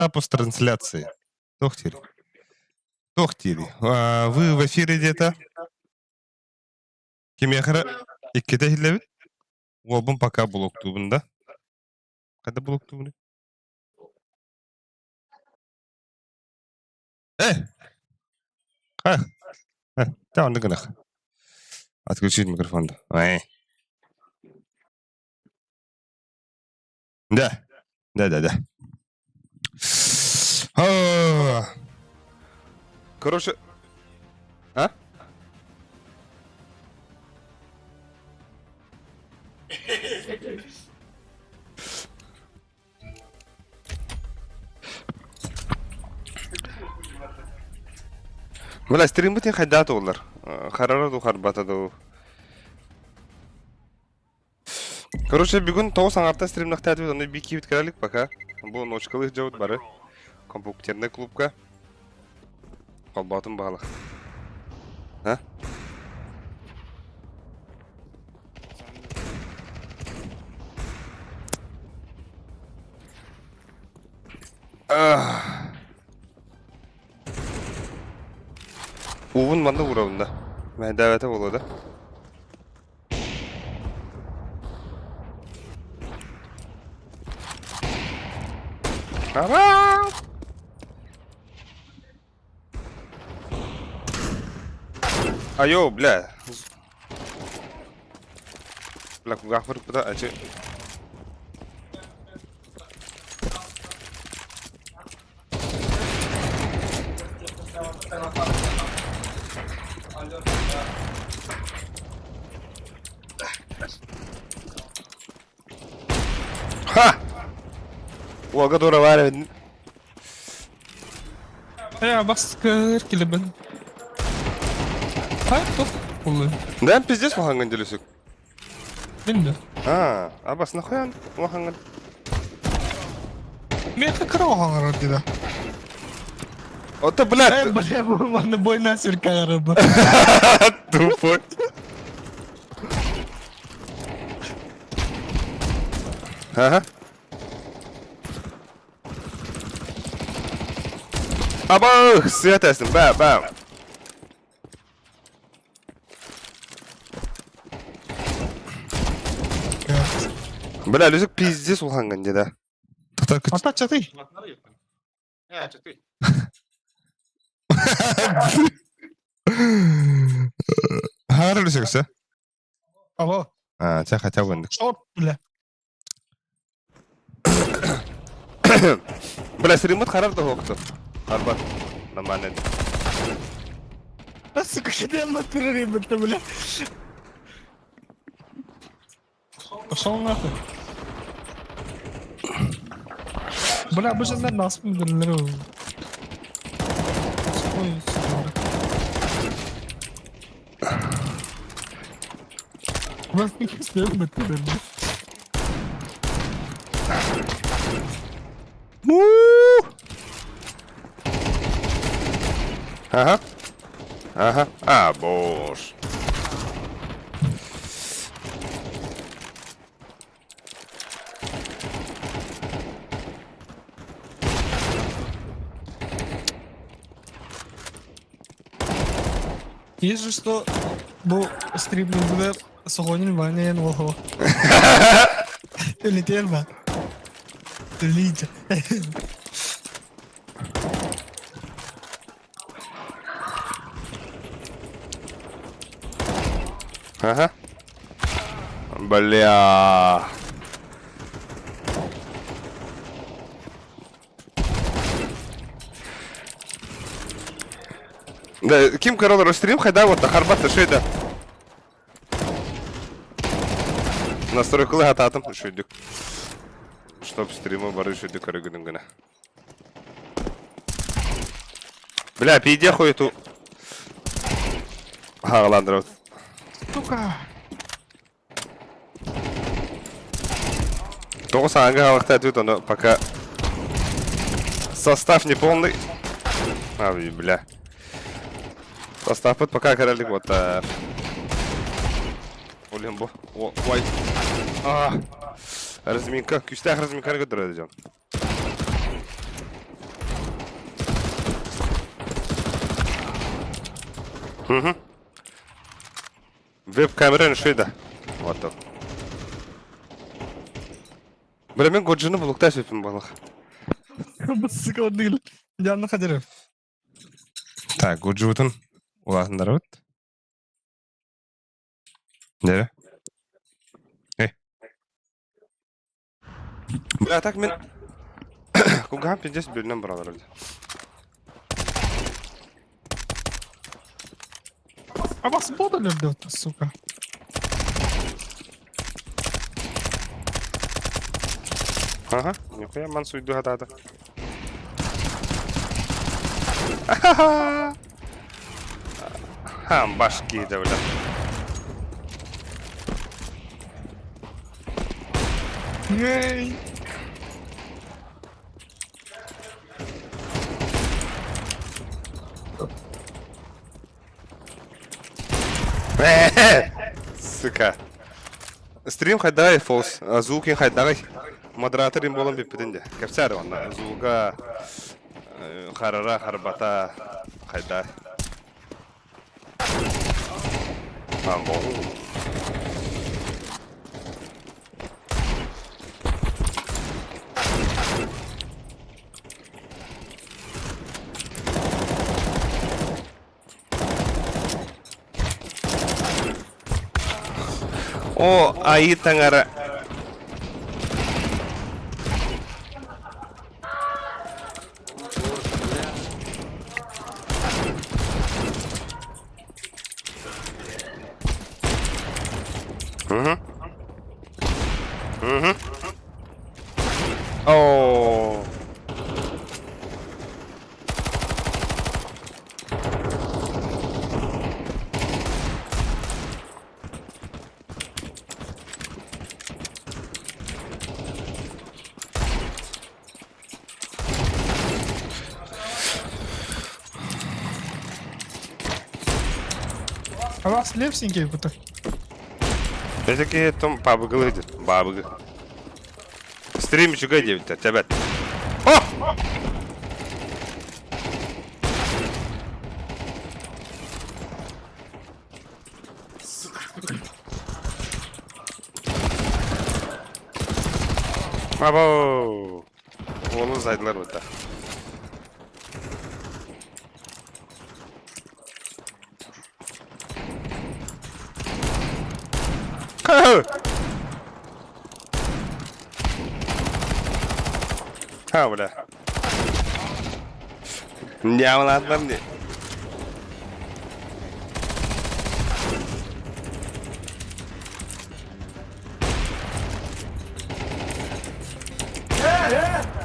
Статус трансляции. Туох диир? Туох диирий? Вы в эфире где-то? Кимиэхэ эрэ иккитэ иһиллэбит. Уолбун пока блоктуубун да. Когда блоктуубун? Э! А, да, оннук гынах. Отключить микрофон. Ай. Да. Да, да, да. Короче, а? Бля, стриммытын хайдаа туоллар. Харара дуу, харбата дуу. Короче, бүгүн тоҕус аҥартан стримнахтаатыбыт, ону бикиибит кэлэлик пока. Бу ночкалыах дьабыт бары. Компьютерный клубка. Холбоотун баҕалах. А? Уубун манна уурабын да. Мэһэйдээбэтэ буолуо да. Айо, бля. Бля, кугафыр куда ачы. Ха! Уолга тура баар эбит. Э, баскыр килибин. Хай, тух улы. Да, пиздец улахаҥҥын делүсүк. Мин да. А, абас нахуян улахаҥҥын. Меха кыра оһоҥорор дида. Ото, блядь. Э, бля, бу манна бойна сүркәгәрі бу. Тупой. Ага. Абах, свет эстин, бам, бам. Бля, Люсик пиздец улахаҥҥын дии да. Ата чатый. Хаара Люсик се? Алло. А, чэ хотя бы оннук. Шорт, бля. Бля, стриммут харар да хокту. Харбат. Нормально. А, сука, кидем терроризм, бля. Пошел нахуй. Бля, бу же нас билдирилер. Ой, сука. Бас Ага. Ага. А, боже. Есть же что бу стримлингде Согонин Ваня ого. Улетел ба. Улетел. Ага. Бля. Да, ким королор стрим хайда вот харбат шейда. Настройкалы хатаатым үшүйдүк. Чтоб стримы бары үшүйдүк көрөгүнүн гына. Бля, пиде хуету. Хагаландырабыт. Сука. Тоҕус аҥга хаалыктаа тут, ону пока состав не полный. А, бля. Составпыт пока кэрэлик вот. Олен бу. Ой. А. Разминка. Күстээх разминканы көрдөрөр дьон. Угу. Веб-камера реши да. Вот так. Бля, мен Годжины булукта сөпім балық. Сука, дыл. Жанны хадыры. Так, Годжи бутын улаатыннарабыт. Дere. Эй. Бля, так мен кугаан пиздец бөлүнөн баралар өлдө. А вас бодали, блядь, сука. Ага, нихуя ман суйду хатаата. Хам башки да бля. Эй. Сука. Стрим хайдагай фолс, звук хайдагай. Модератор им болон биппитин де. Кэпсээр онна звуга харара харбата хайда. Амбо. О, айыы таҥара. Угу. Угу. О. А вас левсенький будто. Это киһи том бабыгылы диир. Бабыгы. Стрим үчүгэй диэбиттэр, тэбэт. О! Або! Уолу зайдылар бытта. Ха, бля. Ньямалаатылар дии.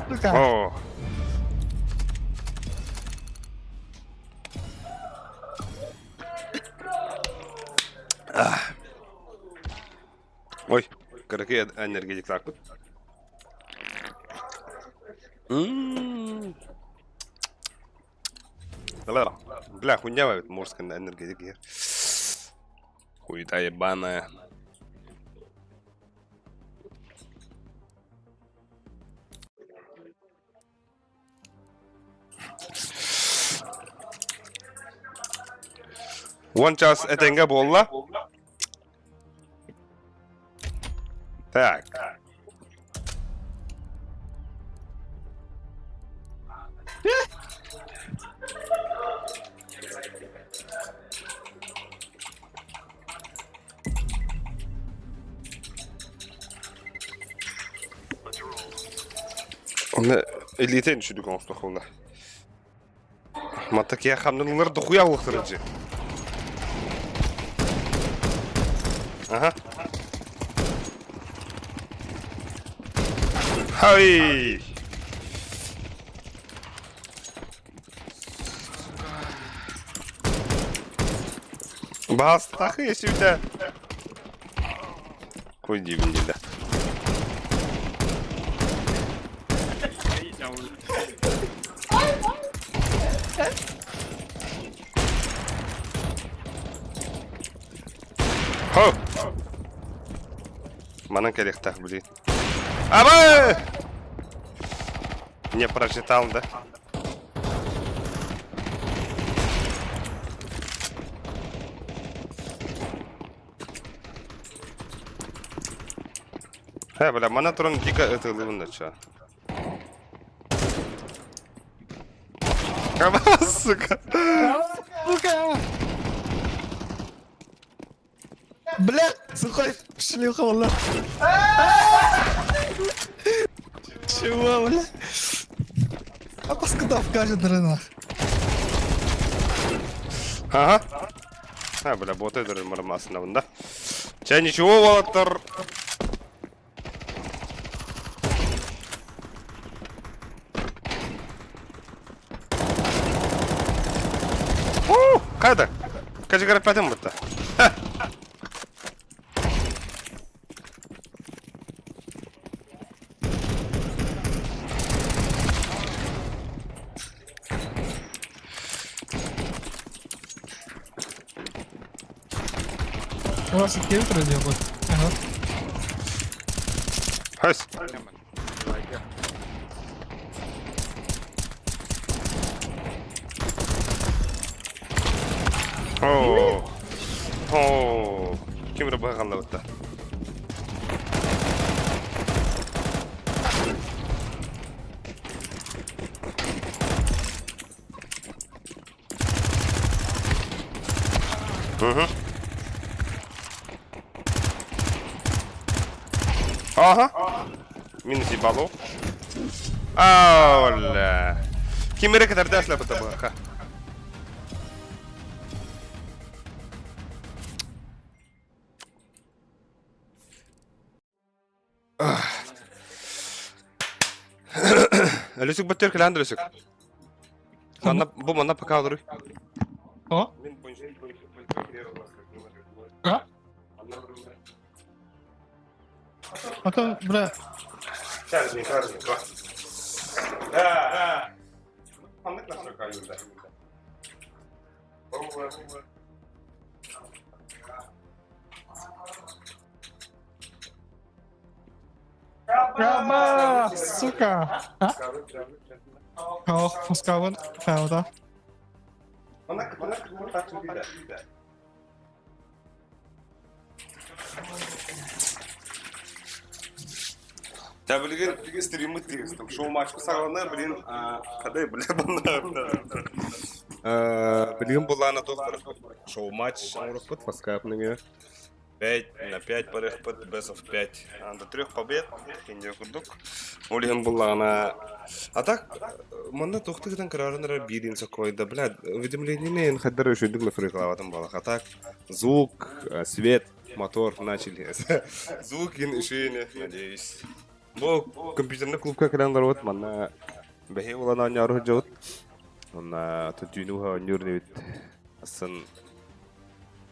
Сука. О. Ой, кыракый энергетиктаахпыт. Бля, хуйня эбит морская энергетик. Хуета ебаная. Уон час этэҥҥэ буолла. Так. Онно илиитэ үчүдүк оҥостохуна. Манта киһи хамнанылар дохуя улахтарыджи. Ага. Хай! Бастахы есүтэ. Кой диибин дииллэ. Хо! Манан кэлиэхтээх блин. Абы! Не прочитал, да? Хэ, бля, мана туран дико ытылыбын да чё. Сука. Сука! Бля, сухой шлюха, wallah. Чего, бля? А паскуда вкажет на рынок. Ага. А, бля, боты дырым да. Чэ, ничего, уолаттар. Хайда. Кажыгар пятым бутта. У вас и кем делают? Ага. Хас. Оо. Оо. Ким эрэ быһа Угу. Ага. Минус ебало. Оля. Ким эрэ кытарда аслабыта быха. Өлүсүк бөттөр кэлэн өлүсүк. Манна бу манна пока олору. О? А? А то, бля, Да, да. Ханнык настройка юрда. Раба, сука! А? Ох, пускавын, правда. Та билигин стриммит там шоу-матч саҕалана, блин, хадай, бля, Билигин булаана туох шоу-матч оҥорохпут Фаскапныҥы 5 на 5 барыахпыт, best of 5 до трех побед киндиэ курдук. Ол иһин буллаҕына а так манна туохтыгытан кыраарын эрэ биирин сокуойда, блядь, уведомлениени хайдар үчүгдүк настройкалаабатым буолах. А так звук, свет, мотор начали. Звук ин үшүйүнү, надеюсь. Бу компьютерный клубка кэлэн олоробут, манна бэһи улан оонньоору сылдьабыт. Онна түүнү оонньуур инибит. Асан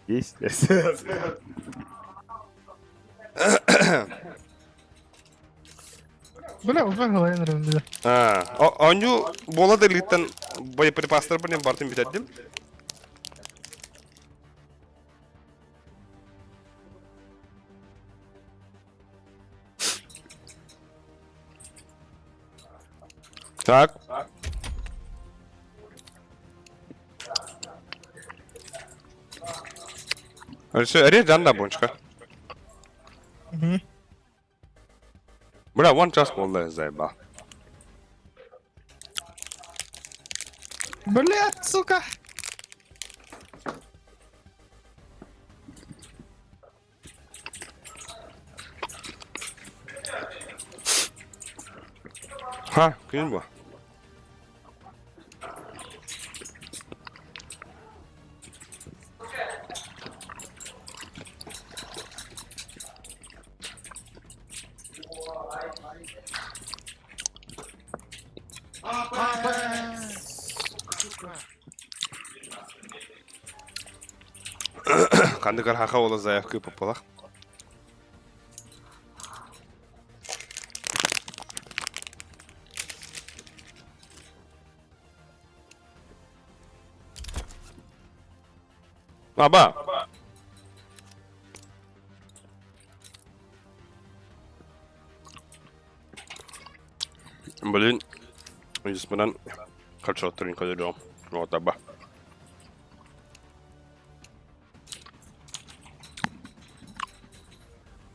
есть. Бля, уже голове нравится. А, оонньуу буола да илииттэн боеприпастарбын бартын бүтэрдим. Так. Өссө эрэ жанна бончка. Угу. Бля, one час буолла заебал. Блядь, сука! Ха, күн бу. Ханныгар хаха ола заявка попалах. Аба. Блин, Испанан хачоттырын кадырым. Вот аба.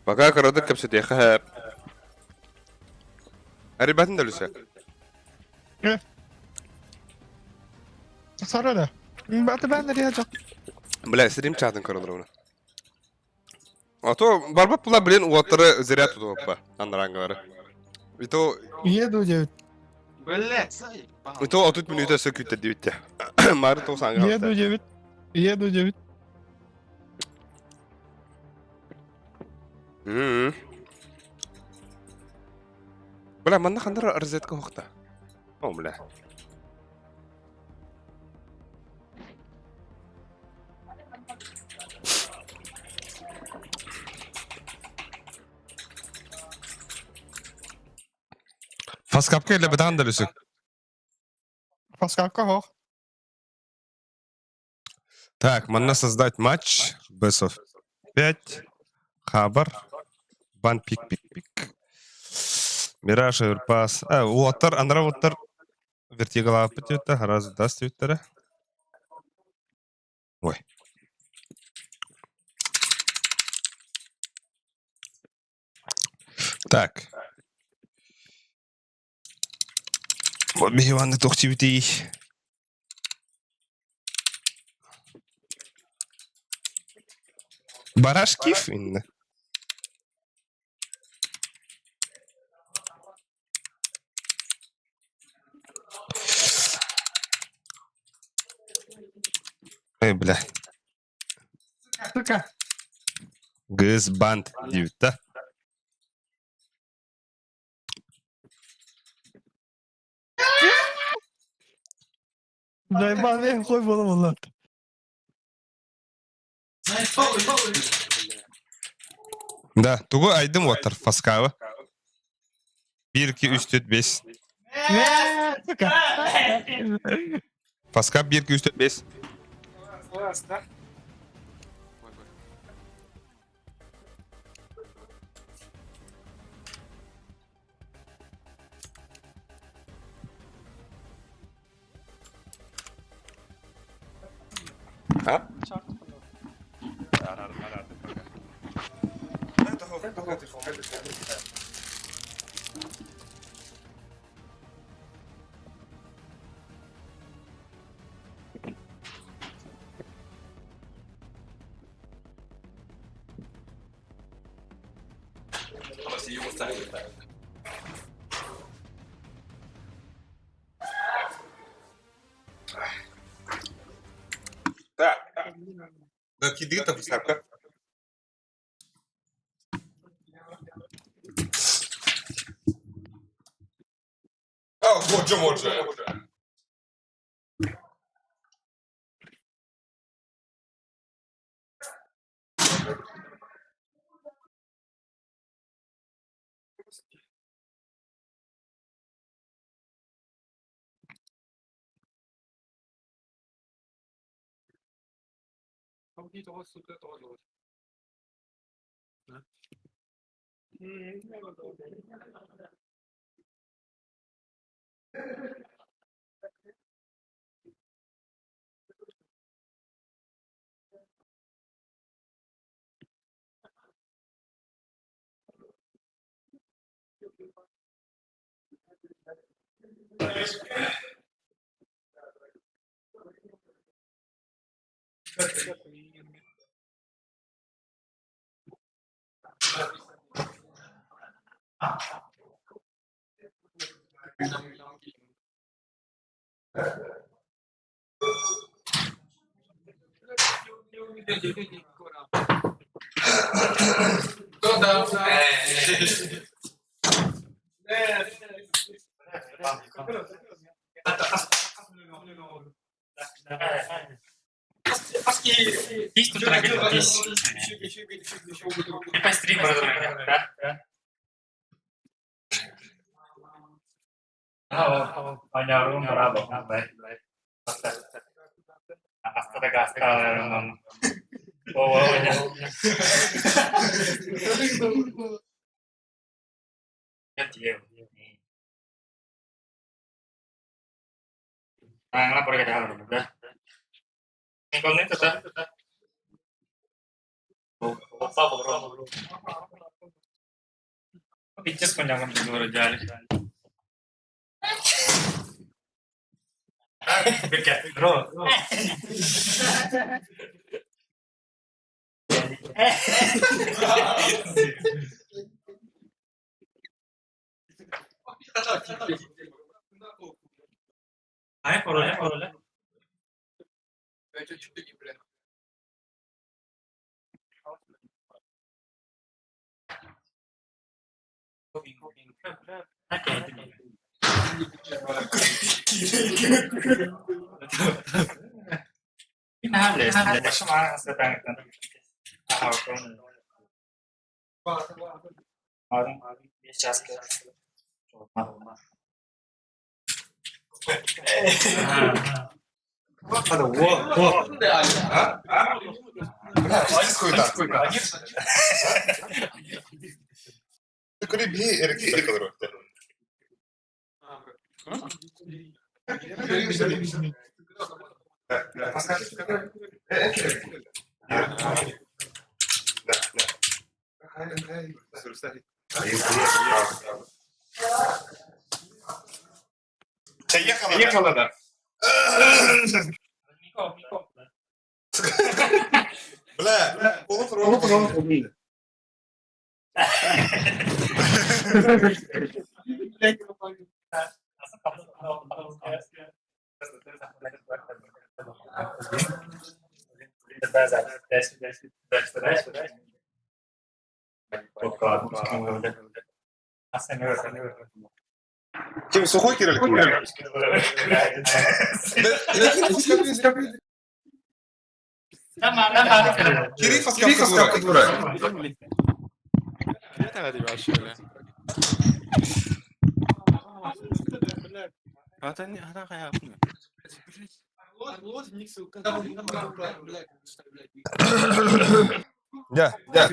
Пока кырадык кэпсэтиэхэ. Арыйбатын да Люся. Сара да. Баты бән рия Бля, стрим чатын көрөлөр оны. А то барбат була блин уоттары зря тутуоппа андарангалары. И то Еду девять. Блять, и то 30 мүнүүтэ өссө күүттэрдибит Мары то саҥа Еду девять. Еду девять. Бля, манна хандар розетка хохта. О, бля. Фаскапка или бетан да люсүк. Фаскапка хох. Так, манна создать матч. Бесов 5. Хабар. Бан пик пик пик. Мираж Эверпас. А, уоттар, анара уоттар. Вертигалааппыт диэбиттэр, раз даст диэбиттэрэ. Ой. Так. Вот биһи туох диэбитий? Барашкив инна. Эй, бля. Сука. Гыз банд диэбит да? Дайбан хой бола болот. Да, тугу айдым уоттар фаскава. 1, 2, 3, 4, 5. Сука. Фаскап 1, 2, 3, 4, 5. А? Так. Да, киды-то фаскапка. А, вот же, вот же. Ким сухой кирилик? Да, да.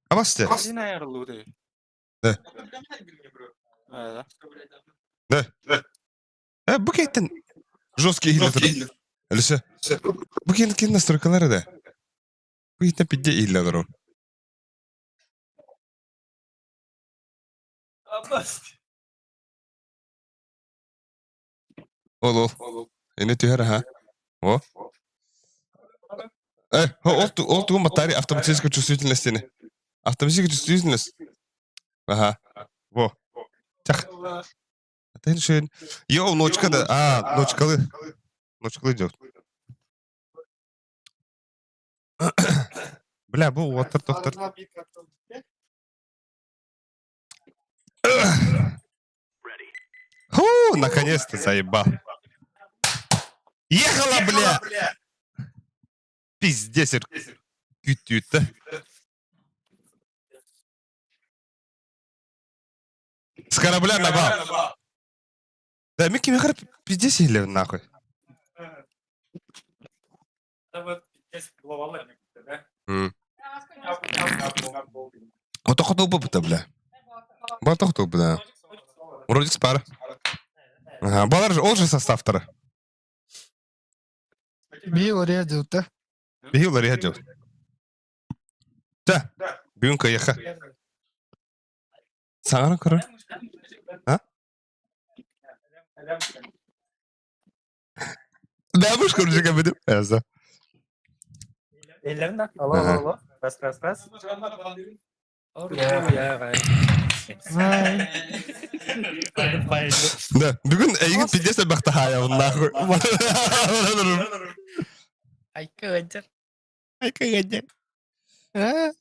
Амасте. Да. Да. Э, бу кэттен жесткий иһиллэ турар. Алиса, бу кин кин настройкалары да. Бу киттен пидде иһиллэ турар. Ол ол. Эне түһэр аха. О. Э, ол ол тугун батарея автоматическая чувствительность ини. Автоматическая чувствительность. Ага. Во. Тях. Attention. Йоу, ночка да. А, ночкалы. Ночкалы идет. Бля, бу уоттар тохтор. Фу, наконец-то заебал. Ехала, бля! Пиздец, күттүүттэ. С корабля на бал. Да, Микки Михар пиздец или нахуй? Отохоту бупта, бля. Батохту, бля. Вроде спара. Ага, балар же, ол же составтара. Биыл рядил, да? Биыл рядил. Да, бүгүн кыйыха. Саҥара көрөр. А? Да, будешь короче, кабинет. Эза. Ellerin Alo alo alo. Раз раз раз. Да, бүгүн эйигин пиздец элбэхтаһаайабын нахуй. Айка ыдьар. Айка ыдьар. Э?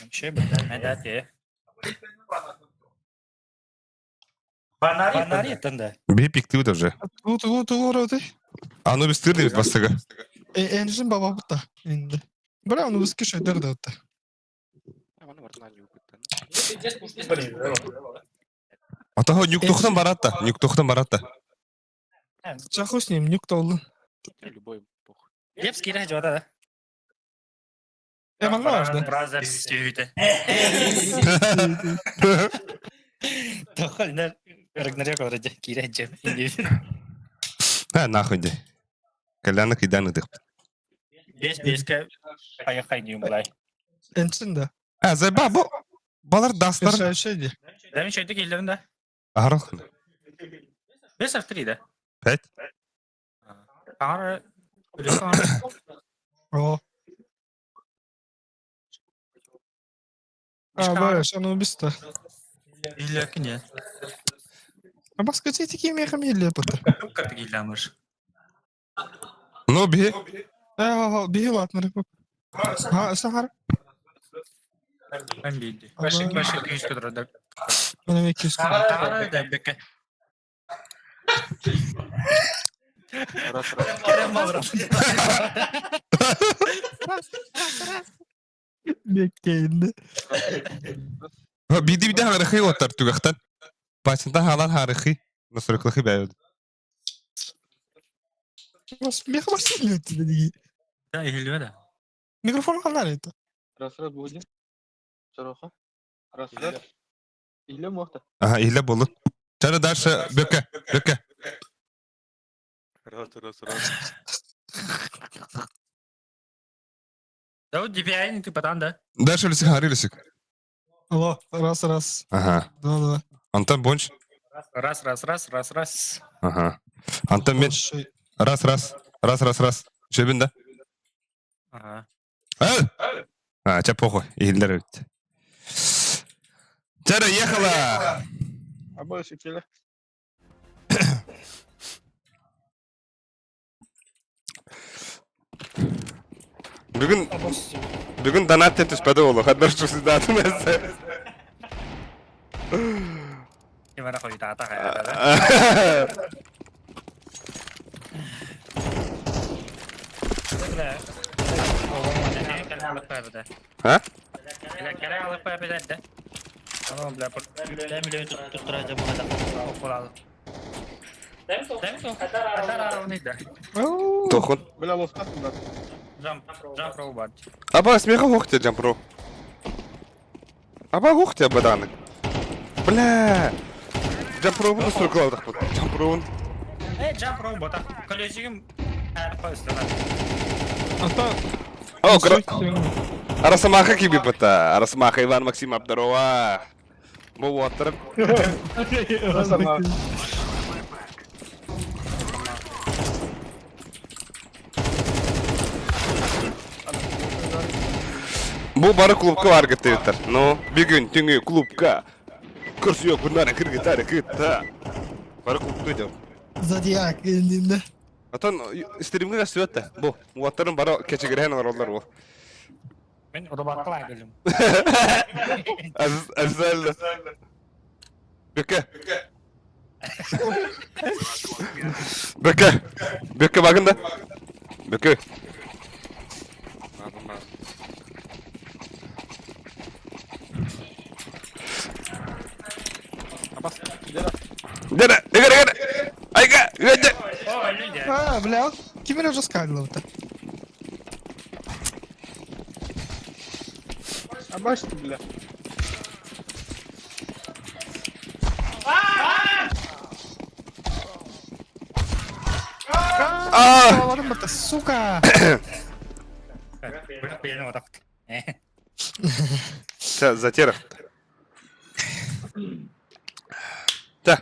Вообще, бля, Фонари да. Биһи пиктибит уже. Ту ту ту ороты. Аны біз тырдыбыт бастыга. Энжин баба бутта. Инде. Бра, оны біз кеше дырды отта. Атаһа нюктухтан баратта, нюктухтан баратта. Чаху с ним, нюк толду. Любой похуй. Лепский да, да. Э, манна да. Brothers сүйді. Тохол, Рагнарёк вроде кире джем. А, нахуй де. Коляна кайдан ыдых. Бес беске аяқай не умлай. Энчин да. А, заба, бу. Балар дастар. Решающий ди. Да мен шөйдө келдим да. Аһарах. Бес в три да. Пять. Аңар О. А, бара, оно убийство. Или не. А баска такие мехами или это? Карты килламыш. Ну, би. Э, биһи улаатнар. Ha, сахар. Мен билди. Башын башын күйіс көтөрөдө. Менен 200. Аңар да бекке. Раз, раз. Керем алыр. Беккейинди. Биди биди харыхы оттар түгәхтән. Бачында халан харыхы. Насырыклыхы бәйд. Меха барсын диги. Да, илбе да. Микрофон канар это. Раз, раз, будет. Сороха. Раз, раз. Или мохта. Ага, иле болу. Чары дальше бөкө, бөкө. Раз, раз, раз. Да вот DPI ты потом да. Дальше лисик хары лисик. Алло, раз, раз. Ага. Два, два. Антон Бонч. Раз, раз, раз, раз, раз. Ага. Антон мен раз раз раз раз раз. Чөбүн да. Ага. Эй! А, ча похуй. Илдер бит. Чара ехала. А больше келе. Бүгүн бүгүн донат түспөдө болу. Хаддар чусудатын эсе. Ким ара койду ата кая да. А? Тохун. Бля, лоскатын да. Аба смеха хохте джампро. Аба хохте баданык. Бля. Джампро бу строкладык бу. Джампро. Ата. О, кро. Арасамаха киби бата. Арасамаха Иван Максим Абдарова. Бу ватыр. Бу бары клубка бар гыттыр. Ну, бүгүн түнгү клубка. Көрсү күннәре киргитәре кытта. Бары клубка идем. Зодиак инде. Атон стримге сүөттэ. Бу уаттарын бары кечигирен олар бу. Әзәл. Бөкө. Бөкө. Бөкө багында. Бөкө. Дere, дere, дere. Айга, гәҗә. А, бля, ким уже скалил это? А бачите, бля. А! Ладно, это сука. Затера.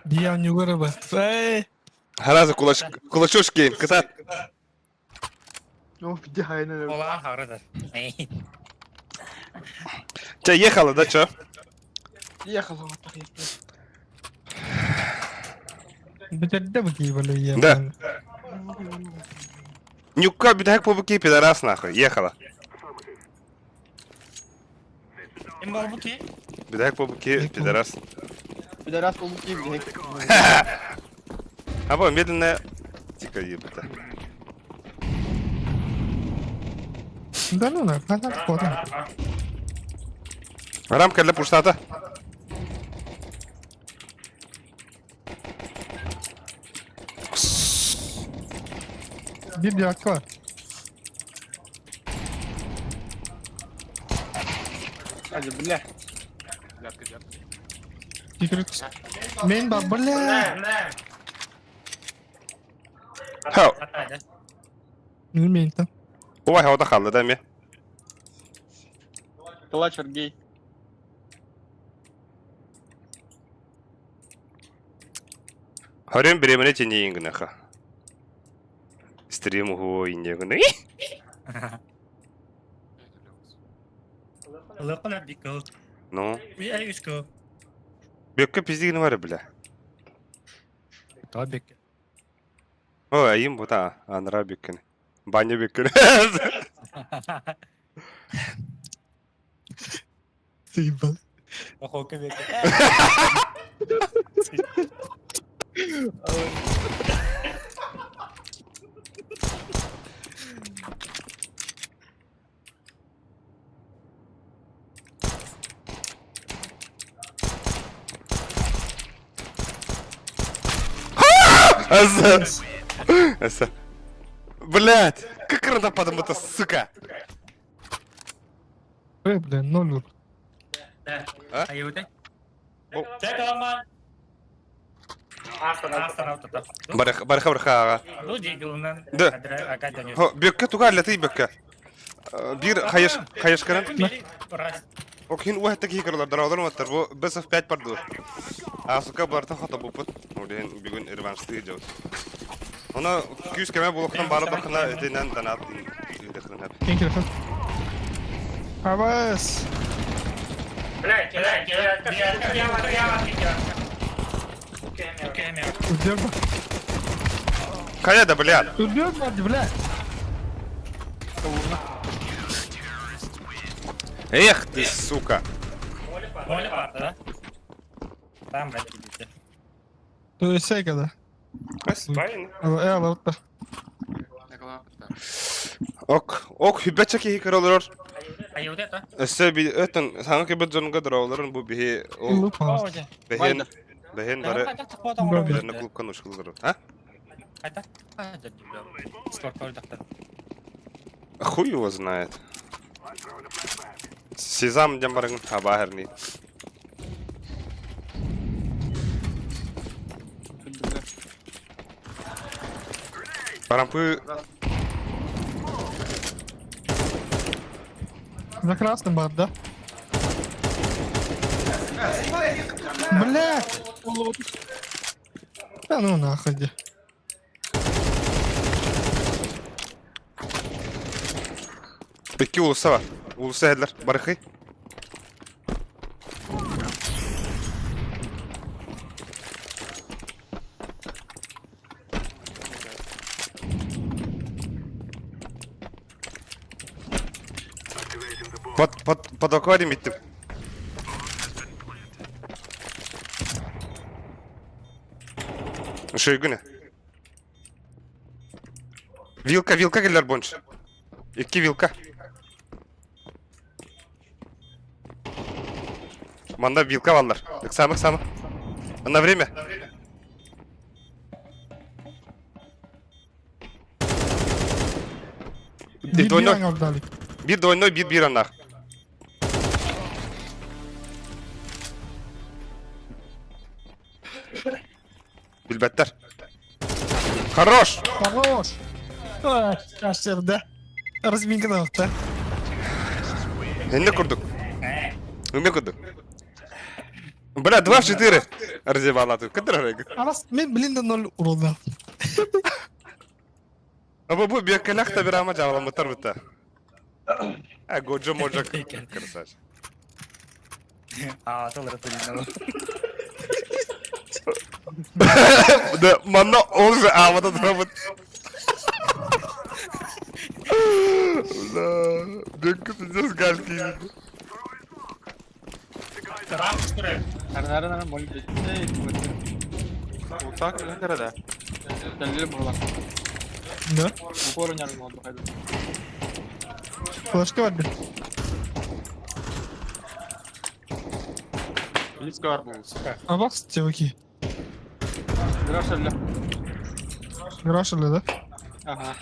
Я не вырыба. Эй. Харазы кулач кулачушки, кытат. Ну, где хайна? Че, ехала, да, чё? Ехала вот так, ехала. Бетерде бу кийбели я. Да. Нюка битак по буки пидорас нахуй. Ехала. Битак по буки пидорас. Пидорас по буки, блядь. А бо медленная. Тихо, ебать. Да ну на, на на Рамка для пуштата. Bir dakika var. Hadi, бля. Мен ба, бля. Ха. Bilmeyeyim там. Ой, хавда халды да ме. Клачер гей. Харым бириэмэни тэнийин гыныха. Стрим уһуо инньэ гына. Ылыахха биккыл. Ну, Эй, үс кыл. Бөккө пиздигин бар бля. Тоҕо бекке? О, айым бута анара бөккүн. Баня бөккүн. Заебал. Охока бекке. Аса. Аса. Блять, как рано это, сука. Эй, бля, ноль ур. А? Айыбытай. Бу- Чек алман. Астан алтата. Барах, бараха бараха аға. Ну, дигилынан. Да. Хо, бөккө туга әлләти бөккө. Бир хайыш хайышкарын. Окин уһатта киһи көрөлөр дороолор маттар бу best of 5 бар дуо. А сука барта хото бупут. Олен бүгүн реваншты жабыт. Оны күүс кеме булуктан бары бакына этинен данат идэхрен. Кем телефон? Абас! Удерба. Хайа да блядь. Удерба, бля. Эх ты, сука. Там блядь, То есть да? Э, Ок, ок хүбәче киһи көрөлөр. Айыбытай то. Өссө би өтөн саҥа кебет дьонго дороолорун бу биһи ол бэһин бэһин бары бэрне клубка нушкылдыр. А? Хуй его знает. Сезам дем барың хабарни. Парампы За красным бар, да? Блядь! Да ну нахуй, где. Икки улуса бар. Улуса эдлер. Барыхы. Под, под, под аквариум иттим. Шойгуна. Вилка, вилка келлер бонш. Икки вилка. Манда вилка баллар. Самых самых. На время. Bir Двойной. bir дали. Bir двойной, bir bir анах. Билбәттер. Хорош! Хорош! Кашер, да? Разминка да? Энне курдук. Энне курдук. Бля, 2 в 4. Разъебала тут. Который Арас, мен блин да ноль урона. А бу беккелях та бирама жаламытар битта. А годжо можа красавчик. А, толар тулин. Да, манна ол же авата турабыт. Да, бекке пиздец гальки. Да? Флешка бар бир. Абас, чуваки. Грашили, да? А.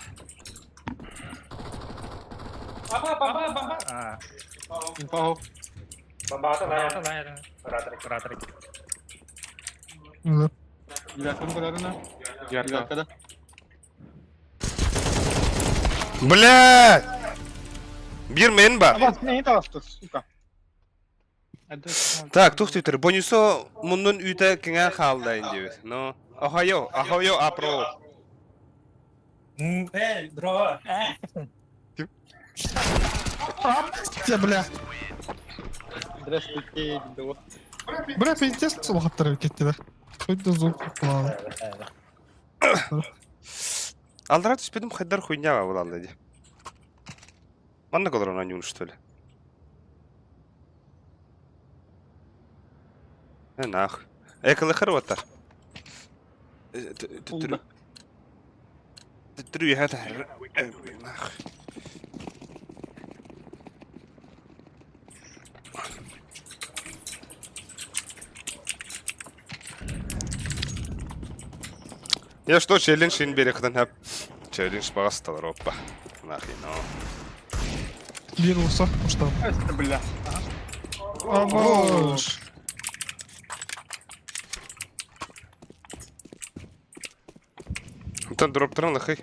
Да. Бля! Бир мен ба. Так, тух түтер. Бонусо муннун үтә кеңә халда инде. Но. Охайо, ахайо, апро. Эй, бро. Те, бля. Здравствуйте, доо. Бля, пиздец улахаттар кеттилер. Хоть звук кулаҕа. Алдара түспүтүм хайдар хуйня буолалла дии. Манна олорон оонньууну что ли? Э, нах. Экылыхыр уоттар. Улда. Төттөрү үөһэ таһар. Нах. Я что, челлендж ин берехтен хап. Челлендж бағасталар, опа. Нахрен, Биир уса устал. Это бля. О, боже. Там дроптаран лахай.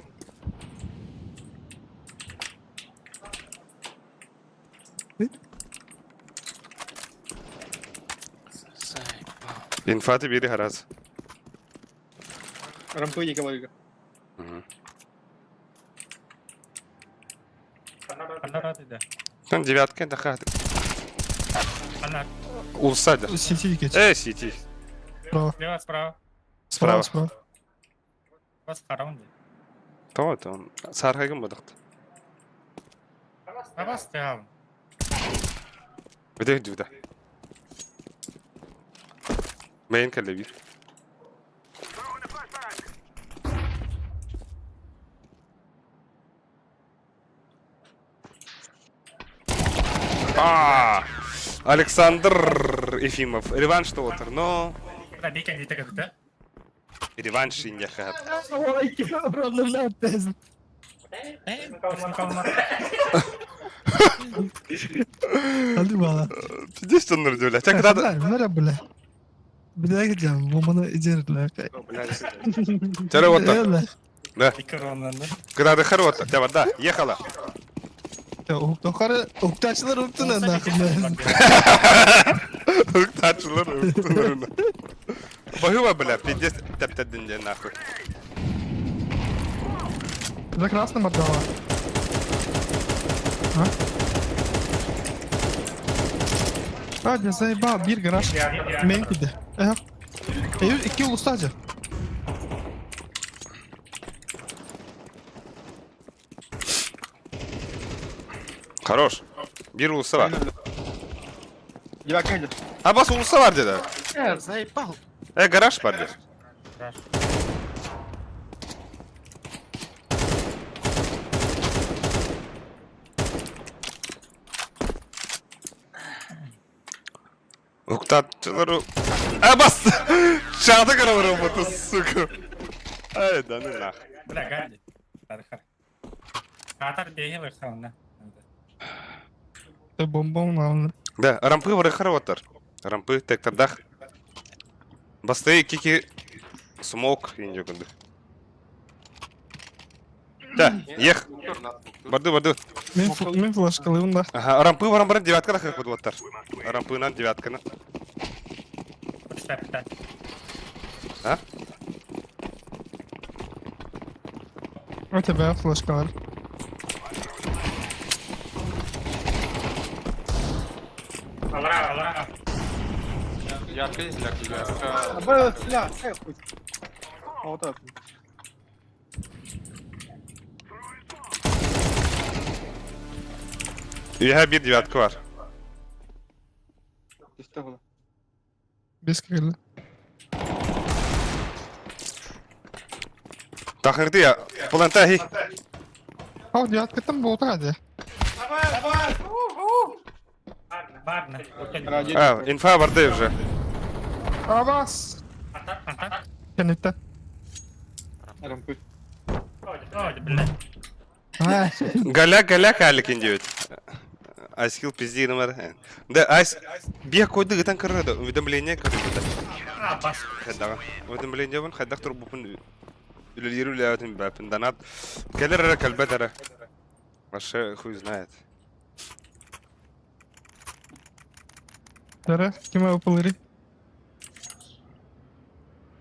Инфаты бири хараз. Рампы Николаевич. Там девятка, да хат. Улсадер. Сети кетчи. Э, сети. Справа. Слева, справа. Справа, справа. Бас қарауын То, то. Сархайгын бодақты. Бас тял. Бөтө дюда. Мейн кэллэ биир. А, Александр Ефимов. Реванш отыр, но реванш иньяха. Hadi bana. Пиздец, что он бля. Чак надо. Бля, бля. Бля, где? Бомбаны иджерлер. Чара вот так. Да. Икки роннанды. Когда ты хорош, тебя да, ехала. Ухтахары, ухтачылар уктун нахуй. Уктачылар, уктунар. Бахыва, бля, пиздец, тэптедин ден нахуй. За красным отдала. А? А, не заебал, бир гараж. Менкиде. Ага. Эй, икки улустажы. Хорош. Бир улуса бар. Девятка идет. А бас улуса бар деди. Э, заебал. Э, гараж бар деди. Уктатчылар... А, бас! Чады каралар роботу, сука. Ай, да ну нах. Бля, гади. Атар бейгел хауна. Бомбом на. Да, рампы варыхар отыр. Рампы тектардах. Басты кики смок инде күнді. Да, ех. Барды, барды. Мен мен флешкалыйм да. Ага, рампы баран баран девятка да хак оттар. Рампынан девятканы. А? У тебя флешкалар. Алра, алра. Бля, бля, хуй. Вот так. Ühe bir девятка var. Без крылья. Тахырды я. Планта хи. А, девятка там был ради. Барна. А, инфа барды уже. А вас! Кеннетте. Рампы. Бля. Галя, галя, каликин девять. Айскил пизди номер. Да, айс... Бия койды гытан кырды. Уведомление кырды. А, бас. Хайдага. Уведомление вон хайдак тур бупун үлелер үләтин бәпин данат. Келер эре кэлбэт эре. Вообще хуй знает. Дара, кем опылыри?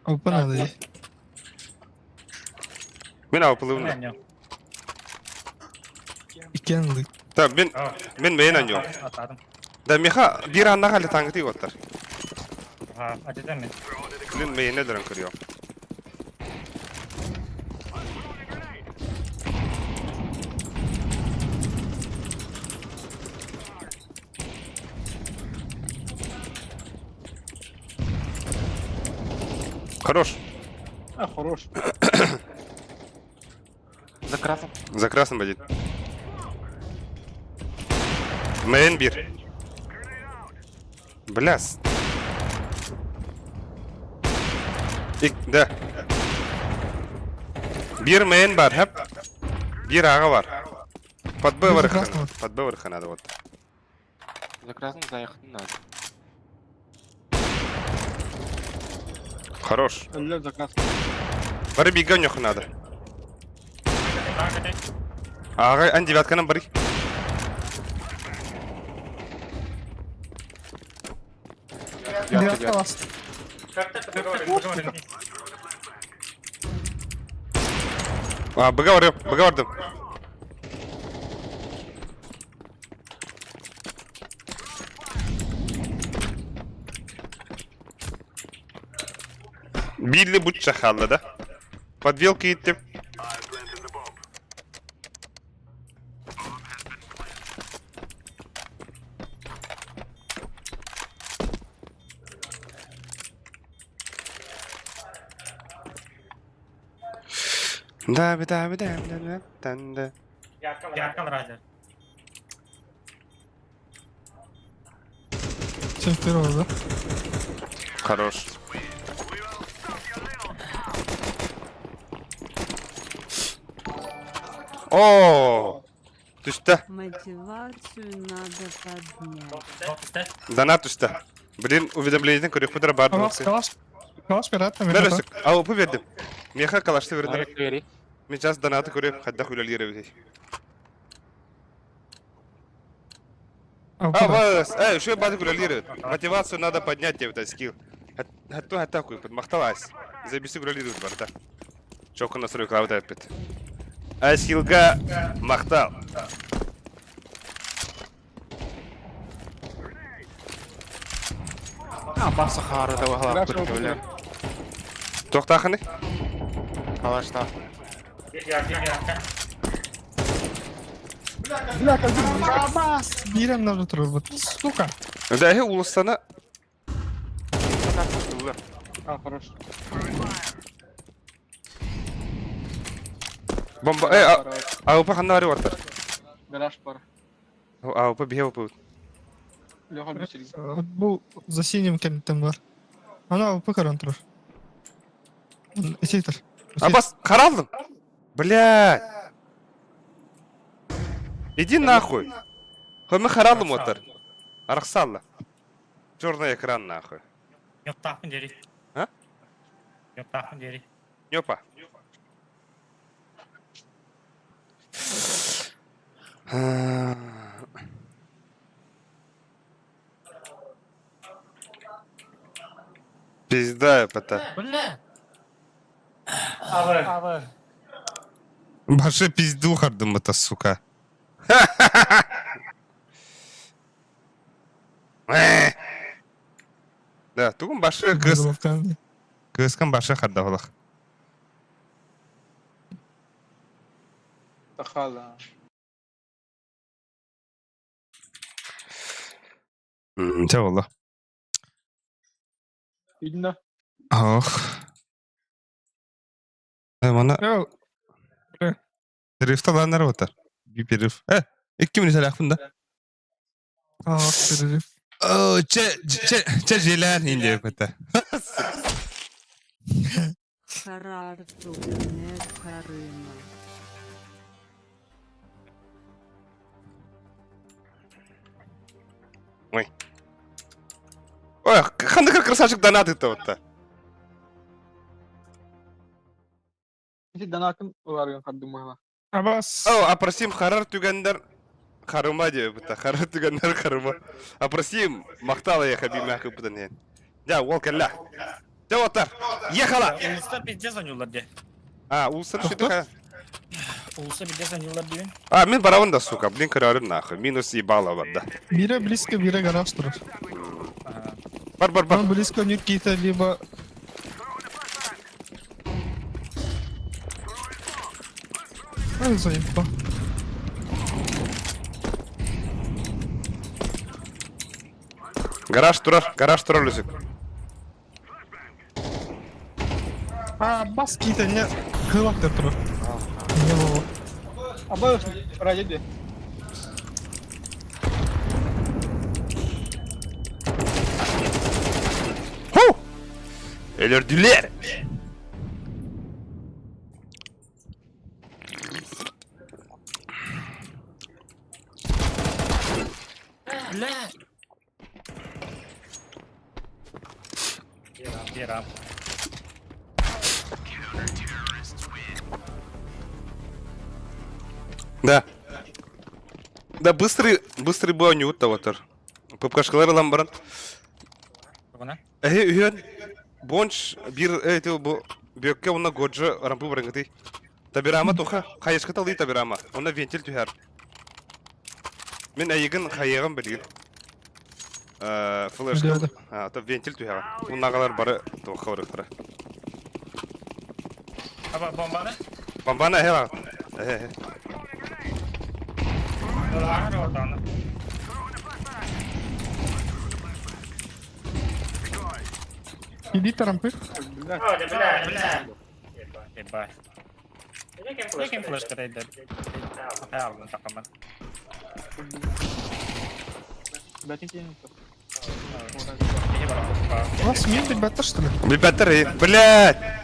Опа надо. Мин алпылыбын. Иккиэн ылыы. Так, мин мин бэйэн аньом. Да миха биир аннаха әлі таңгытый оттар. Мин бэйэне дөрөн көрүөм. Хорош. А, хорош. За красным. За красным один. Мейн бир. Бля. Ik, да. Бир мейн бар, хеп. Бир ага бар. Под Б За варыхана. красного. Под Б варыхана, вот. За красным заехать не надо. Хорош. Өллөр за красным. Бары бига нюх надо. Ага, ан девятканан бары. Девятка вас. А, быга барым, быга бардым. Билли бутча халла да. Подвелка иттим. Да, да, да, да, да, да, да. Все, первого, да? Хорош. О, Түстэ. Мотивацию надо поднять. Донат түстэ. Блин, уведомлениетин көрүөхпүт эрэ баар Калаш, буолуохсун. калаш. Калаш вероятно, Бер өссө. Аупы бердим. Миэхэ калашты бердим. Двери. Мен сейчас донаты көрүөм, хайдах үлэлиир эбитий. А, бас, эй, что баты үлэлиир эбит. Мотивацию надо поднять диэбит скилл. Хатту хатта куйпут, махтал айс. Забиси үлэлиир эбит барыта. Чокка настройкалаабыт эппит. Айскилга махтал. А, баса хары да вахла бля. Тохтаханы? Калашта. Абас! Биир надо турбут. Сука! Да, улустана. А, хорош. Бомба. Эй, АУП ханна бары оттар. Гараж бар. АУП бие УП. Леха бисерге. Бу за синим кем-то бар. Ана УП көрөн турар. Сектор. Абас, харалдым. Блядь. Иди нахуй. Хомы харалдым оттар. Арахсалла. Черный экран нахуй. А? Нёпа. Пизда, пота. Баше пизду хардым это, сука. Да, тугун башы кыз кыскан башы харда болах. Тахала. Чэ болла. Видно? Ох. Мана перерывта ланнар отар. Би перерыв. Икки минут әләхпін да. Перерыв. О, че че че желән инде көтә. Харарту не Карыма. Ой. Ой, хандык красавчик донат это вот. Ити донатын ыларгын хардым Абас! О, опросим харар түгәндәр харыма дип бит. Харар түгәндәр харыма. Опросим мактала я хабима күптән ен. Да, ол кәллә. Дә отар. Ехала. А, улсын шүтә. Улуса билде саньылар диэн. А, мин барабын да, сука, блин, көрөрүм нахуй. Минус ебало барда. Биирэ близко, биирэ гараж турар. Бар, бар, бар. Он близко нюр киитэ либо Ай, заебал. Гараж турар, гараж турар Люсик. А, бас киитэ не кылак деп турар. Не было. Аба ради де. Ху! Өлөрдүлэр! Бля! Гера. Да. Да, быстрый, быстрый бой не утта ППшкалар ылан баран. Тугуна? Эһи үһүөн Бонч бир эти бу бүөккэ уонна Годжо рампы барыҥытый. Табирама туха хайышка талыы табирама. Онно вентиль түһэр. Мин эйигин хайыаҕым билигин. Э, флешка. Да, да. А, то вентиль түһэҕэ. Унагалар бары туохха барыахтара. Аба бомбаны? Бомбаны эһэ баҕат. Эһэ эһэ. Ылааһын ортону. Иди тарампы. Бля. Бля, бля. Ебать. Лекин флешка рейдер. Алгын такаман. У вас мин ребята, что ли? Ребята, блядь!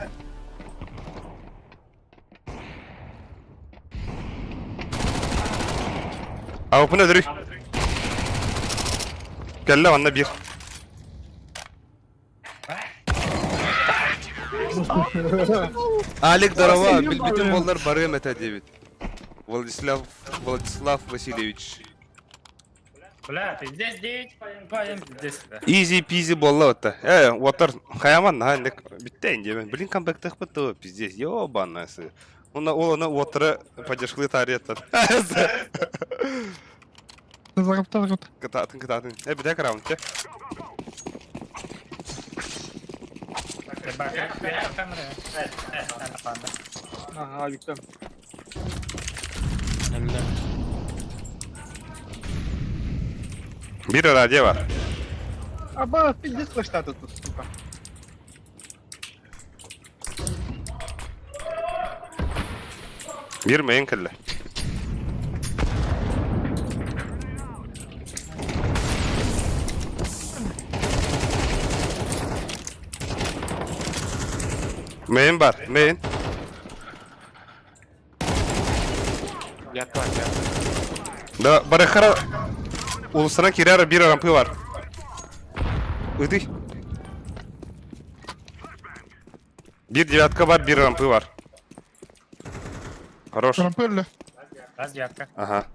А опына дөрүй. Кэллэ манна биир. Алик здорово, билбитим боллар барыам этэ диэбит. Владислав Владислав Васильевич. Бля, ты здесь 9, парень, здесь. Изи пизи буолла отта. Э, уоттар хайаман наһаа инник бүттэ диэбин. Блин, камбэктэх то пиздец, ёбанасы. Уна ол аны уоттары поддержкалыы таарыйаттан. Загапта, загапта. Кытаатын, кытаатын. Э, бүтэк раунд, те. Ага, Виктор. Бир радио бар. Аба, пиздец флештаты тут, сука. Бир мейн кэллэ. Мейн бар, мейн. Я тоже. Да, барыхара улусынан кирара бир рампы бар. Ыты. Бир девятка бар, бир рампы бар. Хорош. Рампы өллө. Раз девятка. Ага.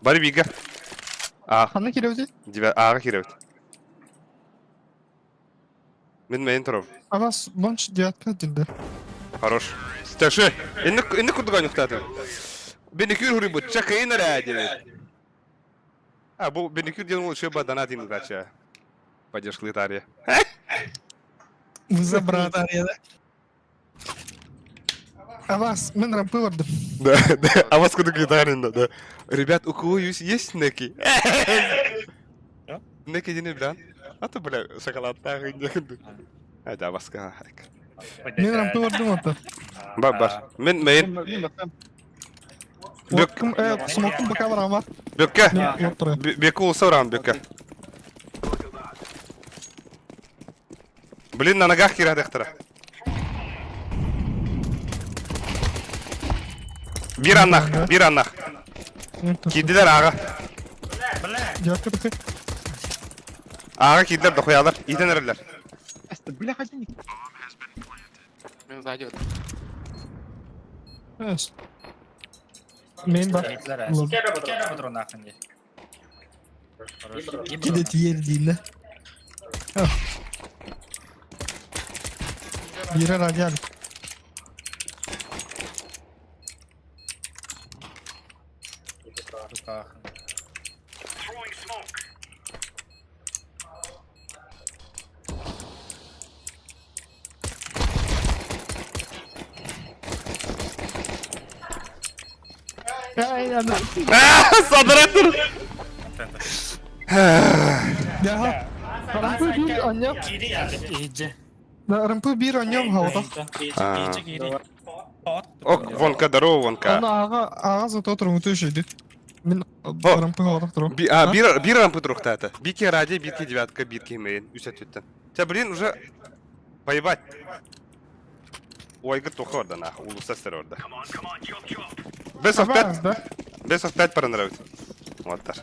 Бары бига. А, Ханна кирэбитий? девя... Ага кирэбит. Мин мейн туров. А вас бонч девятка дилде. Хорош. Тәше. Инне инне курдуган юктаты. Беникюр хури бу чакайын эрэ диэбит. А бу беникюр диэн ол шеба донатим гача. Поддержкалыы таарыйа. Вы за брата, да? А вас, мин рампы бардым. Да, да. А вас куда гитарин, да. Ребят, у кого есть есть снеки? Снеки не бля. А то, бля, шоколадтаах А да, баска. Мин рампы бардым ата. Бар, бар. Мин мейн. Мин бастам. Бөк, Кым, э, смокум пока барамат. бөккә. Мен отыр. Беку улса бөккә. Блин, на ногах кирадыктыра. Бир аннах, бир аннах. Кидилер ага. Девятка такой. Ага кидилер дохуялар. Итен эрелер. Бля, хотя Мен сзади. Мен бар. Кидет ел дейін. Бире радиал. Садыра тур. РМП биир анньап. РМП биир анньап хаутах. Ок, вонка, здорово, вонка. Аны аға аға зато тургуту үшөйдү. Мин РМП хаутах туру. А, бир, бир рампы турухтаата. Бики ради, бирки девятка, бирки мейн. Үс өттүттэн. Ча, блин, уже поебать. Ойгы тоха орда, нахуй. Улуса сэр орда. Best of 5. Да? Best of 5 паранравит. Вот так.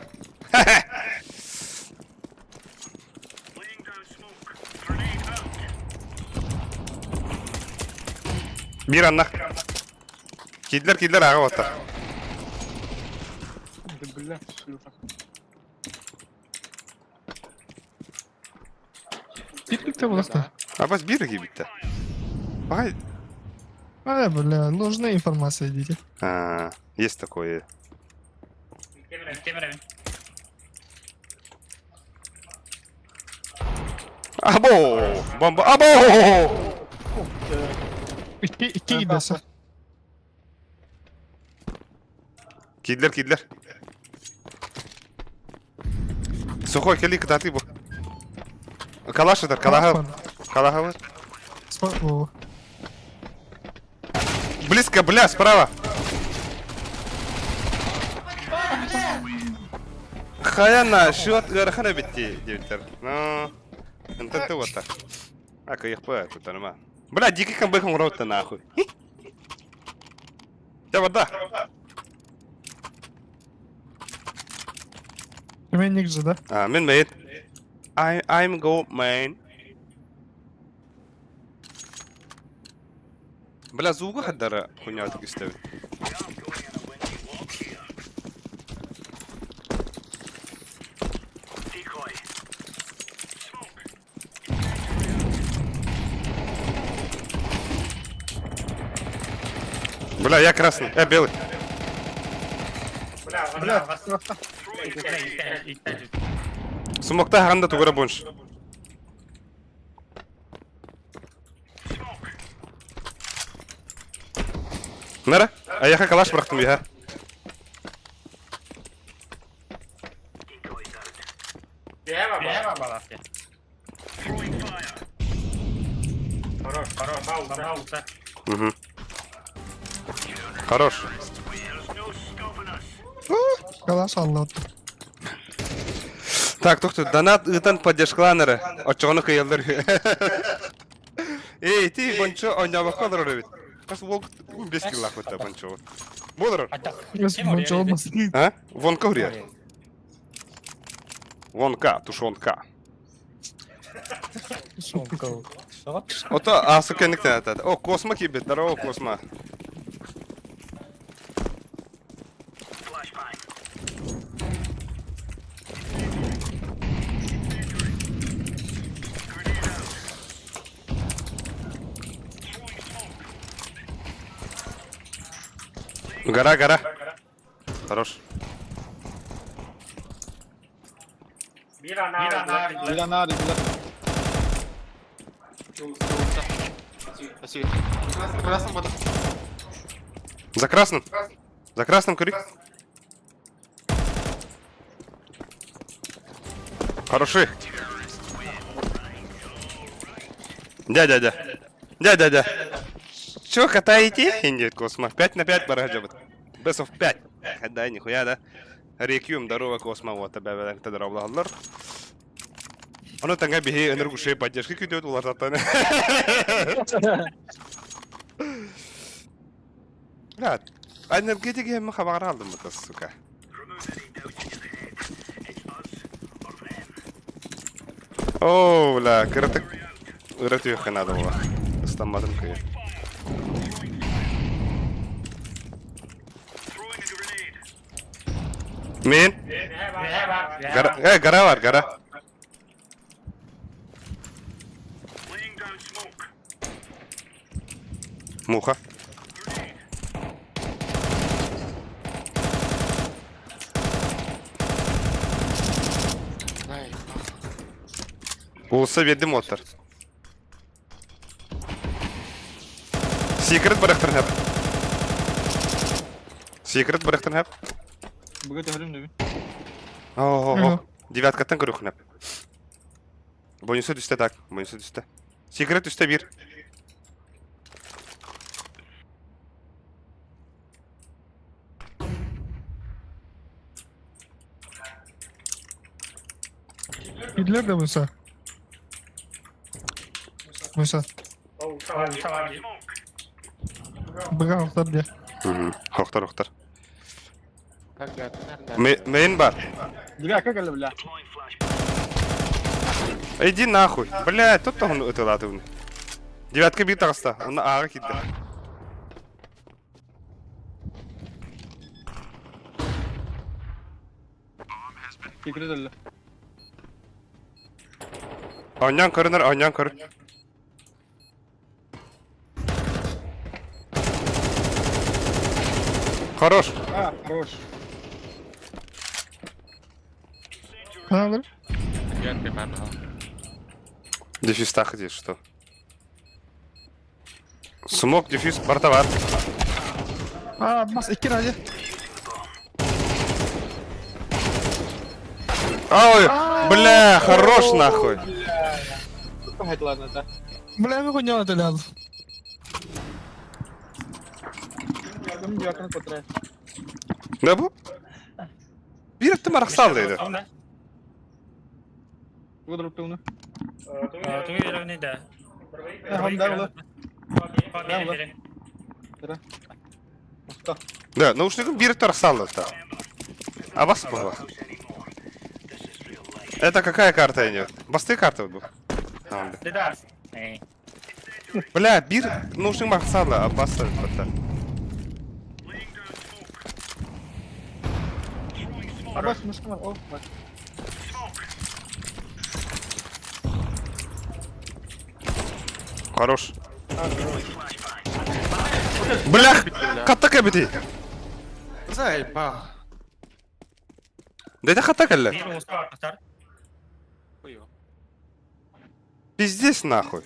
Бир аннах. Кидлер, кидлер аға оттар. Да бля, шлюха. Бирликте булахта. Абас бир битті. Ай. Ай, бля, нужна информация, идите. А, есть такое. Або! Бомба! Або! Икки икки идесе. Кидлер, кидлер. Сухой кели кытаты бу. Калаш это, калаха. Калаха. Близко, бля, справа. Хаяна, счет гарахана битти, девиттер. Ну, НТТ вот так. А, кайхпа, тут нормально. Бля, дикий камбэком рот-то нахуй. Да, вода. Мен же, да? А, мен мейт. I'm go man. Бля, звука хаддара хуйня так истебит. Бля, я красный, я белый. Бля, Смокта ханда тугара бонш. Нара, а я калаш бырахтым я. Угу. Хорош. Калаш аллат. Так, тохту, донат ытан поддержкаланыры. Очоғыны кыйылдыр. Эй, ти бончо ойнабаққа олар бит. Кас волк 15 килла хута бончо. Болор. Бончо olmasın. А? Вонка урия. Вонка, тушонка. Ото асу кенникте атат. О, космо кибет. Здорово, космо. Гора, гора. Хорош. Бля, надо, бля. Спасибо. Красным вода. За красным. За красным крик. Хороши. Дядя, дядя. Дядя, дядя. Чё, катаете? Индит Космо. 5 на 5 бараджабат. Best of 5. Да, нихуя, да. Реквием, здорово, Космо. Вот, тебя, тебя, Ону таңа биһи энергушей поддержки күтөт улар Бля, энергетик hem хабар алдым это, сука. О, бля, кырытык ырыт надо было. Ыстаммадым кыйын. Мен? Гора, гора бар, гора. Муха. Болса бердим оттар. Секрет барахтар хап. Секрет барыахтан хэп. Быга төһөрүм дөбүн. О, девяткаттан көрүөххүн эп. Бонуса түстэ так, бонуса түстэ. Секрет түстэ бир. Киирдилэр да Муса? Муса. Быга охтор диye. Охтор, охтор. Мейн бар. Девятка кэллэ бля. Иди нахуй. Бля, тут тоһун ытылаатыбын. Девятка биир таҕыста. Онно ааҕа киирдэ. Секрет өллө. Оонньоон көрүнэр, оонньоон көр. Хорош. А, хорош. Хаалар. Дефьюз так иди, что? Смок, дефьюз, барта бар. Аа, бас икки ради. Ой, бля, хорош нахуй. Ладно, да. Бля, мы хуйня это лял. Ne bu? Bir ettim araqsal dedi. Да, наушникым биир арахсал да. А вас было? Это какая карта идет? Басты карта был. Бля, бир наушник арахсал, а басы бата. Хорош. Блях, хатта кэбити. Заебал. Да это хатта кэллэ. Пиздец нахуй.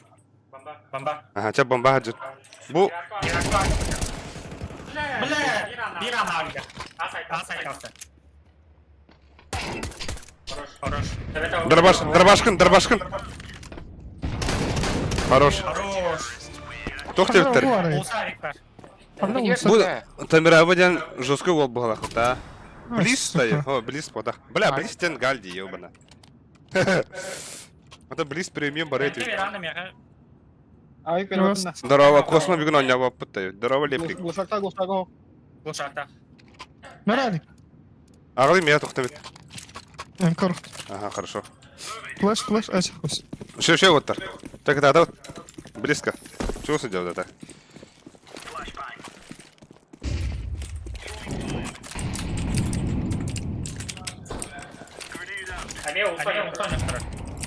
Бомба. Ага, ча бомба хаджит. Бу. Дробаш, дробашкын, дробашкын. Хорош. Туох диэбиттэр? Бу Тамираба диэн жесткий уол буолах да. Близ стоит. О, Близ подах. Бля, Близ тен гальди, ебана. Это Близ премиум барет. Здорово, Космо бүгүн оонньообоппут. Здорово, Леприк. Мэралик. Аҕалый мия тохтобит. Анкор. Ага, хорошо. Флеш, флеш, ась, хос. Все, все, вот так. Так, да, да, близко. Чего сидел, да, так?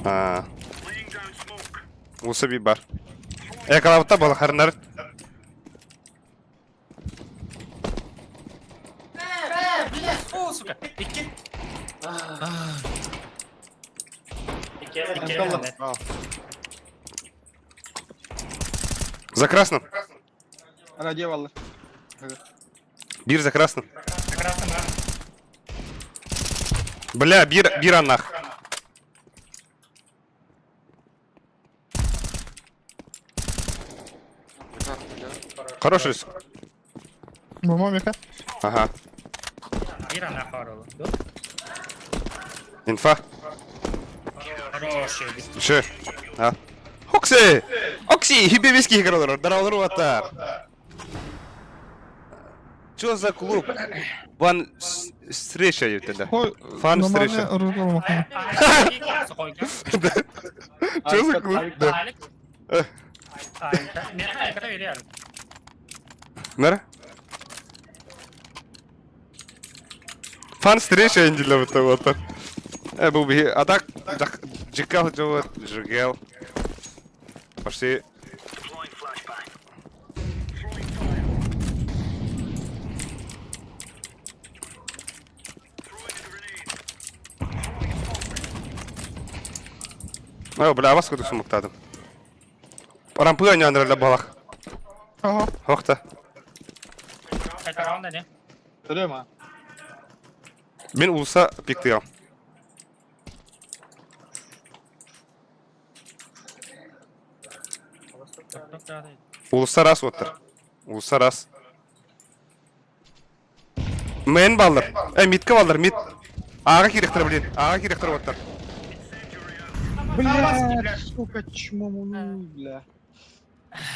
Аа. Уса бар. Э, калавта была харнар. За красным. Бир за красным. Бля, бир, бир нах. Хороший. Бомба мека. Ага. Инфа. Хороший. А. Окси! Окси! Хибибиский играл, здорово, атар. Чё за клуб? Ван встреча тогда. Фан встреча. Чё за клуб? Да. Нара? Фан встреча инделя вот вот. Э, был бы, а так, Джекал делает, Жигел. Пошли. Ой, бля, вас куда сумуктадым. Рампы они андрали балах. Ага. Охта. Көрүөм а. Мин уулусса пиктыам. Уулусса раз уоттар. Уулусса раз. Мэн баллар. Э, митка баллар, мит. Ааҕа киирэхтэрэ, блин. Ааҕа киирэхтэрэ уоттар. Бля, сука, чмо, бля.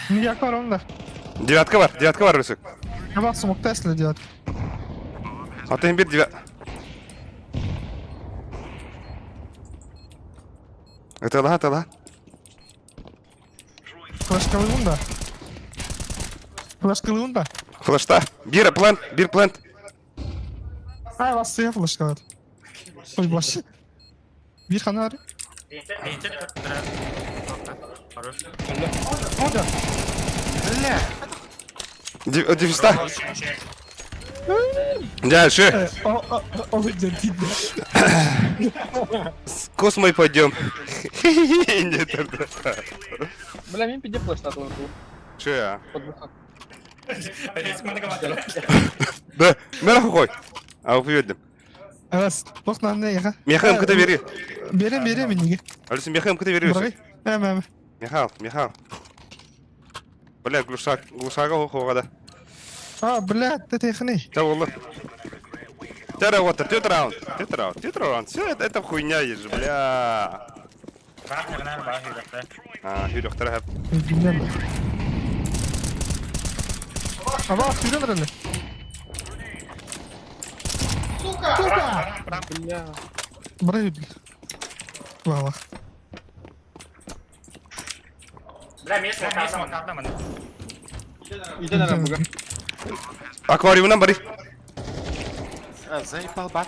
Мияка бар онда. Девятка бар, девятка бар өсөк. Кабак смокта эсле девятка. Атын бир девят. Ытала, ытала. Флешкалыгын да. Флешкалыгын да. Флешта. Бир плент, бир плент. Ай, вас флешкалар. Ой, баш. Бир хана бар. Ода. Бля! Дефиста. Дальше. С космой пойдем. Нет, тогда. Бля, мин пиде флеш татылар Че, а? Подбухак. Да, мэр хуй. А увидим. Раз, тохна не яха. Михаил, куда бери? Берем, берем миниге. Алиса, Михаил, куда бери? Бырагый. Эм, эм. Михаил, Михаил. Бля, глушак, глушага хоҕада. А, бля, ты техни. Да, والله. Тера вот, тет раунд, тет раунд, тет раунд. Все, это, это хуйня есть же, бля. А, хүрөхтөр хэп. Билем. Аба, сүйрен реле. Сука! Сука! Бля. Бырагый. Вала. Иди на буга. Аквариумнан бары. А, заебал бар.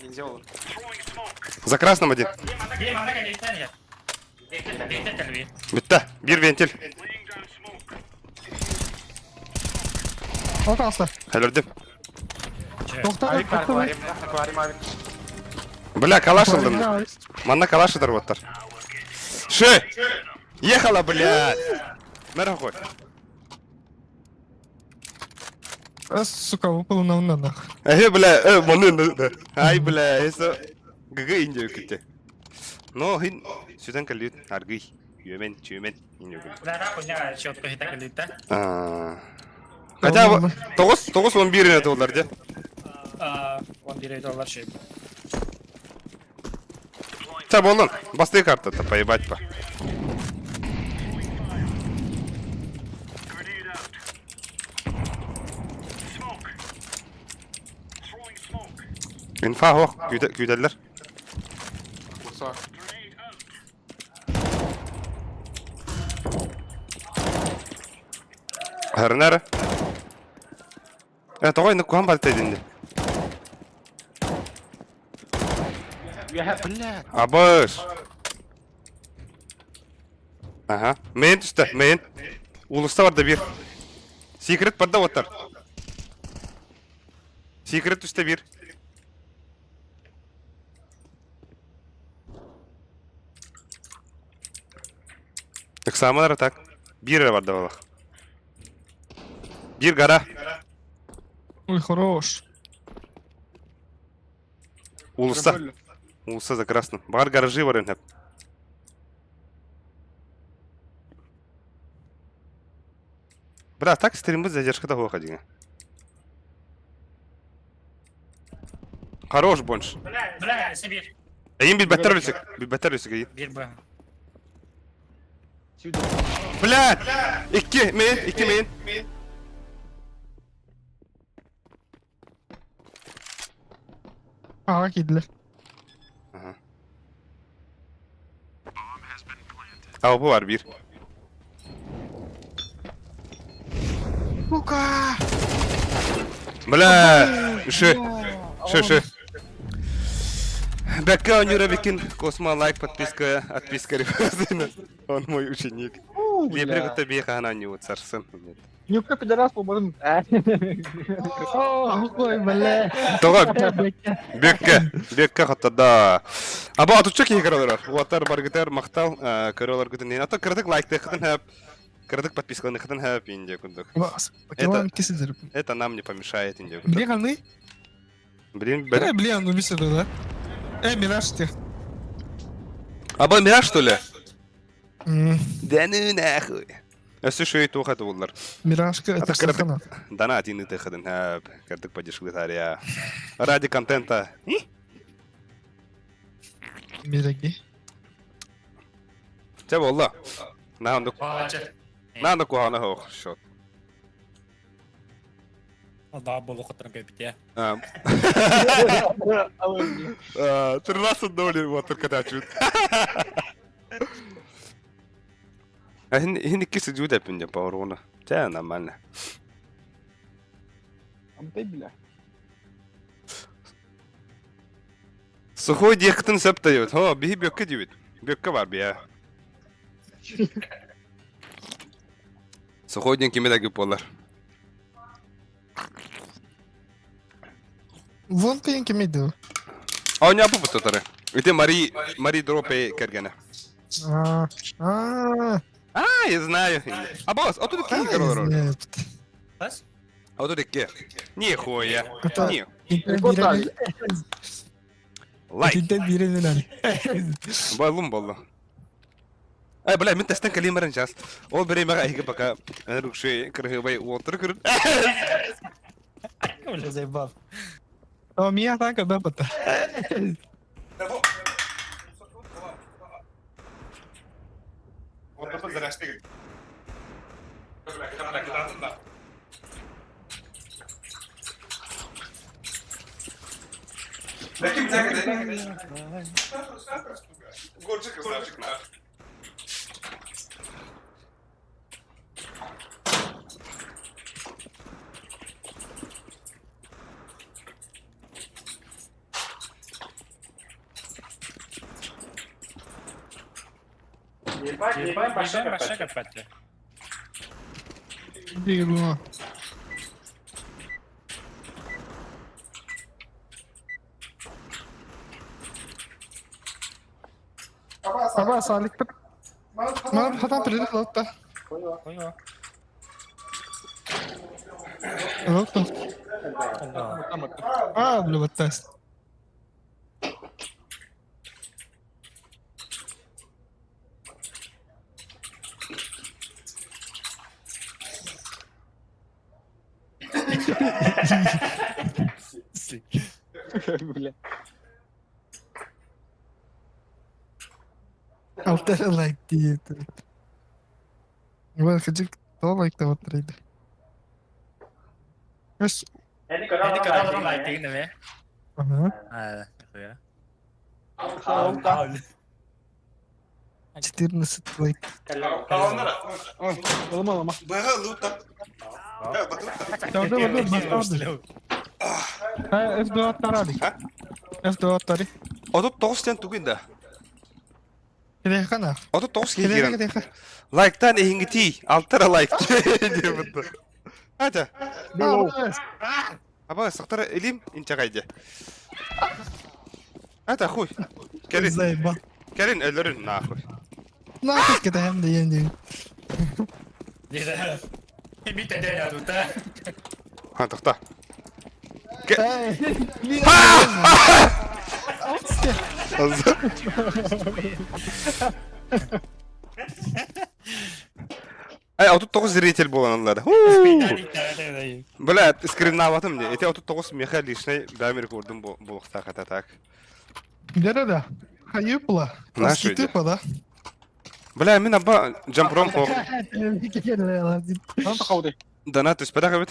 Нельзя olur. За красным один. Бүтті. Бір вентиль. От алса. Хәлірдім. Тохта, Авик бар, тохта. аквариум, аквариум, авик. Бля, калаш алдым. Манна калаш оттар. Ши! Ехала, блядь! Мэр хуй. Сука, выпал на нах. Э, бля, э, маны, ай, бля, это ГГ индия күтте. Но, хин, сүтен калют, аргый, юмен, чүмен, индия Хотя, тоғыз, тоғыз, он бір доллар, де? 11 доллар şey. Та, болон, басты карта-то, поебать по. Инфа хоқ, күйдәлер. Курса. Хәрнәрі. Э, тоғай, ну куан балта едінде. Бля! Абыш. Ага. Мейн түсті, мейн. Улуста бар да бір. Секрет бар да оттар. Секрет түсті бір. Экзаменер так. Бір бар да балақ. Бір гора. Ой, хорош. Улуста. Улуста за красным. Бар гаражи бар инхеп. Бра, так стримбы задержка того ходили. Хорош бонш. Бля, Сибирь. Эйин билбеттер өлсек. Билбеттер өлсек эйин. Bir bu. Блядь! Икки мейн, икки мейн. Ага, кийдилер. Ага. А, бу бар бир. Сука! Бля! Үші. Үші, үші. Бәкке Анюра Бекин, Космо лайк, подписка, отписка, Он мой ученик. Лепре күтті бейхана не царсын. Нюка пидорас по-моему. Ой, бля. Тоға, Бекке, Бекке хаттада. Аба атучча кей көрөлөр. Уаттар баргытар мактал көрөлөр күтүн. Ата кырдык лайк тыктын хап. Кыратык подпискаланыхтан хэп инде курдук. Это, это нам не помешает инде курдук. Блин, аны? Блин, блин. Блин, ну бисер, да? Мираж ты. А был Мираж, что ли? Да ну нахуй. Өссө шөй туох это буллар. Миражка это сахана. Дана один ты хадын хэп. Кырдык подешли Ради контента. Мираги. Чэ буолла. Наанды Наанды куһаҕана суох счет. Аллаа буолу хотторон кэлбитэ. 13 доли вот только тачут. Хин икки сидю депин деп ауруна. Чэ нормально. Амтай бля. Сухой диэхтин сөп дайбыт. Хо, биһи бүөккэ диэбит. Бүөккэ бар биэ. Сухой диэн кими да күп буолар. Вон кыйын кимий дуу? Оонньооппут тутары. Ити Мари Мари Дропе кэргэнэ. А, а, А, я знаю. А босс, а тут киһи көрөр. Бас? А тут икки. Нихуя. Не. Лайк. Итинтэн бииринэн Баллум боллу. Ай, бля, мин тэстэн кэлиим баран сейчас. Ол бириэмэҕэ эһиги пока рукши кырыһыбай уолтары көрүн. Бля, заебал. О, мия танка бэпэта. Ебать, большая копать. Диго. Аба саликпит. Мана хатан прилет лотта. Ой, Лотта. А, бля, вот тест. Бля. Алтар лайк диет. Вот, хочу то лайк того трейда. Эс. Эни көрө лайк деген эме? Ага. А, нихуя. 14 лайк. Алама, алама. F2 тарали. F2 тари. 39 тен тугин да. Кирехана. 39 киһи Кирехана киирэн. кирехана. Лайктан эһиҥҥитий. Алтара лайк. Диэбит. Ата. Аба сахтара илим инчаҕайдьа. Ата хуй. Кэлин. Заебал. Кэлин өлөрүн нахуй. Нахуй кидаем да енді. Ха тохта. Ай, 39 зритель буолан ыллар. Бля, скриннаабатым дии. Ити 39 миэхэ личный бэйэм рекордум буолуохтаах этэ так. Да-да-да. Хайыпла. Наш үйде. Типа, да? Бля, мин аба жампром хох. Ханан тахауды. Донат түспэтэх эбит.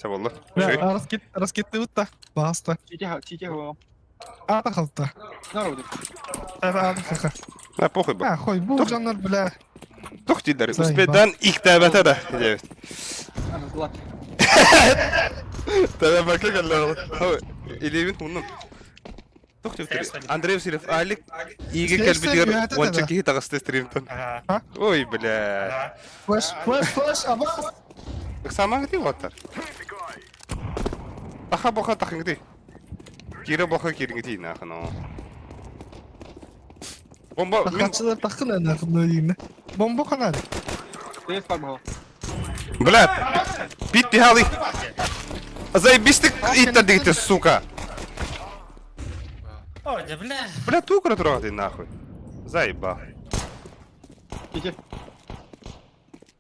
Чэ буолла. Раскит, раскитты утта. Баста. Тите, тите, Ата халта. Народу. Ата А, похуй ба. А, хой, бу жаннар, бля. Тух дииллэр. Заебал. Успедан иктээбэтэ да. Диэбит. Ана, злат. Тэбэбэккэ кэллэ. Илиибин ууннум. Тух диэбит. Андрей Васильев, Алик иигэ кэлбитигэр уонча киһи таҕыста стримтан. Ой, бля. Флеш, флеш, флеш, абас. Ыксаамаҥ уоттар. Таха боха тахыҥытый. Киирэ боха киириҥитий нахуй. Бомба мин Тахачылар тахын ана хынны. Бомба канар. Стейс бар бу. Бля, пит пихалый. Заебись ты иттер сука. Ой, да бля. Бля, ту трогай нахуй. Заебал. Ити.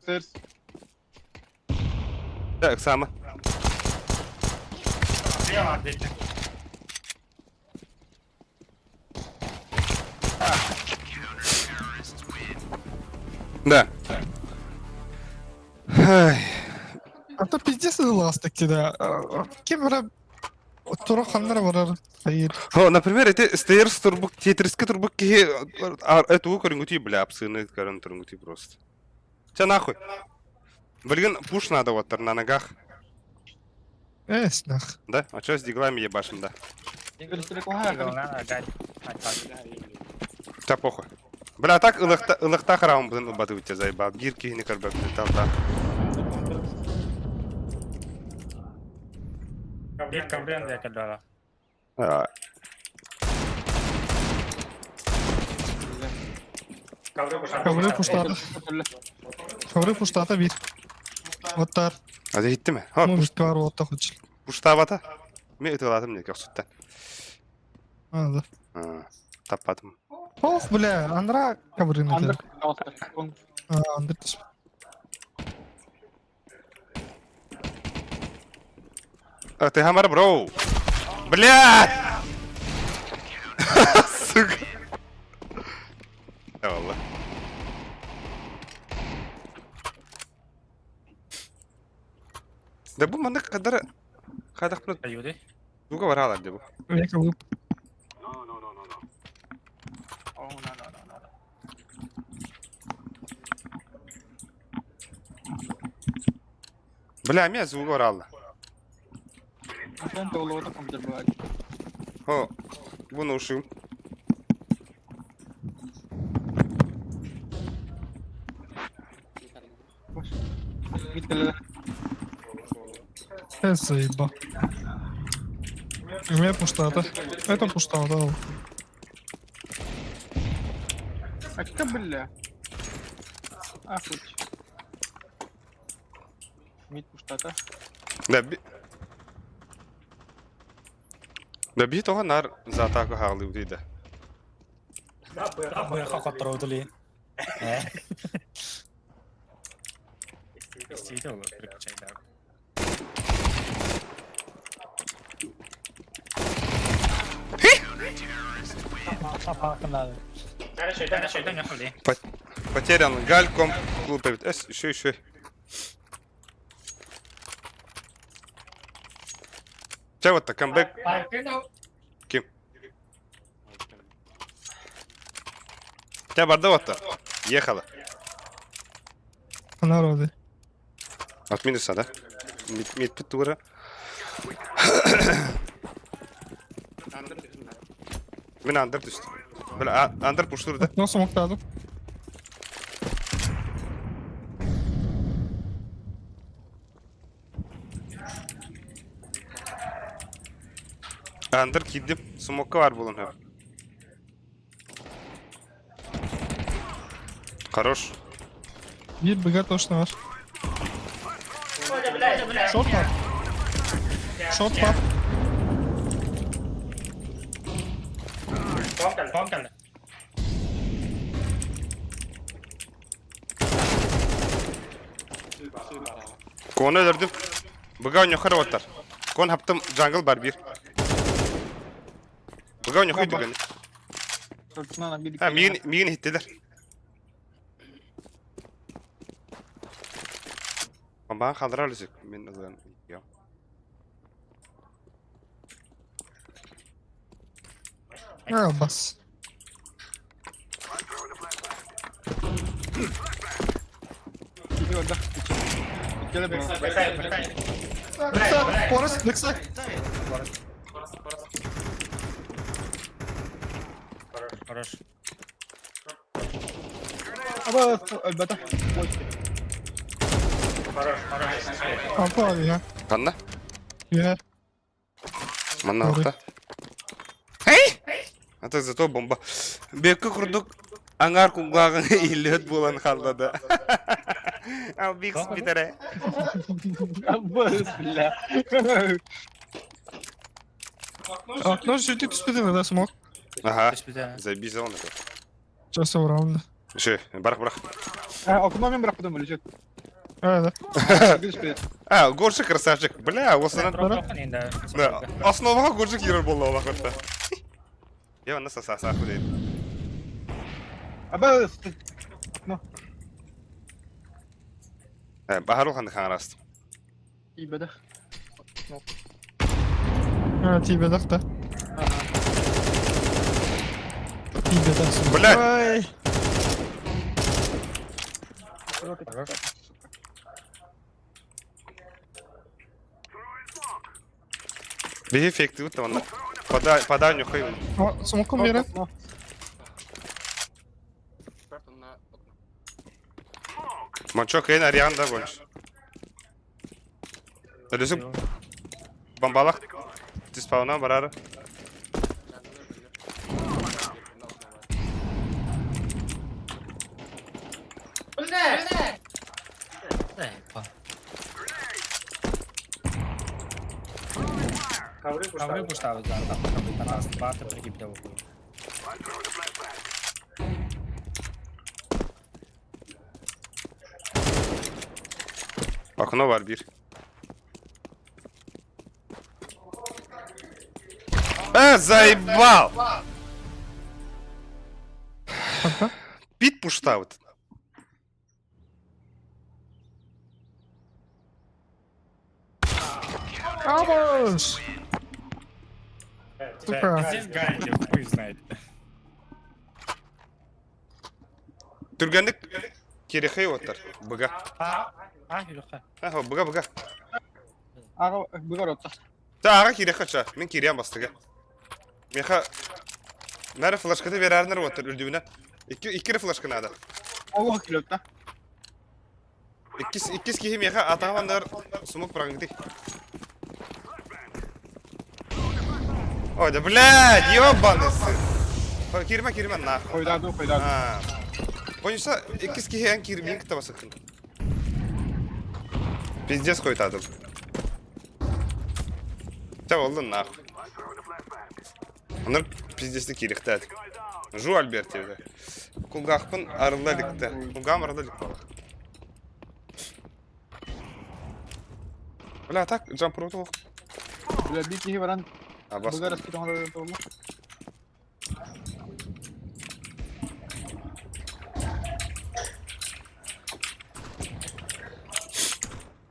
Сырс. Так, сама. Да. Ай. А то пиздец ылаастык да. Ким эрэ тура ханнара барар хайыр. О, например, эти стейрс турбук, тетриске турбук киһи эту көрүҥүтүй, бля, абсыны көрөн тургутүй просто. Ча нахуй. Блин, пуш надо вот на ногах. Эс нах. Да? А чё с диглами ебашим, да? Ча похуй. Бля, так ылыхта хараун блин убаты тебя заебал. Биир киһини көрбөппүн талта. Биир коврен декалдала. Ковры пуштата. Ковры пуштата биир. Оттар. А иһиттим ээ? Хо, Может, бар отта хочет. пуштаабата. Мен ытылатым не көхсүттэн. А, да. Таппатым. Ох, бля, андра ковры Андыр. А, андыр. А ты гамар, бро. Бля! Сука. Eyvallah. Да бу маннык кадара хадах бу Аюди. дуга баралар де бу. Века вып. Oh, no, no, no, no. Бля, мен звуга баралла. Антон толуота компьютер была. О, буну ушим. Миткале. Эс заеба. У меня пуштата. Это пуштата. А что, бля? Ахуй. Мит пуштата. Да би Да би того нар за атаку халы удида. Быха хотроудули. Истиде ол переключай. Потерян гальком клуб Эс, еще еще. Че вот так камбэк ким? Че барда вот Ехала. Народы. От минуса, да? Мид, мид тура. Мен андер түстү. Бля, андер пуштур да. Ну, смоктаду. Андер кидим. Смокка бар булун. Хорош. Биир быга точно бар. Шорт бар. Шорт бар. Бом кэллэ. Кону өлөрдүм. Быга ойнохор оттар. Кон хаптым джангл бар бир. Быга ойнохой түгэн. А, миин миин хиттилер. Баан халдыра үлүсүк. Мен ылган. А, бас. Бэксайд, Форест, бэксайд. Хорош. Аба, өлбөтө. Апа, я. Ханна? Я. Манна охта. Эй! А так зато бомба. Бекки курдук аңар куглагын илет булан халда да. Албикс бүтэрэ. Абыс, бля. Окно сүтүк түспүтүн да смог. Ага. Түспүтэ. Заебись он это. Сейчас уралны. Ши, барах барах. А, окно мен бырахпытым өлүчөт. Да. А, Горшик красавчик. Бля, осынан. Да, основаға Горшик ерер болды ол ақырта. Я оны саса худай. Абыс. Бахару ханды хаңараст. Ибедах. А, тебе да. Тебе да. Бля. Ой. Биһи эффективит онна. Подай, подай нюхай. Смоком берет. Манчок эйн Арианда больше. Өлүсүк бомбалах. Диспауна барары. Ковры пуштабы Баты прикип деп окуй. Окно бар бир. Заебал! Пит пуштаут. Абыс! Сука. Здесь Ганди, хуй знает. Түргәндік керехей оттар. Быга. А, а, Илюха. Аха, быга, быга. Ага, быгар отта. Та ага керехе ча. Мен керем бастыга. Меха Нәре флешканы берәрнер оттар үрдүбүнә. Икки икки флешка надо. Аллах килеп та. Иккис иккис кихи меха атамандар сумок прагыңды. Ой, да блядь, ёбаный сын. Кирме, кирме, нахуй. Койдады, койдады. А. Боюнча иккис кихи эн кирмин кыта басыкын. Пиздец койтадым. Та oldu нахуй. Онор пиздецти кирихтәд. Жу Альберт ебе. Кулгахпын арыла ликте. Кулгам арыла лик бала. Бля, так, джамп роту. Бля, бик кихи баран. Абас. Быгар аскы тоңда.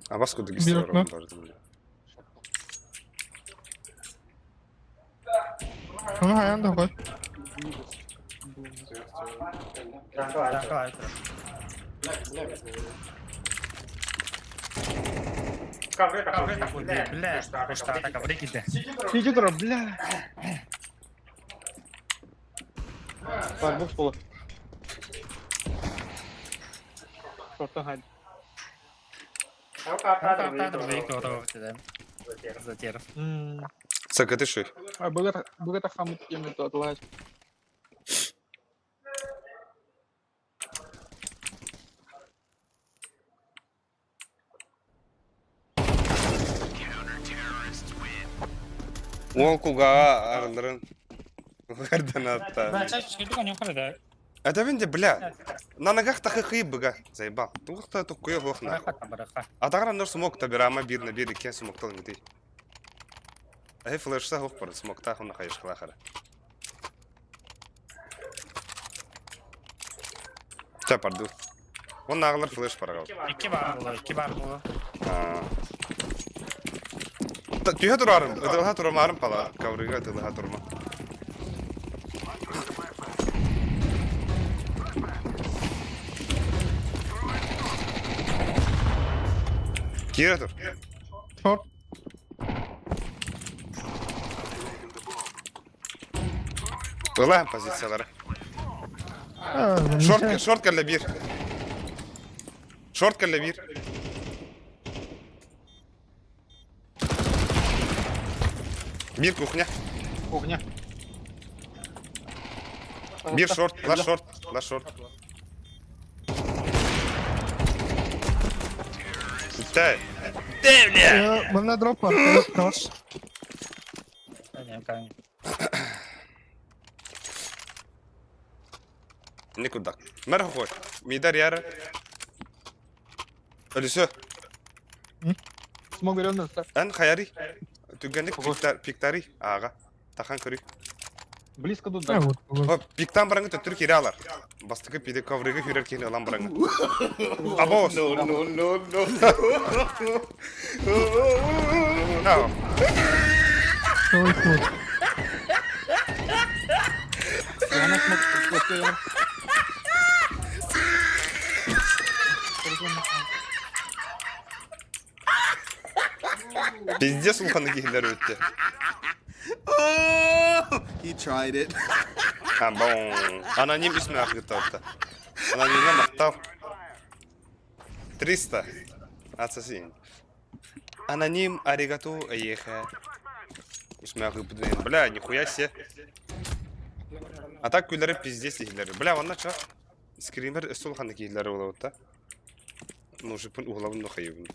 Абас куды Бир окно. Onu hayal da koy. Бля, пуштата ковры киде. Сиди тура, бля. Бар, бокс болы. Шорттан хайд. Затеров. Сакаты шой. А, быгар, быгар хамыт еме атлать. Ол кулга арыларын. Гардан атта. Да, чаще чуть не уходит, Это винде, бля. На ногах так и быга. Заебал. Тугта тукуя хохна. Атагара нор смок табирама бир на бир кен смок тал гди. Ай флешса хох пар смок та хона хайш хлахара. Та парду. Он наглар флеш парагал. Икки бар було, икки бар було. Түһэ турарым, ытылха турмарым пала, коврыга ытылха турма. Кире тур. Шорт. Ылаһын позициялары. Шорт, шорт кэллэ бир. Шорт кэллэ бир. Бир кухня. Кухня. Бир шорт, ла шорт, ла шорт. Тэй. Тэй, бля! Манна дроп бар, калаш. Не курдак. Мэр хой. Мидар яр. Ölüsü. Смог берем да. Эн хаяри. Түгенник пиктари. Ага. Тахан көрүй. Близко тут А, да. вот. вот. О, пиктан бараңы төттүр кире алар. Бастыкы пиде коврыгы хүрер кихини ылан бараңы. Абоос. No, no, no, no. No. Целый ход. Она смог. Пиздец улханы кихилер өтте. He tried it. Абон. Аноним ismi акытты. Анонимге мактав. 300. Ассасин. Аноним аригату эйеха. Ismi акытты. Бля, нихуя себе. А так күлләре пиздец кихилер. Бля, онна ча. Скример өстө улханы кихилер болот да. Ну, жипын углабын нохайыбын.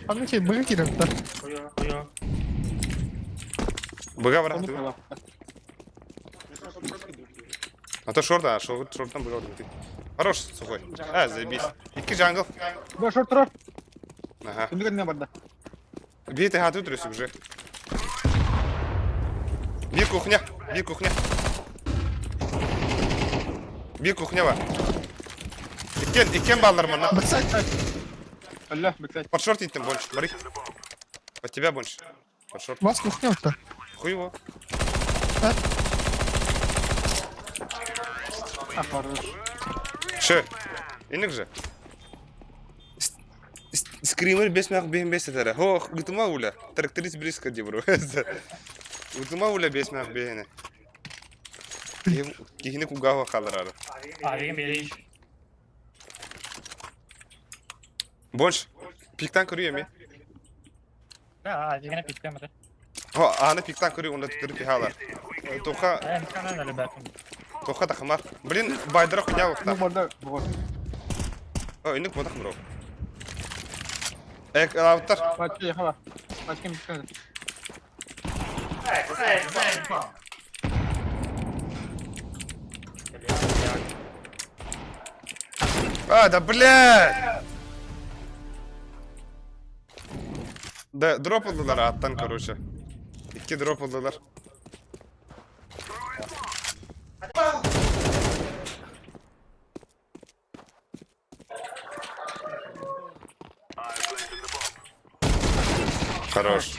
Аны кей, быгы кирәк та. Быга барахты. А то шорта, шорт, шорттан быга барахты. Хорош, сухой. А, заебись. Икки джангл. Да, шорт, шорт. Ага. Түндүк не барда. Бир ты хату трюсүк уже. Бир кухня, бир кухня. Бир кухня бар. Иккен, иккен баллар мына. Баксайт. Алла, бэксайд. Под шорт иттим больше, смотри. Под тебя больше. Под шорт. Вас кухня вот Хуй его. А, хорош. Ше. Иник же. Скример бес мях бем бес этер. Хо, гытыма уля. Тракторист близко дебру. Гытыма уля бес мях бене. Кихини кугава халар ары. Авигин берейш. Больше. Пиктан көрү эми. Да, авигин пиктем это. Хо, аны пиктан көрү онда түтүрүп пихалар. Тоха, Э, канал ребята. тоха да хамар. Блин, байдыра хуйня Ну, вакта. барда. Вот. О, иник бодах бро. Эк, алаптар. Пачка ехала. Пачка бэксайд. А, да блядь! Да, дроп aldılar аттан, короче. Икки дроп aldılar. Хорош.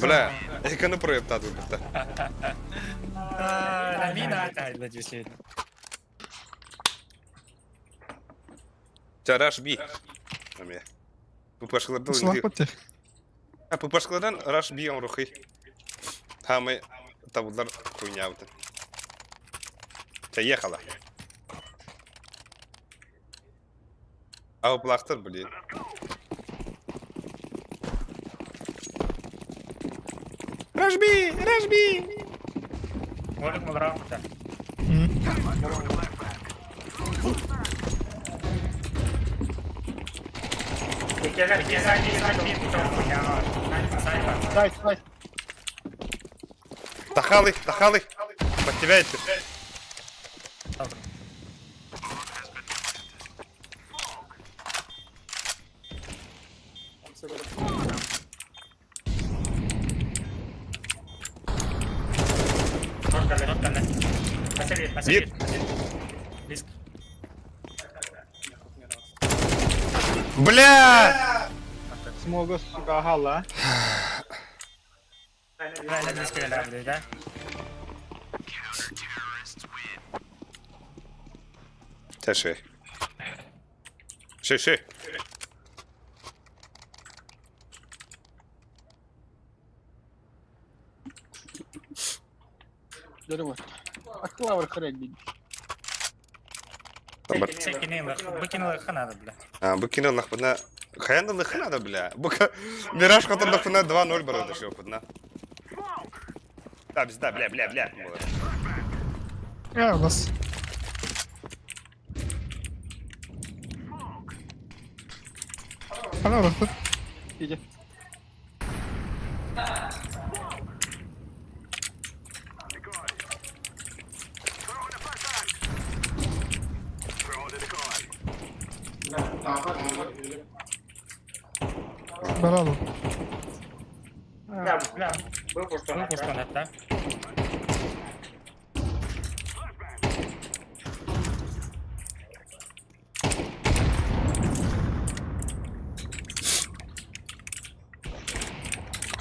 Бля, эконы проептады бітті. Рамина, действительно. Раш би. Аме. Пупашкалардан Слах поте. А пупашкалардан раш би рухи. Хамы табулар хуйня вот. Заехала. А уплахтар, блин. Рашби! Рашби! Молик мулрам да. Сайт, сайт. Тахалы, тахалы! Под тебя это. Бир. Бля! Смога, сука, агала. Тэши. Ши, ши. Здорово. А клавр хрень, блин. Выкинула надо, бля. А, бу кино лахпына. Хаян лыхы надо, бля. Бука Мираж хотон лахпына 2-0 барады шо пына. Да, бизда, бля, бля, бля. А, у нас. Хана барахтар. Иди. Баралым. Был куштан да?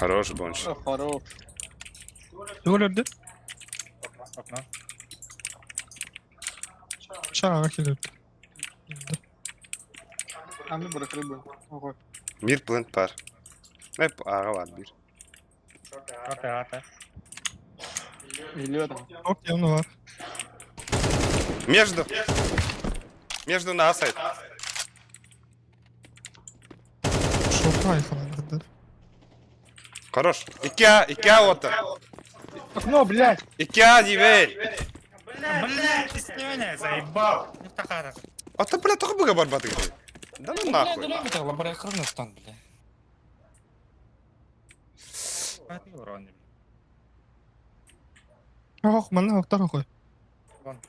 Хорош, Бонч. Хорош. Өлөрдө. Окно. Чаға келеді. Аны бырахры бу. Ого. Бир плент пар. Эп, ага бар бир. Ата, ата. Илиот. Оп, явно бар. Между. Между на сайт. Шорты айқаландырды. Хорош. Икки А, икки А ота. Окно, блядь. Икки А дибей. Блядь, ты с меня заебал. Ну тахара. Ата, бля, только быга барбаты. Да ну нахуй. Лабораторный бля. Урон. Ох, манна оқтар охой. Вон.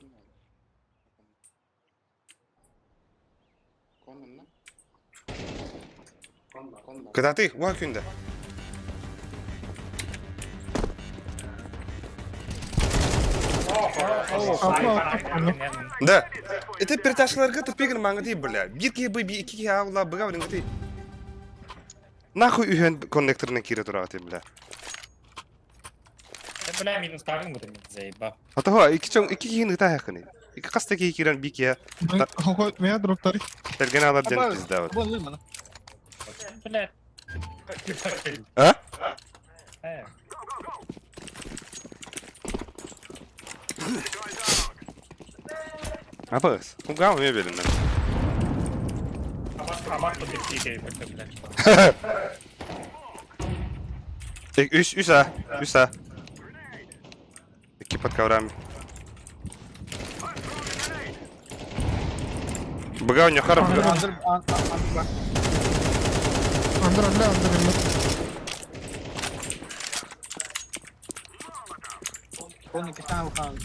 Кытаты, уа күндә. Да. Это переташкаларга тупигин маңгы бля. Бир ки б би ики аула быга блин ты. Нахуй үйен коннекторына кире турагы бля. Бля, минус тагын бу заебал. Ата ики чоң ики кийин ыта якыны. Ики каста ки кирен би ки Охой, меня дроптары. терген алар ден пизда вот. Бон лымана. Бля. А? Э. Апас. Куга мебелин. Абат тут бит бля. Үс үс а, үс а. Ики под коврами. Быга у него харап. Андыр, андыр, Андыр, андыр, андыр, андыр. Оны кистан ухан.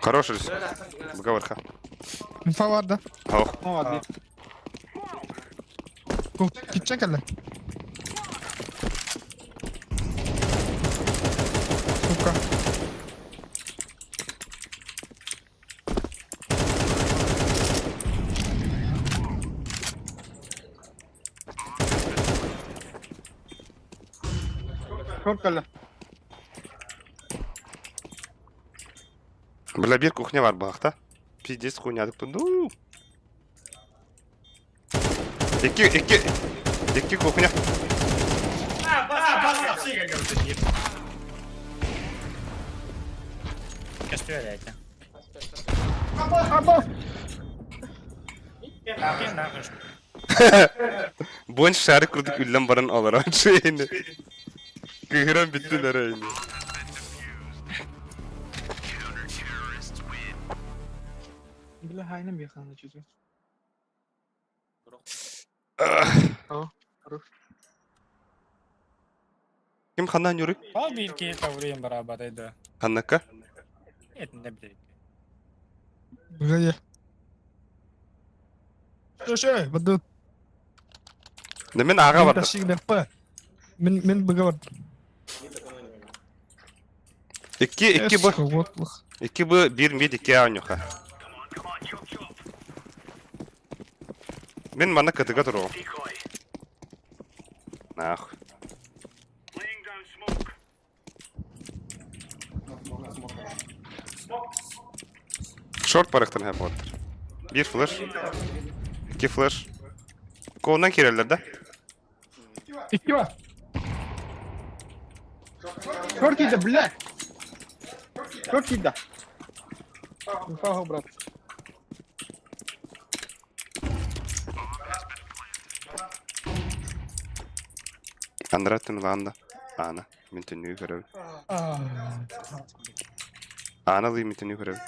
Хороший. Быга верха. Инфа бар да. Ох. Ну ладно. Китчен кәлі. Сука. Шоркала. Бля, бир кухня бар бахта. Пиздец хуйня тунду. Ики, ики, ики кухня. Костюляйте. Бон шары курдук үллән баран алар анчы Кыгыран биттилер эйни. Бля, хайным беханы чизу. Ким ханнан юры? Ал бир ки таврыйм барабар да. Ханнака? Это не блядь. Быга Слушай, баду. Да мен ага бар. Мен мен быга бар. Икки, икки б. Икки б бир мед икки аунюха. Мен мана кытыга туру. Нахуй. Шорт барахтан хэп оттыр. Бир флеш. Икки флеш. Колунан киреллер да? Икки бар. Шоркида, блядь. Шоркида. Инфа, брат. Андраттын ланда. Ана. Мен түнүгү көрөбүн. Аана лыймытын көрөбүн.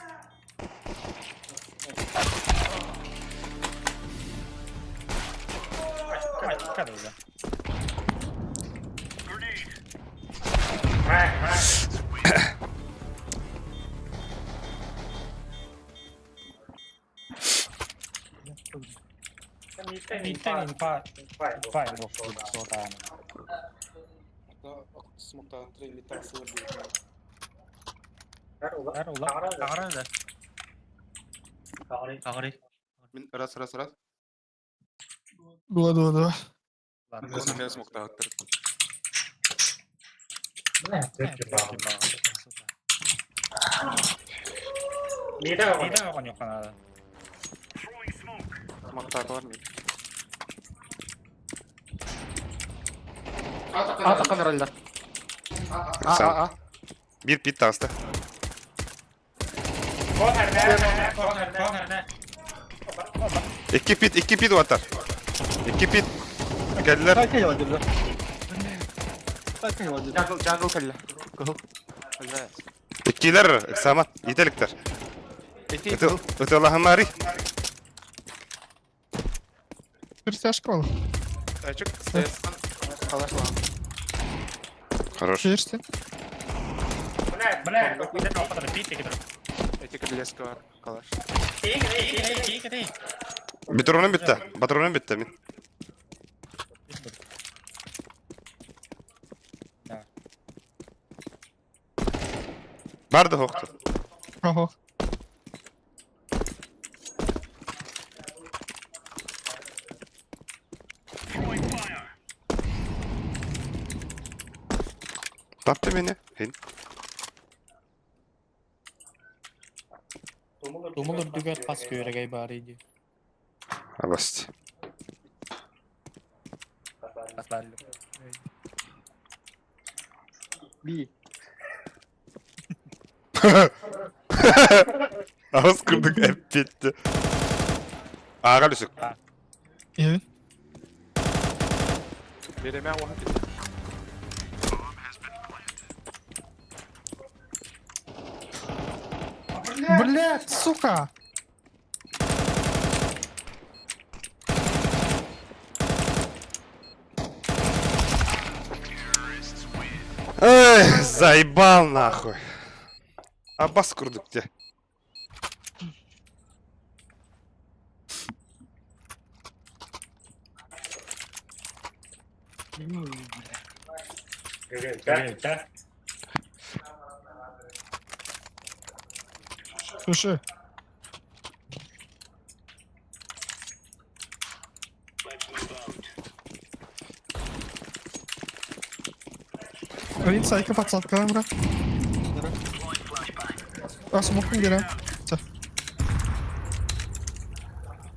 Мин раз раз раз. Дуа дуа дуа. Мен смоктааттар. Смоктааталар мен. Атақан роллар. А, а, а. Бир пит таҕыста. Икки пит, икки пит уотар. Икки пит. Кэллилэр. Jungle, jungle кэллэ. Кыһыл. Иккилэр ыксаамат, ителиктэр. Ытыалаһымаары. Перетяжка ол. Чык, Калаш лам. Хорош. Персти. Эти кадлеска бар. Калаш. Патроным бүттэ. Патроным бүттэ мин. Бар да хохту. Ого. Тапты мени. Хин. Тумул үрдүгэр хас күөрэгэй баар дии. Абасть. Би. Ağız kırdık hep bitti. Аға түсік. Е. Береме оха. Блять, сука! Эх, заебал нахуй. Абас курдук те. Слушай. Блин, сайка подсадка, бра. А, смог не гера.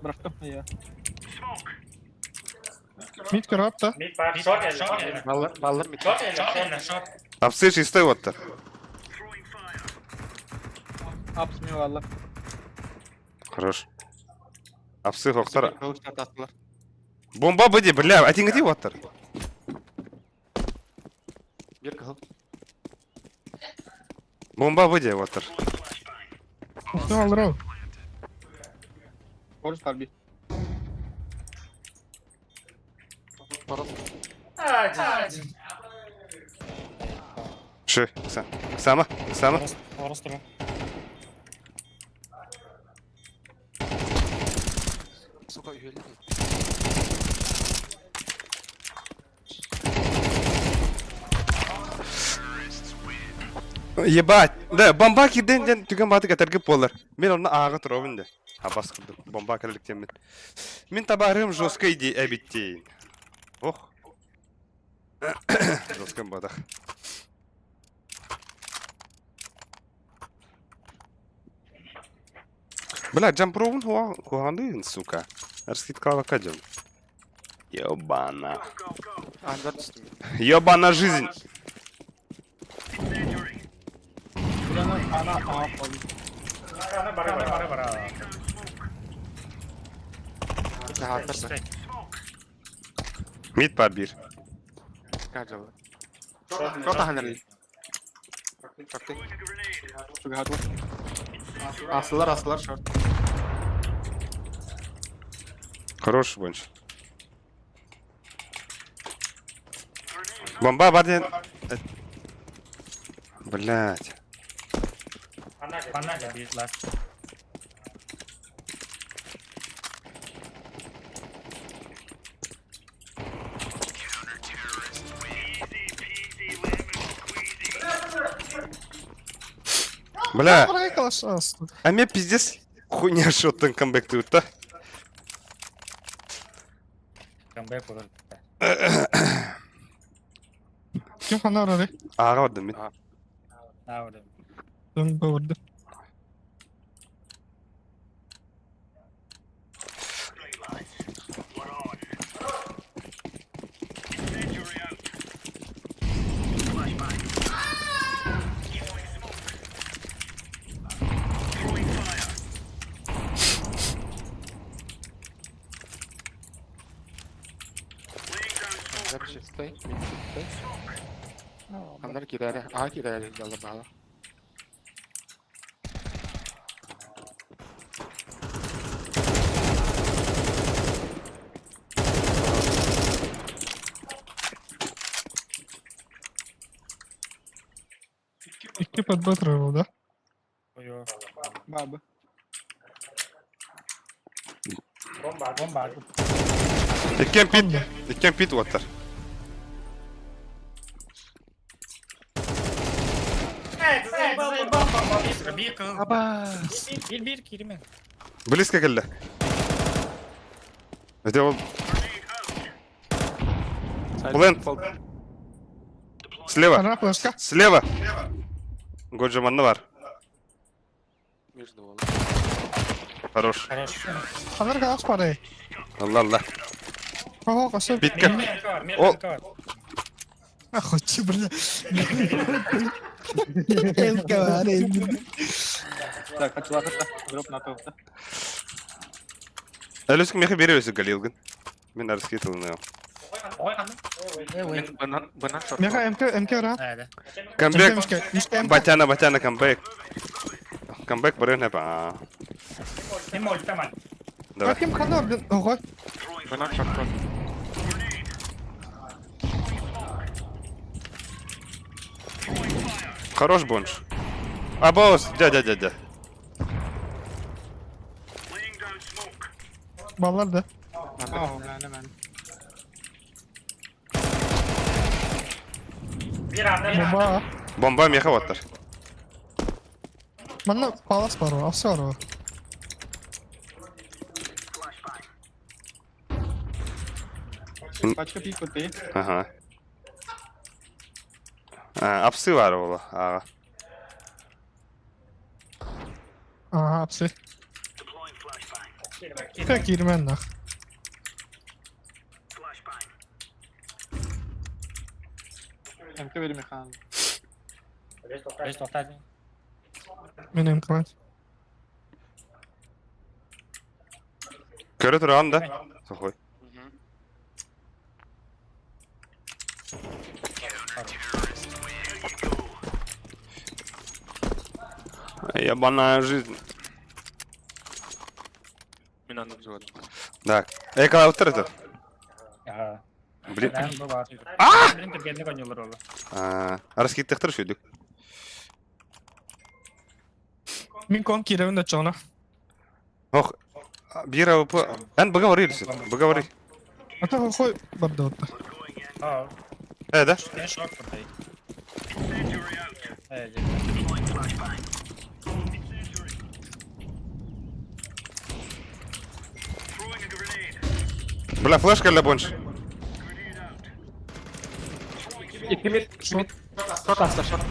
Бырахтым я. Мид краб, да? Баллар, баллар мит. Апсы чистой оттар. Апс ми валла. Хорош. Апсы хоқтар. Кылыш ататтылар. Бомба быди, бля, атиңгити оттар. Бир кыһыл. Бомба быди оттар. Все, алрау. Орус kalbi. Шы, са. Сама, сама. Сука, үйелі. Ебать. Да, бомба кирден ден түген баты кәтәргіп болар. Мен оны ағы тұробын де. Абас кырдым. Бомба кіріліктен мен. Мен табарым жестко иде әбиттейін. Ох. Жестко бадах. Бля, джампровун хуанды, сука. Раскидкала кадем. Ёбана. Андар түстім. Ёбана жизнь. Buranın ana A oldu. Rahatlar. Мид бар бир. Кажалы. Шота ханар. Шорты. Чугаһатылар. Асылар, асылар, шорт. Хорош больше. Бомба бар диэн... Блять. Манна биир last. Бля, Проехала шанс. а мне пиздец хуйня шоттан камбэк да? Камбэк olur. Ким хана барар? Ааҕа бардым мин. Аа orada. Дым барды. Мандар чистай, мин чистай. Андар кирәре, а кирәре ялы бала. Икки подбатырыл, да? Ой, Баба. Бомба, бомба. Иккен пит, иккен пит уоттар. Bir kıl. Аба. Bir bir киримен. Близко кэллэ. Это ол Плент. Слева. Ана флешка. Слева. Годжа манна бар. Между ол. Хорош. Хорош. Ханар калаш барай. Алла алла. Ого, касы. Битке. Ол. Охочи, бля. Элка барай. Так, хачыла хача. Дроп на то. Әлөск мехе бере өсө галилгин. Мен арыски тылны. Ой, канды. Мен банан, банан шорт. Меха МК, МК ра. Haydi. Камбэк. Мишка, Мишка МК. Батяна, батяна, камбэк. Камбэк барын хапа. Hem oldu tamam. Давай. Ким хана, блин. Ого. Банан шорт. Хорош бонж. А босс, дядя, дядя. Баллар да. Aa, мен мен. Bir anda bir anda. Бомба. Бомба меха ваттар. Манна палас бар, асы бар. Пачка пик ты. Ага. А, апсы бар ола. Ага. Ага, апсы. Так, кирмен нах. МК бери механ. Beş nokta. Мен МК бар. Көрө туран да. Сохой. Ебаная жизнь. Мен аны жуадым. Так. Эй, кала уттар это. Aha. Блин. Ben bu var. Ah! Benim de kendi oynuyorlar oğlum. А, Арыски тахтар шүйдүк. Мин кон киребин да чона. Ох, бир АВП. Эн бага барыр Бага барыр. Ата хой барды отта. Aa, Э, да? ben şok buradayım. Evet. Бля, флешка для бонж. Икки мид, икки мид. Шорт аста, шорт.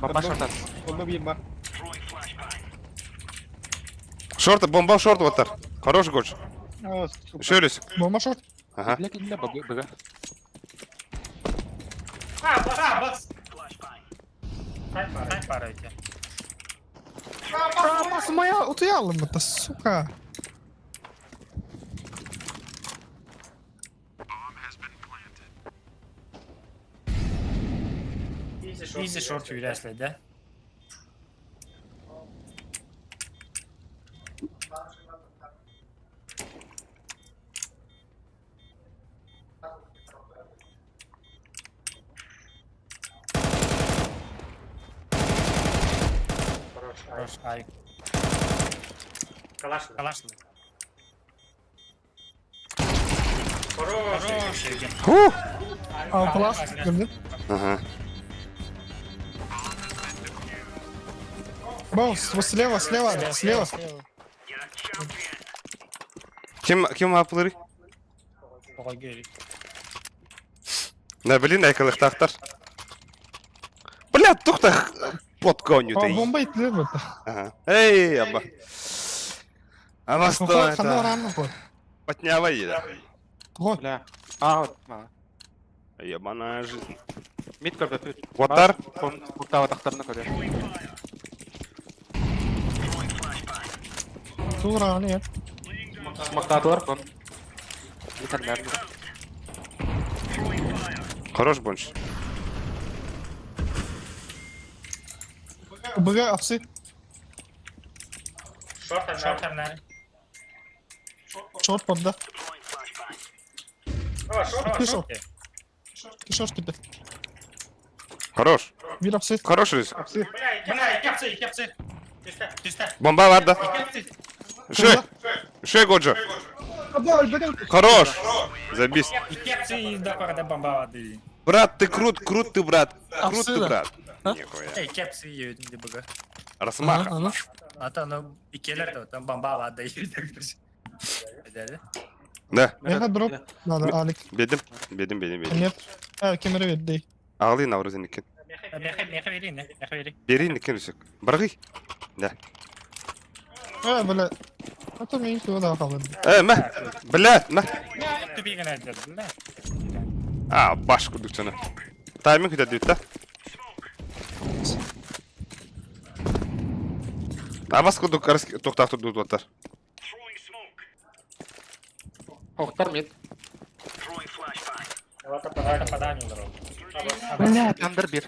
Бомба шорт аста. Бомба бир бар. Шорт, бомба шорт ваттар. Хорош гоч. Aa, сука. Шөлүс. Бомба шорт. Ага. Бля, килля бага, бага. Sen para ite. Бас моя утуялым это, сука. Easy short сүүрээслэйдэ. Хорош, ай. Калаш. Хорош, Евген. Фух! А, пласт, көрдүм. Ага. Бау, слева, слева, слева. Ким ким аплырый? Оҕо гeri. Да, блин, айкалыктаахтар. Бля, тухта подгоню А, ты. бомба итлер бата. Ага. Эй, аба. Аба что Ханна это? рано вот. Потнява еда. Вот. Бля. А, вот. А. Ебаная жизнь. Мид көрбөпүт. Уоттар? Куртаабатахтарына көрөр. Тул рано нет. Мактаатылар кон. Битерлер. Хорош бонч. БГ апсы. Short ханнары. Шорт под, да. Ты шорт. Окей. Ты шорт киде. Хорош. Бир апсы. Хорош риск. Бля, икки апсы. Түстэ. Бомба бар да. Икки апсы. Шей. Шей, Годжо. Хорош. Забись. Икки апсы да парада бомба бады. Брат, ты крут, крут ты, брат. Крут ты, Апсы, да. брат. А? Нихуя. Икки апсы үйөдүн быга. Росомаха. Ага, Ата ну иккилэр да там бомба бады. Эдели. Да. Меха дроп. Надо, Алик. Бедим. Бедим, бедим, бедим. Нет. А, кемере берди. Ағлый Наурызын екен. Меха меха берейин, меха берейин. Берейін екен үсік. Барғый. Да. А, бля. А то мен куда қалды. Э, мә. Бля, мә. Түбеген әдер, бля. А, баш күрдік сені. Тайминг күтеді дейді да. Абас күрдік тоқтақ тұрды оттар. Охтар мид. Падание олар. Бля, тандыр бир.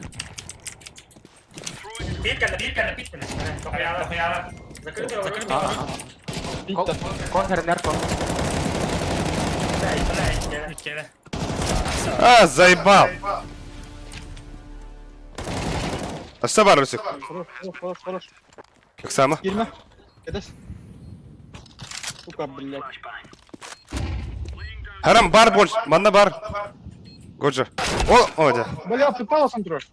Бир кәлі, бир кәлі, бир кәлі. Тоқияла, тоқияла. Закрытый, закрытый. Кон хернер кон. Бля, иккилэр. А, заебал. Аста бар үсік. Хорош, хорош, хорош. Оксана. Кирме. Кедес. Сука, блядь. Харам бар больше. Манна бар. Годжа. О, о, да. Бля, ты паласом трешь.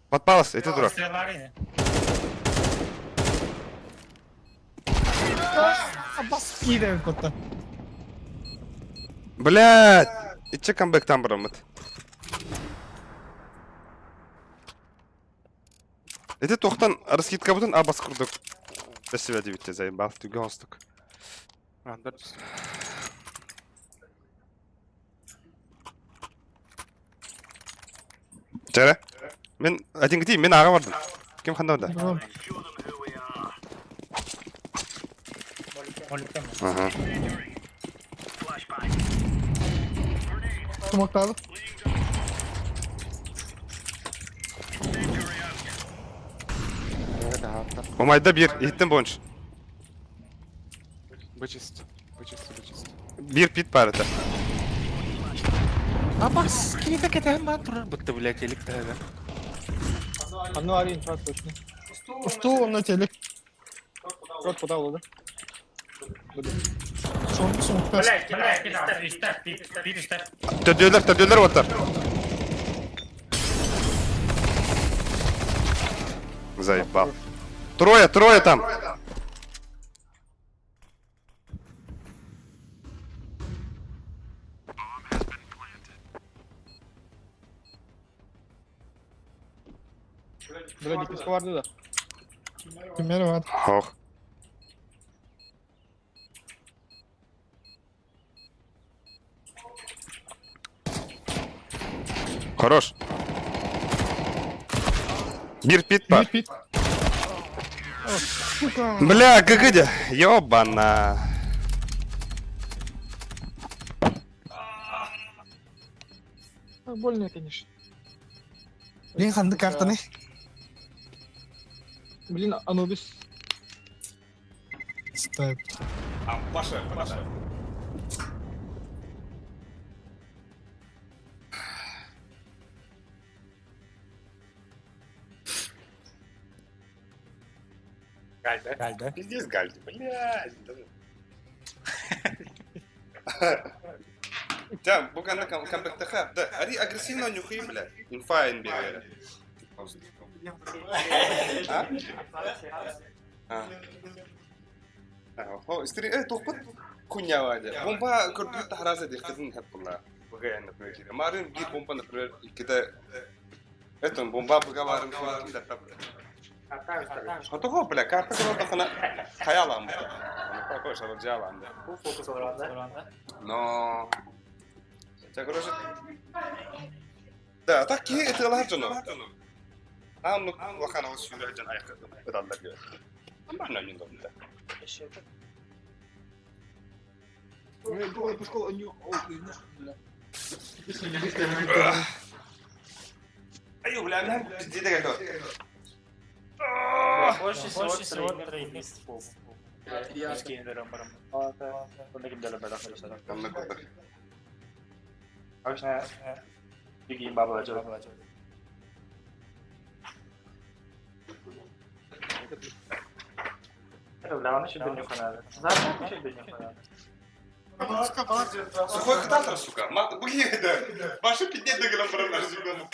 Подпалась, это дурак. Бас киде котта. Блядь. Итче камбэк там барамыт. Это тоқтан раскидка бұтын абас құрдық. Спасибо, дебітте, заебал, түге остық. Андыр. Жара. Мен один где, мен аға бардым. Ким ханда барды? Ага. Тумактады. Омайда бир, иттен бойынша. Вычисть. Вычисть, вычисть. Бир пит бар это. Абас, киде кетен бар турар бытты, блядь, элик тәді. Одну арин, брат, точно. Что он на телек? Рот подал, да? Шорт, шорт, пес. Бля, икки үстэ, бир үстэ. Төделер, төделер оттар. Заебал. Трое, трое там. Блядь, икки барды да. Кемере бар. Ох. Хорош. Бир пит бар. Бир пит. О, сука. Бля, ГГ Ёбана. Больно, конечно. Блин, ханнык картаны? Блин, Анубис. Стоп. А, Паша, Паша. Галь, да? Галь, да? Пиздец, Гальди, блядь. Да, бу канна камбэктаха. Да, ари агрессивно нюхай, бля. Инфа НБР. А? А. А, истри, тохпут хуйня дии. Бомба көрдүү таһарааса диэхтэрин хэп буолла. Быга, например, Марын биир бомба, например, иккитэ Это бомба быга барын ким да Хотого, бля, карта көрдөхүнэ хайалаан бу. Какой шарожалаан да. Бу фокус олорон Но... Ча, короче... Да, так киһи ытыалаһар дьоно. Аан улахан ол сүүрэр дьон айах ыталлар диyor. Нормально ойнун да. Ай, бля, мен пиздец кэллэ. Больше всего троих Онно курдук. Сухой кататор, сука. Мат, буги, да. Башы пиздец дегелем бараннар, сука.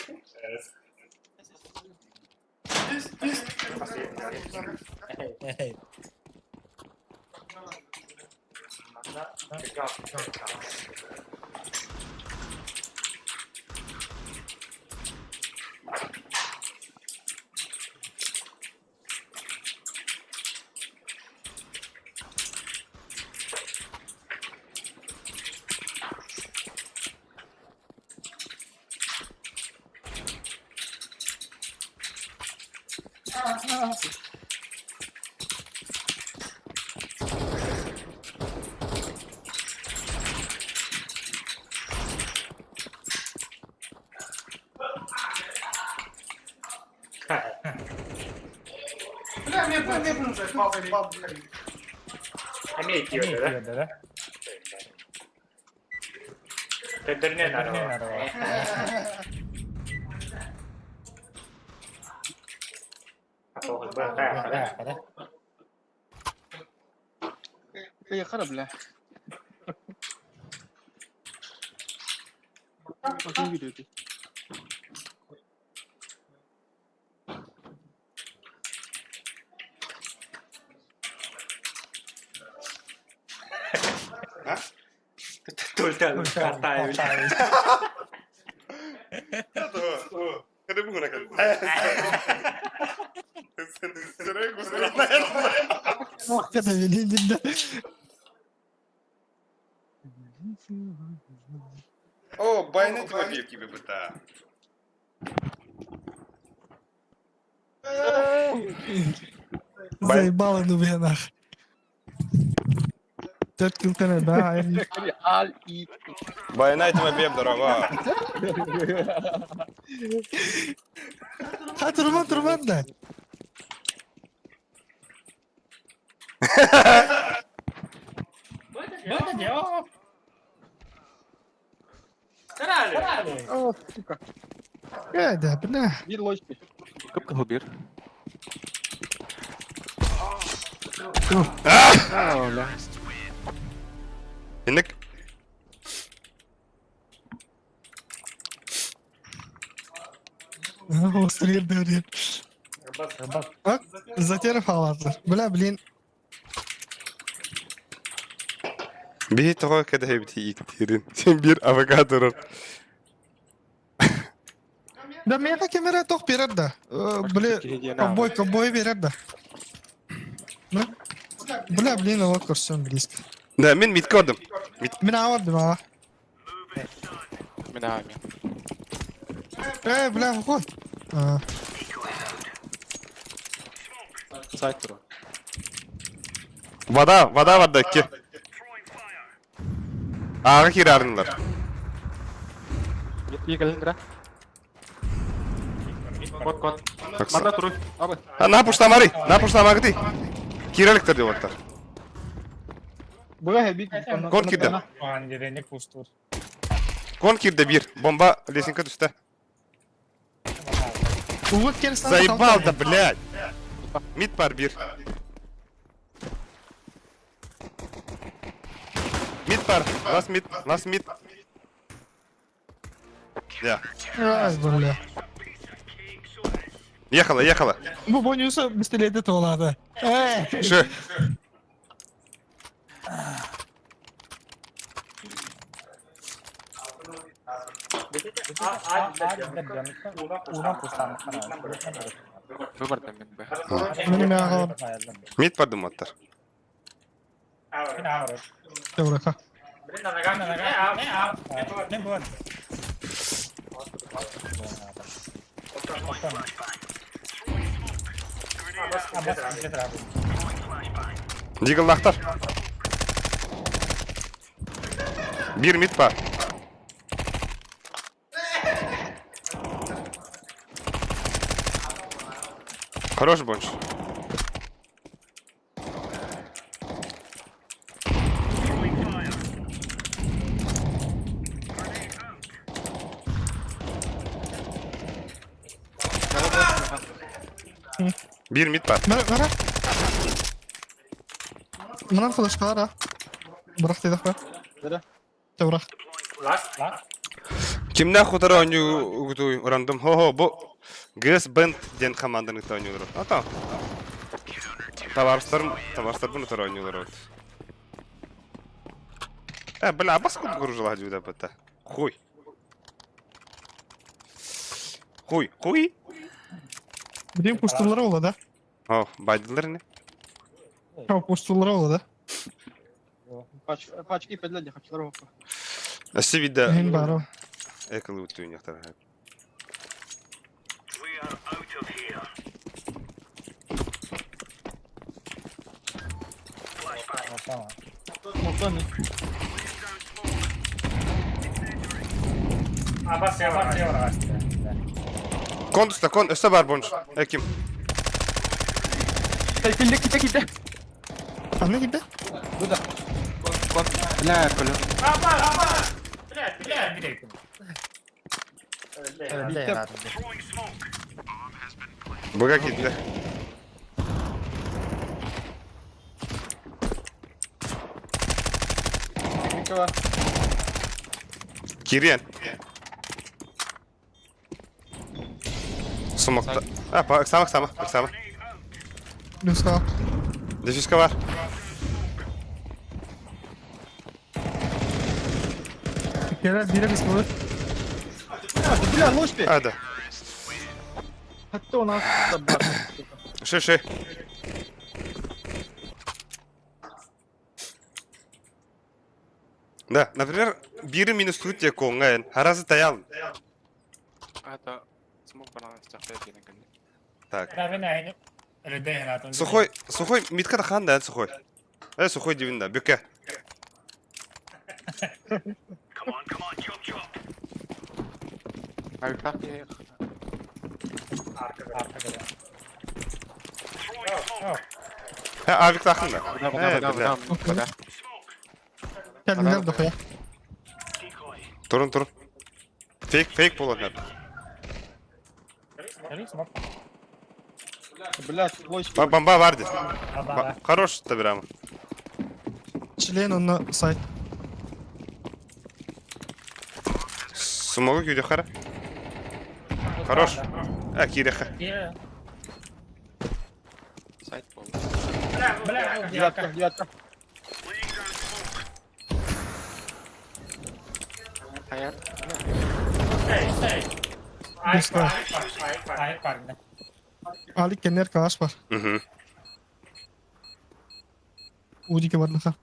Эй, хара, бля. Один видео ты. Kada bu ne Kada билин О, байны Тимофеев тебе быта. Заебало ну бля нах. Төрт килтене да. Аль и. Байна Тимофеев, здорово. Ха турман турман да. О, сука. Да, бля. Бир лочки. Кып-кыһыл бир. Инник. Острел дөрү. Затеров алатыр. Бля, блин. Биһи тоҕо кэдэһэбити ииктиирин. Син биир авокадорор. Да меха камера тох берер да. Бля, ковбой, ковбой берер да. Бля, блин, вот көрсөм близко. Да, мин мид көрдүм. Мин авардым ава. Мин аами. Бля, вот. А, Сайт турур. Вода, вода барда икки. Ааҕа киираарынылар. Ии кэлин кыра. Кот кот. Манна туруй. Абы. А, на пуштамары, на пуштамагды. Киреликтер деп аттар. Быга хебик. Кон кирде. Кон кирде бир. Бомба лесенка түсті. Угут келсен. Заебал да, блядь. Мид бар бир. Мид бар. Лас мид. Лас мид. Я. Ай, бля. Ехала, ехала. Бу бонуса пистолети туолаата. Э! Шы. Выбордан мен бе. Мени мен аҕалам. Мид бар думаттар. Теураха. Дигаллахтар. Бир мид бар. Хорош бонч. Бир мид бар. Мара, мара. Мынан флешкалар а. Бырах дедах ба. Бара. Теурах. Кимнә хутара ойнуу рандом. Хо-хо, бу ГС Бенд ден команданы ойнуулар. Ата. Табарстарым, табарстар буну тара ойнуулар. Э, бля, бас кут гружила дюда бата. Хуй. Хуй, хуй. Билим кустулары ола да. О, байдылар не? О, кустулары ола да. Пачки педле хачылар опа. Аси вида Мен бары. экылы утуйняктар. Мотон. Кон туста, кон, өсө бар бонч. Эким. Килде ките килде. Аны кимде? Буда. Кот. Бля, көлө. Буга китте. Мика бар. Кирен. Сумакта. А, па, сама, сама, сама. Люска. Дефиска бар. Келе бире бис болот. Бля, лошпи. А, да. Хатта она бар. Ши, ши. Да, например, бири минус тут те конген, харазы таял. Ата смок баран стахта деген кенде. Так. Сухой, сухой, митка да хан да, сухой. Э, сухой дивин да, бюке. Авиктах ке. Э, авик тахын да. Буда, Э, буда, бля. буда, буда. Келдилер дохуя. Турун, турун. Фейк, фейк болот надо. Бля, лошпи. Бомба бар де. Хорош табирама. Член онна сайт. Смогу күйде қара. Хорош. А, киреха. Сайт болду. Девятка, девятка. Хаяр. Люска. Али кенер калаш бар. Угу. Удике барныха.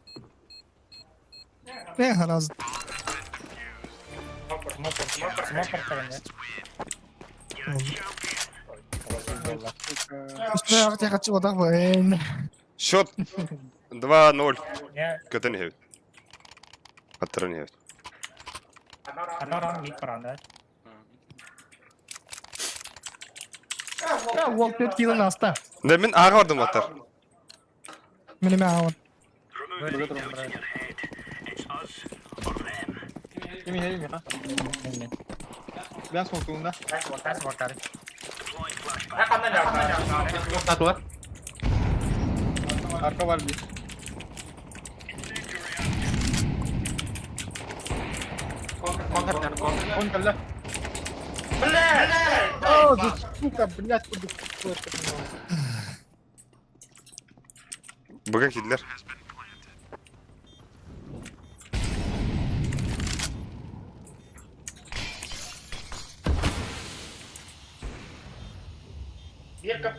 Не, харазы. Үстүнө ак жакка чыгып атак ба. Счет 2-0. Көтөн хебит. Аттырын хебит. Уол 4 кило наста. Да мен аға бардым оттар. Мен эме аҕабын. Быга туран брат. Кими хей миха? Ben soğukluğunda. Татуа. Arka var bir. Контр, контр. Он калла. О, да сука, блядь, куда Быга кидлер.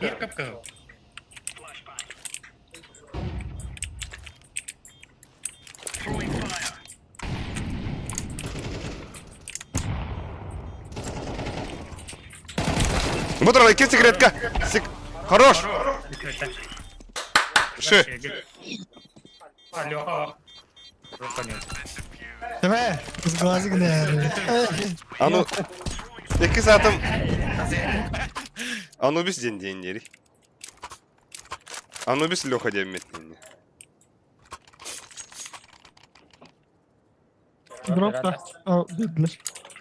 Биир кып-кызыл. Бу туралы икки секретка. Сек... Хорош. Ши. Алло. Давай, с глазик наверное. Ану... Икки саатым... Анубис ден ден дери. Анубис Леха диэн меттин. Дропта. О, бидлер.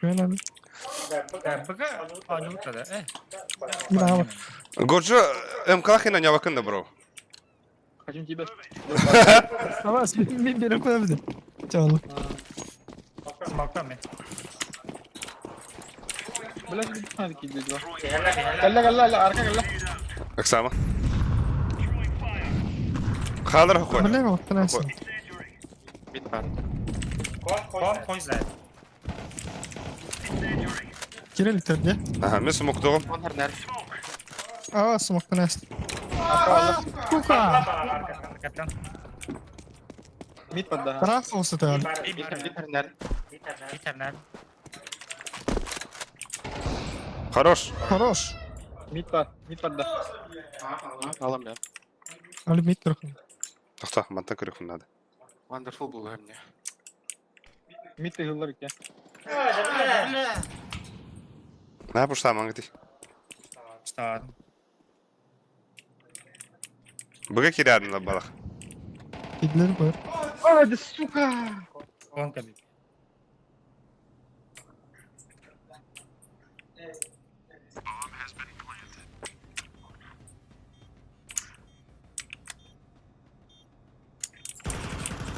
Мен аны. Быга оонньуубут да, э. Мин аҕабын. Годжо МК-хина нявакын да бро. Хотим тебя. Давай, мен берем куда Чалык. Смоктан мен. Блядь, не надо кидать два. Калла, калла, ла, арка калла. Оксама. Халар хохой. Блин, вот ты Мид бар. Кон кой знает. Кирилл төрде. Ага, мен смоктоғым. Контр, нар. А, смоктан эст. Арка валла. Кука. Капитан. Мид подда. Раз olsa da. Мид, мид, нар. Интернет. Хорош. Хорош. Мид под, мид подда. Алам я. Али мид тұрқын. Тоқта, манта көрөхүн надо. Wonderful был мне. Мид тыгыллар икки. На пушта маңгы Что? Быга кирядын балах. Бидлер бар. А, да сука! Кон кабит.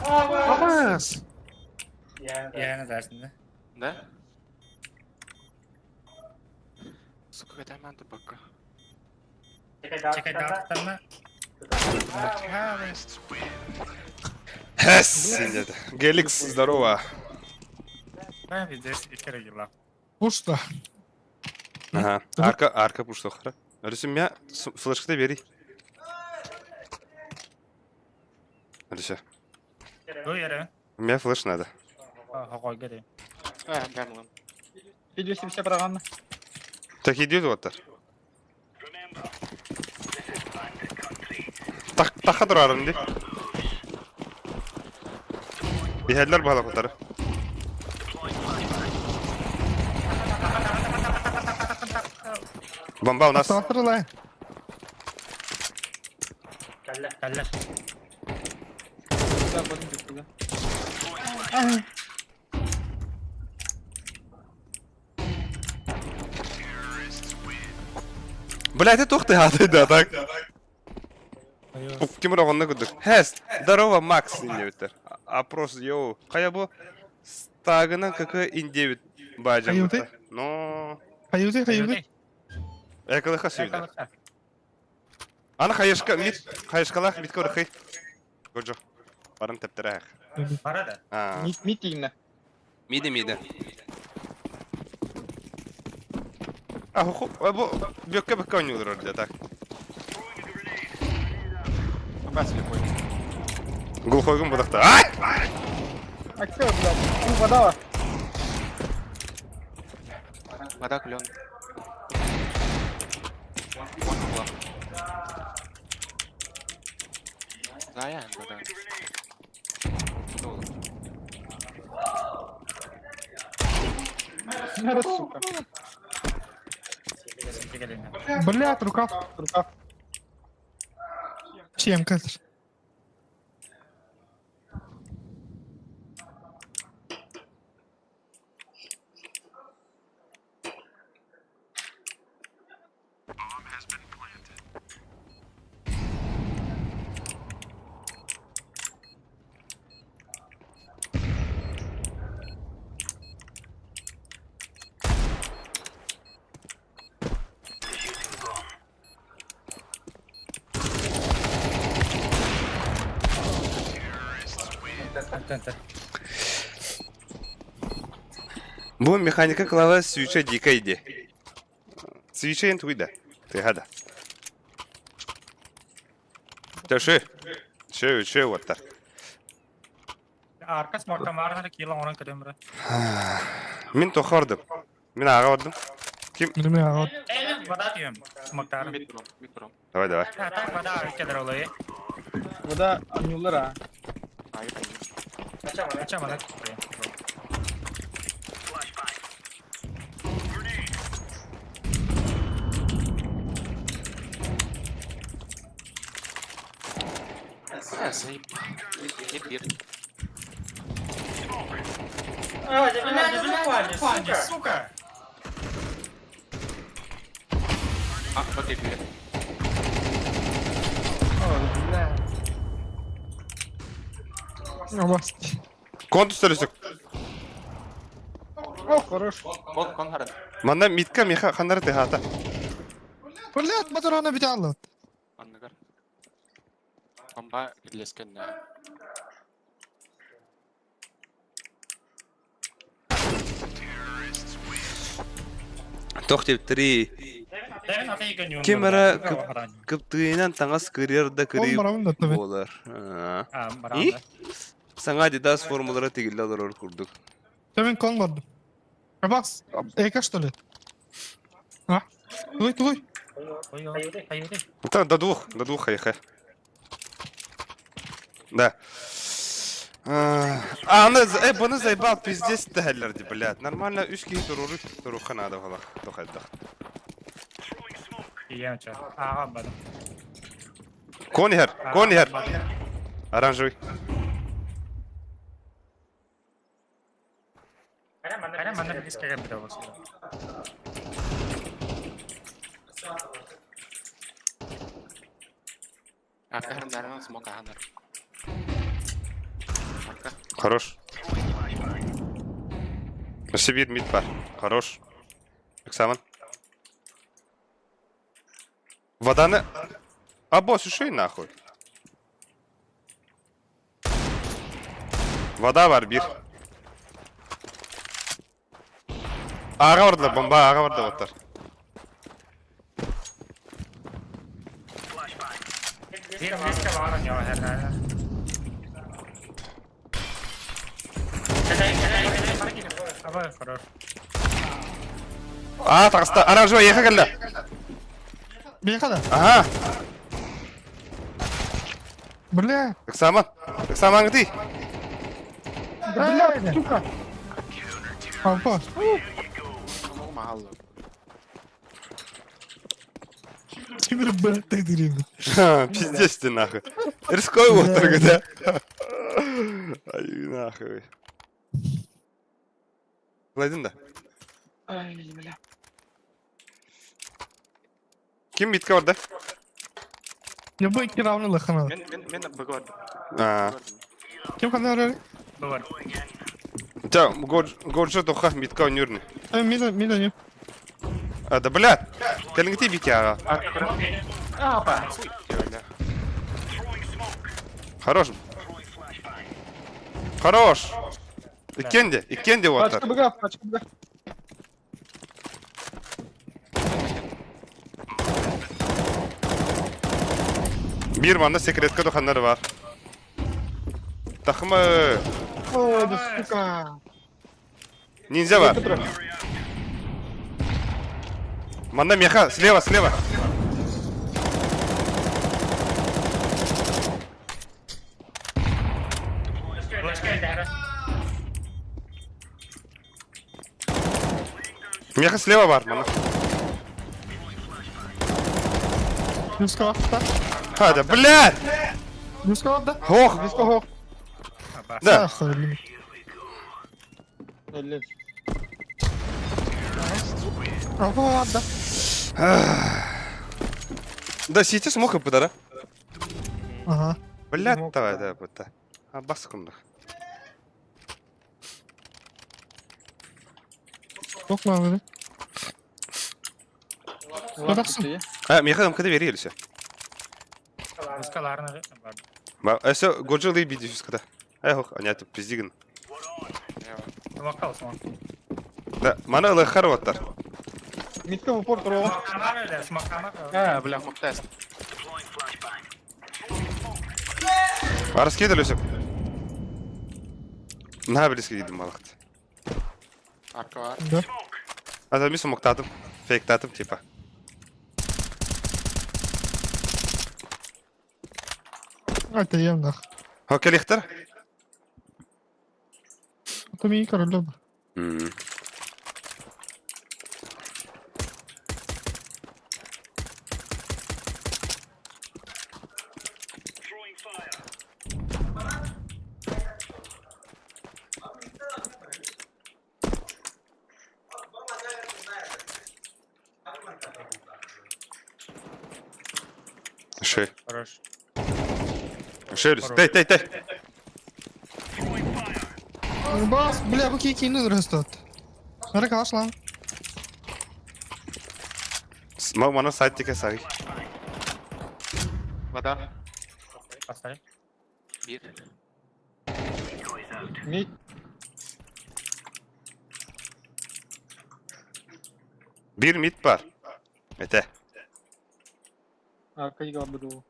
Алмаз! Я не знаю, да? Да? Сука, это манта пока. Чекай, да, Хэс! Деді. Геликс, здорово. Да, здесь и керегила. Пушта. Ага. Арка, арка пушта хара. Өрүсүм я флешкты бери. Өрүсө. Бу yere. Мне флеш надо. Хогой гере. А, бәм 250 программа. Так идет вот так. Так, таха durarım di. Biherler bağla kurtarı. Бомба у нас. Автоматтар Калла. Калла. Да, будем куда. Бля, это тухты ады да, так. Ким рогонна күдүк. Хэс, здорово, Макс индебиттер. Опрос, йоу. Кая бу? Стагынан КК индебит бажам. Каюты? Но... Хайуты, хайуты. Экалыха сүйді. Ана хайышка, мит, хайышкалах, мит көріхи. Годжо. Барым тәптірәк. Бара да. А, Мид, мид именно. миді, миді. А, ху, бу, бөккә бөккә ойнуулар орда, так. Бас слепой. Глухойгун будақта. Ай! А чё, блядь? Ну, вода. Вода клен. Вон угла. Да, я, да, да. Сука. кэлинэ. Блядь, рукав, рукав. Чем катер? Бу механика клава свеча дикая иди. Свеча интуида. Ты гада. Тэши. Че, че вот так. Арка сморта маарна киила оҥорон көрөм эрэ. Мин тохордум. Мин аҕа бардым. Ким? Мин аҕа. Вода дием. Смоктарым. Микро, микро. Давай, давай. А так вода кедр олой. Вода анньуллар а. Айы Ача мана. Заебал. Блядь, сука! А, вот и бир. Контр О, хорош. Кон, кон харан. Манна митка меха ханнары тыһаата. Блядь, моторона бүтэ Анныгар. Бомба кирлескен. Тох деп три. Ким эрэ кыптыйынан таҥас кырыйар да кырыы буолар. И? Саҥа Adidas формалара тигиллэ олорор курдук. Мен кон бардым. Абас, эка что ли? А? Туй, туй. Да, до двух, хайха. Да. А, она, бұны заебал, пиздец тәһәлләрди, блядь. Нормально үш киһи туруру туруха надо было. Тохайдах. Конихер, конихер. Оранжевый. Хорош. Сибирь мид бар. Хорош. Экзамен. Воданы... А босс, ушей нахуй. Вода бар бир. Аға барды, бомба аға барды оттар. А, тағыста, оранжевый, ехе келді. Беха да. Ага, Бля. Экзамен. Экзамен ты. Бля, сука. Алпа. Мало. Тимир, блядь, ты деревня. Пиздец ты нахуй. Рисковый вот да? Ай, нахуй. Кладин да. Ай, бля. Ким битке бар да? Я бы икки равны лыхана. Мен, мен, мен б бардым. А. Ким ханна арары? Бар. Та, горджо тоха битке ойнюрны. Мида, мида не. А, да блядь. Кәліңгіте битке аға. Хорош. Хорош. Иккенде, иккенде оттар. Пачка быга, пачка быга. Бир манда секретка доханнары бар. Тахымы. Ой, да сука. Ниндзя бар. Манда меха, слева, слева. Меха слева бар, манда. Юска барда. Хада, блядь! Юска барда. Ох! Юска хоқ. Да. Ах, блин. Өллүм. Ага, барда. Да, сити смог и подарок. Ага. Блядь, Смог, давай, да. да, вот так. А баском Yok mu abi? Bıraksın. А, Михаил, когда верили все. Ускаларны бар. А все, Годжил и биди когда. Ай, хох, а нет, пиздигн. Смокал, смок. Да, мана лехар ваттар. Митка в упор турова. Смокамар эле, смокамар. А, бля, мук тест. А раскидали все. На, близко едем, малахт. Арка var. Да. А там мису муктатым, фейктатым, типа. Это ем нах. Хоккей лихтер? Это ми король. Шей. Хорош. Шей, тэй, тэй, тэй. Бас, бля, бу кикини растет. Нара калаш lan. Мана сайт тике саги. Вода. Поставь. Bir. Мид. Bir mid бар. Мете. Арка ига буду.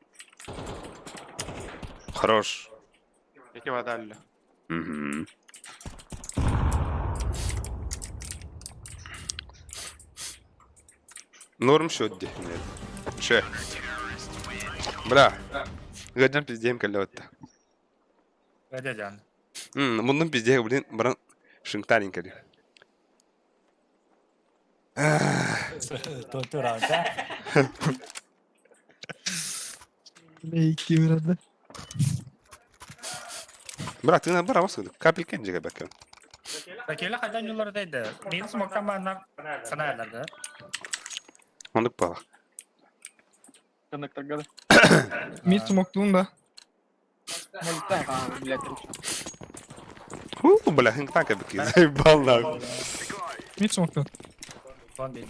Хорош. İki vada öldü. Мгм. Норм шо ди. Ше. Бля. Гаджан пиздеем калле Өдө жан. Мундун пиздеем, блин, баран шинктарин кали. Тура, да? Ne iki herhalde. Бра, ты на бара баскы. Капелька жеге бәккен. Бакеле кайдан юллар дейди. Мен смокаманнар санайлар да. Ондук бала. Коннектор гады. Mid smoke'luğun da. Молитва, а, блядь, короче. Ху, бля, хинктанка бики. Заебал нахуй. Mid smoke'luğun. Кон дейт.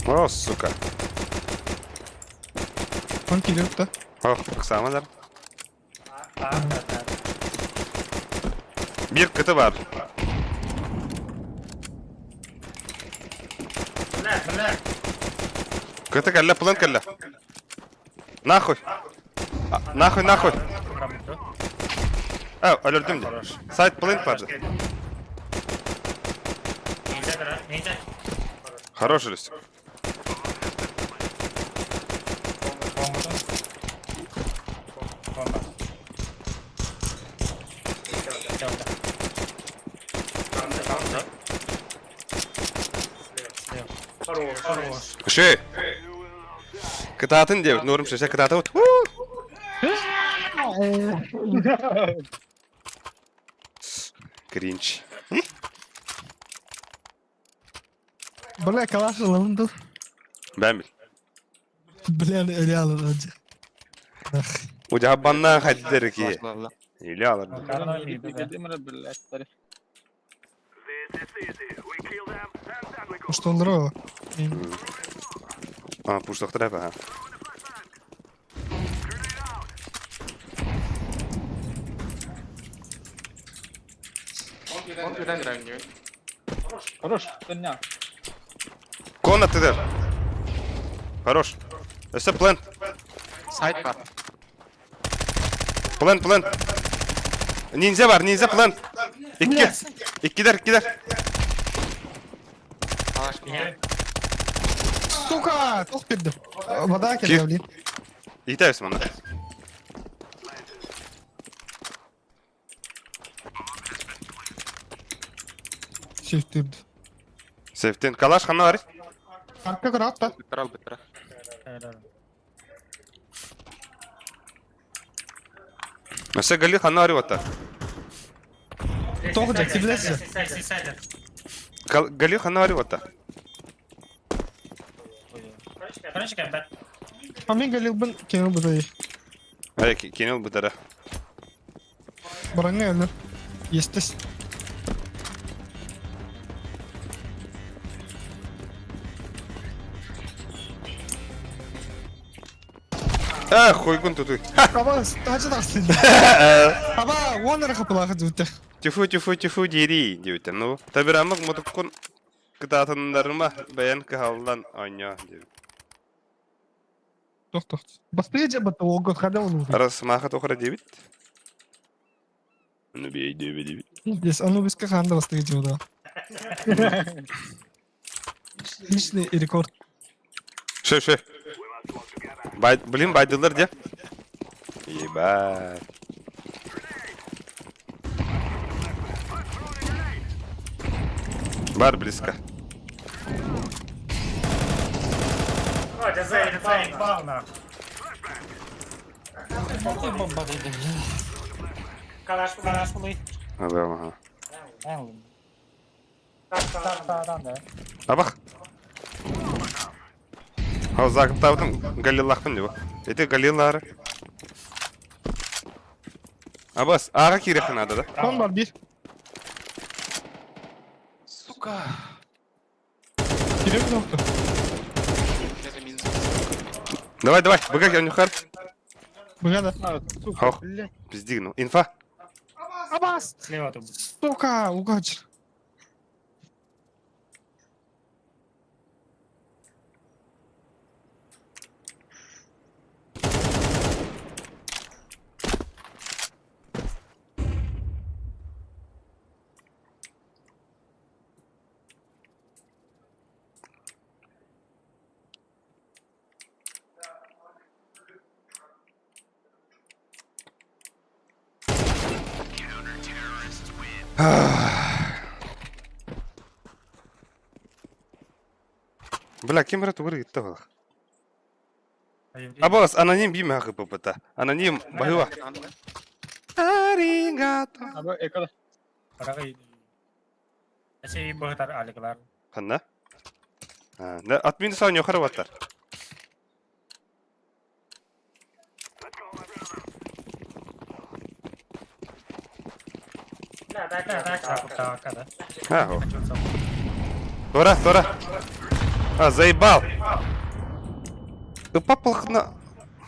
О, сука. Kon geliyor da. О, Оксана, А, да. Bir kıtı var. Бля, бля. Кыты кэллэ, план кэллэ. Нахуй. А, нахуй, нахуй. А, өлөрдүм де. Сайт плент барды. Нинжа, нинжа. Хорош үлүс. Бомбадан. Бомба. Хорош. Шей. Кытаатын деп, норм шеше кытааты вот. Кринч. Бля, калаш alalım dur. Ben bil. Бля, öyle alın önce. Ucabanna хаддер ки. Başladı. Или алар. Блядь, старый. Что он здорово. А, пуштактыр ha. On birden direnmiyor. Хорош, коня. Кон аттыдыр. Хорош. Өсө плент. Site var. Плент, плент. Ниндзя бар, ниндзя плент. Икки. Иккидер, иккидер. Alaşma. Сука! Тоқ берді. Вода келді, блин. Ийтәбез моны. Шеф берді. Сефтен калаш ханна бар? Арка көрөт да. Быттара албыттара. Өссө Гали ханна бар ота? Тоҕо дьэ, киблэсэ. Гали ханна бар ота? Короче, кэлбэт. А мин галилбын кини быдай. Ай, кинил бытара. Бараҥҥа өлөр. Естес. А, хуйгун тутуй. Аба, тачы тахсын. Аба, уон эрэ хапылаах дьүтэ. Тюфу, тюфу, тюфу дири диэбитэ. Ну, табирамык мутуккун кытаатыннарыма бэйэн кыһаллан оонньоо диэбит. Тох тох. Бастыйа дьэ батта уолга хада олур. Арас маха тохра диэбит. Ну бей диэбит диэбит. Здесь Анубиска ханда бастыйа дьэ да. Личный рекорд. Шö, шö. Бай, блин, байдылар де. Ебать. Бар близко. Заебал нахуй. Калаш, калаш, булый. Ага. Саҕадан да. Абах. Ал загыптабытым Галилахпын деп. Эти Галилары. Абас, аға кирех надо, да? Он бар bir. Сука! Кирек yoktu. Это минус. Давай, давай, быга нюхар. Быга да. Хох. Пиздигну. Инфа. Абас! Слева тут. Сука, угач. Бля, ким эрэ тугур гитте балах. Абас, аноним биме хакы ппт. Аноним баһыва. Аригато. Аба экала. Эси быһытар аликлар. Ханна? А, да, админ сау нюхар баттар. Да, да, да, да. А, о. Тора, тора. А, заебал. Ыппаппалхына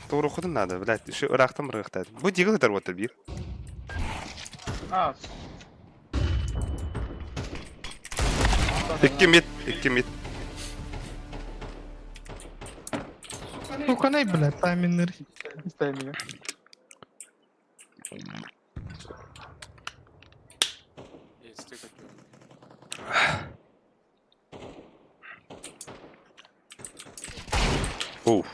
туурухутун надо, блядь, еще ырахтан бырыхтат. Бу дигыл ытар вот бир. А. Икки мид, икки мид. Сука, най, блядь, тайминнер. Тайминг. Есть, ты как. Уф.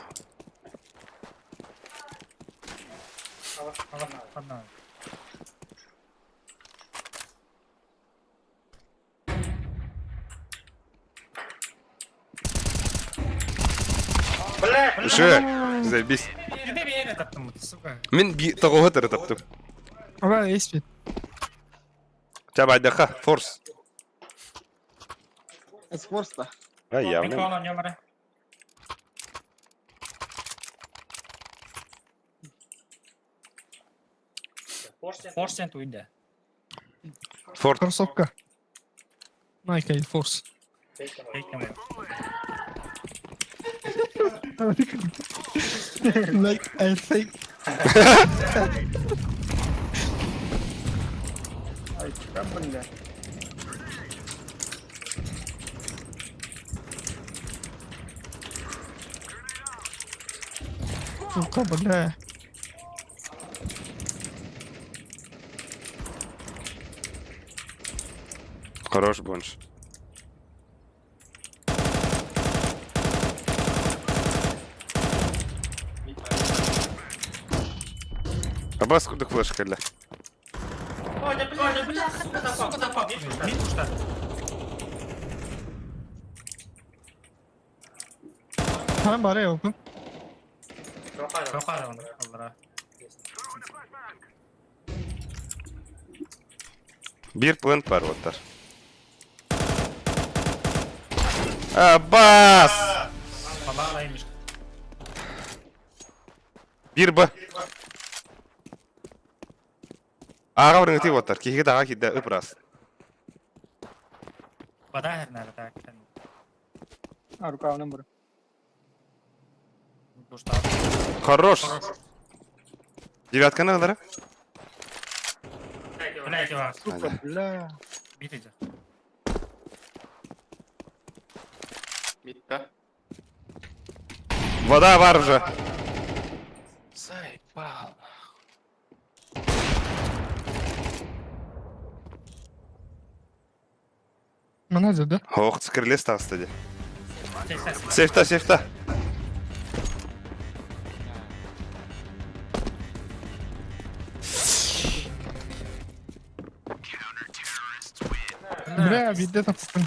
Уже, заебись. Сука. Мин би тоҕуһу тырытаптым. Аба, эспит. Чабайдаха, форс. Эсфорста. А, явно. Микрофон нөмірі. Форсент уйда. Форт. Кроссовка. Nike Air Force. Like I think. Ай, бля. Сука, бля. Хорош бонж. Абас кудык флешка для. Хан бары open. Çok ara onu. Allah'a. Биир плент бар уоттар. Абас! Бабалайmış. Биир Б. Ааҕа барыҥытыы уоттар. Киһигэ даҕа киирдэ ып-ыраас. Бада nerede так. Рукавным бар. Хорош! Девятканы ылара. Блядь, вас. Сука, бля. Битите. Мидта. Вода бар уже. Заебал. Мана да? Ох, скрылес таҕыста дии. Сейфта, сейфта. Бля, биирдэ таппын.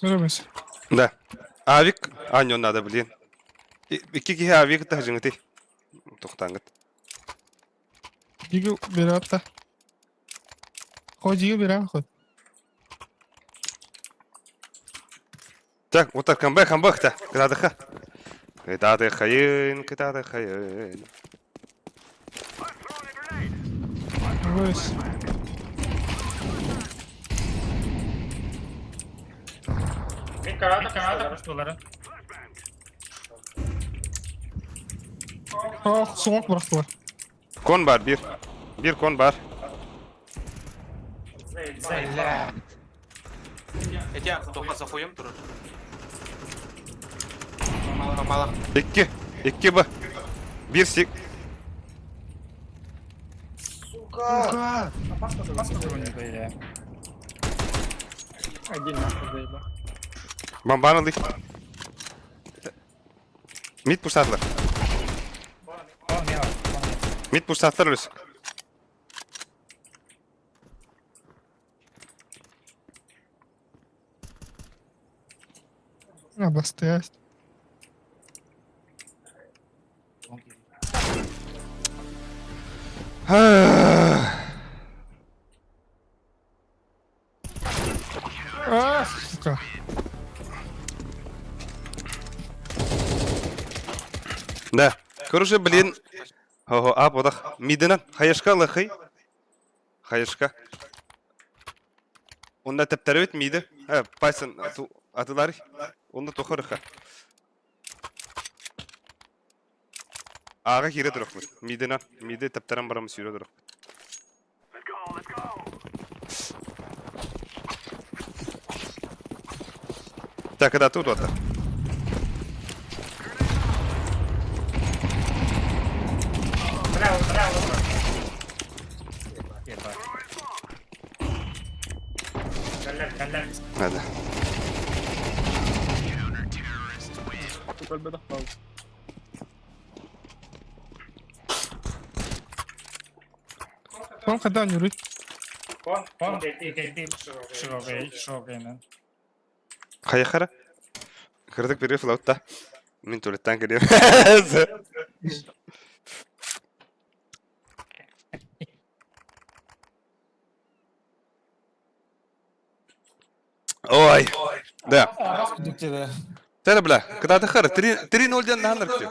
Көрөбүс. Да. Авик. А, не надо, блин. Икки киһи авик таһдьыҥытый. Тохтаҥҥыт. Дигил бератта. Хо дигил бера хо. Так, вот так, камбэк, камбэк та. Кытаатыха. Кытаатыхайын, кытаатыхайын. Көрөбүс. Doları. Ох, суох бырахтылар. Кон бар, бир. Бир кон бар. Бля. Эти тоха за хуем турар. Мало, мало. Икки. Икки Б. Бир сик. Сука! Один нахуй заебал. Бомбаны ылык. Мид пуштатылар. Мид пуштатылар өлүс. А, бастыясть. А, сука. Да. Короче, блин. Ого, а, бодах. Мидынан. Хаешка лыхый. Хаешка. Онна тэптэрбит миди. Э, Пайсон атылар. Онна тохорыха. Ага кире турукпут. Мидынан. Миди тэптэрэн барам сүүрэ турукпут. Так, когда тут вот. Надо. Он когда не рыть. Хайахара. Кырдык бери флаутта. Мин туалеттан кэлиэм. Ой. Да. Тэра бля, когда ты хара, 3-0 ден наханар күтү.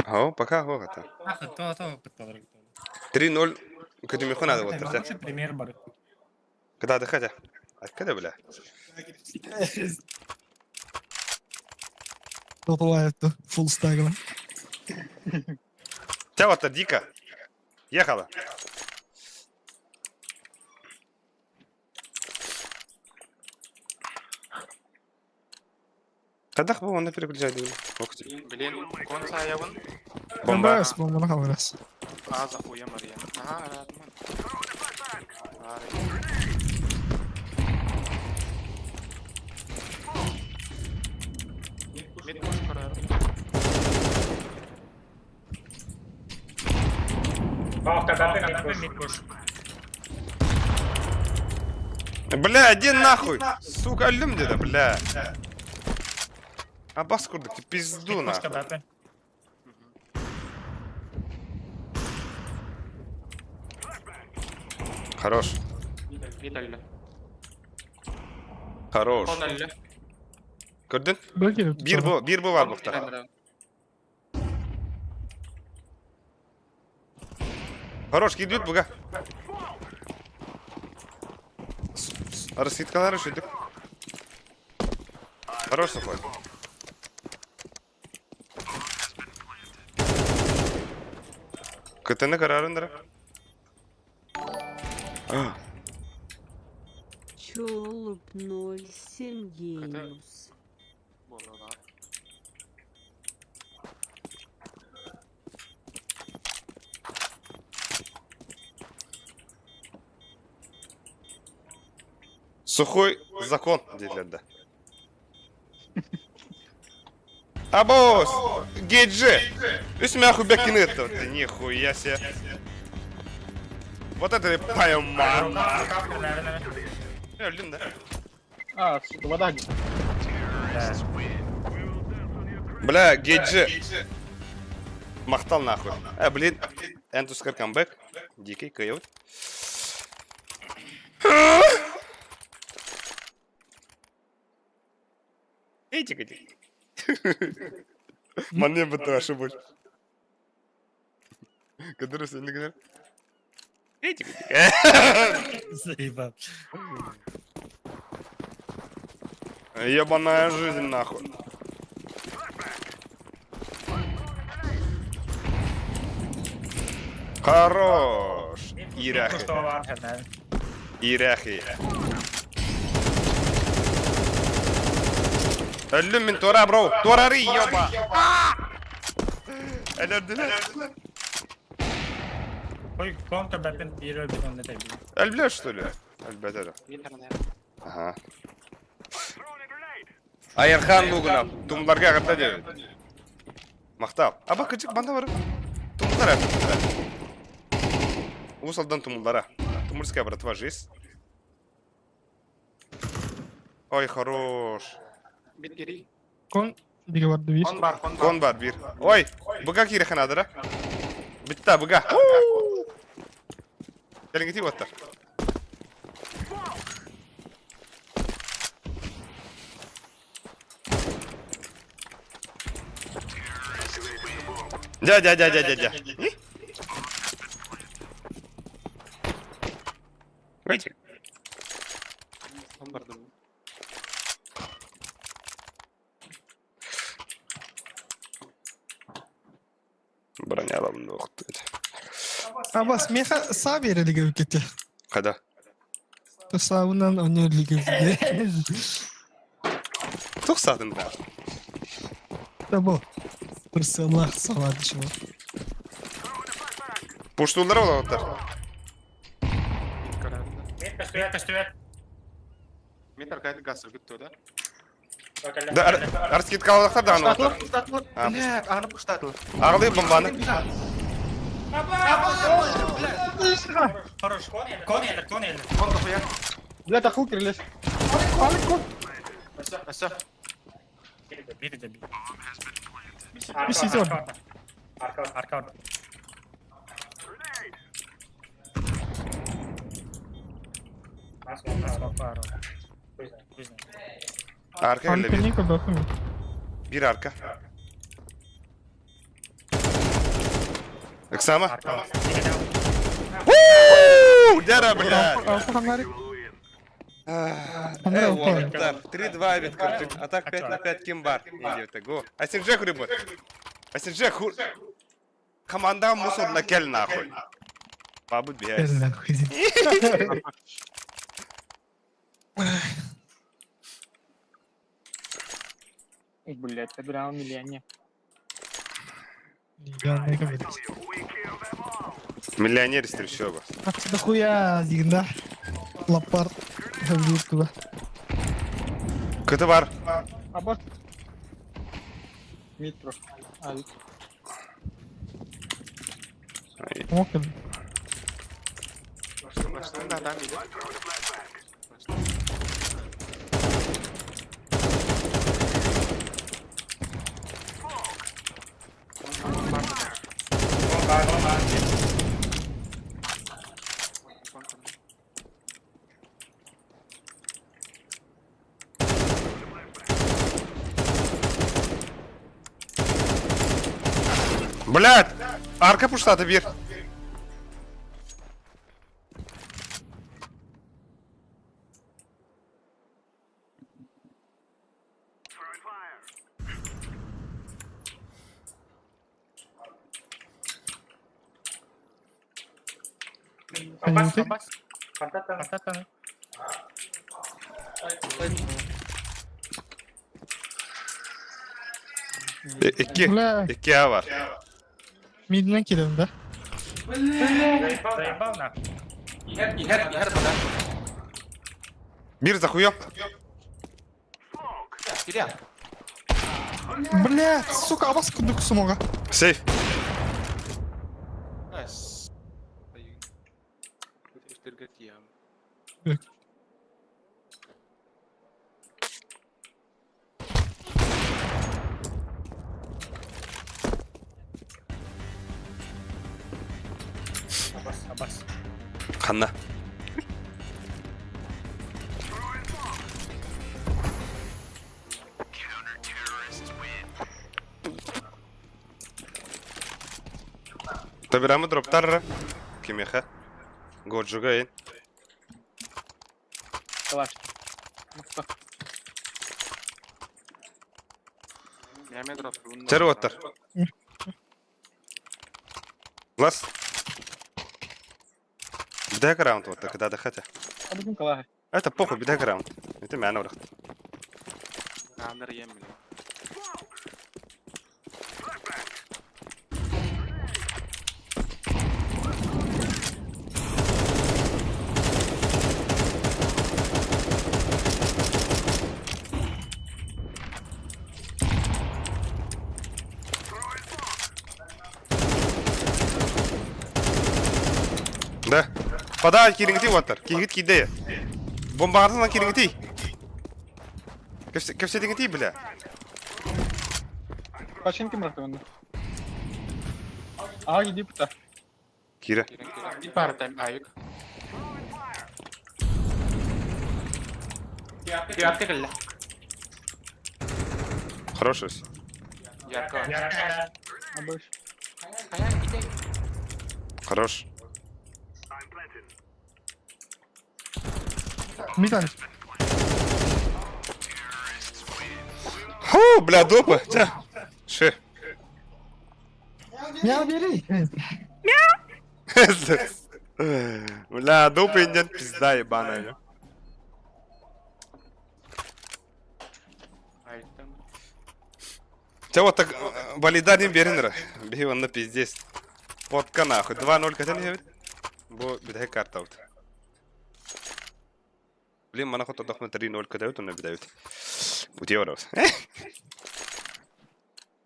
О, пока хо гата. 3-0 күтүмүхүн ады боттар. Пример бар. Когда ты хотя? Откуда, бля? Доталаевты фулл стагла. Тебя вот дико. Ехала. Кадах бу онна переключай дейм. Блин, кон саябын. Бомба. Бомба халырас. А, за хуем ария. Ага, радман. Мид пуш карар. Бля, иди нахуй! Сука, өллүм где-то, бля. Абас курдук, ты пизду нахуй. Хорош. Хорош. Көрдүн? Биир бу, биир бу бар бухта. Хорош, киирбит буга. Раскидкалары шүдүк. Хорош сухой. Кытыны карарындыра. Чолуп 07 гениус. Сухой закон дииллэр да. Абос! Гейджи! Үс мяху беккин это. Ты нихуя себе. Вот это я поймал. Өлдүм да. А, сука, вода. Бля, Гейджи. Махтал нахуй. Э, блин. Энтускар камбэк. Дикий, койот. Этик, этик. Манне бы тоже больше. Который с ним Этик, этик. Заебал. Ебаная жизнь нахуй. Хорош. Иряхи. Иряхи. Өллүм мин туора бро. Туорары ёба. Өлөрдүлэр. Ой, контр бэпин биир өлбүт онно тэбии. Өлбүлэр что ли? Өлбөтөр. Ага. Айырхан лугунап. Тумларга агырта диэбит. Махтал. Аба кычык банда бар. Тумуллара. Уус Алдан тумуллара. Тумульская братва жизнь. Ой, хорош. Кон диге бар биир. Кон бар биир. Ой, быга киирэхэн адыра. Бүтта быга. Кэлиҥҥити уоттар. Дьэ, дьэ, дьэ, дьэ, дьэ, дьэ. Войти. Бронялам нохтут. Абас меха саа биэрэ илигэ Когда? Саабынан онньо илигэ Тух саатын да. Табо. Пырсыалаах саҕалааты чего. Пуштуулар олоҕуттар. Көстүбэт, көстүбэт. Да, арскиткалалахтар даҕаны олохтор. Аҕалыы бомбаны. Хорош. Кон элер, кон элер. Бля, тахыл кирилес. Биир да биир. Үс сезон. Арка, арка. Арка кэллэ биир. Антоника бахым. Биир арка. Ыксама. Уу, Дяра, блядь. Алта Э, уолаттар, 3-2 эбит кырдьык. А так 5 на 5 ким бар? Идиоты, го. Асинже хурибут. Асинже хур... Команда мусорна кел нахуй. Бабут бияйс. Блять, это прям миллионер. Миллионер из трущобы. Дохуя диген да. Лаппар. Туда. Кыты бар. Абат. Митро. А, Мог. Baştan da adam bilir. Блядь! Арка пуштаты бир. Абас, абас. Хантаттан. Икки. Бля, Икки А бар. мидинен киирэн да. Заебал нахуй. Иһэр, иһэр, иһэр бада. Бир захуё. Киря. Бля, сука, абас курдук смога. Сейф. Nice. Түргө тиям. Абас, абас. Ханна. Табирамы дроптар кимеха. Годжуга ин. Калаш. Тер оттар. Лас. Бдек раунд вот когда дохатя. Абытын калаһы. Это похуй, бдек раунд. Это мяна урахт. Да. Подай кирингти ваттар. Кигит киде. Бомбардынан кирингти. Кепседингти бля. Качын ким рахты Ага, иди пута. Кира. Хороший. Абыш. Хорош. Мид Фу, бля, допы. Тя. Ши. Мяу бери. Бля, допы индиан пизда ебаная. Тя вот так валидарин беринра. Бей он на пиздец. Подка нахуй. 2-0 хотя не Бо бедай карта вот. Блин, мана хоть отдохну 3-0 кадают, он бедают. Утеорос.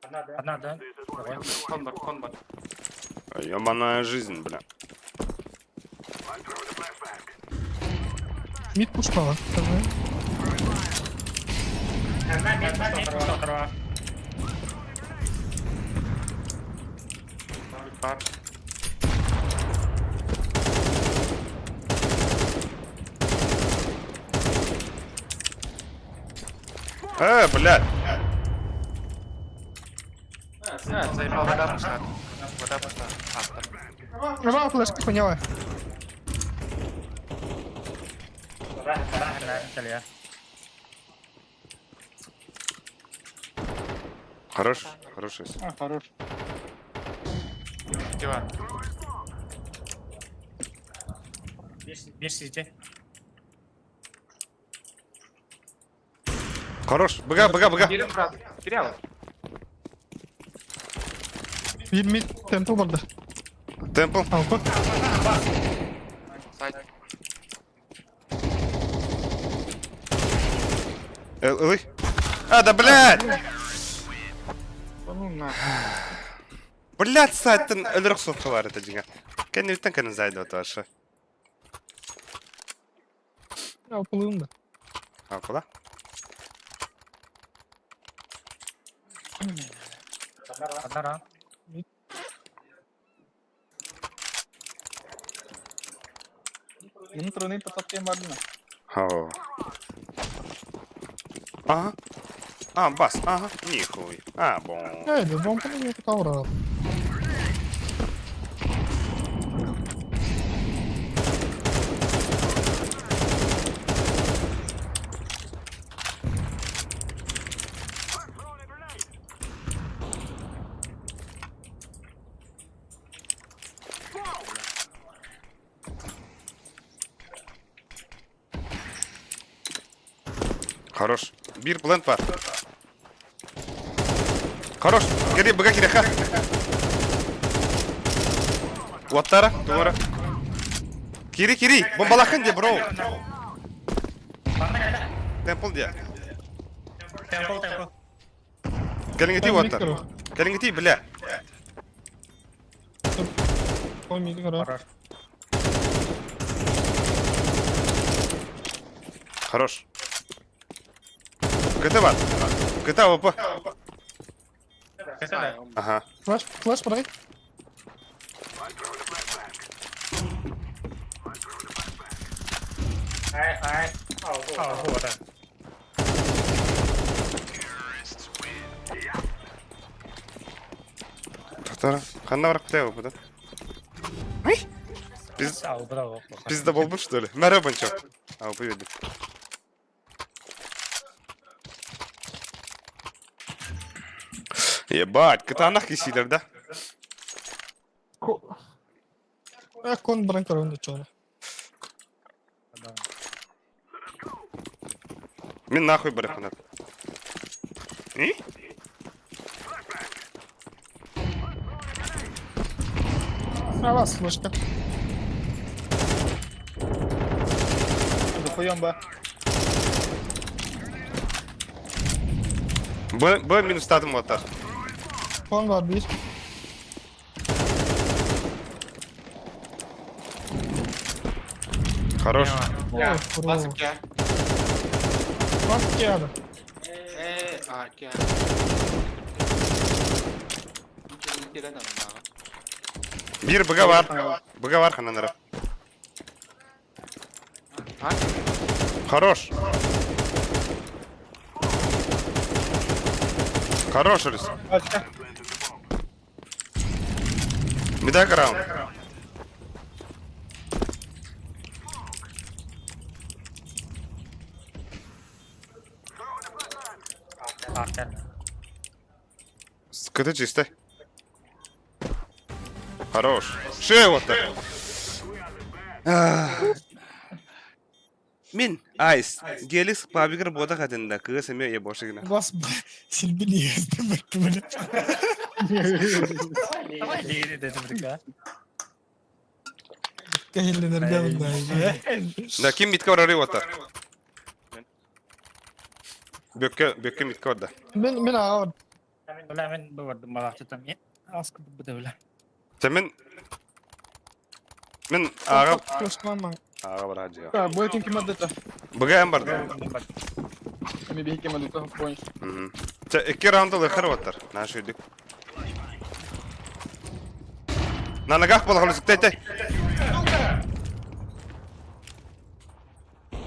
Одна, да? Давай. Ёбаная жизнь, бля. Мид пушпала. Одна, мид, мид, пушла, Блядь. Рвал флешка поняла. Хорош, хороший. А, хорош. Беш сидите. Хорош. Быга, быга, быга. Bir mid tempo vardı. Темпл. Алпа. Ылы. А, да, блядь! Ну на. Блядь, сайттан өлөрөх суққа бар это дига. Кәннүттен кәнен зайды вот ваша. Алпылыым да. Алпыла. Анара. Мин тройной потолкем бардына. О. Ага. А, бас, ага, нихуй. А, бон. Эйде, бомбаны не тавра. Хорош. Бир плент бар. Хорош. Кири, быга кири, ха. Уоттара, туора. Кири, кири. Бомбалахын де, бро. Темпл де. Темпл, темпл. Кэлиҥҥитий уоттар. Кэлиҥҥитий, бля. Микро. Хорош. КТ бар. КТ ОП. Ага. Флеш, флеш подай. Ау, да. Тоқтар, ханна барып кутай ОП да? Biz Ау, браво. Bizde болбур что ли? Merhaba çok. АВП берди. Ебать, кытаанах кисилер да? Э, кон баран көрөн чону. Мин нахуй бараханат. И? А вас флешка. Захуем ба. Б, Б минус тадым оттар. Кон бар бир. Хорош. Ой, бро. Бас келді. Бир быга бар. Быга бар хананара. Хорош. Хорош, Рис. Медак раунд. КТ чисто. Хорош. Шея вот так. Мин, айс, гелис пабигер бода хатында, кыгы семе е бошыгына. Бас силбини естім бітті біле. Да, ким митка барары оттар? Бөккө, бөккө митка барда. Мен мен аға Бля, мен быварды малахчытам. Аскы бля. Сен мен Мен ага Флешкаман. ага бар хаджы. Бой ким адыта. Быга эм барды. Эми бихи ким адыта понял. Ча икки раунда лыхар оттар. На шүйдүк. На ногах было холосик тай.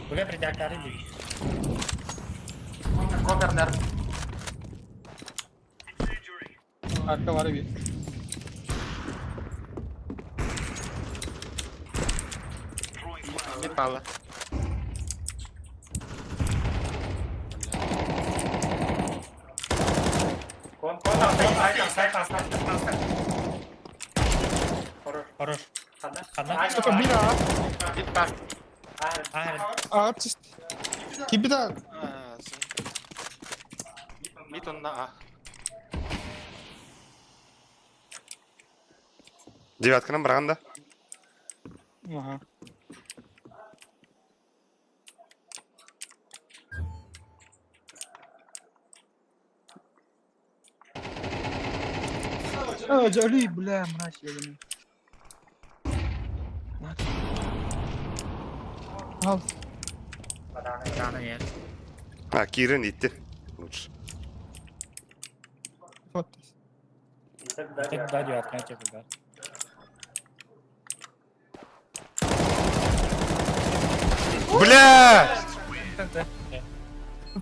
Бля, придякары ди. Арка бар би. Хорош. Ханна. Стоп, бир аға. Аға чист. Кибида Девятканан барганда. Ага. А, Джали, бля, мразь, ебаный. ал. Рано нет. А, киирэн иттин. Лучше. Вот. Да, девятка, тебе да. Бля!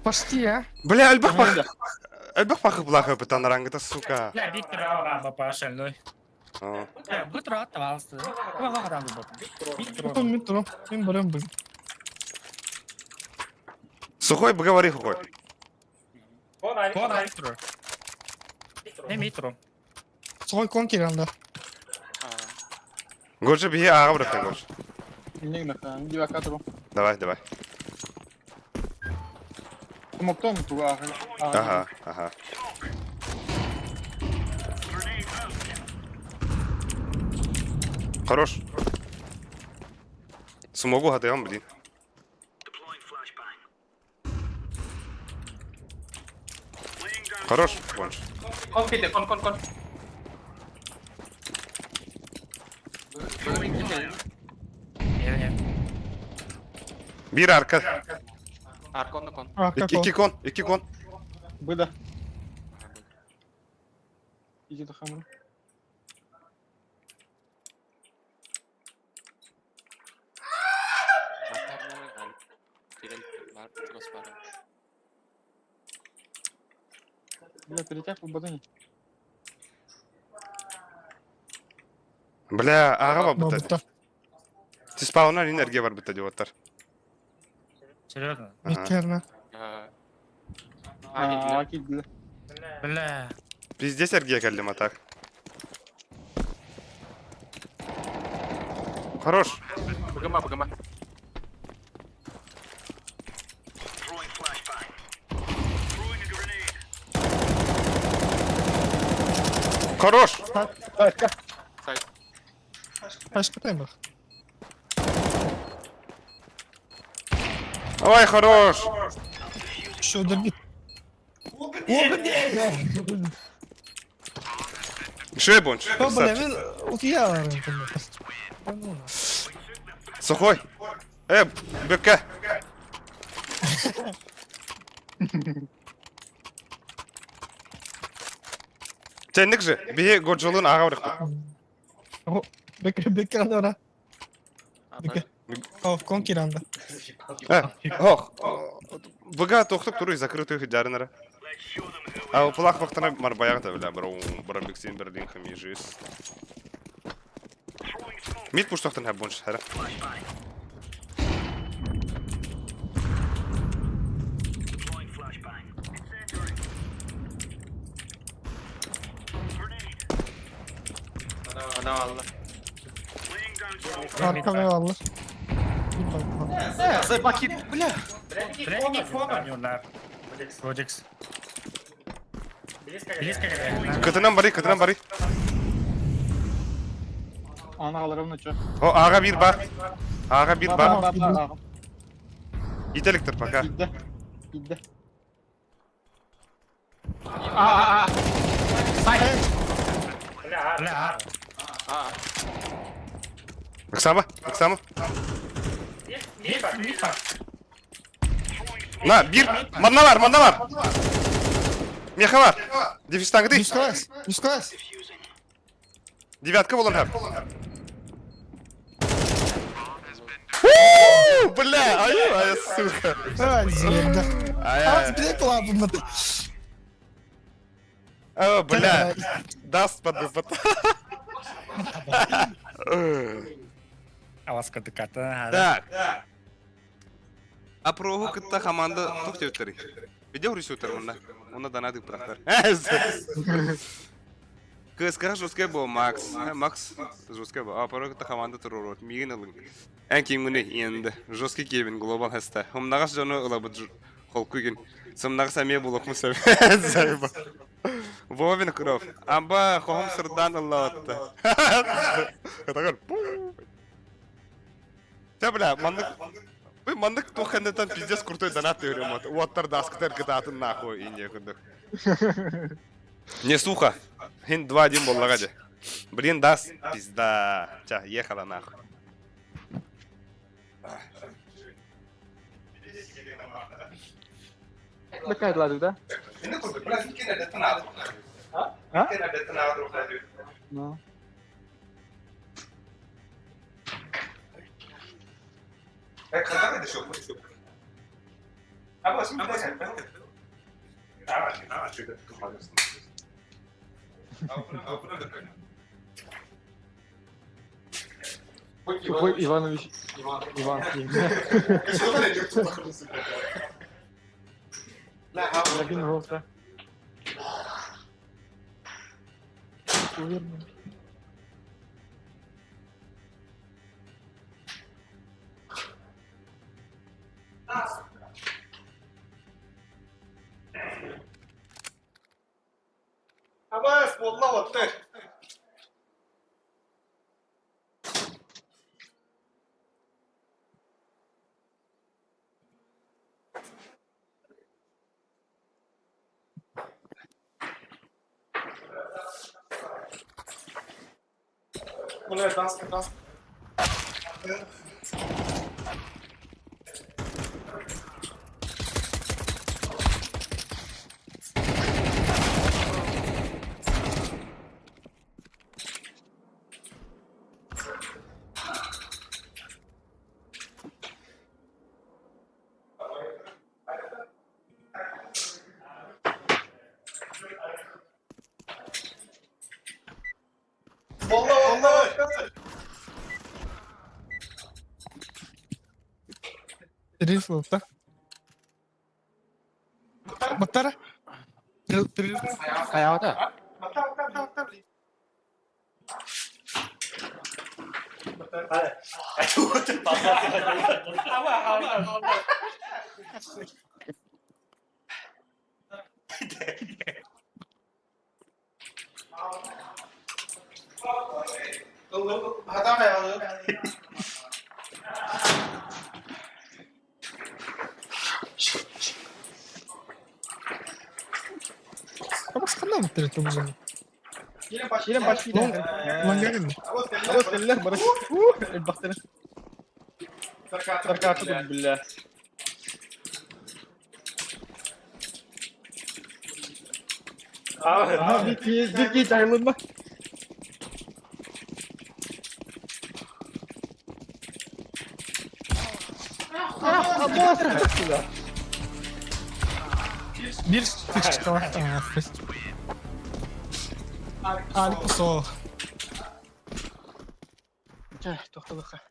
Почти, а? Бля, элбэх пах... Элбэх пахы блаха бытан рангыта, сука. Бля, Виктор Ава пошел, О. Бытро оставался. Потом метро. Мен барам был. Сухой, говори, сухой. Кон Виктор. Не метро. Сухой кон киранда. Годжи бии ага бырахта, Годжи. Давай, давай. Ага, ага. Хорош. Смогу хатыгам, блин. Хорош, Бонж. Кон киде, кон, кон, кон. Бир арка. Арка онно кон. Арка Икки, икки кон, икки кон. Быда. Иди до хамры. Бля, перетяг по бадыне. Бля, аҕа барбыта. Бабыта. Тиспаунан энергия барбыта диоттар. Серьезно? Микерна. А, кидли. Бля. Пиздец эргия кэллим а так. Хорош. Быгыма, быгыма. Хорош. Сайт. Башка бах. Ой, хорош. Еще добит. О, блин! Швей бонч. О, бля, мен утуялар. Сухой. Э, бөккә. Тенник же, биһи Годжолун аҕа барыхпыт. Бекке, бекке анда Бекке. О, кон киранда. Э, ох. Быга тохтук туруй закрытую жарынара. А плах вахтана марбаяга бля, бро, бро биксин берлин хамижис. Мид пуштохтан хабунш, хара. Адам алла. Арка ve alır. Бля. Бля, фон. Родикс. Близко. Кытынан бары, кытынан бары. Ана аларым чо. О, ага бир бар. Ага бир бар. Бар, бар, бар. Ителиктер пока. Кидде. Кидде. Бля. Оксама, Оксама. Мифа, мифа. На, бир. Манна бар, манна бар. Меха бар. Дефистангды. Нискас, нискас. Девятка болон хап. Бля, ай, ай, сука. Ай, звезда. Ай, А, ай. блядь, лапу О, бля. Даст под Аваска дыката. Так. А прогу кытта команда тух тептери. Видео рисутер онна. Онна донаты прахтар. КСК жесткая был Макс. Макс жесткая был. А порог кытта команда турурот. Мигин алын. Эн кимгүнү енді. Жесткий кебин глобал хаста. Хумнагас жону ылабыт холкугин. Сымнагас аме булок мусаб. Зайба. Вовин кров. Амба хохом сырдан аллатты. Такой. Та бля, маннык Вы маннык туханнатан пиздец крутой донат говорим. Уоттар даскытар кытаатын нахуй и некудых. Не сухо. Хин 2-1 боллагади. Блин, даст. Пизда. Ча, ехала нахуй. Бэккэ да? А? Ну. Сухой Иванович Иван. Один голоса. Уверен. Рифл, да? Баттара? Хайаҕата? Абас ханна баттара тумузун? Киирэн баш киирэн. Лангарин. Абас кэллэр бары. Элбахтары. Таркааты биллэ. Aha bir ki bir ki cayılınma. Bir тычка. Алик со. Чэ, тохтолуха.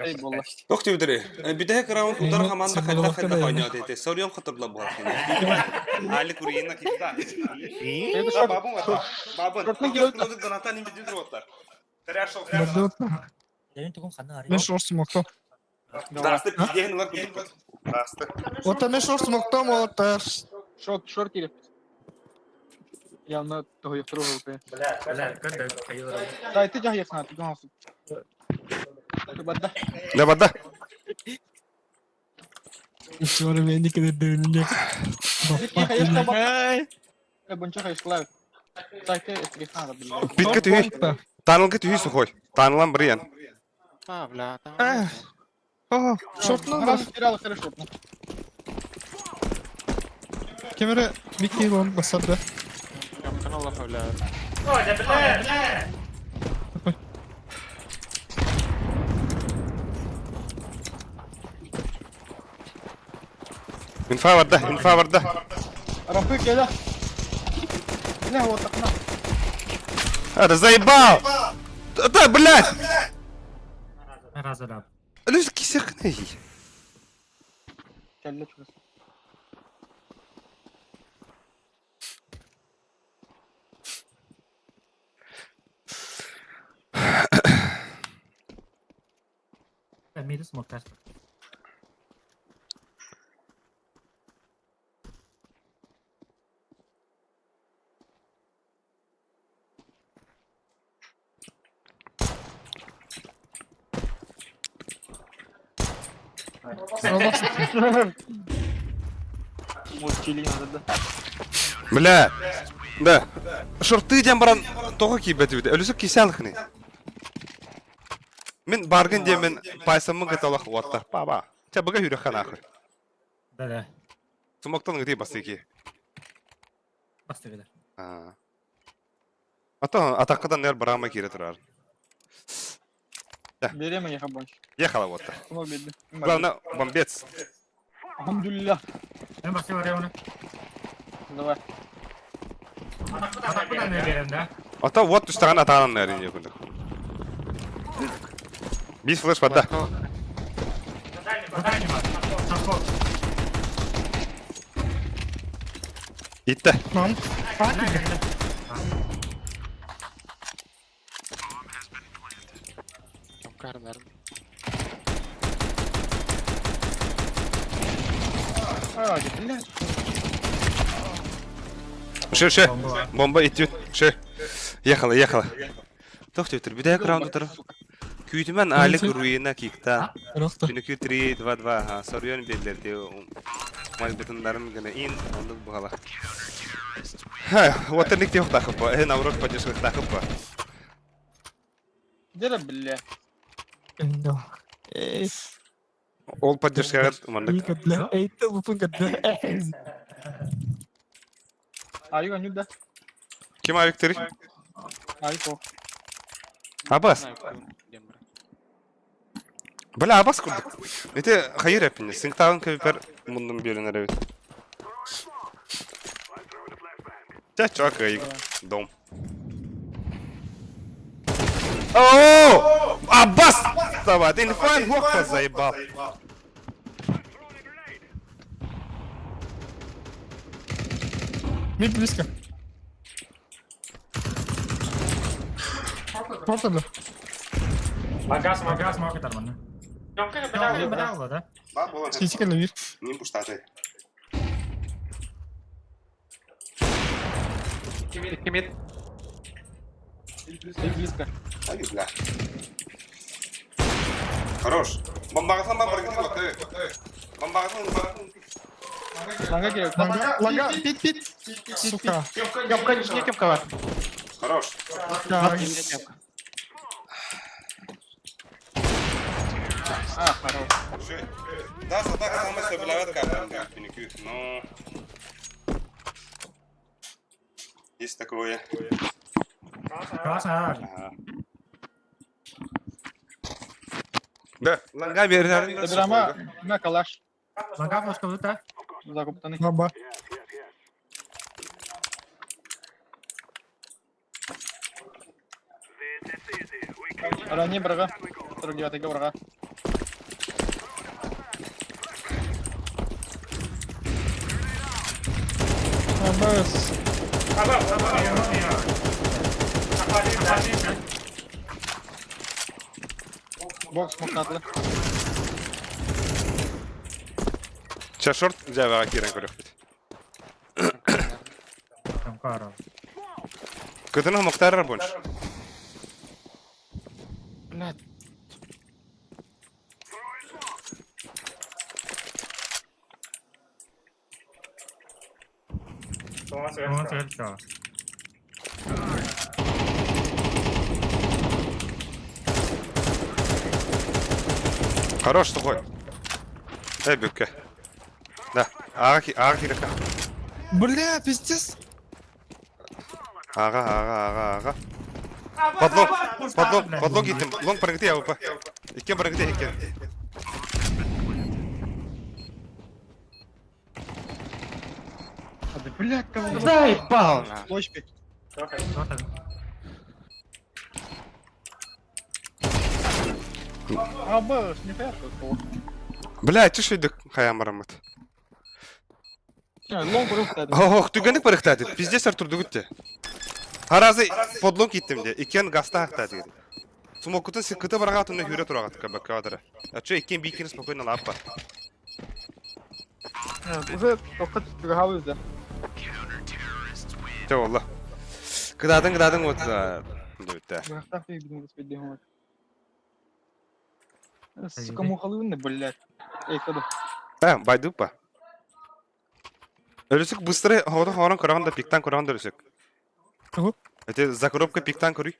Эй, болла. Тохти үдери. Бүтэһик раунд удар хамаанда хайдах хайдах оонньоот этэ. Сорион хотторла буолар. Али куриена кипта. Бабун бабун. Донатан имбидир оттар. Хорошо. Мен шорс мокто. Здрасте, пиздехин лар кудук. Здрасте. Ота мен шорс мокто молотар. Шорт, шорт кирип. Явно того яктыру болду. Бля, көрдө, кайылыр. Сайты жах ясна, тиган olsun. Бадда. Да бада. Еще мен никогда не Бунча хайшлар. Сайты этрихана билла. Битке түйүй. Танылгы түйүй сухой. Танылан бір ян. А, бля, там. О, шортнан Раз терял хорошо. Кемере Микки лон басарды. Канал бля. Инфа барда, инфа барда. Рафык кele. Не вот так на. Это заебал! Да, блядь! Раза Лүс кисек не. Кelle чугас. Миди смоктар. Бля! Да. Шорты диэн баран тоҕо киирбэтибит? Өлүсүк кисэлхни. Мин баргын диэмин пайсаммын кыталах уотта. Паба. Ча быга хүрэх нахуй. Да-да. Сумоктан гыти бастыки. Бастыгыдар. А. Ата атакадан нер барама кире турар. Берем я больше. Ехала вот. Смог бедный. Главное, бомбец. Алхамдулилlah. Мен басты барамын. Давай. Атакадан не берем, да? Ата вот түстаған атағанын әрине күндік. Бис флеш вода. Итті. Мам. Карнар. А, блядь. Ше, ше. Бомба идет. Ше. Ехала, ехала. Тохты өтір. Бүдәк раунд тұр. Күйдімен Алик руина кикта. Рохта. Түнүкү 3 2 2 ха соруйан беллерди. Май бутыннарын гына ин ондук бугала. Ха, вот ник тих тахып. Э, наоборот поддержка тахып. Где бля? Эй, Ол поддержкага мандык. Для эй, ты лупынка для. А, Юга, не да. Ким авиктери? Айко. Абас. Бля, абас курдук. Эти хайыр эпине. Сынгтагын көпер мундун берин эребит. Ча, чувак, эй, дом. О, Аббас! Давай, инфан лохта заебал. Мид близко. Порта, бля. Магаз, магаз, магаз тарманы. Да? Сити левир. Не пуштаты. Кимит. Эй, близко. Ай, бля. Хорош. Бомбағасын ба бір кетіп Бомбағасын ба. Ланга керек. Лага, лага, пит, пит. Сука. Кемка, не кемка бар. Хорош. Так. А, хорош. Да, сатак самый сөбіләвет капрын Ну. Есть такое. Классно. Да, ланга берер. Драма на калаш. Лага флешка да? Закуптаны. Баба. Ранее брага. 49 врага. Абас. Бокс мокнатлы. Ча шорт жабаға кирен көрек бит. Көтіні мұқтарыр больше. Блядь. Хорош сухой. Эй, бүкке. Да, аға аға керек. Бля, пиздец. Аға, аға, аға, аға. Подлог, подлог, подлог еттім. Лонг барыңгыты я УП. Иккен барыңгыты иккен. А, да, блядь, кого? Заебал на. Площадь. А, б, нихуя что Бля, чеш үйдік хаямарамыт. Лонг рухта. Ох, түгенік барықтады. Пиздец Артур дүгітті. Харазы подлог еттім де. Иккен гаста ақтады. Смокутun сыкыты барға түнне хүре тұрағат кабакка адыра. А чё иккен бикин спокойно лаппа. Уже только да. Те олла. Кыдадың кыдадың вот дүгітті. Брахтах я буду господи гомот. Сука, мухалыны, блядь. Эй, кто А, байдупа. Өлүсүк быстро хоҕото хоҕорон көрөҕүн да пиктан көрөҕүн да өлүсүк. Тугу? Эти за коробкой пиктан көрүй.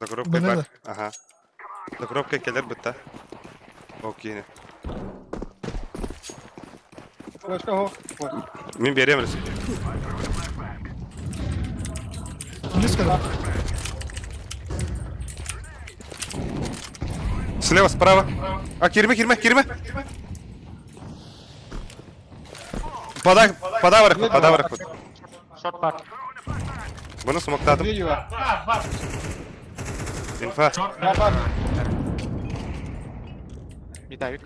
За коробкой Бына бар. да. Ага. За коробкой кэлэр бытта. Окей. Флешка хо. Мин берем өлүсүк. Близко да. Слева, справа. А, кирме, кирме, кирме. Подай, подай варахут, подай варахут. Шорт бар. Бұны смоктадым. Видео. Инфа. Бар. Медовик.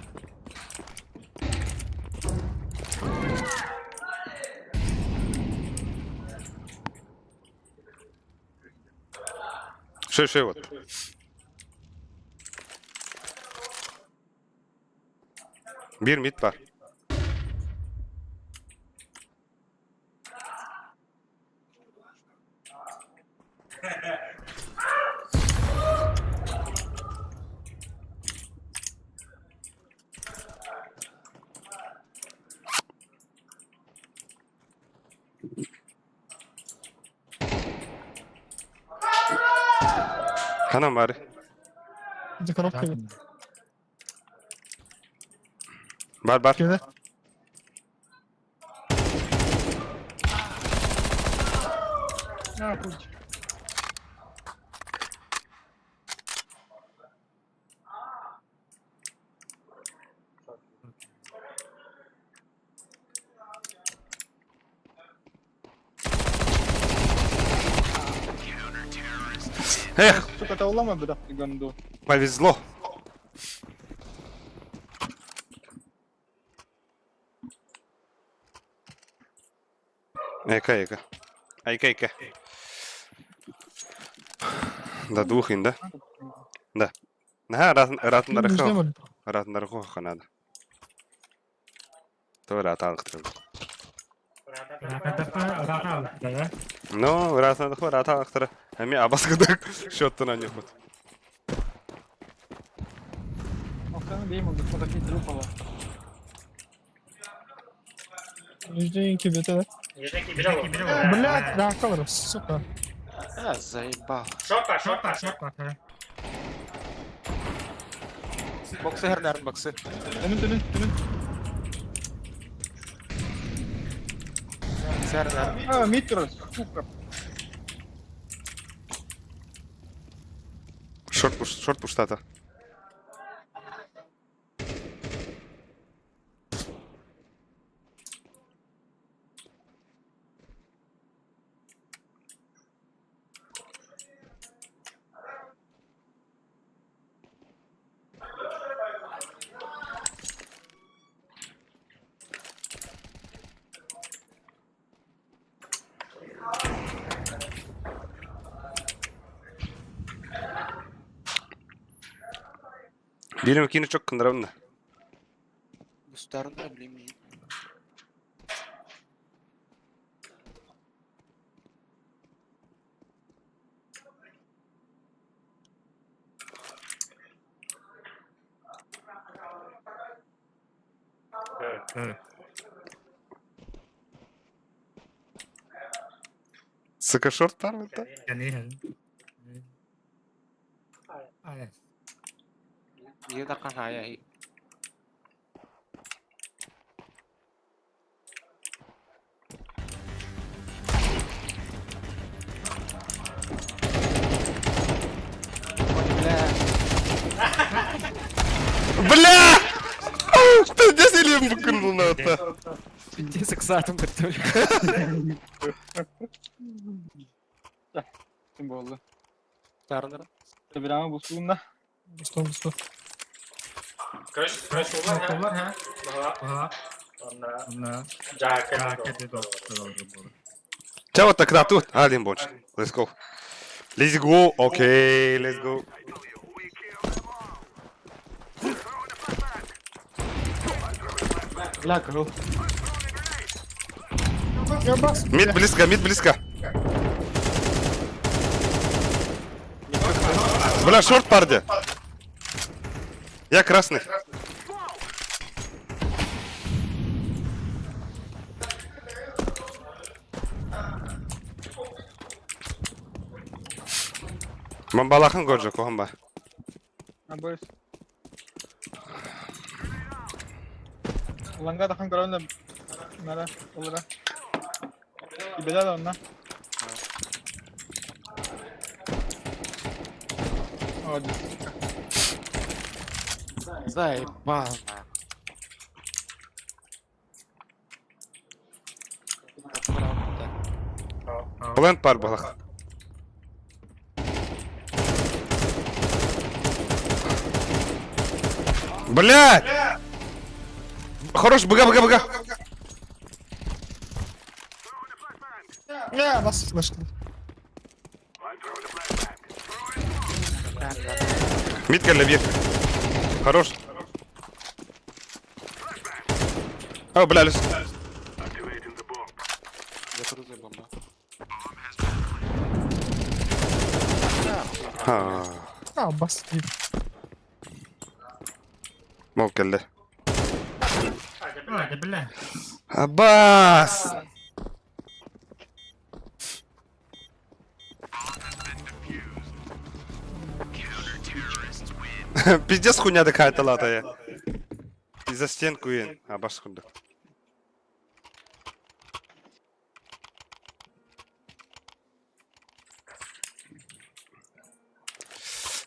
Шей, шей вот. Bir mid var. Ханан бары. За коробкой. Бар, бар. Кеде. Эх, Сука, это улама беда, ганду. повезло. Эка, эка. Айка, айка. Да, двух ин, да? Да. Наха, ратын Ратнархо ханада. То раталктыр. Ну, ратнархо раталктыр. Эми абаскыдык счеттан анюхут. Нижненький бете, да? Блядь, да, колор, сука. А, заебал. Шорт, шорт, шорт. Боксы хернерн, боксы. Önün önün önün. Хернерн. А, митр, сука. Шорт пуш, шорт пуштата. Бирим кини чок кындырабын да. Бустарын да билейм. Сука, шорт там это? Ние да кахая хи. Бля. Бля! Пиздец, илим букынул на это. Пиздец, ыксаатым кыртып. Kim boldu? Тарнер. Бирама бустугунда. Бусто, бусто. Чао, так тут. Алим больше. Let's go. Let's go. Окей, let's go. Бля, кырыл. Мид близко, мид близко. Бля, шорт парди. Я красный. Бомбалаахын көрдө куһун ба. Абыс. Ланга тахан көрөн да нара олора. Ибеда да онна. О, Заебал нахуй. Плент бар балах. Блядь! Хорош, быга, быга, быга! Я вас слышал. Мид кэллэ биир. Хорош. О, бля, лес. Закрытая бомба. Ха. А, бас диир. Мол кэллэ. Да, бля. Абас! Пиздец хуйня такая талатая. И за стенку ин. Абас курдук.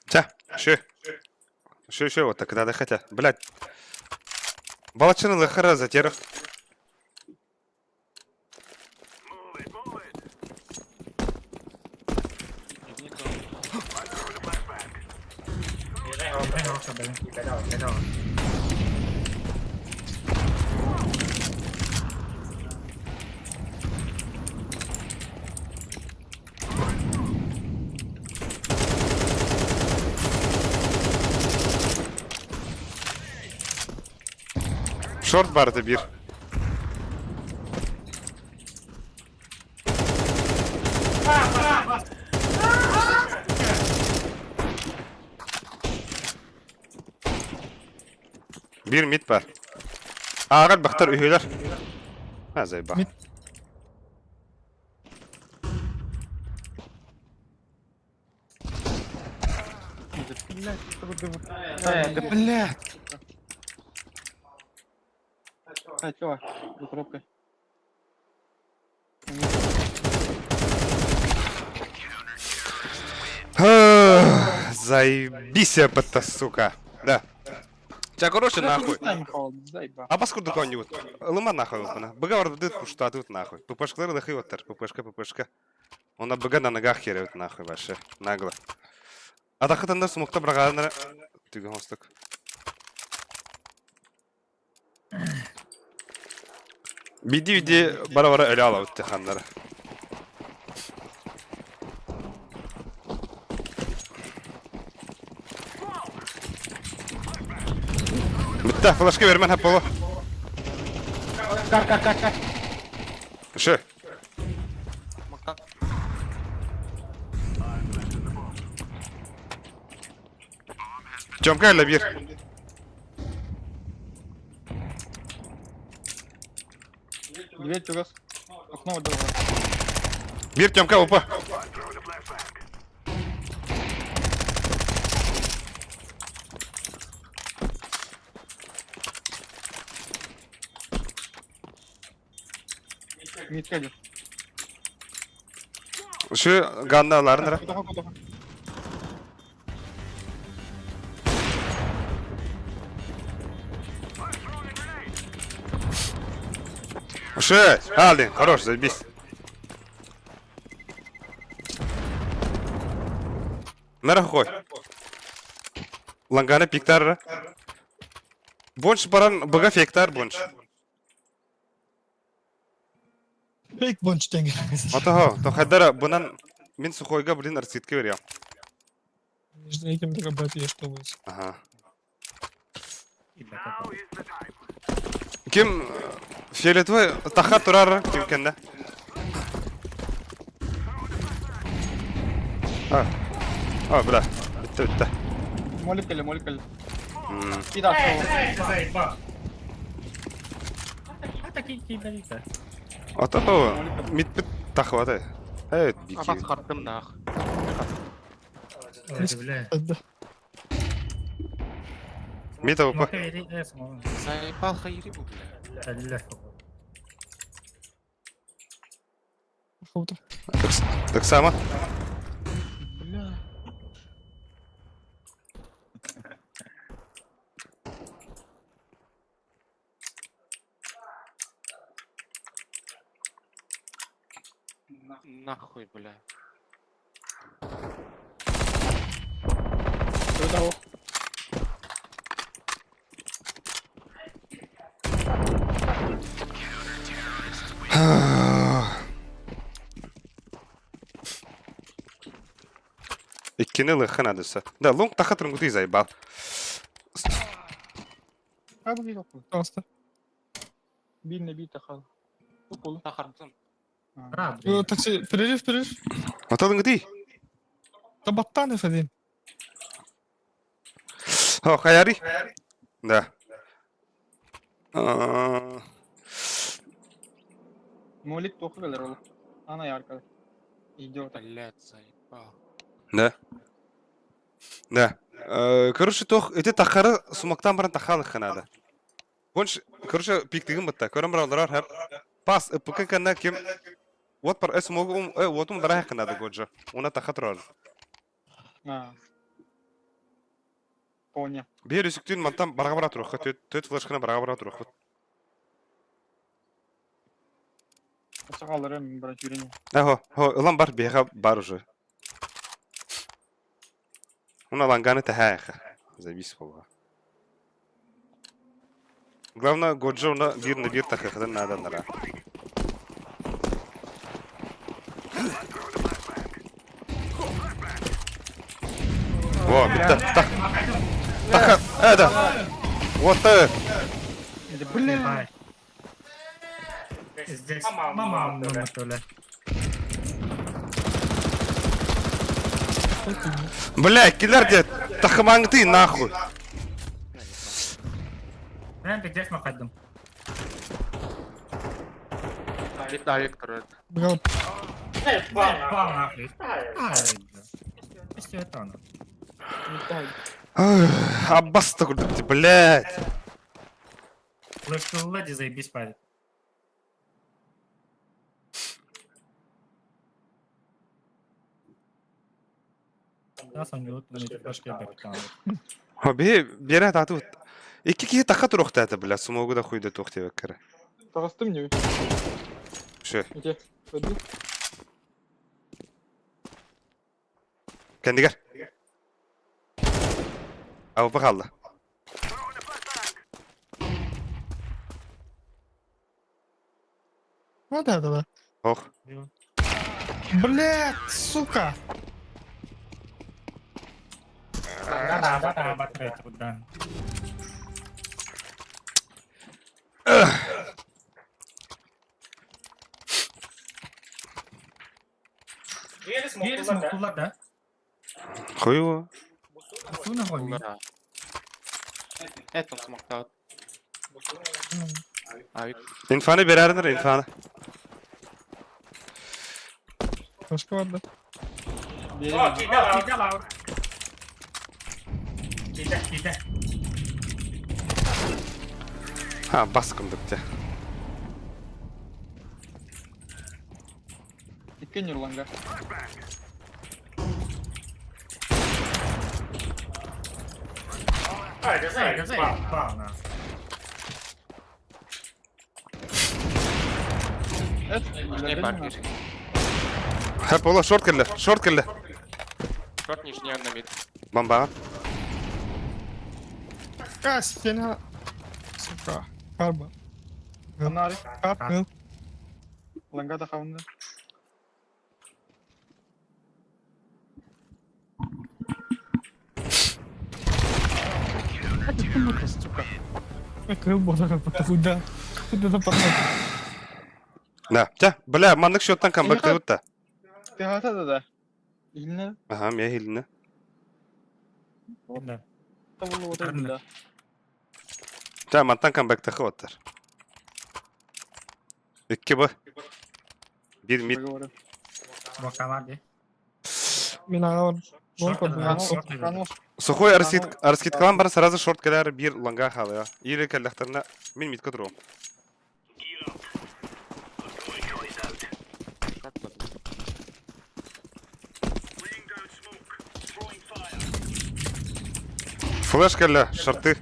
Ча, шö. Шö, шö, вот так надо хотя. Блядь. Балачын лыхара затеров. Шорт бар это бир. Биир мид бар. Ааҕар бахтар үһүлэр. А, заебал. Мид. Да блядь! А, чё? За коробкой. Заебись, это, сука. Да. Ча, короче, нахуй. Заеба. А поскольку кого-нибудь. Лыма нахуй вот Быга вардыт пуштатут нахуй. ППшкалар лыхы оттар. ППшка, ППшка. Она быга на ногах херет нахуй вообще. Нагло. А так это смокта браганара. Ты гомосток. Биди биди бара бара өлө ала өттө ханнара. Бүтті, флешка бермен хап болу. Кар, кар, кар, кар. Шы. Тёмка әлі бир. Дверь тугас. Окно дорога. Бир Тёмка, опа. Мид кэллэ. Шы ганналарын Кутаха, кутаха. Шы, алдын, хорош, заебись. Нара хой. Ланганы пиктар. Бонш баран быга фектар бонш. Фейк бонч теңге. Ата то хайдара бунан мин сухойга блин арцитке берем. Между этим дорабатываешь, что будет. Ага. Ким фиолетовый таха турар ким кенде? А. А, бля. Битте битте. Молик кэллэ, молик кэллэ. М. И да, всё. Заебал. А такие кидали-то. Ата то мит бит тахваты. Э, бики. Абас хаттым нах. Бля. Да. Мид АВП. Заебал хайрибу, бля. Бля. Круто. Так само. Бля. Нахуй, бля. Иккини ылыахха наадыса. Да, лонг таха тургутуй заебал. Пожалуйста. Бир бир тахал. Тахармсың. Ну, такси, перерыв, перерыв. Оталынгытый. Да Батанов один. О, хаяри. Да. А, Молик тоқы келер ол. Ана яркада. Идет. Блядь, заебал. Да. Да. Короче, тох, эти тахары сумактан баран тахалыхха надо. Вонш, короче, пиктигин бытта. Көрөн бар алар хап. Пас, ПК кана кем Вот пар эс могу вот ум дарахы надо годжа. Уна таха турар. А. Понял. Бер үсүктүн мантан барга бара турух. Төт флешканы барга бара турух. Сақалары мен брат үйрене. Ахо, хо, ылан бар бега бар уже. Уна ланганы тахаха. Завис болга. Главное, годжа уна бир на бир тахахадан надо нара. Во, битта, тах. Таха, да. Вот так. Бля. Здесь мама мама Бля, киллер дед. Тахаманг ты нахуй. Ben пиздец мақадым. Виталик, короче. Бля, Нахуй. Все это оно. Аббас такой, блядь. Флешкалла заебись парень. Би бере тату. Икки киһи таха туруохтаата, бля, сумогу да хуйда туох диэбэккэрэ. Тағыстым не? Все. Где? Өді? Кэннигэр. АВП хаалла. Ну да, да, да. Ох. Блядь, сука! Да. Смокулар да. Хуево. Суна хойми. Это смоктаат. Авик. Инфаны берәрдер, инфаны. Башка бар да. Киде, киде. Ха, бас кымдыкте. Иккен Нурланга. Нижний бар. Ха, пола, шорт кэллэ, шорт кэллэ. Шорт нижний на мид. Бомба. Какая стена? Сука. Карма. Анари. Карма. Ланга да хавында. Сука. Крыл бозага куда? Куда западать? Да. Тя, бля, маннык счеттан камбэк тыбытта. Ты хата да да. Илне. Ага, мен хилинне. Да. Табылы отыр да. Тя, мантан камбэк тахы оттар. Икки б. Бир мид. Договоры. Бакамарди. Мен ага бар. Сухой раскидкалан бар сразу шорт кэлэр биир ланга хаалыа. Или кэллэхтэринэ мин митка туруом. Флеш кэллэ, шорты.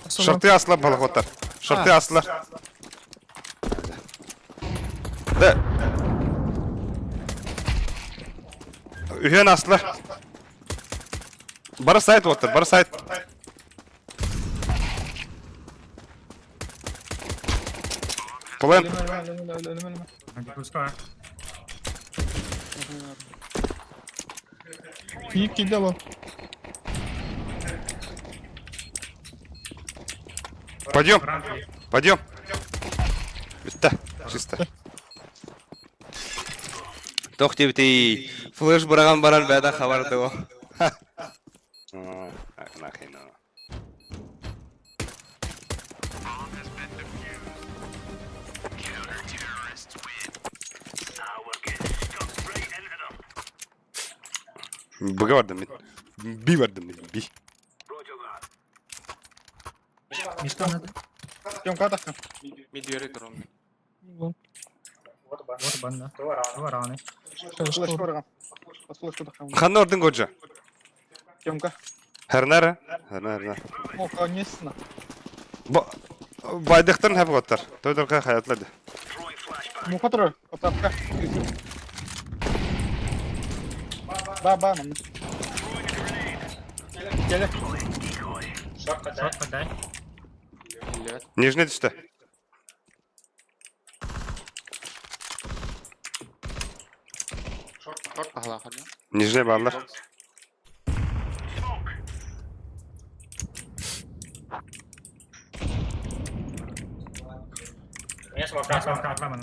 Шорты асла балахоттар. Шорты асла. Да. Үһүөн аслар. Бары сайт уоттар, бары сайт. Плент. Киик киирдэ бу. Пойдем. Пойдем. Бүттэ. Чисто. Тох диэбитий. Флеш быраҕан баран бэйэтэ хабар дуо. Нахрена. Быга бардым мин. Би бардым мин. Би. Мишка надо. Тёмка тахсан. Мидиэри турун. Вот банна. Вараны. Флешка барган. Флешка тахсан. Ханна ордын годжа. Тёмка. Хернара. Хернара. О, конечно. Байдыктан хэп готтар. Тойдорга хаятлады. Муха турар. Отапка. Ба, ба, манна. Келе. Шот подай. Нижний түсті. Шорт пахлахан. Нижний барлар. Я смока атламан.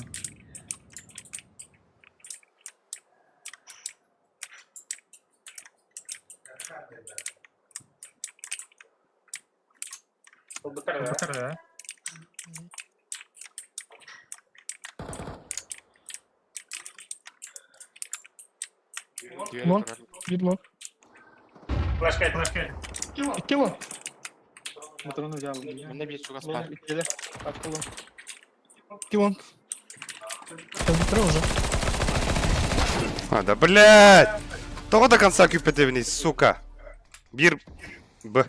Бутар, да? Лонг. Биир лонг. Флешка, флешка. Икки лонг. Матрону взял. Менде бир чугас бар. Келе. Откулым. Икки лонг. Бүтүрэ уже. А, да блядь! Тоҕо до конца күүппэтибиний, сука! Биир Б.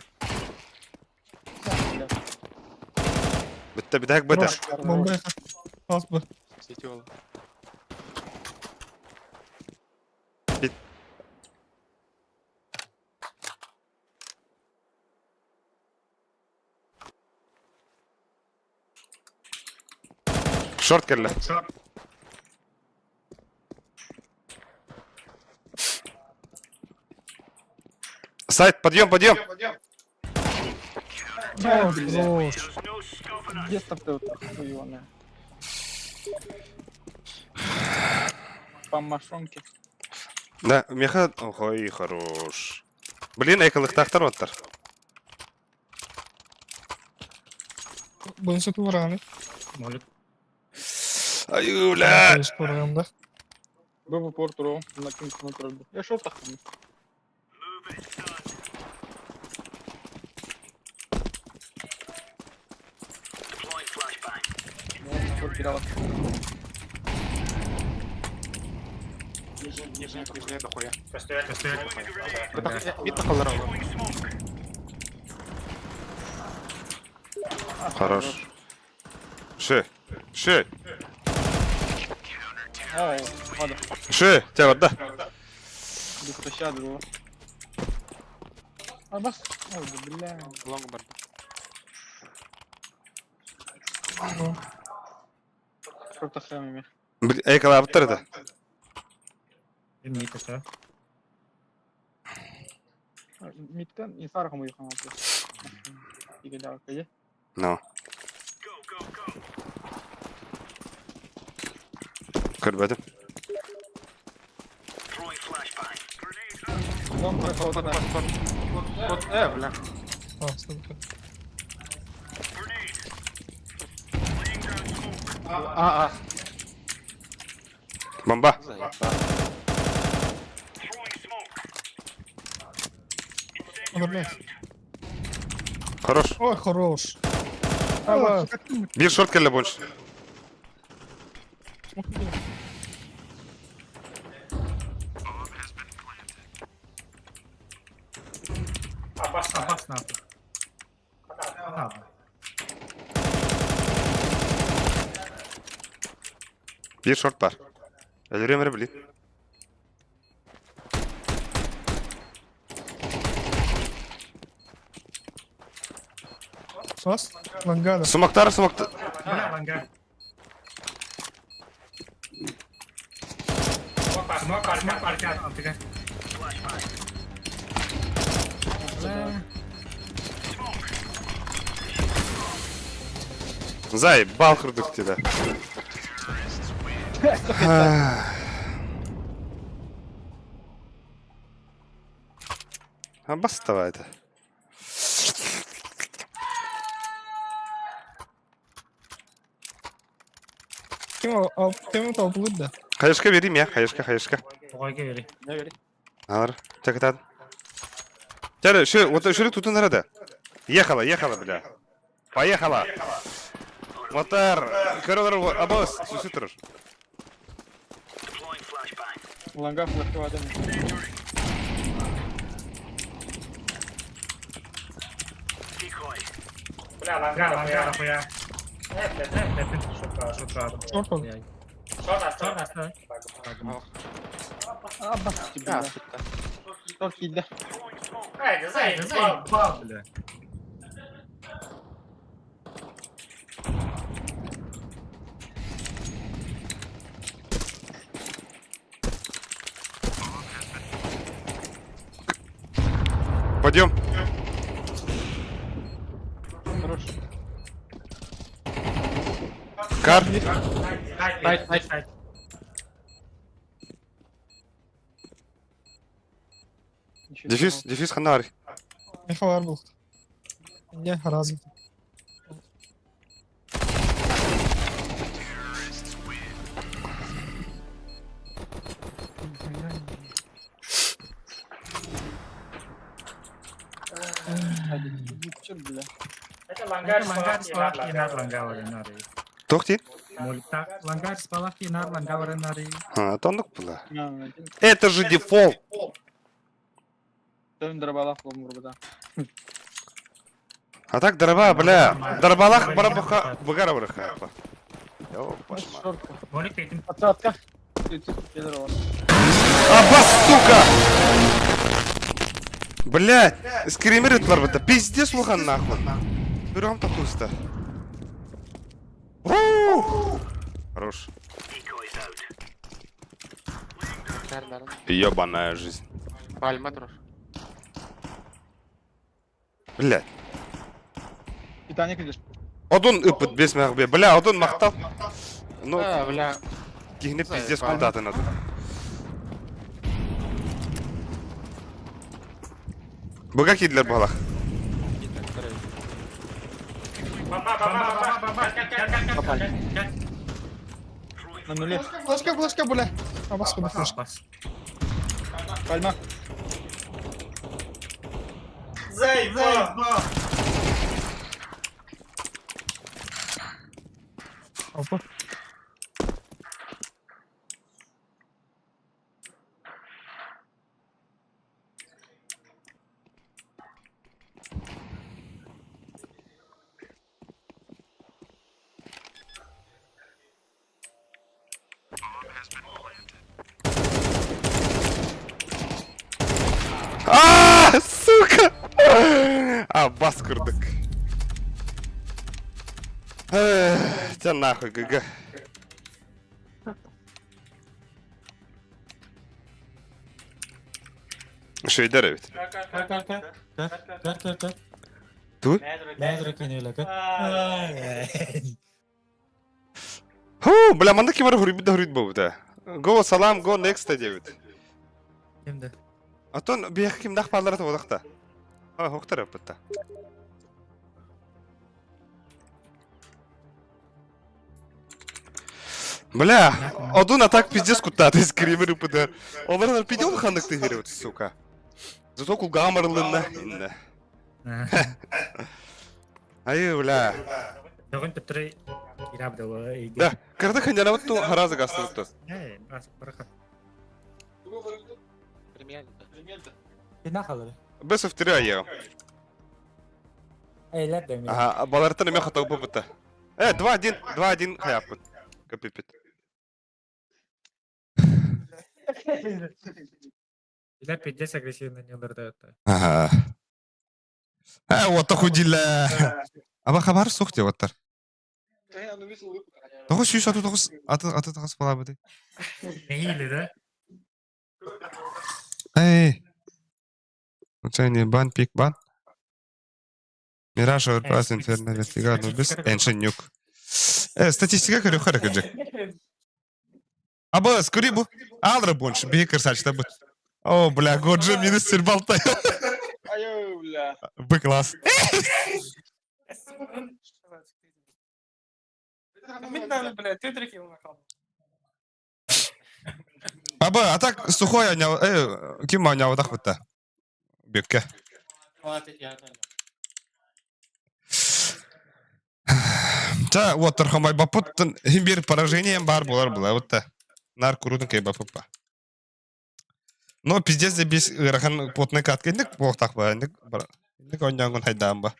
Бүттэ бүтэһик быта. Бомба Ас б. Сети ол. Шорт кэллэ. Шорт. Сайт, подъем, подъем! Хорош. Где там ты вот хуёная? По мошонке. Да, меха... Ой, хорош. Блин, эколыктаахтар оттар. Бу сөпү барааны. Молит. Аю, бля! Бараан да. Б в порту, на кем контроль. Я шел так. Нижний, нижний дохуя. Костюет, костюет. Мид тахалар ол. Хорош. Ши. Ши. А, ладно. Ши. Тебя вот, да. Беспощадно было. А бас. Ой, да бля. Лонг бар. Шорт тахами. Блин, эколаптар это. Мид это. Мидтен инсар хам уйхан алды. Игеля кайы. No. Көрбөтүм. Лонг Кот, кот, кот. Кот, бля. А, сөпү. А, а. Бомба. Заебал. Блядь. Хорош. Ой, хорош. А, Биир шорт кэллэ больше. Абас нахуй. Нахуй. Биир шорт бар. Өлөрүөм эрэ блин. Сос? Лангада. Сумактар, сумактар. Бля, ланга. Смок, смок, аркад, антыга. Заебал курдук тебя. А бастова это. Ким ал ким толпулур да. Хаешка бери меня, хаешка, хаешка. Оҕойго бери. Алар, чакытан. Чары, шү, вот шүрүк тутун арада. Ехала, ехала, бля. Поехала. Мотор, көрөлөр абос, сүсү турur. Ланга флешка вадым. Бля, ланга, ланга, нахуя. Шутра, Шорт он. Шорт аста. Абас бля. Шорт киирдэ. Заебал, бля. Пойдем. Хорош. Кар. Найт, найт, найт. Дефис, дефис ханар. Михаил был. Не, разве. Туох диин? Лангар спалах кинар лангаварынари. А, тоннук була. Это же дефолт. А так дорога, бля. Дарбалах барабаха быгара бараха. Ёпашма. Абас, сука! Блять, скример это пиздец улахан нахуй. Берем такую-то. Хорош. Ёбаная жизнь. Пальма турар. Блять. Титаник идешь. Одун ыпыт без мягбе. Бля, одун махтал. Ну, А, бля. кихни пиздец Заебал. куда-то надо. Быга кидлер балах. Попали. На нуле. Флешка, флешка, бля. Абас, куда флешка. Пальма. Заебал! Опа. А, сука! А, бас курдук. Тебя нахуй, ГГ. Швейдер ведь. Ту? Ху, бля, манна кимар хурибит да хурибит бу Го салам, го next диэбит. Кимде? Отон биэх ким дах паллара туолахта. А, хоктар ыппытта. Бля, одун а так пиздец куттааты скример ыппыта. Олар пидел ханнык тыгырыбыт, сука. Зато кулгааҕым арыллынна. Иннэ. Айы, бля. Бүгүн төттөрү ирабдала Да, кырды хынжанабыт ту харазы гастыбыт ту. Э, бас барака. Кина халыр. Бес в три айы. Эйлер дemi. Ага, балартан эме хатау бубыта. Э, 2-1, 2-1 хаяппыт. Капипит. Илэ пиздец агрессивно не ылырда. Ага. Э, вот худила. Аба хабар сух деп оттар. 939 аты аты тағыс бала быды. Мейлі да? Эй. Учение бан, пик бан. Мираж Оверпас, Инферно, Вертига, Анубис, Эншен Нюк. Э, статистика көрү харак жек. Аба, скори бу. Алра больше, бей красавчик бу. О, бля, Годжи минус сербалтай. Айо, бля. Б класс. Аба, а так сухой анял, э, ким анял так вот Бекке. Та, вот тархамай бапуттан химбир поражением бар булар була вот та. Нар курутун кей бапупа. Но пиздец де бис ырахан потный катка индик бохтах ба индик бар. Индик оньянгун хайдаан ба.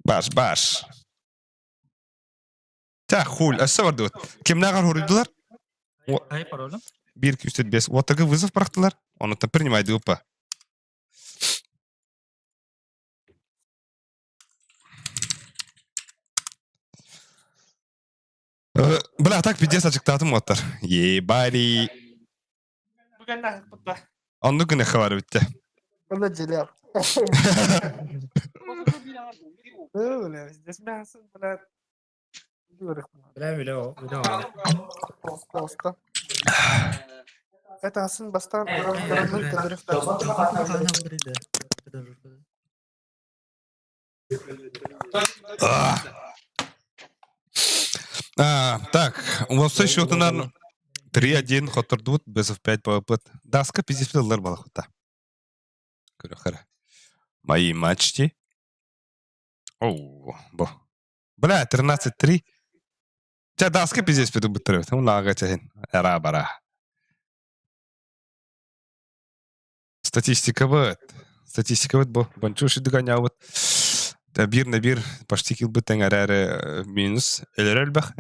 Баш, баш. Та хуль, өссө бардыбыт. Кимнааҕар хоруйдулар? Ай паролым. 1 205. Уоттарга вызов бырахтылар. Онуттан принимайды упа. Бля, так пиздец ачыктаатым уоттар. Ебали. Оннук гына хабар бүтте. Бля, джилер. Бля, здесь мясо, бля. Бля, биле о, биле о. Просто. Это сын бастан А, так, у вас счет, наверное, 3-1, Хоттердут, без 5 ПВП. Даска пиздец лэр балахута. Көрөхөрө. Мои мачти. Оу, бо. Бля, 13-3. Ча даска пиздец пиду бутыры. Там лага чахин. Эра бара. Статистика быт. Статистика быт бо. Банчу шидыганя вот. Да бир на бир почти кил быт теңәрәре минус. Элер элбэх.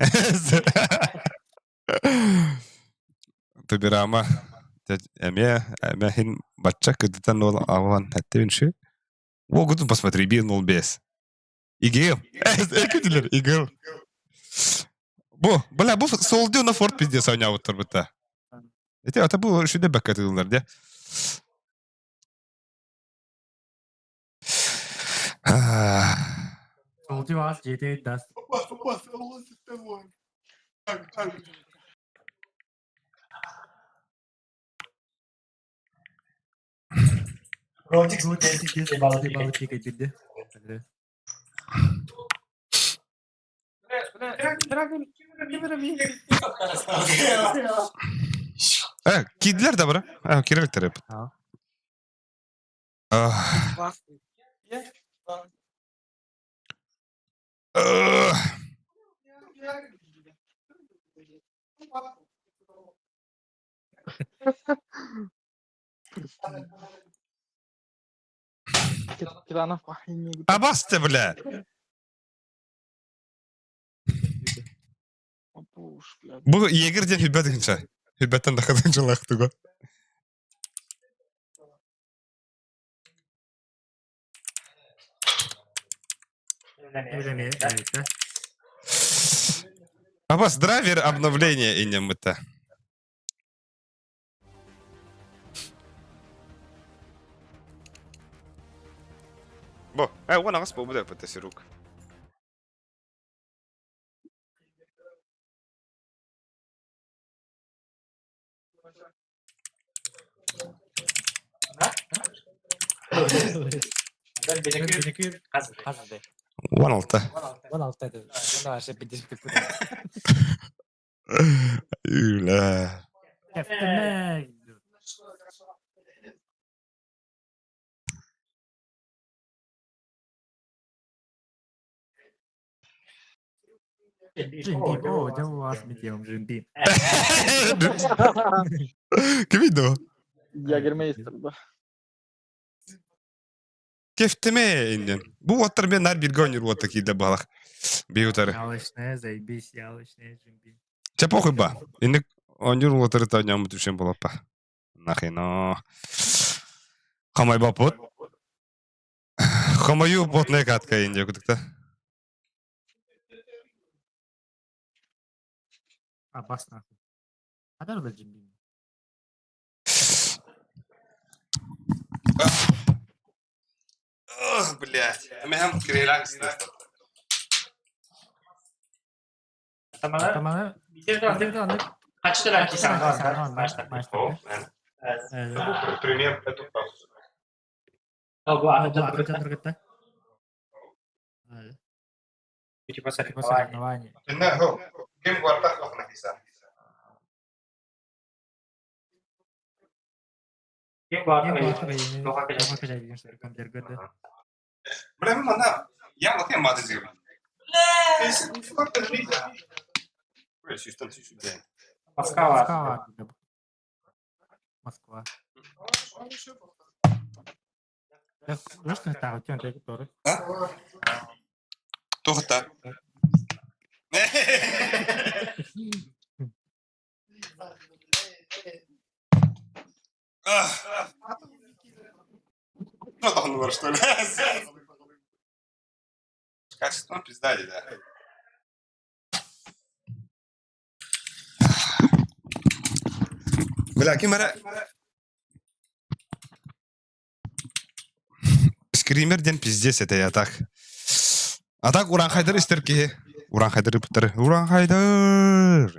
Тубирама. Эме, эме хин батча кыдытан ол аван хәттебин О, гудун посмотри, бир нол бес. Игел. Экүдүлер, игел. Бу, бля, бу солдю на форт пиздец ойнабыттар быта. Эти, ата бу шүдө бәккә тыгылар, де. Солдю ас жети дас. Э, кидлер да бара. А, кириликтер эп. Абасты, бля. Бу егер ден хүбәт гынча. Хүбәттен да хадынча лахтыга. Абас, драйвер обновления инем это. Бо, э, вон агас бу бу да сирук. Вон алта. Бля. Ким иду? Ягермейстер да. Кефтеме инден. Бу уоттар мен нар бирге ойныр уотта киирде баалах. Би утары. Ялочная, заебись, ялочная, жимби. Чэ похуй ба. Инник ойныр уоттары та ойнаммыт үшен болаппа. Нахино. Хамай бапут. Хамаю ботная катка инде кутукта. Абас нахуй. Хадар да жимби. Ох, блядь. Мехам кирелак. Тамана Пример Ким вартах Бля, мана, я вот я маты зигам. Москва. Москва. Тоқта. Что что ли? Качественно пиздали, да. Бля, ким эрэ? Скример ден пиздец это я так. А так Уранхайдар истер киһи. Уранхайдар ыпыттар. Уранхайдар.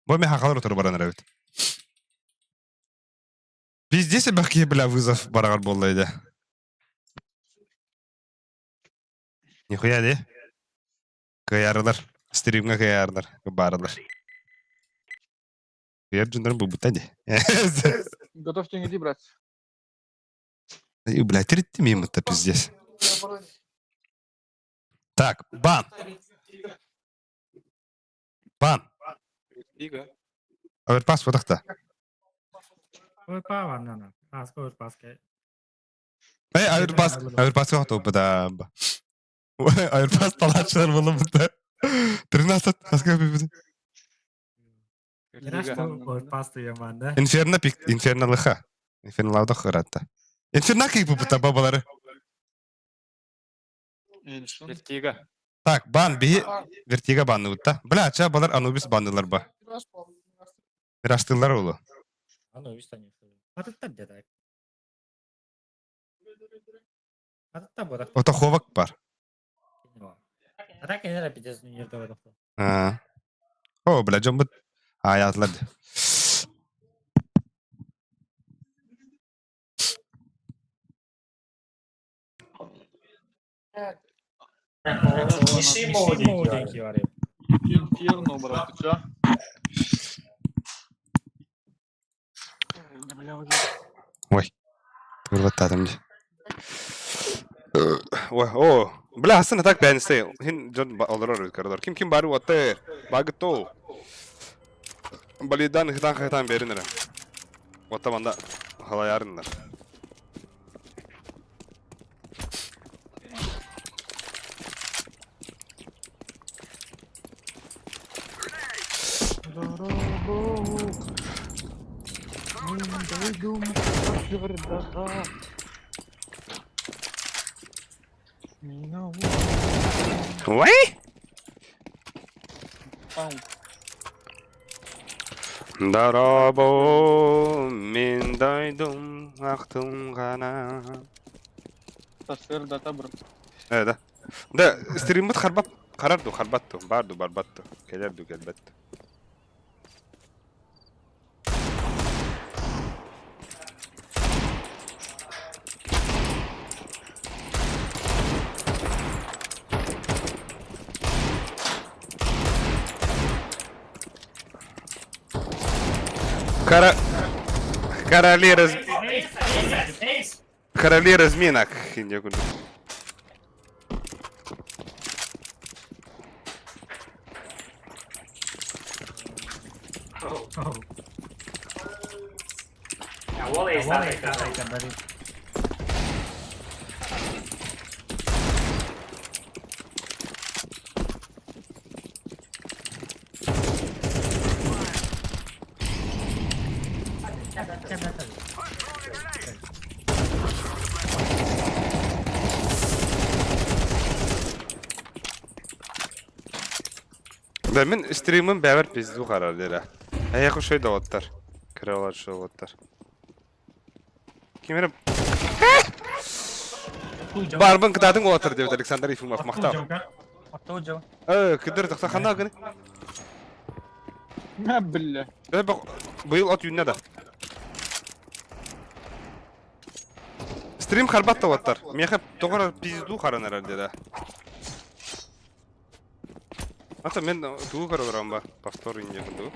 Бу мен хахалар отыры баран эрэбит. Пиздец элбэх киһи бля вызов бараҕар буолла иде. Нихуя де. Кыайарылар. Стримҥа кыайарылар. Баарылар. Кыайар дьоннорун булбута ди. Готов иди, брат. И, бля, тиритти мимо-то пиздец. Так, бан. Бан. Лига. Оверпас вот так-то. Эй, оверпас, оверпас готов, да. Оверпас талачылар было бы, 13, хаска бибит. Лига. Инферно пик, инферно лыха. Инферно лауда хыратта. Инферно кик бу бабалары. Вертига. Так, бан би вертига банны бутта. Бля, ча балар Анубис баннылар ба. Мираштылар олу. Ото ховак бар. А. О, бля, жомбут. Аятлар. Инферно, брат, ты чё? Бля, Ой. Турбаттадым ди. Ой, о, бля, Хасан так бәнсте. Хин жон олорор өткөрдөр. Ким ким бары отыр. Багыто. Балидан хитан хитан беринер. Ота халаярындар. Ой! Дарабо мен дайдым ақтым ғана. Сыр дата брат. Э, да. Да, стриммит харбат харарду харбатту, барду барбатту, келерду келбетту. Кара... Короли раз... Короли разминок. Инде курдук. Да мин стримым бэбэр пизду харар дера. Эйэхэ шөй доҕоттор. Кыралар шоуоттар. Ким эрэ Барбын кытаатын уолаттар диэбит Александр Ефимов махтал. Э, кыдыр тахса ханна гыны? Бля. Э, быйыл от үүннэ да. Стрим харбат уолаттар. Миэхэ тоҕо пизду харан эрэр диэдэ. Ата мен тугу көрө олорон ба? Повтор инде курдук.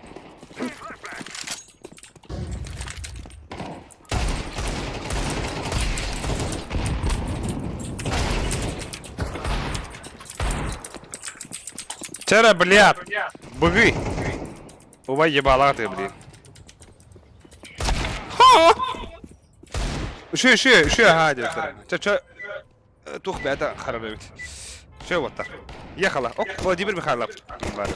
Чара, блядь! Быгы! Убай ебала ты, блин. Үшө, үшө, үшө, ха, диэбиттэр. Чэ, чэ, тух бэйэтэ харар эбит. Все уоттар. Ехала. Ок, Владимир Михайлов. Бар.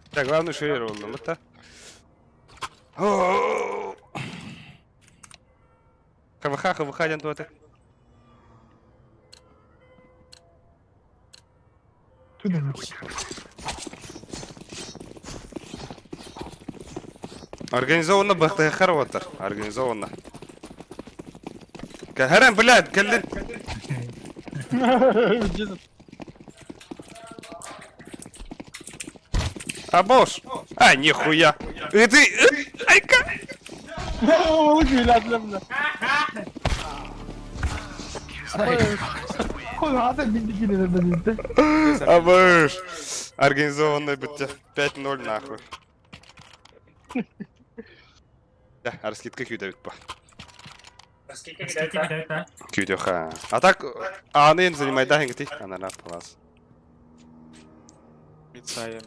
Так, главное, что я боллум, да? ХВХ, ХВХ диэн туота. Организованно бахтайхар уоттар. Организованно. Кэһэрэн, блядь, кэллин. Абош! А, нихуя! И ты... Айка! Абош! Организованное бытие. 5-0 нахуй. Да, раскидка күүтэбит по. Күүтүөхэ. А так, ааны занимайда хингти. Анана палас. Мицаем.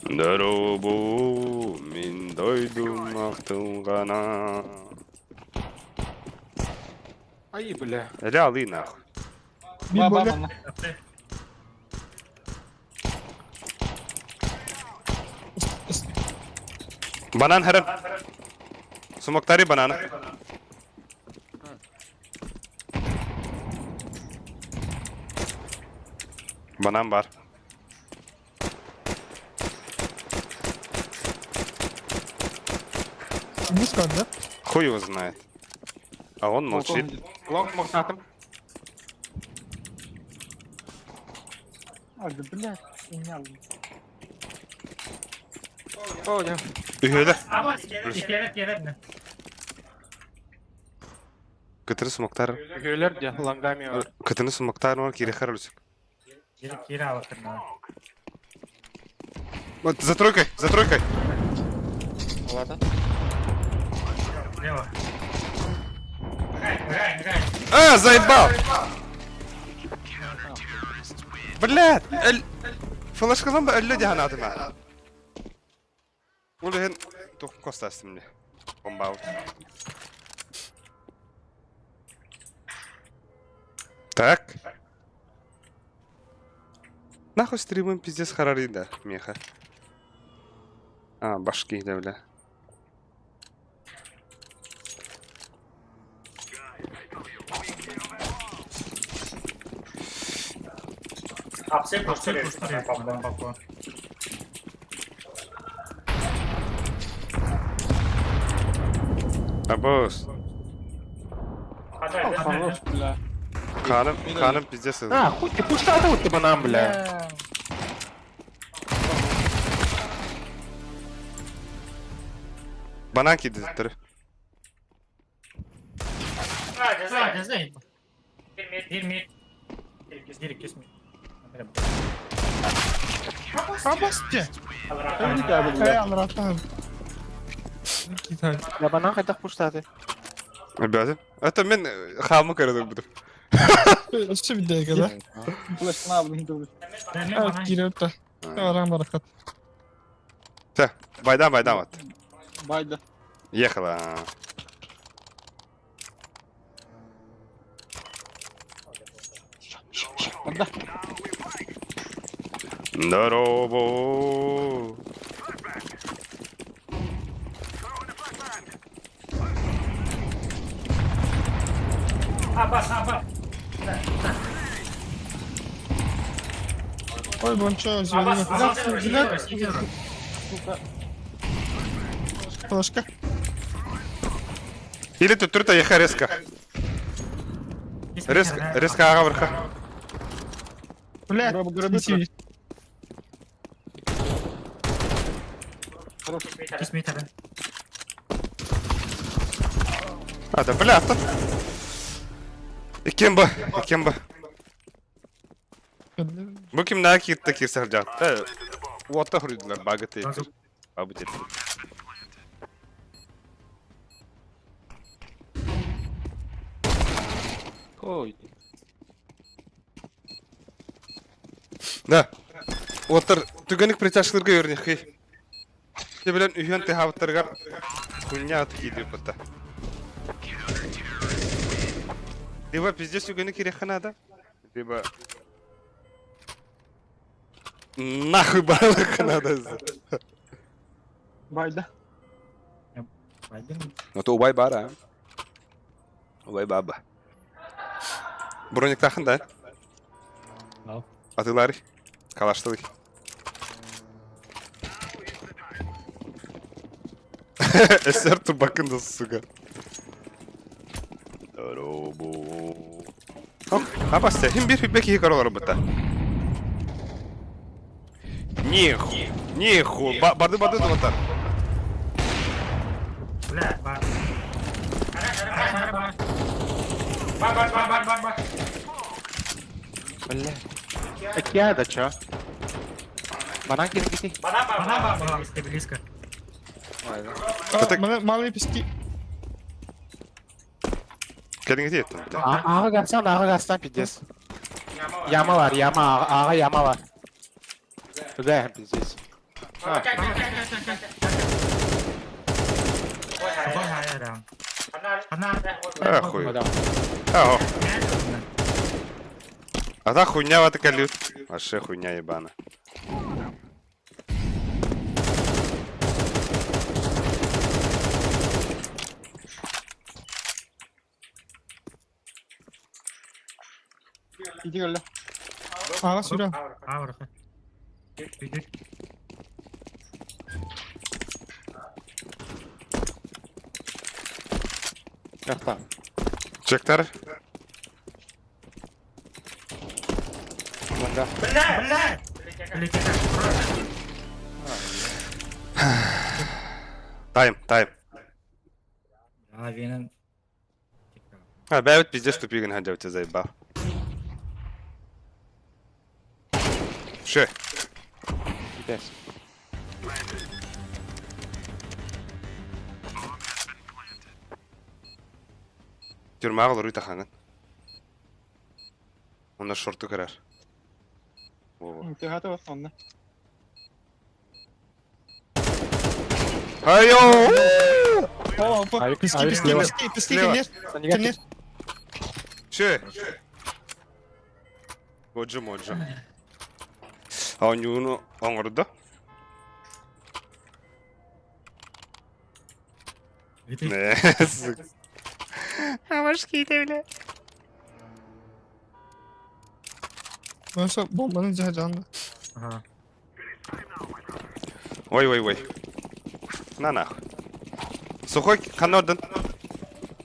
Доробу мин дойдум ахтылгана. Ай, бля. Эля алы нахуй. Ба, Банан харам. Сумоктари банана. Банан бар. Мускан, да? Хуй его знает. А он молчит. Лонг мохнатым. А, да, блядь, у Понял. Үһүөлэр. Кытыры сумоктар. Үһүөлэр дьэ, лонгами бар. Кытыны сумоктар бар киирехэр өлүсүк. Вот за тройкой, за тройкой. Ладно. А, заебал! Блядь! Эл... Флешкалан ба өллө диһан атыма. Ол иһин тух костастым мне. Бомбаут. Так. Нахуй стримым пиздец харари да, меха. А, башки, да, бля. Абос. Хорош, бля. Ханым, ханым пиздец. А, хуй ты пустата вот ты банан, бля. Банан кидеттер. Абасте. Эй, алрата. Китай. Я банан хайдах пуштаты. Ребята, это мен хамы көрөдүк бутуп. Өссө бидеге да. Флешканы алдым дубы. Кирип та. Арам баракат. Все, байдан байдан вот. Байда. Ехала. Анда. Здорово. Ой, бончо, Сука. Флешка. Или тут турта еха резко. Резко, резко ага вверха. Бля, Граб, грабы. А, да бля, тут. Икемба, икемба. Бу ким на киртте кирсер жакта. Уотта хурдулар багыты. Бабы тет. Ой. Да. Оттар түгенік притяжкаларга көрнехи. Те билен үйөн техабыттаргар хуйня аты кийди бутта. Либо пиздец түгені керек надо, либо нахуй барлық надо. Байда. Ну то убай бар, а? Убай баба. Броник тахын да? Атылары. Калаштылы. Эсер тубакында, сука. Здорово. Ок, апасте, хим бир беки королар бутта. Ниху, ниху, барды барды дуатар. Бля, бар. Бар, бар, бар, бар, бар, бар. Бля. Океада чё? Банан кирпити. Банан, бар, бар, близко. Малый пески. Кәдіңе еттім. Аға гастан, аға гастан пиздец. Яма var, яма, аға яма var. Бля, пиздец. Ахуй. Ахуй. А та хуйня вата калют. Аше хуйня ебана. Иди гөллө. Ага, сюда. Жақта. Чектар. Мында. Бля! Тайм, тайм. А, бәбіт пиздец тупигін ханжа заебал. Ше. Пиздец. Тюрьма руй таханган. Онда шорту кірер. Во-во. Тыгата бар онда. Айо! О, опа. Пески, пески, пески, пески, Слева. кенер. Кенер. Ше. Годжо моджо. А он оңырды. Не, сука. Mesela bombanın canlı. Ой, ой, ой. На нахуй. Сухой, Ханорден.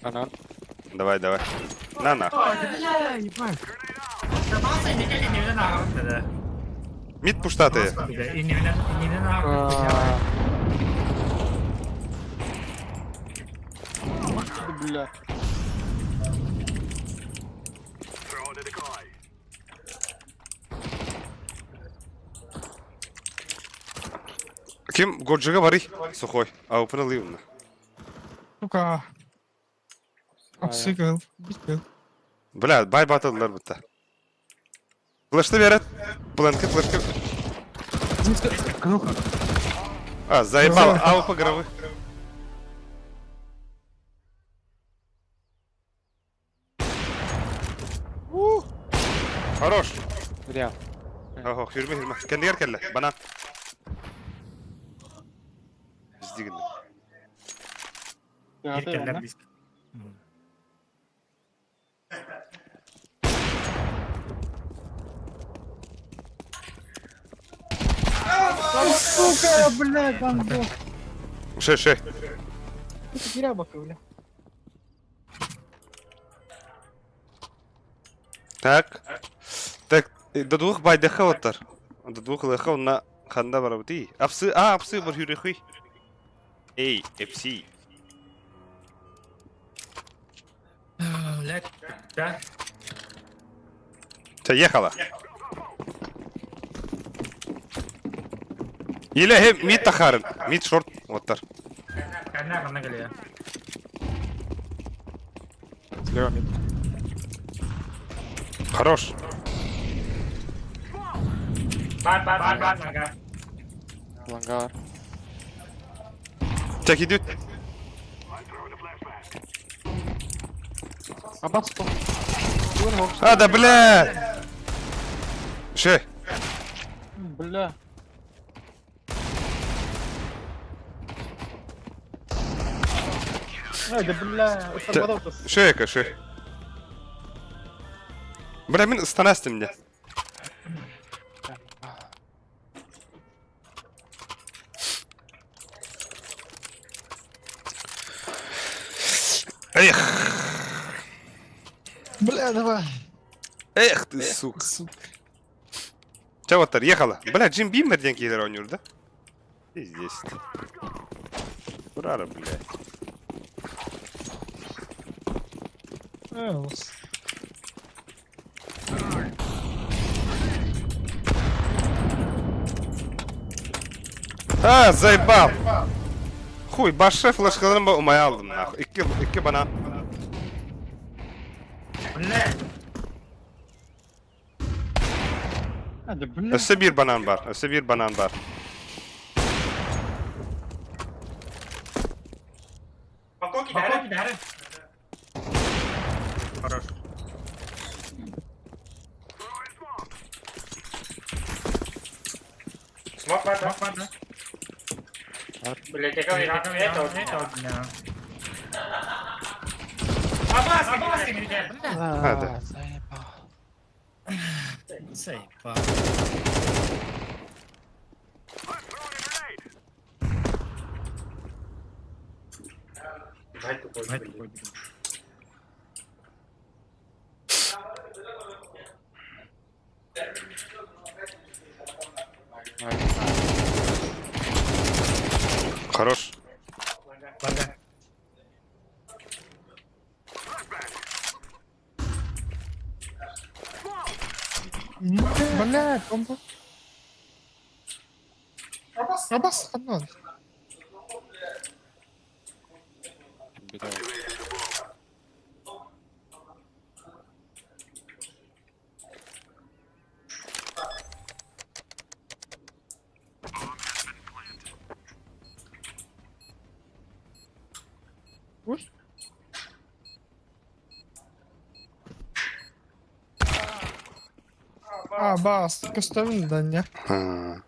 Анан. Давай, давай. На нахуй. Мид пуштатые. Бля. Ким Годжига барый? Сухой. Аупын ылыы онно. Сука. Апсыгыл. Бикыл. Бля, бай батыллар бутта. Флешты берет. Пленки, флешки. А, заебал. АВП гробы. Хорош. Бля. Охо, хүрмэ хүрмэ. Кэннигэр кэллэ. Банан. Биздигин. Кэллэр бис. Сука, бля, гандон. Ше, ше. Кирябака, бля. Так. Так, до двух байдыха оттар. До двух лыха онна ханда барабыты. Апсы, а, апсы бар хүрехүй. Эй, FC. Блядь, да? Все, ехала. Или хе, мид тахарын. Мид шорт оттар. Кэннэ ханна кэлиэ. Слева мид. Хорош. Бар, бар, бар, бар, ага. Лангар. Так идет. Абас кто? А, да, бля! Ше. Бля. Ай, да бля, Ше, ше. Бля, мин станасты мне. Эх, Бля, давай. эх ты, сука. Сука. Че вот ехала. Бля, Джим Бимер ден кейлер ойнур, да? Пиздец. Урара, бля. Элс. А, заебал. Хуй, башы флешкаларын ба умай алдым, нахуй. Икки, икки банан. Бля! А, да бля. Өссө бир банан бар, өссө бир банан бар. Балкон кидары. Хорош. Смок бар, смок бар, да? Блять, я говорю, это вот, это вот, бля. Абас, абас, бля. А, да. Заебал. Заебал. Давай тупой, блядь. Хорош. Ладно. Бля, комбо. Абас, ханнан. Беда. Ой. А, бас, көстөбүн да не. А.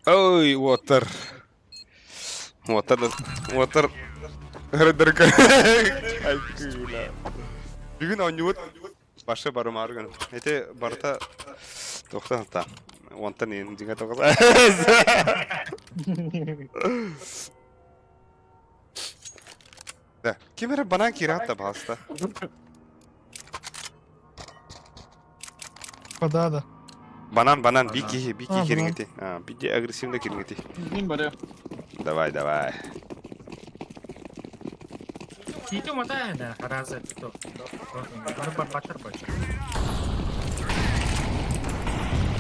Ой, Уотер. Уотер, Уотер. Рыдырка. Ай, кыла. Бүгүн оонньуут башы барымаар гын. Эти барыта тохтан та. Онтан ин дьиҥэ тоҕус. Да, ким эрэ банан киирэ та баҕаста. Да, да. Банан, банан, бики, бики А, кириҥити. А, биди агрессивно кириҥити. Мин барыам. Давай, давай. Кити уматаа да, харазы тут. Бары бар батыр бачы.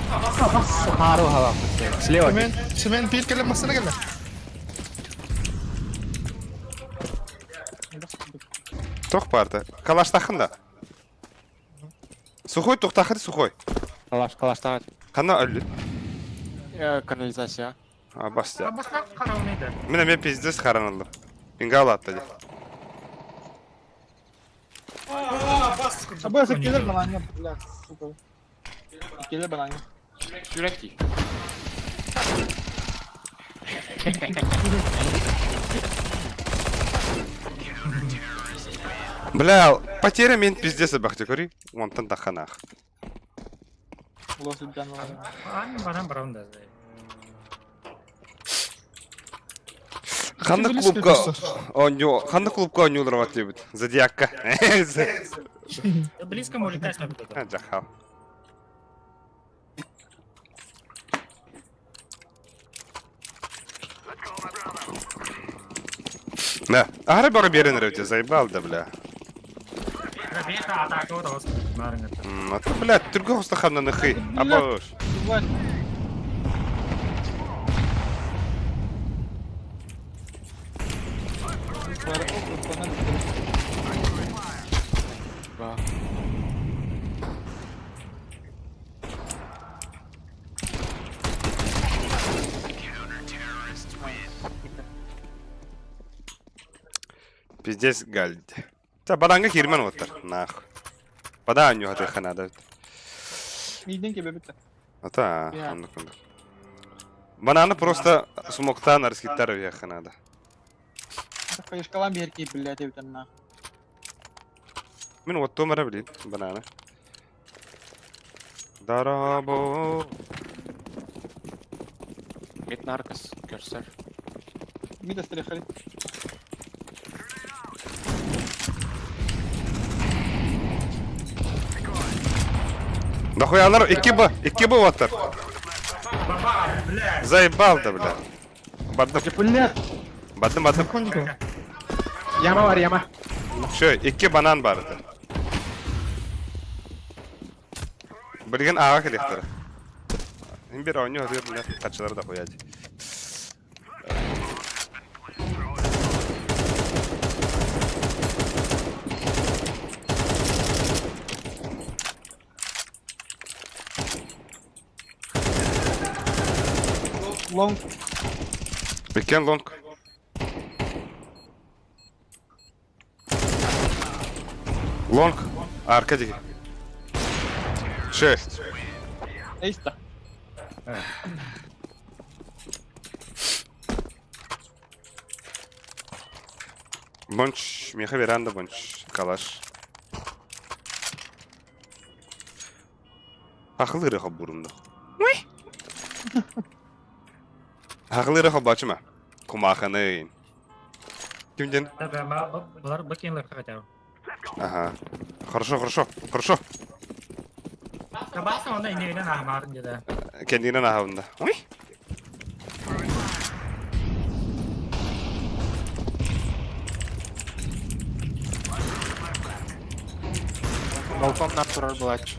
Хаару халам. Слева. Семен, Семен биир кэлэн массыына кэллэ. Тох баарда. Калаштахын да. Сухой тухтахыр сухой. Калаш, калаштаҕыт. Ханна өллүт? Канализация. А, бастя. Абаслар қарауын Мен эме пиздец харанылдым. Ингал атты де. Абы келер бананга, бля, сука. Келер бананга. Сүүрэн тиий. Бля, потеря мен пиздец бахты көри. Онтан таханах. Баран баран да. Ханна клубка оню, ханна клубка онюлар вот любит. Зодиакка. Близко улетать надо. Жахал. Да. Ары бары берен рөте, заебал да, бля. А то, бля, түргө хостаханна нахы. Абош. Пиздец гальд. Та баданга кирмен оттар. Нах. Бада аню хаты ханада. Миден кебе битте. Ата, оннук оннук. Бананы просто смоктан арскиттар вяханада. Кайышкалан берки, блядь, эбитен нах. Мин оттомара билин бананы. Дарабо. Мид наркос, көрсөр. Мид астрехали. Нахуялар 2Б, 2Б оттар. Заебал да, бля. Бадым. Блядь. Бадым, бадым. Яма бар, яма. Все, 2 банан бар это. Билген ага келехтер. Им бир ойню хатыр бля, качылар да хуяди. Лонг. Бекен лонг. Лонг. Аркадий. Шесть. Эйста. Бонч, меха веранда бонч, калаш. Ахылыры хабурунда. Ахылыры хабачыма. Кумаханы. Кимден? Булар бакенлер хотя бы. Ага. Хорошо, хорошо, хорошо. Табасың онда инегинен ахмарын деді. Kendine nahavında. Uy. Балкон нар турар булач.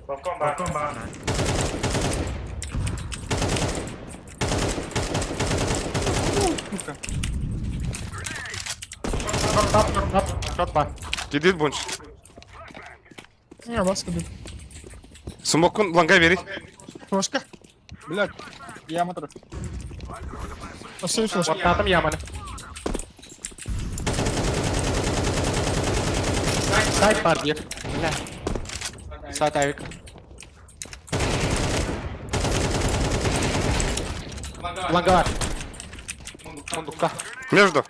Балкон бар. Балкон бар. Шот бар. Gidil bunç. Не, баска бит. Смокун ланга бери. Флешка. Блядь. Яма тұр. Оставь флешку. Оттатым яманы. Сайт бар бир. Бля. Сайт авик. Лангар. Мундукка. Между.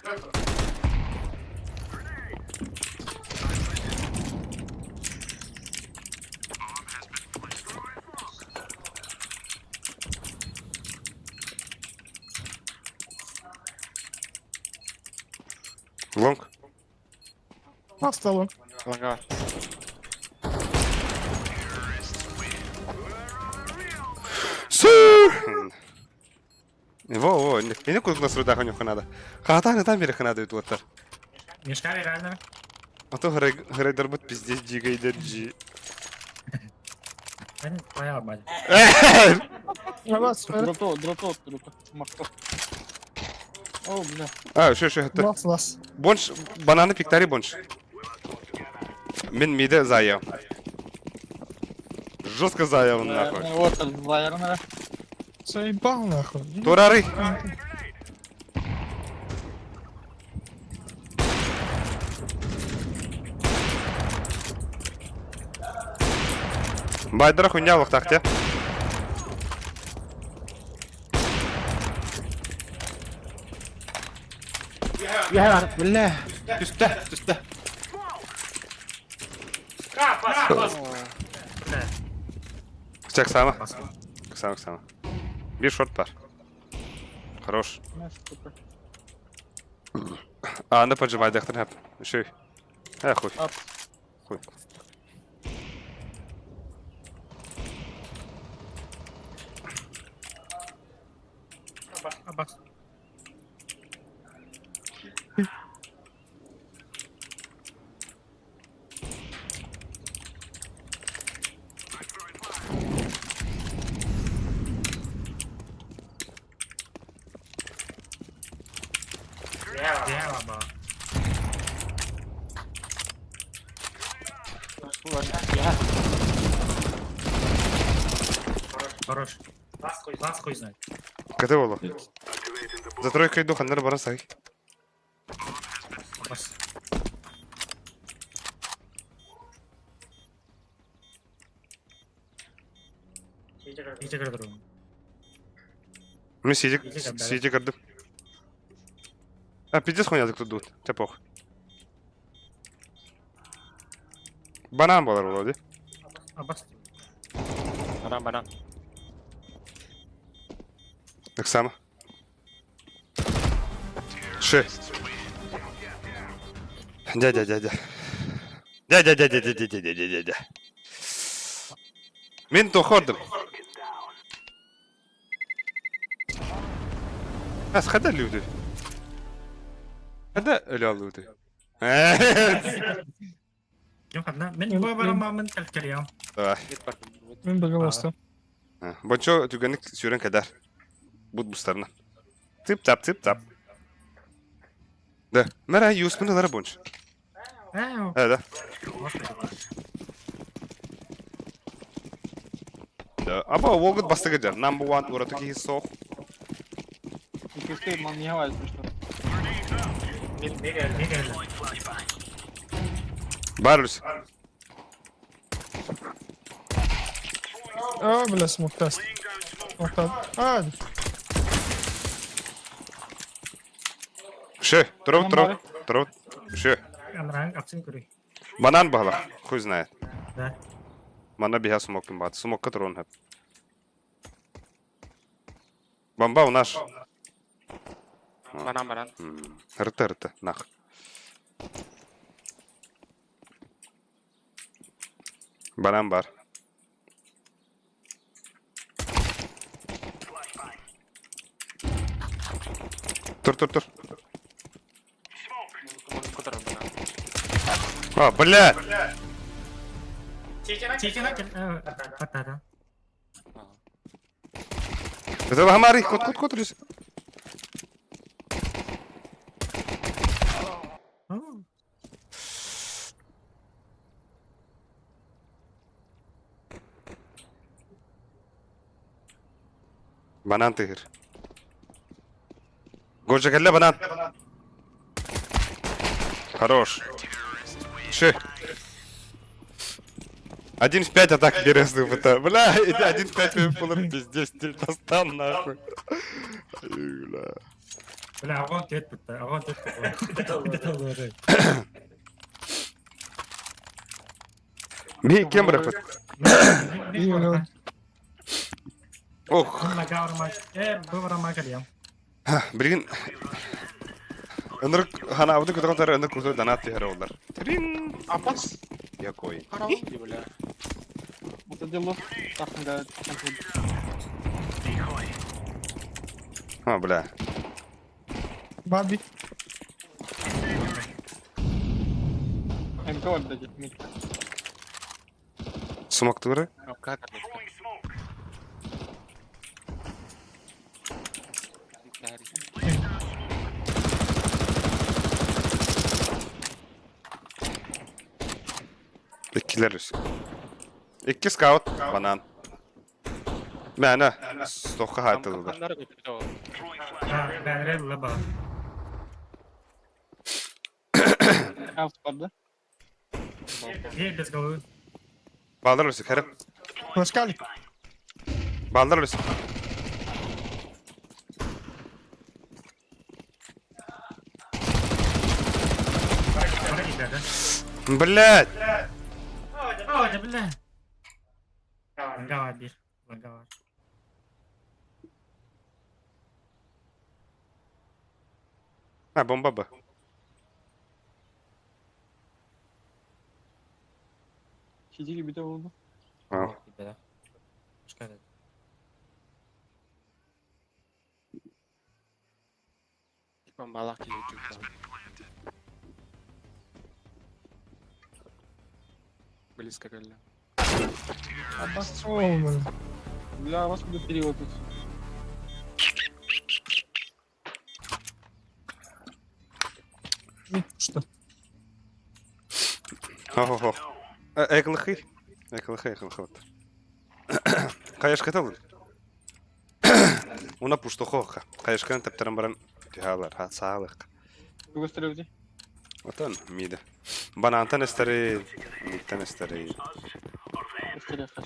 Лонг. Остало. Лангар. Су! Во, во, не курдук насрудах у надо. Хата там бери ханада ютуаттар. Мешка реально. А то грейдер бут пиздец дигайдер джи. Бас, Дрото, дрото, дрото. Махто. О, бля. А, шо, шо, это. бас, бас. Бонш, бананы пиктари бонш. Мен миде заяв. Жестко заяв нахуй. Вот, заярна. Заебал нахуй. Турары. Байдара хуйня лохтахте. Бля, түстэ, түстэ. Чак сама. Сама, сама. Бир шорт бар. Хорош. А, аны поджимай дехтер хап. Шүй. Э, хуй. Хуй. Абас. Хорош. Вас хуй знает. Каты болу. За тройкой иду, ханнар баран сай. Абас. Мен сидик, сидик кырдым. А, пиздец хуйня тут тут. Те пох. Банан болар болу, ди. Абас. Банан, банан. Так само. Ши. Дядя, дядя. Дядя, дядя, дядя, дядя, дядя, дядя. Мен тоходым. Ас хада люди. Хада өлө люди. Ким хадна? Мен бабарам мен калькалиям. Давай. Мен бага басты. Бончо түгенник сүрен кадар. Бут бустарына. Тип тап, тип тап. Да. Мара юспын бонч. Э, Да, да. Да. Аба волгут бастыгы жар. Number one ураты ки сох. Иккисте ман не хавай, что. Барлюс. А, бля, смог тест. А, Ше, тров, тров, тров. Ше. Банан бала. Хуй знает. Да. Мана биха смок бат. Смок который он Бомба у наш. Банан, банан. РТ, РТ, нах. Банан бар. Тур, тур, тур. А, бля! Это Хамари, кот, кот, кот, рис. Банан тыгыр. Гожа кэллэ банан. Хорош. Ши. 1 в 5 атак интересный ФТ. Бля, 1 в 5 выпал, пиздец, достал нахуй. Бля. Бля, огонь тет огонь тет. Би кем бракпыт? Ох. Билгин. Ынырык хана абды көтөгөн ынырык крутой донат тиһэр олар. Трин. Апас. Якой. Караул, бля. Вот дело. Так, да. А, бля. Баби. МК вот дадит. Сумак туры. Как это? Иккилэр үс. Икки скаут, банан. Мээнэ, стохха хаайтылылар. Бэҕэрэ ыла баар. Алт барды. Дверь без головы. Балдар өлсө, кәріп. Флешкалик. Балдар өлсө. Бара киирдэ да? Блядь! Оо, дьэ бля. Лага бар биир. Лага бар. А, бомба Б. Сидели бите oldu. А. Бомбалаах киһи чугас. Близко кэллэ. Обоссол, блин. Бля, вас буду перевод тут. Что? Хо-хо-хо. Эклыхы. Эклыхы, эклыхы. Хайашка талыр. Уна пуштохоха. Хайашканы тэптэрэн баран түһаалар, саалык. Gösterebilir. Отон мида. Банантан эстери, миттен эстери. Gösteriyor kaç.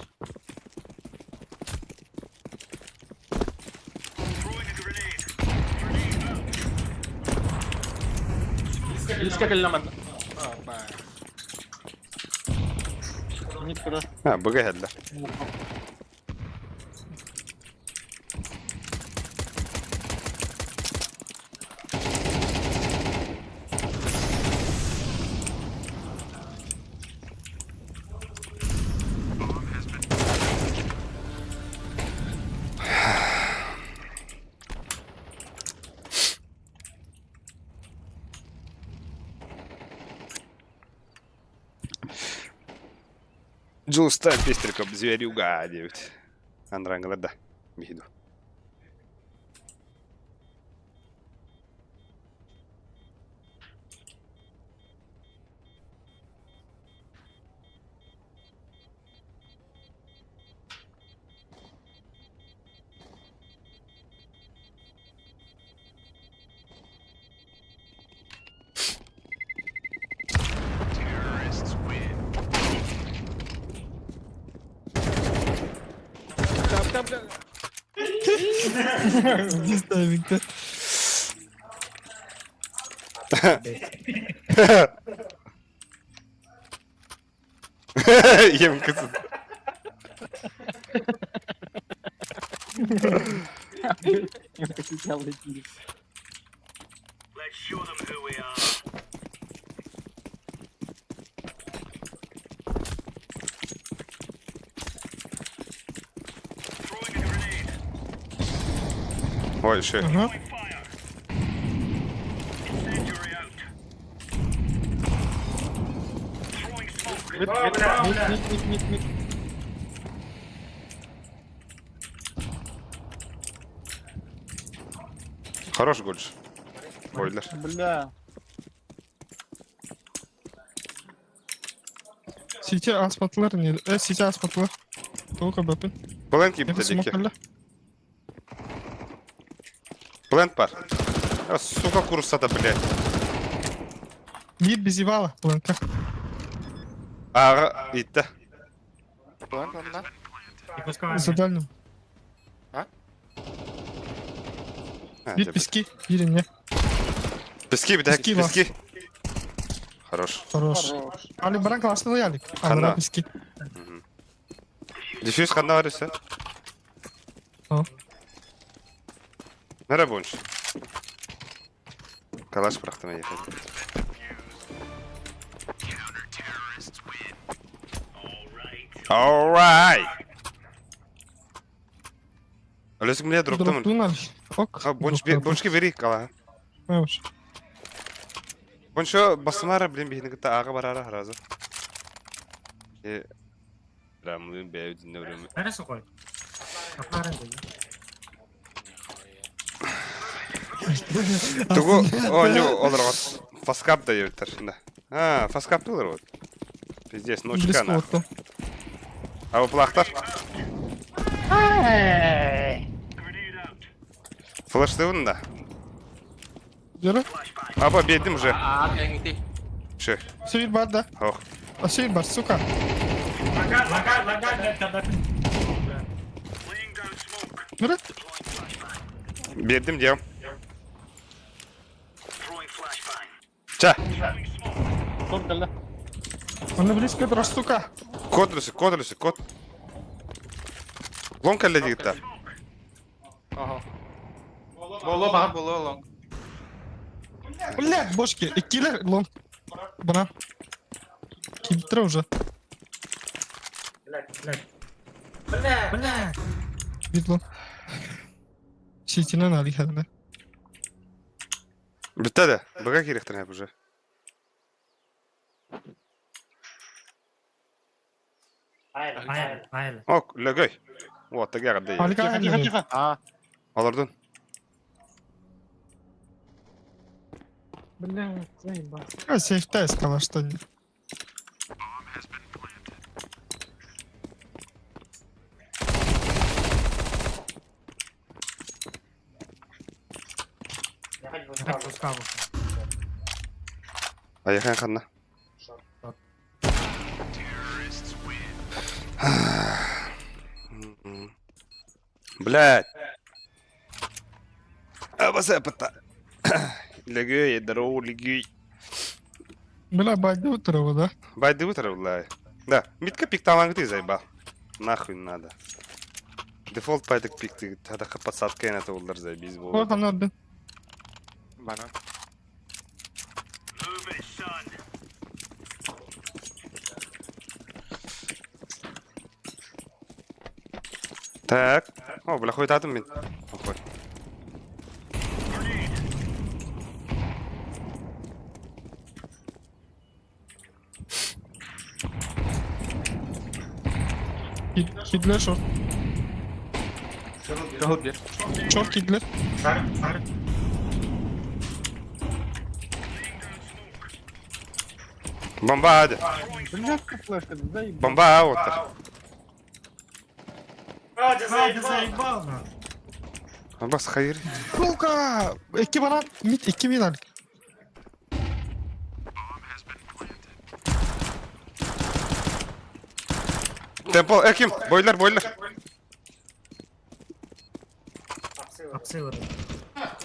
Близко кэллэ манна. Мид кыра. А, быга хелле. Дьулустаан Пестриков зверюга диэбит. Андрангылар да биһиду. Здесь тайминг-то. Ем кызын. Ой, еще. Ага. Mid mid mid mid mid. Хорош гольш. Бойлер. Бля. Сити аспатлар не... Сити аспатлар. Только бэпин. Плент Я кибитэ диэки. смокалла. Плент бар. А, сука, курсата, блядь. Биир безевала, планка. Ага, итте. Плент онна. За дальним. А? Биир пески, биир не. Пески, бит, Пески бар. пески. Хорош. Хорош. Хорош. Али баран классный ялик. Хана. Ана пески. Дефьюз ханна бар үсә. А. Нәре буынш? Калаш бырахтым ехать. Alright. Өлесің міне дроптымын. Дроптун али. Ок. Ха, бонч бончке бери кала. Хорош. Бончо басымара блин бихини кытта ага барара харазы. Э Рамлын бәйдин өрөм. Neresi koy? Kapıların değil. Тугу оонньуу олорҕот фаскап да диэбиттэр. Да. А, фаскапты олорбут. Пиздец, ночка нахуй. А выплахтар? Флештыбын да. Дөрө. Апа, биэрдим уже. Аа, кэҥити. Ше. Сүүр бар да. Ох. Сүүр бар, сука. Лагай, лагай, лагай, блядь, когда... Дөрө. Биэрдим диэм. Ча. Кон кэллэ. Онно близко турар, сука. Код Люси, код Люси, код. Лон кэллэ диэбиттэр. Ага. Боло баар боло лонг. Блядь, бошки. Иккилер, лон. Бана. Киттер уже. Блядь. Блядь. Блядь. Бит лон. Ситинен алиһадына. Бүттэ да. Быга киириэхтэрин уже. Айыл, айыл. Ок, лөгөй. Вот, тыга эҕэрдэ. Алика Тихо, тихо, тихо. Аа, Олордун. Блядь, заебал. Сейфта искала что-нибудь. Так, пускал. Айхан ханна. Блядь. Абаса пата. Легей, здорово, легей. Бля, байды утро, да? Байды утро, бля. Да, митка пикталангты заебал. Нахуй надо. Дефолт пайтык пикты, тадаха подсадка это улдар заебись Вот было. она, да. банан. Так. О, бля, хуй татым мин. Охой. Кидлер шорт. Кыһыл биэр. Шорт кидлер. Шар, шар. Бомба ади. Блядь, флешка, заебал. Бомба аутер. Заебал, заебал, нахуй. Бас хайыр. Сука! Икки банан, мид, икки мид алик. Темпл, эким, бойлер, бойлер. Апсыл.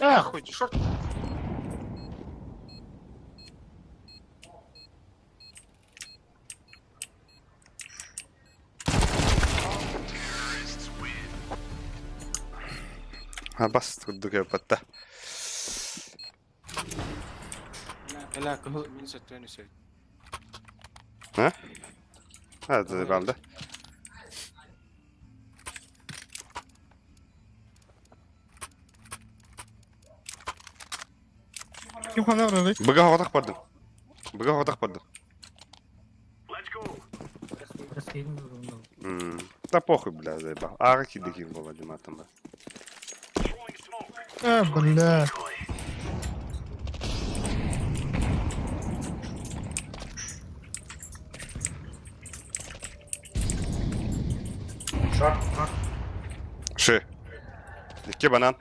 Э, хуй, шорт. А бас курдук патта. Бля, кыһыл Минус өттүн үсө. А? А, заебал, да? Ким хана барар? Быга хотах бардым. Быга хотах бардым. Да похуй, бля, заебал. Ага, кидыки была, Дима, там, бля. Э, бля. Шар, шар. Ши. Икки банан.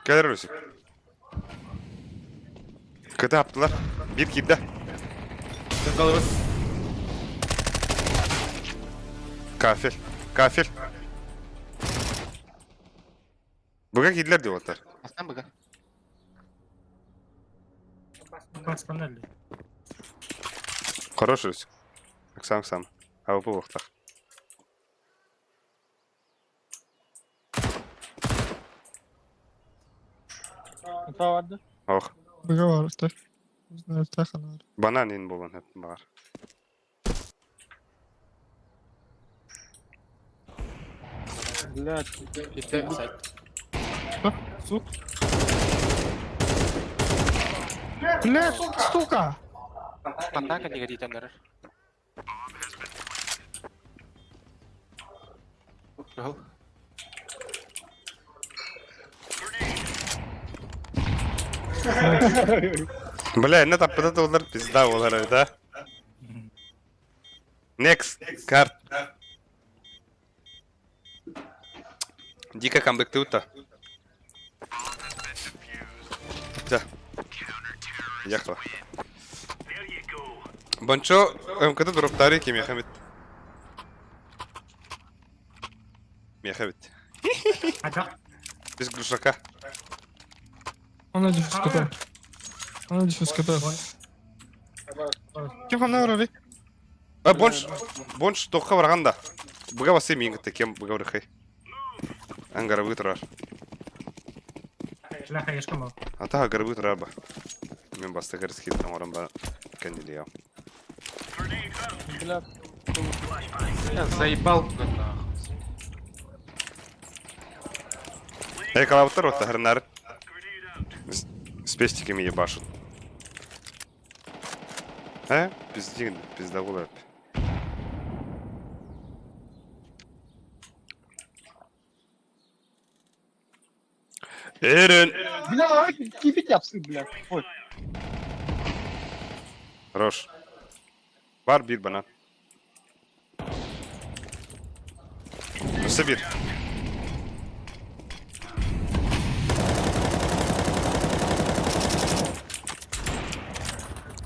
Кэлэр Русик. Кыта аптылар. Бир киирдэ. Головы. Кафель. Кафель. Быга киирдилэр дип отар. Астан быга. Бас панели. Хорош Русик. Оксам, Оксам. АВП буохтах. Барды. Ох. Быга бар, да. Не знаю, хана бар. Банан ин болан хеп бар. Блядь. Итте сайт. Сук. Бля, сука! Пантака не горит, андар. Кыһыл. Бля, инна таппыта туолар пизда буолар эбит а. Next карт. Дико камбэктыбыт да. Чэ. Ехала. Бончо МКТ дроптары кимиэхэ эбит. Миэхэ эбит. Без глушака. Она диффуз КП. Она диффуз КП. Ким ханна барарый? А, бонш, бонш тоққа барған да. Бұға басы мен кітті, кем бұға барықай. Ангара тұрар. Ата гарбы тұрар ба. Мен баста кәріс кетті орын ба кәнділі Бля, Я заебал туда нахуй. Эй, калабыттар отта хырнар. С пестиками ебашут. Э? Пиздин, пизда була. Эрен! Бля, кипить yapsın бля. Ой, Хорош. Бар bir банан. Өссө bir.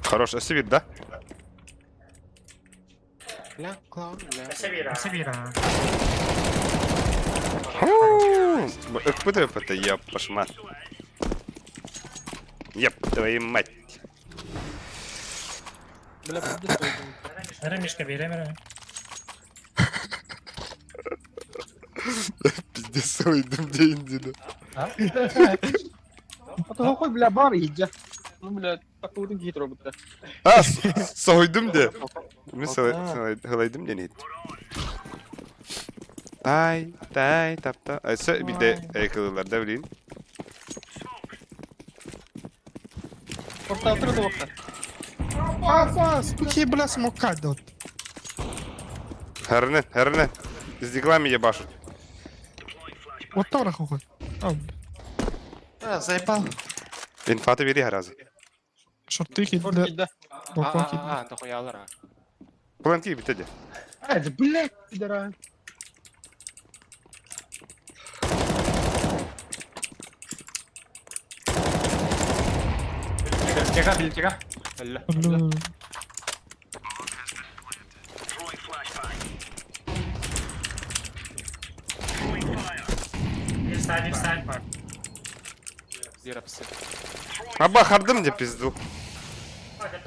Хорош, өссө bir да? Бля, клоун, бля. Севера. Ыкпыт это еб пошма. Еб твою мать. бля, пиздец. Бери, Мишка, бери, бери. Пиздец, ойдым дейін дейді. А то какой, бля, бар иди. Ну, бля, такой гид робот. А, сойдым де. Мен сылайдым де не Тай, тай, тапта. Айса bir de кылылар да билейин. Орта отырды орта. Папа, спухи, бля, смока дот. Хәрне, хәрне. С диглами ебашут. Вот там хуй. А, бля. А, заебал. Инфаты бери харазы. Шорты кид, Орта бля. киді. А, Балкон кид. а, а, дохуялар, а. Планти битеде. А, это, блядь, пидора. Билтига, билтига. Бля. Бля. Bir side, bir side var. Зирапсы. Аба хардым деп пизду.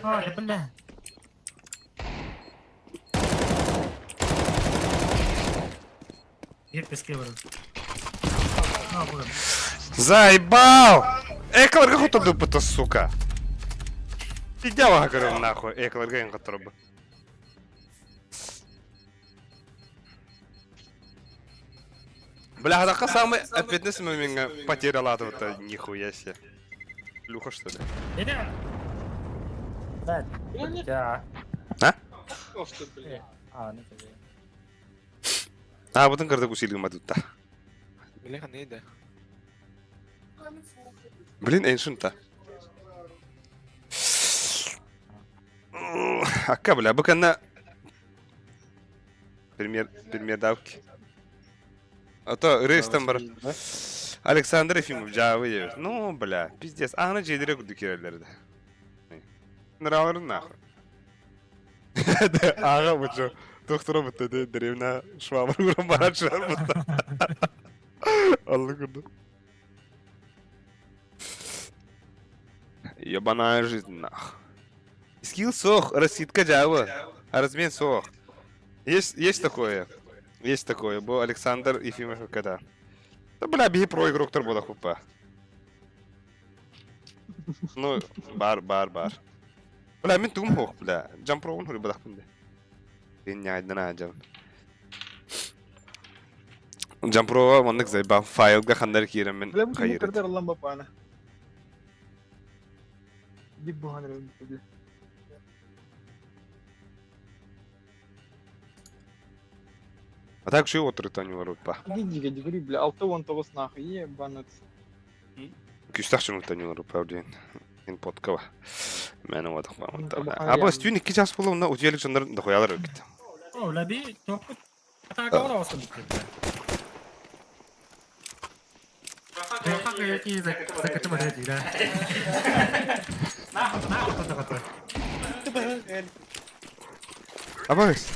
Hadi бля. Bir песке var. А, буду. Заебал! Экларга хотурду бұта, сука. Идя көрөм нахуй. Экларга ең которбу. Бля, хадака самый ответственный меня потеряла вот нихуя себе. Люха, что ли? Иди. Да. Да. А? Что, бля. А, ну тебе. А, бұтын кырдык усилгим адутта. Бля, не Блин, эншинта. Акка, бля, буканна... Пример, пример давки. А то рейстен бар. Александр Ефимов жабы деп. Ну, бля, пиздец. Аны жедире күрдү керелерди. Ныраларын нахуй. Ага, бучу. Доктор бутта де деревна швабр уран барат швабр бутта. Алла курду. Ебаная жизнь нах. Скилл сох, рассидка жабы. Размен сох. Есть, есть такое. Есть такое. Бу Александр Ефимов когда. Да бля, биһи про игроктор була хупа. Ну, бар, бар, бар. Бля, мен тугум хох, бля. Жам про он хури бадах пунде. Мен жам. Жам про маннык зайба файлга хандар кирем мен Бля, bu хайыр. кырдар Аллам бапана. Дип бухан бля. А так что отырыт они ворот па. Иди, диги, говори, бля, алты он тоғыз нахуй, ебануться. Күүстээх дьонуттан ньулар диэн инпоткава. Мэн уотах Аба стүүн икки час буолла онно утуйа илик дьоннор дохуялар өлбүт. О, лаби тохпут атака олоосун бүттэ. Абагыс.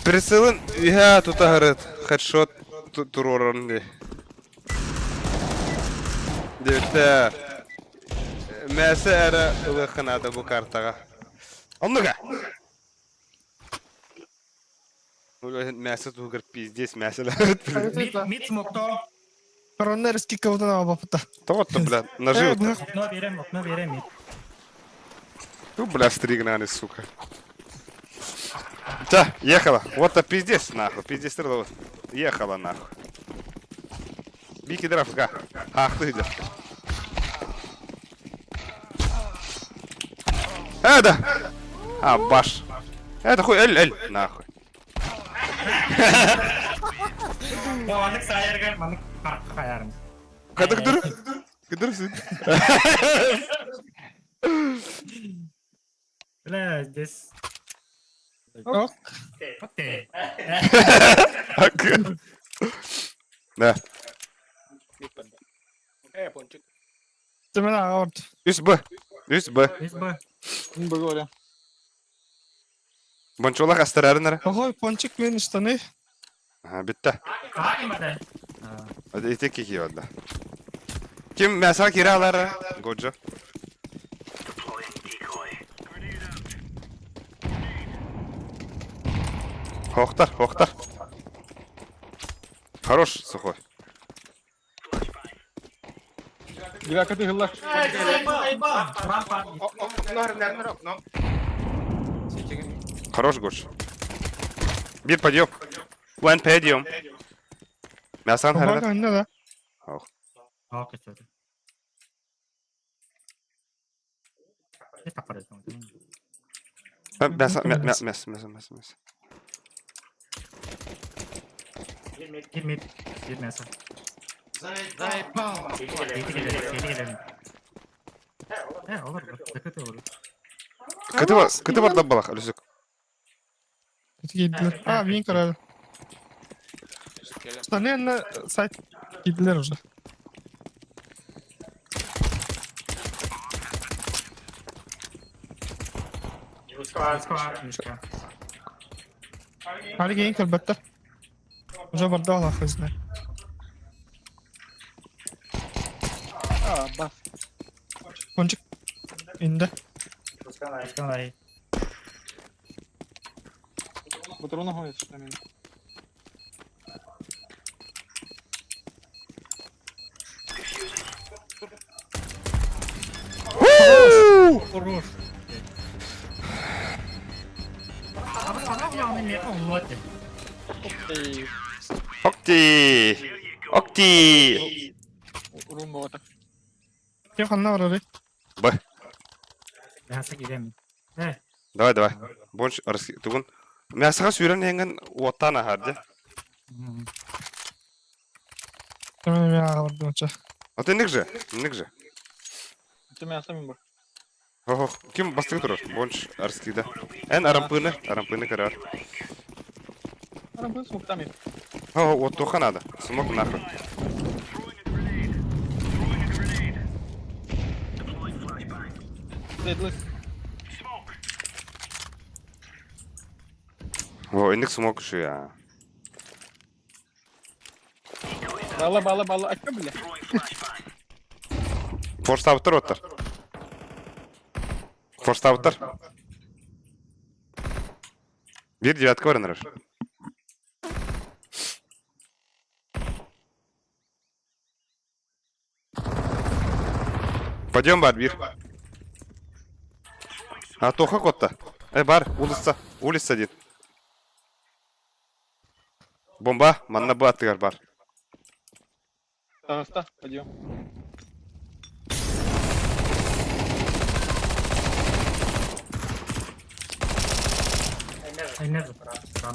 Прицелын үһэ тутаһырыт хедшот туруоран ди. Диэбиттэ. Мәсэ эрэ ылыахха наада бу картаҕа. Оннуга. Мясо туһугар пиздец мясолар. Мид смокто. Коронер скикабытын аҕалбаппыта. Тоҕо бля, нажил. Окно берем, окно берем мид. Ну, бля, стригнали, сука. Да, ехала. Вот это пиздец, нахуй. Пиздец, вот. Ехала, нахуй. Бики драфка. Ах ты идешь. Это! А, баш. Это хуй, эль, эль, нахуй. Маннык саайаргар, маннык харахха хайарым. Кадык дур? Кыдырсың. Бля, здесь... Ок. Окей. Да. Тимэн аҕа барда. Үс Б. Үс Б. Здесь бы. Б говоря. Бончолах астарарын ара. Охой, пончик мен штаны. Ага, битте. А, ким Ити кихи барда. Ким мяса кире алары? Годжо. Хохтар, хохтар. Хорош, сухой. Девятка ты гыллах. Хорош, Гош. Bir подъем. One подъем. Мясан Бага хардар. инне да. Ок, это. Мяса, мяс, мяс, мяс, мяс, мяс. Gir mid. Gir мясо. Заебал. Кейти келем, кейти келем. Э, olur, закрытый olur. Кыты бар, кыты бар даббалах, Алюсик. Kötü giydiler. А, мен көрәлі. Штаны инне сайт giydiler уже. Москва, Мишка. Али кейин көрбөттөр. Уже барда ала хуй знает. А, бас. Пончик. Инде. Москва, Патрона гонит, что ли? Хорош. А вот Эй, Окти! Окти! урун боҕото. Ким ханна барары? Б. Мясо кирем. Э, Давай, давай. Больше тугун. Мясаға сүйрен енген оттан ахарды. Мен мен аға бардым онча. А ты ник же? Ник же. Ты мясо мен бар. Хо-хо. Ким бастығы тұрар? Больше арскида. Эн арампыны, арампыны карар. Арам был смок там. Хо-хо, вот тоха надо. Смок нахуй. Зайдлыс. О, иник смок шу я. Бала, бала, бала. А чё, бля? Форштабтар оттар. Форштабтар. Bir девятка бар нырыр. Пойдем бар, бир. А, Тоха котта. Э, бар, улица, улица один. Бомба, манна баттыгар бар. Тагаста, пойдем. I never run.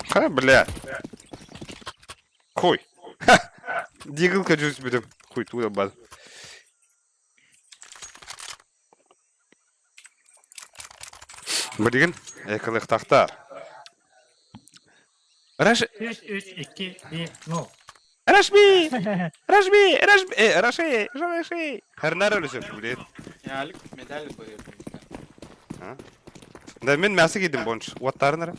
Ха, бля. Хуй. Ха! Диглка жүз бүтүм. Хуй, туда баз. Билигин экылыктахтар. Раш... 3, 3, 2, 1, 0. Рашми! Рашми! Рашми! Э, Раши! Раши! Хернар өлүсөк, блин. Я Алик медаль быйыр. Да мен мясо кийдим бонч. Уаттарын ара.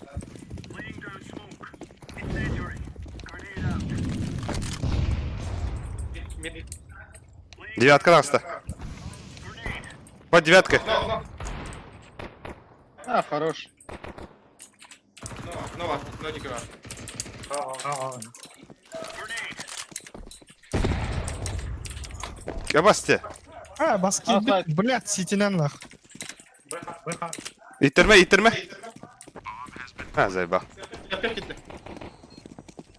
Девятка таҕыста. Под девяткой. А, хорош. Нова, нодик бар. Кабасте. А, баски, блядь, ситинэн нах. Иттерме, иттерме. А, заеба.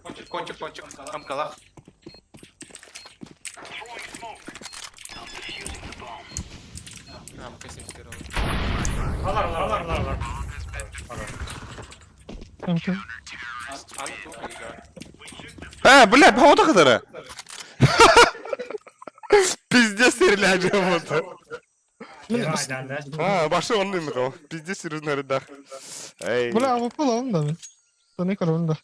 Кончик, кончик, кончик. Амкалах. Амка 71. Алар, алар, алар, алар. А, бля, походу кадара. Пиздец, стреляли вот. А, башы онны мı Пиздец, серьезно, рыдах. Эй. Бля, опыл да мен. Тоны көрөм да.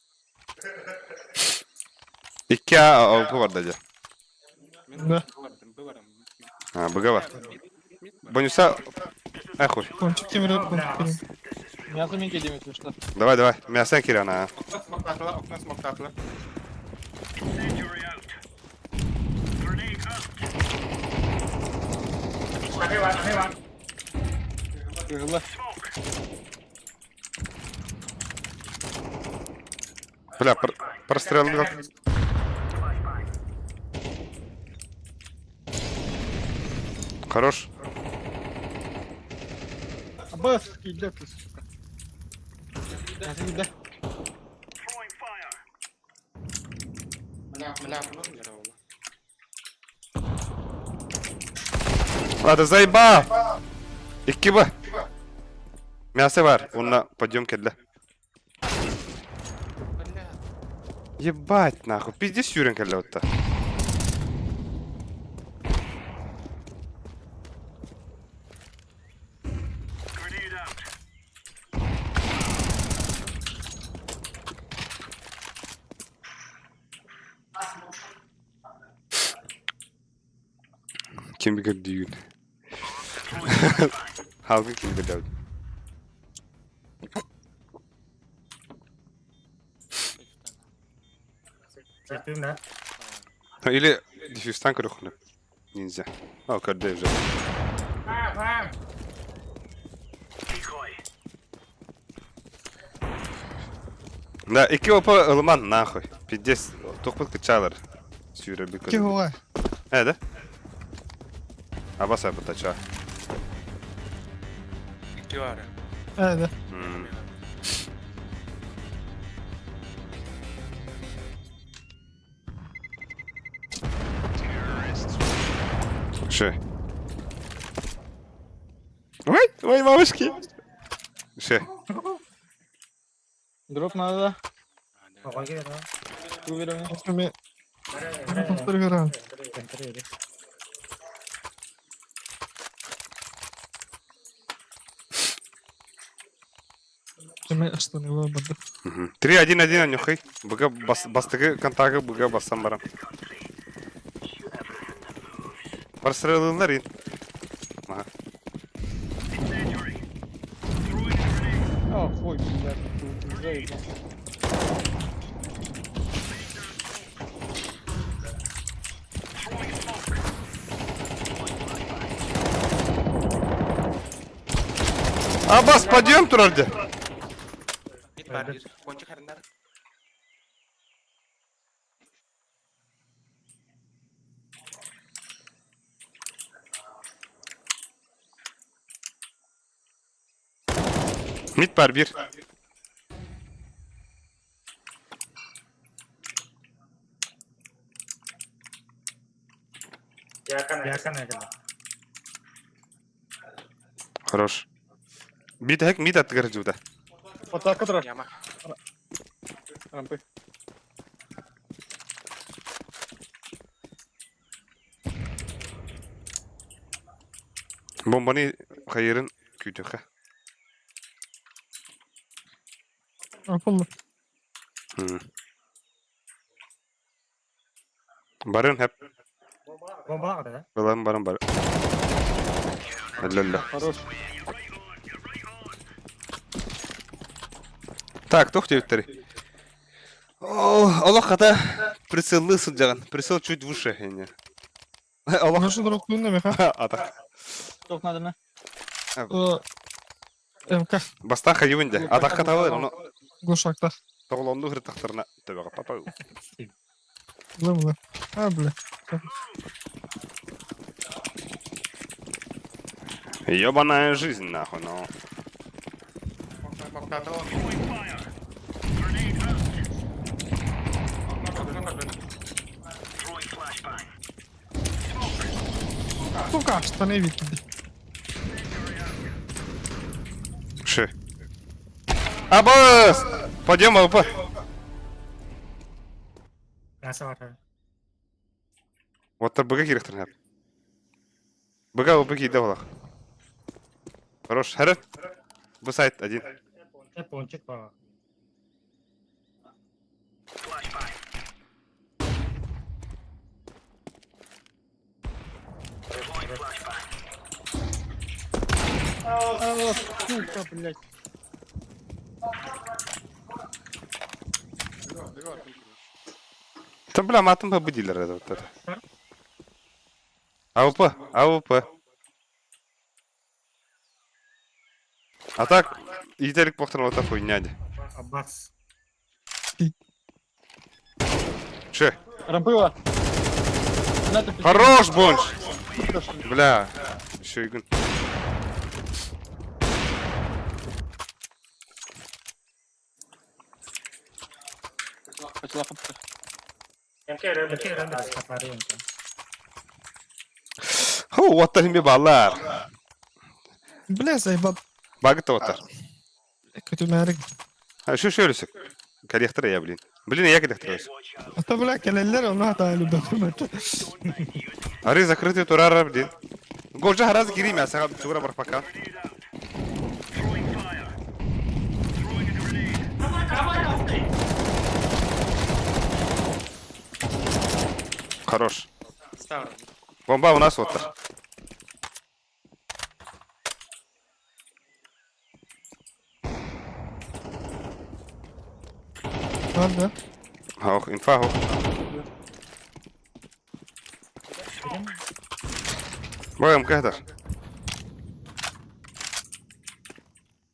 Икки А, АВП бар дадя. Да. А, БГ бар. Бонуса... Ай, хуй. Кончик кемер, кончик кемер. Мясо мен келем, если что. Давай, давай. Мясо кирана. Окна смоктатыла, окна смоктатыла. Тяжело. Бля, прострел. Хорош. Бас, кида ты, сука. Мясо кида. Мля, мля, мля, Ладно, заеба! Икки ба. Мясо бар. Онна подъем кедле. Ебать нахуй. Пиздец юрен келле отта. Kim bilir düğün. Halkın kim bilir. Или дефьюз көрөхүнэ. Ниндзя. О, көрдө уже. Да, икки опа ылыман нахуй. Пиздец. Тохпут кычалар. Сүүрэ Ки бүкө. хуга. Э, да? Абаса бутача. Икки бар. Э, да. Ше. Ой, ой, мамочки. Ше. Дроп надо, да? Уверен. Мен повтор көрөм. Мен штаны выбрал. 3-1-1 анюхай. Быга бас, бастыгы контагы быга бассам барам. Прострелылар ин. Ага. А, хуй, блядь, ты заебал. Абас, подъем турарде. Мид бар, кончик харындар. Мид бар bir. Якана кэллэ. Хорош. Бит хек мид аттыгар жуда. Атака турар. Яма. Рампы. Бомбаны хайырын күүтүхэ. Акулла. Барын хеп. Бомба аҕа да. Балан барын бар. Өллөллө. Хорош. Так, туох диэбиттэрий? О, олох хата прицеллыы сылдьаҕын. Прицел чуть выше инньэ. Олох Наша дроптуун меха. атах. Туох наадана? МК Бастаан хайыбын дьэ. Атахха табылар, ону глушакта. тоҕолоннуу сырыттахтарына төбөҕө папа. Лымлы. А, бля. Ёбаная жизнь, нахуй, ну. Смоктатылар. Окно көрдүм. Сука, штаны видно. Ши. Абас! Пойдем, АВП. Гаса бар. Вот БГ кириэхтэрин хап. БГ АВП киирдэ буолах. Хорош. Хэрэ. Бу сайт один. Пончик бар. А, сука, блядь. Там, бля, матом побудили это вот это. АВП, АВП. А так, иителик бохтар вот хуйня дии. Аббас. Че? Рампыва. На, ты Хорош, Бонж! Бля, еще игн. Хотела хапка. МК рендер хатары МК. Хо, вот ми баллар. Бля, заебал. Багыт оттар. Көтүмәрик. А şu şöyle Коллектор я, блин. Блин, я коллектор. Ата, бля, кэлэллэр, онно хата любят. Ары закрытый турара, блин. Гожа раз гири мясо, чугура бар пока. Хорош. Ставр. Бомба у нас вот так. Ладно. Ох, инфа, ох. Бой, МК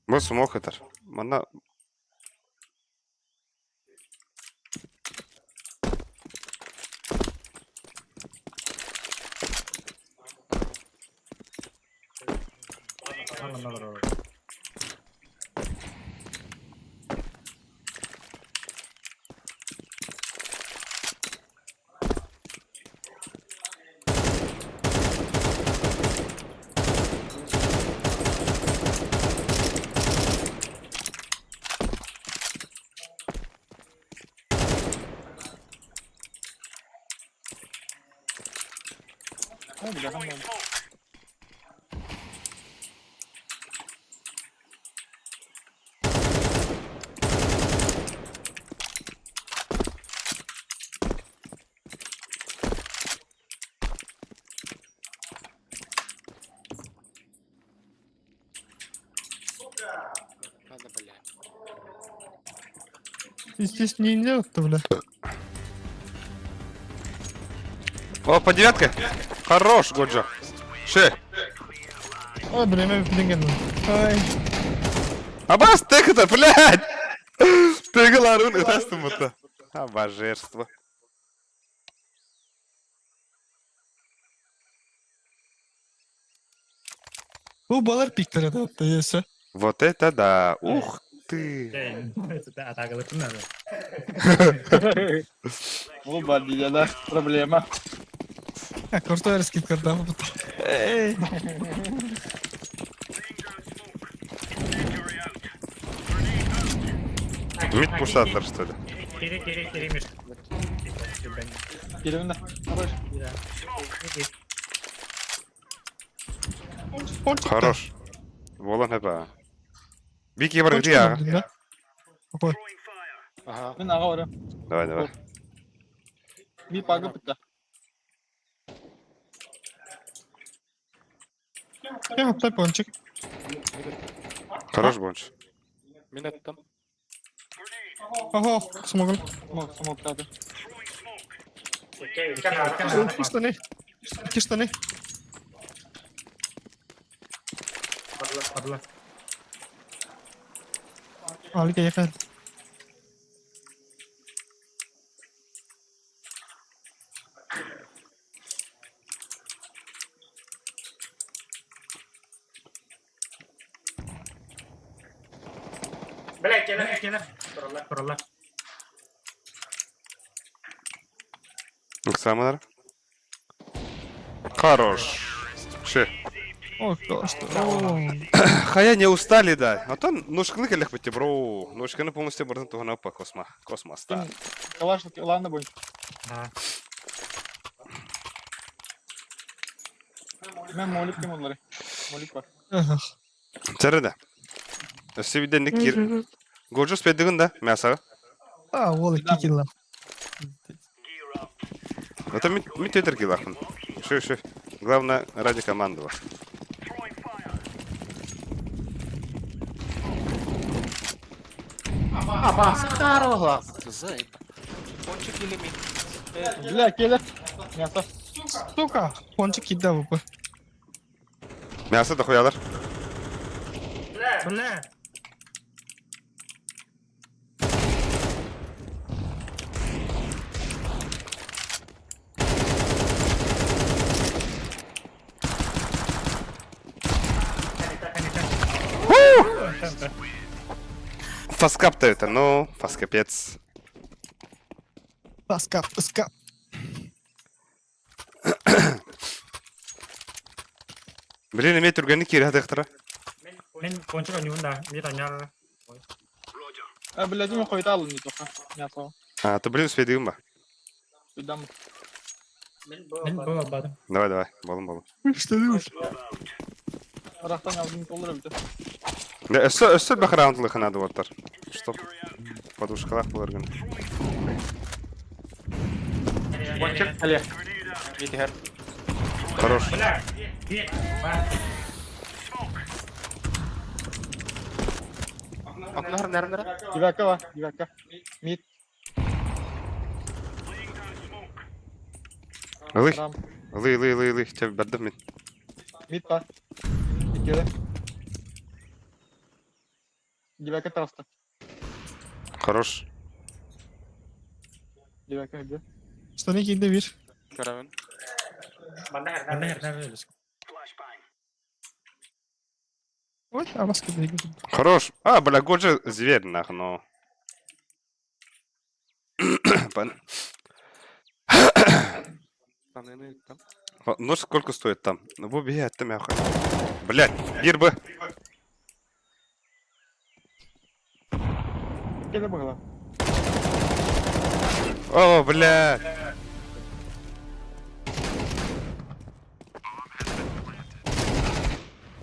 Бу смок этер. Манна Манна бар. О, бля, нормально. Надо, бля. Здесь не делать-то, бля. О, по девятка. Хорош, Годжа. Ше. Ой, бля, мен билген. Ай. Абас, ты это, блядь! Ты голорун, это будто. А, божество. Бу балар пиктер это, если. Вот это да. Ух ты. Атакалык надо. Оба, да, проблема. Крутой раскид когда Эй. Мид пуштатлар, что ли? Кири, кири, кири, Миш. Киревинде. Хорош. Пончик. Хорош. Волан хэпа. Бики бар где а? Какой? Ага. Мен аға барам. Давай, давай. Ми пагы бітті. Я оптай пончик. Хорош бонч. Мин аттым. Ого, смогу. Смок, смок тады. Икки штаны. Икки штаны. Падла. Алика ехал. Бля, келер, келер. Тураллар, тураллар. Самар. Хорош. Ши. О, кто что? О, Хая не устали, да. А то ножканы келех бите, бро. Ножканы полностью бардын тугана па косма. Космоста. Калашник, ладно бой. Да. Мен молик кем олары. Молик бар. Ага. Чарыда. Өсі биден кир. Годжо спедигин да, мясо. А, вот икки килла. Это ми ми тетер килахын. Ши, ши. Главное, ради команды. Абасы хорош. Заеб. Пончик или мид? Бля, келер. Мясо. Сука, пончик кидал бы. Мясо дохуялар. Бля. Фаскап-то это, ну, фаскапец. Тоска, тоска. Блин, эме түргәнне кире хатыктыра. Мен пончик ойнуун да, мир аняр. А, бля, мен қойта алдым не тоқа. Мясо. А, то блин, спедигин ба. Судан. Мен бу албадым. Давай, давай, болым, болым. Что делаешь? Рақтан алдым толыр бітті. Да, өссө, өссө бэх раундлыхы надо вот Чтоб подушкалах булар гын. Пончик, але. Мид хер. Хорош. Бля, бир, бар. Окно хер Девятка бар, девятка. Мид. Ылый, Рам. ылый, ылый, ылый, ылый, тебе бардым мин. Мид бар. Екері. Девятка тарақты. Хорош. Девятка где? Штаны кидал бир. Көрөбүн. Манна хер, Ой, а вас кидал. Хорош. А, бля, Годжа зверь, нах, но. Пон- Таныны там. Нож сколько стоит там? Ну, бу бия, это мяха. Блядь, бир бы. Келе бұғыла. О, блядь.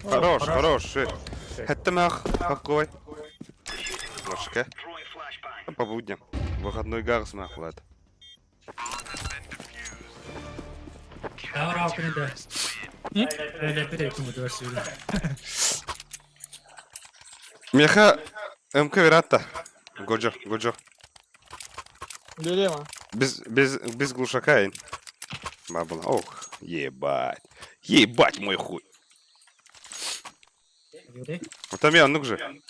Хорош, хорош. Это мях, какой. Ножка. По будням. Выходной газ махлад. Давай, күнүндө. Öyle bir ekimi dörsüydü. Меха МК Вератта. Годжо, Годжо. Бере ма. Без, без, без глушака. ин. Бабла. Ох, ебать. Ебать мой хуй. Вот там я, ну же.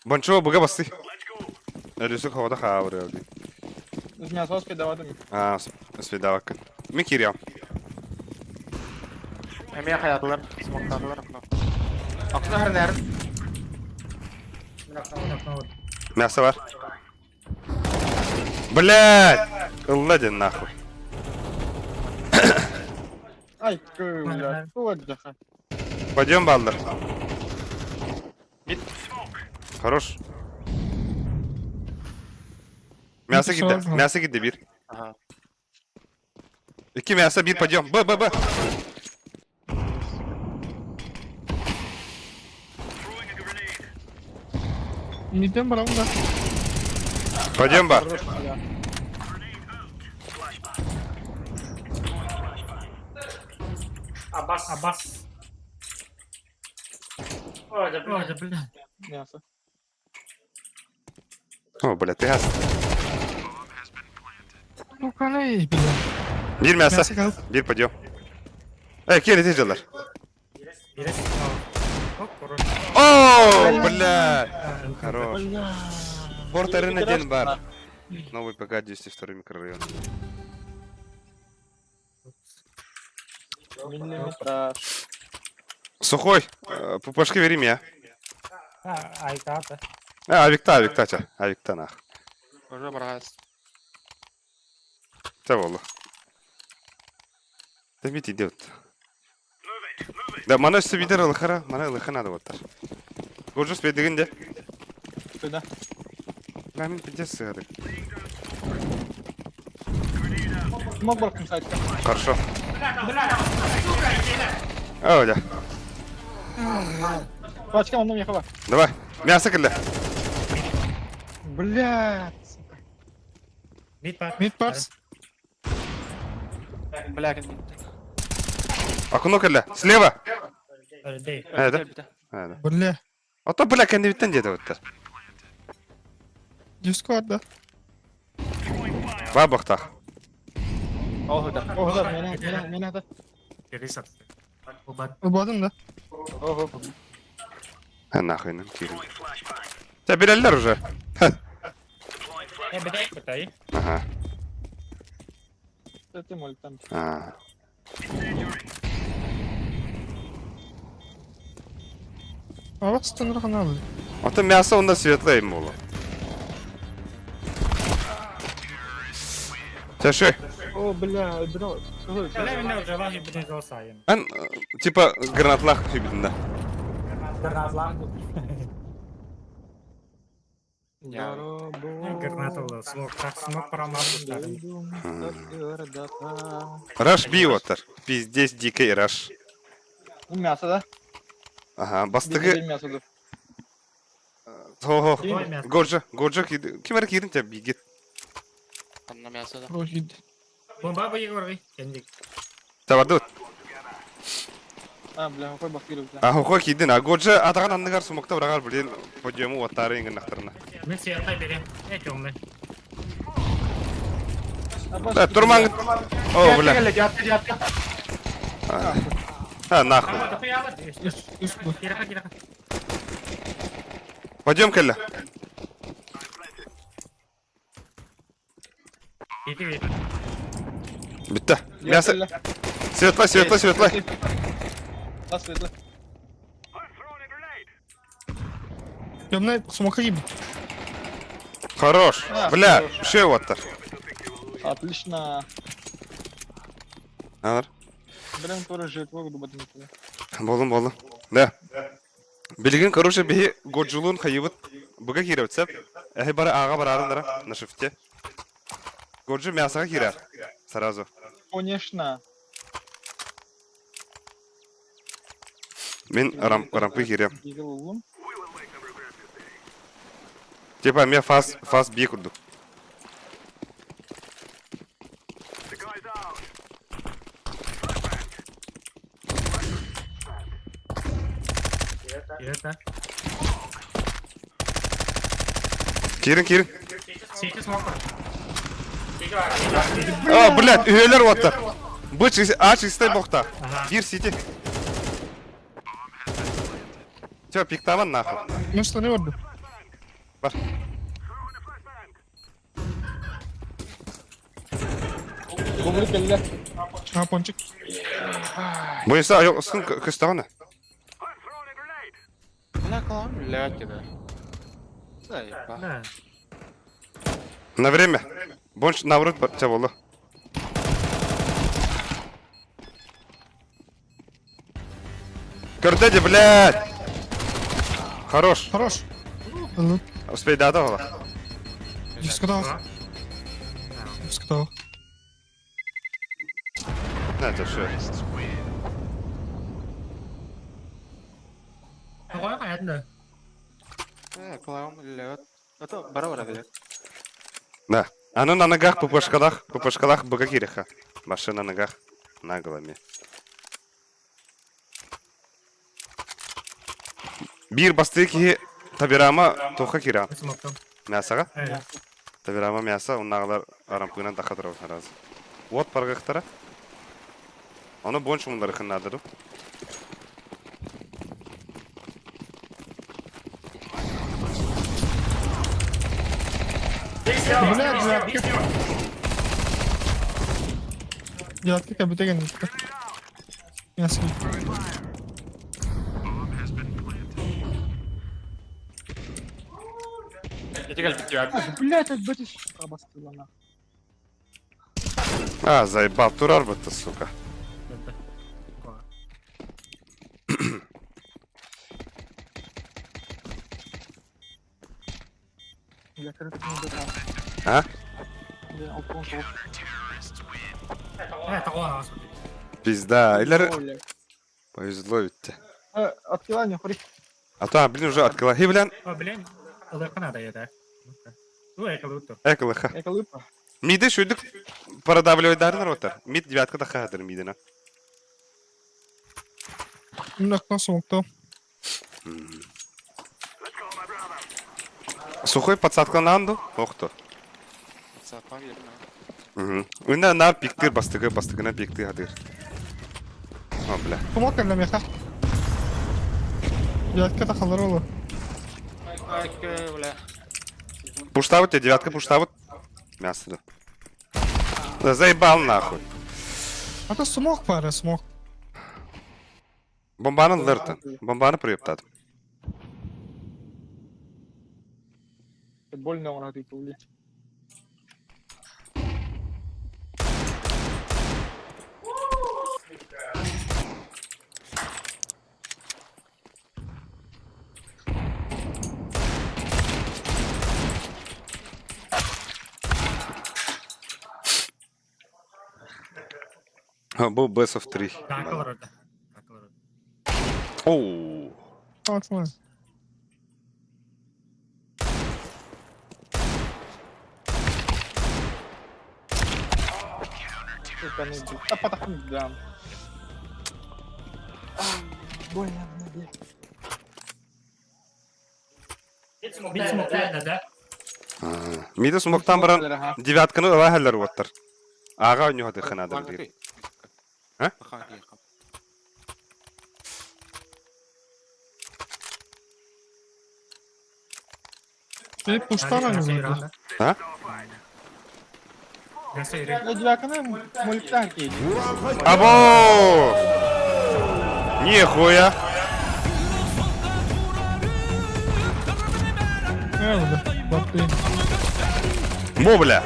Бончо, буга басты. Рюсук хода хавры. Біз мясо спедавадым. А, свидавка. Микиря. Эме хаятылар, смоктадылар окно. Окно хер Мясо бар. Блядь! Ладен нахуй. Ай, бля, что Пойдем, баллар. Хорош. Мясо gitti. Мясо gitti bir. Ага. İki мясо bir пойдем. Б, Б, Б. Midden барамын да. Пойдем, бар. Abbas. Abbas. Ой, да бля. Мясо. О, бля, ты газ. Ну канай, бля. Bir мясо. Мясо kaldı. Bir пойдем. Эй, кели тежелер. Бирес. Оп, хорош. О, бля. Хорош. Порт Арена один бар. Новый ПК 202 микрорайон. Миллиметраж. Сухой, пупашки бери меня. А, айката. А, авикта, авикта, ча. Авикта нах. Уже брас. Ча болу. Да бит идет. Да, мана үсті бидер ылыхара, мана ылыха надо вот тар. Горжус бедігін де. Сюда. Бля, мен пиздец сығады. Мог барком сайтка. Хорошо. О, бля. Пачка, он на меня хава. Давай. Мясо кілді. Блядь. сука. Мид пар. Mid bars. Бля, как Окно кілді. Слева. Дей. Э, да? А, да. Бля. А то, бля, кәндебіттен деді вот Дискорд да. Бабақтақ. Ох, да. О, да, меня, меня, меня, да. Пересад. Убат. Убадым да. Ого. А нахуй нам кирин. Тебя берелер уже. Э, бедай, кутай. Ага. Это ты моль там. А. Ава стенер каналы. А то мясо онда светлое им было. Тәші. О, бля, бро. Бля, меня уже лаги блин голосаем. Ан, типа, гранатлах хүбідінде. Гранатлах. Здорово. Граната смог. Так, смог промазал. Раш би отыр. Пиздец дикий раш. Мясо, да? Ага, бастығы... Мясо, да. Хо-хо. Ой, мясо. Горжа, горжа киді. Ким ар кирин тебе бигит. Там на мясо, да. Прохид. Бомба бы Егор, кендик. Табарды. А, бля, какой бахтиров, да. А хо кидин. А горжа атаған анныгар сумокта бұрағар білен подиуму оттары ингін нақтырына. Мен светлай берем. Э, темный. Да, турман. О, бля. Дятка, дятка. А, нахуй. А, да хуя, Үс бу. Кираха, кираха. Подъем кэллэ. Иди, иди. Бүтті. Мясо. Светлай, светлай, светлай. Да, светло. Темный смока gibi. Хорош. А, Бля, хорош. үшеу оттар. Отлично. Алар. Блин, тоже жертву буду бодить. Болдум, болдум. Да. Билигин, короче, биһи Годжулун хайыбыт быга кииребит сеп. Эһи бары аға барарындара на шифте. Годжу мясоға киирэр. Сразу. Конечно. Мин рам, рампы киирем. Дигл улум. Типа мен фас фас бие курдук. Это. Киирин, киирин. Сейчас смог. А, блядь, үйелер оттар. Быч, ач истей бохта. Ага. Бир сити. Все, пиктаман нахуй. Мен что не vardı? Бар. Бублик элле. Ha ponçik. Бойса, yok, сын көстағана. Бля, клон, блядь, да. Заеба. Да. На время. Больше наоборот, тебя было. Көрдө дии, блядь! Хорош. Хорош. Ылып. Успейдаата ола. Дискотах. Дискотах. Это все. Тоҕо хайатын да? Э, кулагым левет. Это бара-бара билет. Да. Аны на ногах ППшкалах, ППшкалах быга кириха. Машина на ногах наголами. Биир бастыы киһи Табирама туохха киирэ? Мясаҕа? Табирама мясо, оннааҕылар арампыынан таха турабыт араас. Уот баргыахтара. Ону буон шумундарыхын наада дуу? Бля, девятка. Девятка кэбитэ кэнниттэн. Мясо. Блять, это бастылана. А, заебал, турар бытты, сука. А? Пизда. Или... Повезло ведь. Откила не хорик. А то, блин, уже откила. И, блин. О, блин, надо это. Ну, эколута. Эколыха. Эколыпа. Миды шүйдік продавливать дарын ротар. Мид девятка да хадыр мидина. Мына смокто. Сухой подсадка нанду. Охто. Подсадка Угу. Уна на пиктыр бастыгы бастыгына пикты хадыр. О, бля. Смок әллә меха. Девятка тахалар олы. Бля. Пуштавыт тебе, девятка пуштавыт. Мясо да. Да заебал нахуй. А то смок пара, смок. Бомбаны лыртын. Бомбаны приептадым. Больно он говорит, блядь. Бу best of 3. Оу. Больно в ноге. Мида смоктан баран девятканы ыла хәлләр уоттар. Ага ойнуха дыханадыр диир. А? Ты пуштана не А? Або! Нихуя! Бу бля!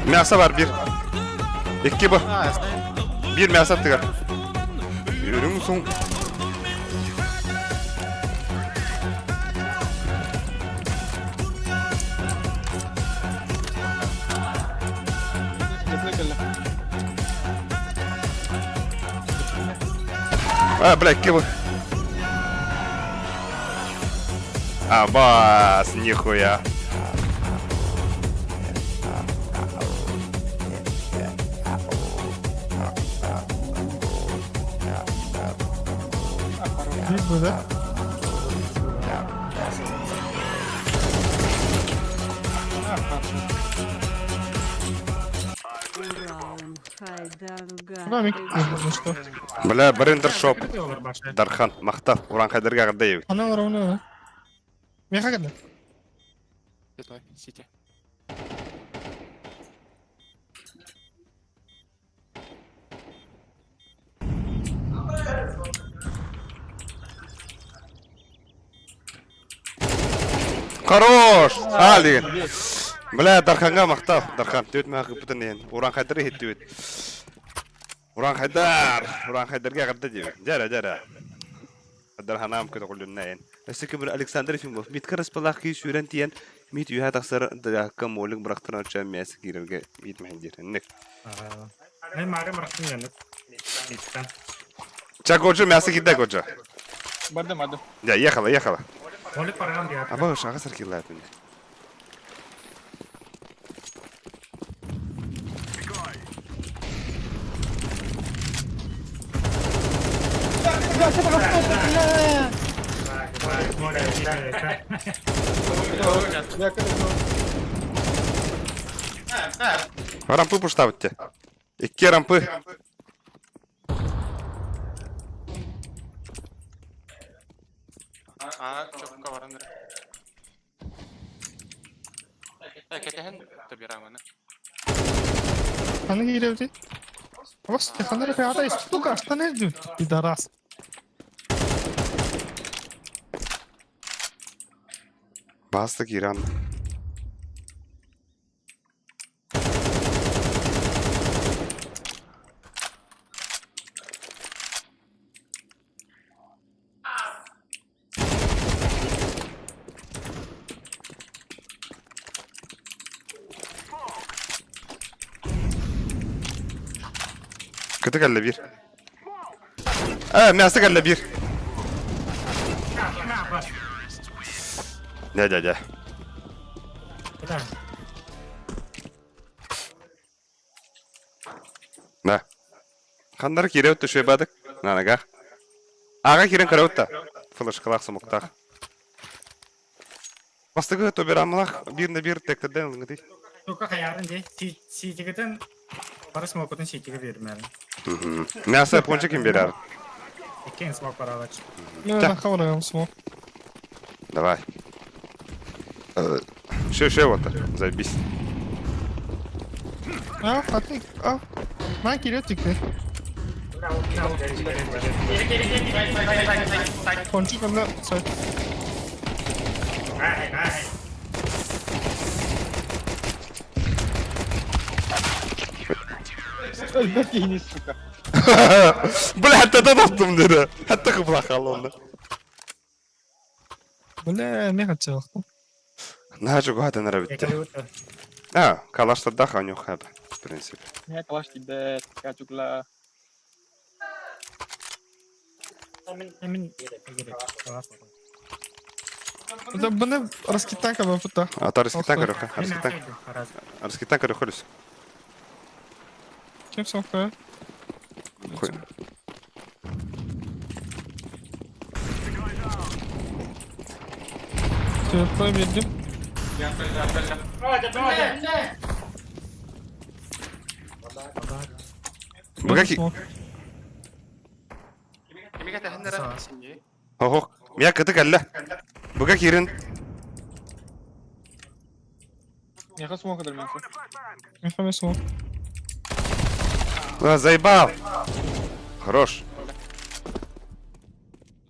Мясо бар бир. Икки бу. Бир мясо тыгар. Үрүҥ суҥ. А, бля, икки бу. Абас, нихуя. Да? Бля, брендершоп. Дархан, махтал, Уран Хайдерга Гардеевич. Она ровно. Меха когда? Сити. Хорош! Али! Бля, Дарханга махтал. Дархан, төт мағы бұтын ен. Уран Хайдер хеттүет. Урааҥхайдар! Урааҥхайдарга эҕэрдэ диэбит. Дьэ дьэ Хайдар ханаам көтөҕүлүннэ эн. Өссө кыбыр Александр Ефимов Митка Распалаах киһи сүүрэн тиийэн Мит үөһэ тахсар дыгаакка молик бырахтаран оччо мээсэ киирэргэ Мит мэһэйдиир. Инник. Мен мары бырахтым яннык. Миттан. Ча Годжо мясо киирдэ Годжо. Бардым, бардым. Дьэ, ехала, ехала. Молик параган дият. Аба ушаға саркилаатын. Рампы пуштабытте. Икки рампы. Аа, чокка баран эрэ. Э, кэтэһэн табираманы. Ханна киирэбитий? Господи, ханна эрэ пятая штука, ханна эрэ пидорас. Баста киирэн. Кыты кэллэ биир. Э, мясо кэллэ биир. Дя, дя, дя. Да. Ханнары киирэ түшүбадык. Нанага. Ага киирэн көрөбүт да. Флешкалаах сумуктаах. Бастакы тоберамлах биир на биир тектерден ылыҥытый. Тука хаярын дии. Сиитигитин бары смокутун сиитигэ биэрмээр. Мясо пончик ким берер? Иккиэн смок баралач. Ну, нахавраем смок. Давай. Все, все, вот, заебись. А, а ты, а, на кириотик. Пончик онно сайт. Өлбөт киһини, сука. Бля, хатта таптым dedi. Хатта кыбла халонды. Бля, не хотел. Наһаа чугаһатан эрэ бүттэ. А, калаштардаах оонньуохха в принципе. Миэхэ калаш тиийбэт, качукла. Это бны раскитанка бапыта. Ата раскитан көрөхө, раскитан. Раскитан көрөхөлүс. Кем соққа? Хуй. Телефон бердим. Быга ки... Охох, мия кыты кэллэ. Быга киирин. Миэхэ смок өлөрмөккө. Миэхэ смок. А, заебал. Хорош.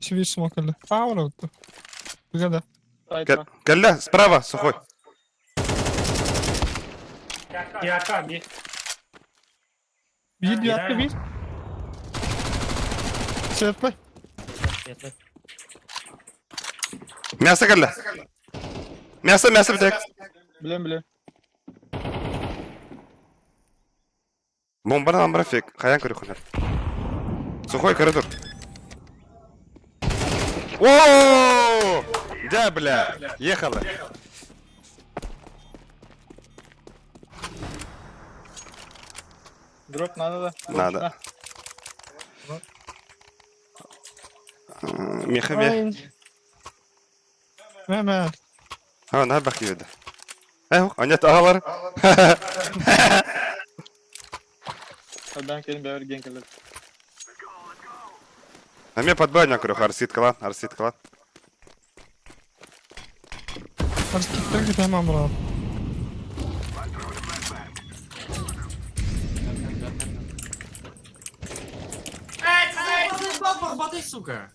Себе смок кэллэ. А, вот. Быга да. Кэллэ, справа, сухой. Биир диатка биир. Светлый. Мясо кэллэ. Мясо, мясо бүтек. Билем, билем. Бомбаны амбара фек. Хайан көрөхүнэр. Сухой коридор. О! Да, бля. Ехала. Дроп надо да? Надо. Меха ме. Мэ мэ. А, на бах киирдэ. Э, анят аҕалар. Бээн кэлин бэйэр гэн кэлэр. Эмиэ подбайня көрөх арситкалан, арситкалан. Арситкалан кытааман быраҕан. Сука!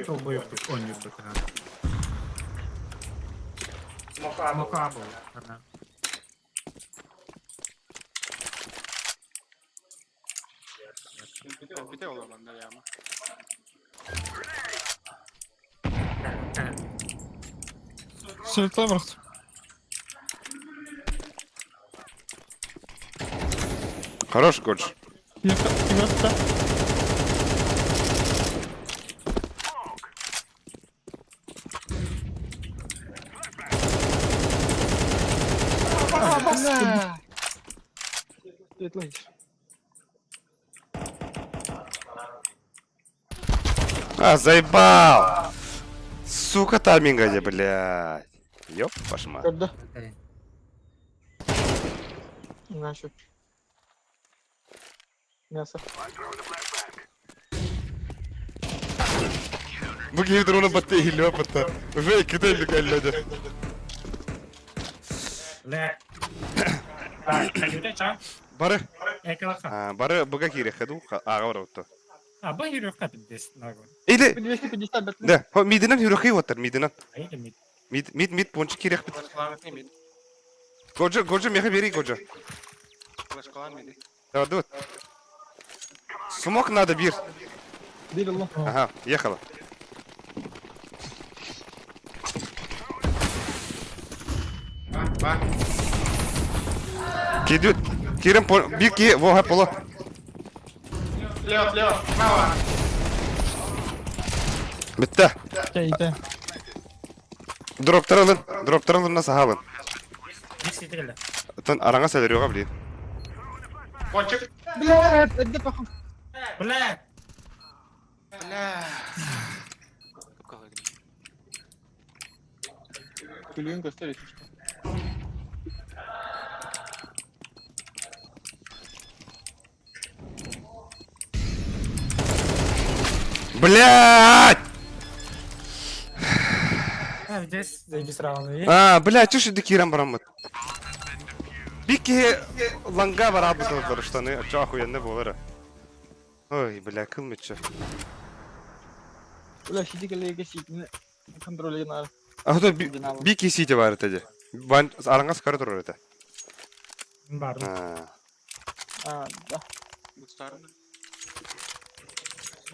Долбоёб оонньуурбут Смокабл. Кэлбитэ ол манна яма. Светла бырахтым. Хорош, Годж. Девятка. Светлый. А, заебал! Сука, тайминга, блядь. Ёп, вашу мать. Көрдө. Нашу. Мясо. Бу киһи дрона батта иһиллибэт батта. Уже иккитэ иллик эллэдэ. Бля. Бары. Экалаха. Бары быга киирэххэ дуу, ааҕа барабытта. А бу хүрүөххэ пиздец нагу. Или 250 бэт. Да, мидинен хүрүөххэ уоттар, мидинен. Айда мид. Мид, мид, мид пончик киирэхпит. Флешкалаан мид. Годжо, Годжо, меха бери, Годжо. Флешкалаан миди. Давай, давай. Смок надо, бир. Бир ылла. Ага, ехала. Ба. Кидют. Кирим по... Бир ки, вога поло. Слева, слева, справа. Бітті. Кейде. Дроптар алын. Дроптар алын нас алын. Бир ситиреле. Тон араҥа сэлэриэҕэ блин. Пончик. Бля, эрдэ пахам. Бля. Бля. Күлүгүн көстөр если что. Блядь! А, здесь заебись раунд. А, блядь, чушь иди киран бараммыт. Бир киһи ланга бараабытылар штаны, чо охуенный буолара. Ой, бля, кыл мүччү. Бля, сити кэллигэ ситини контроллейнаар. А то би киһи сити бар этэ дии. Бан араҥас көрө турар этэ. Бар. А. А, да. Бустарны.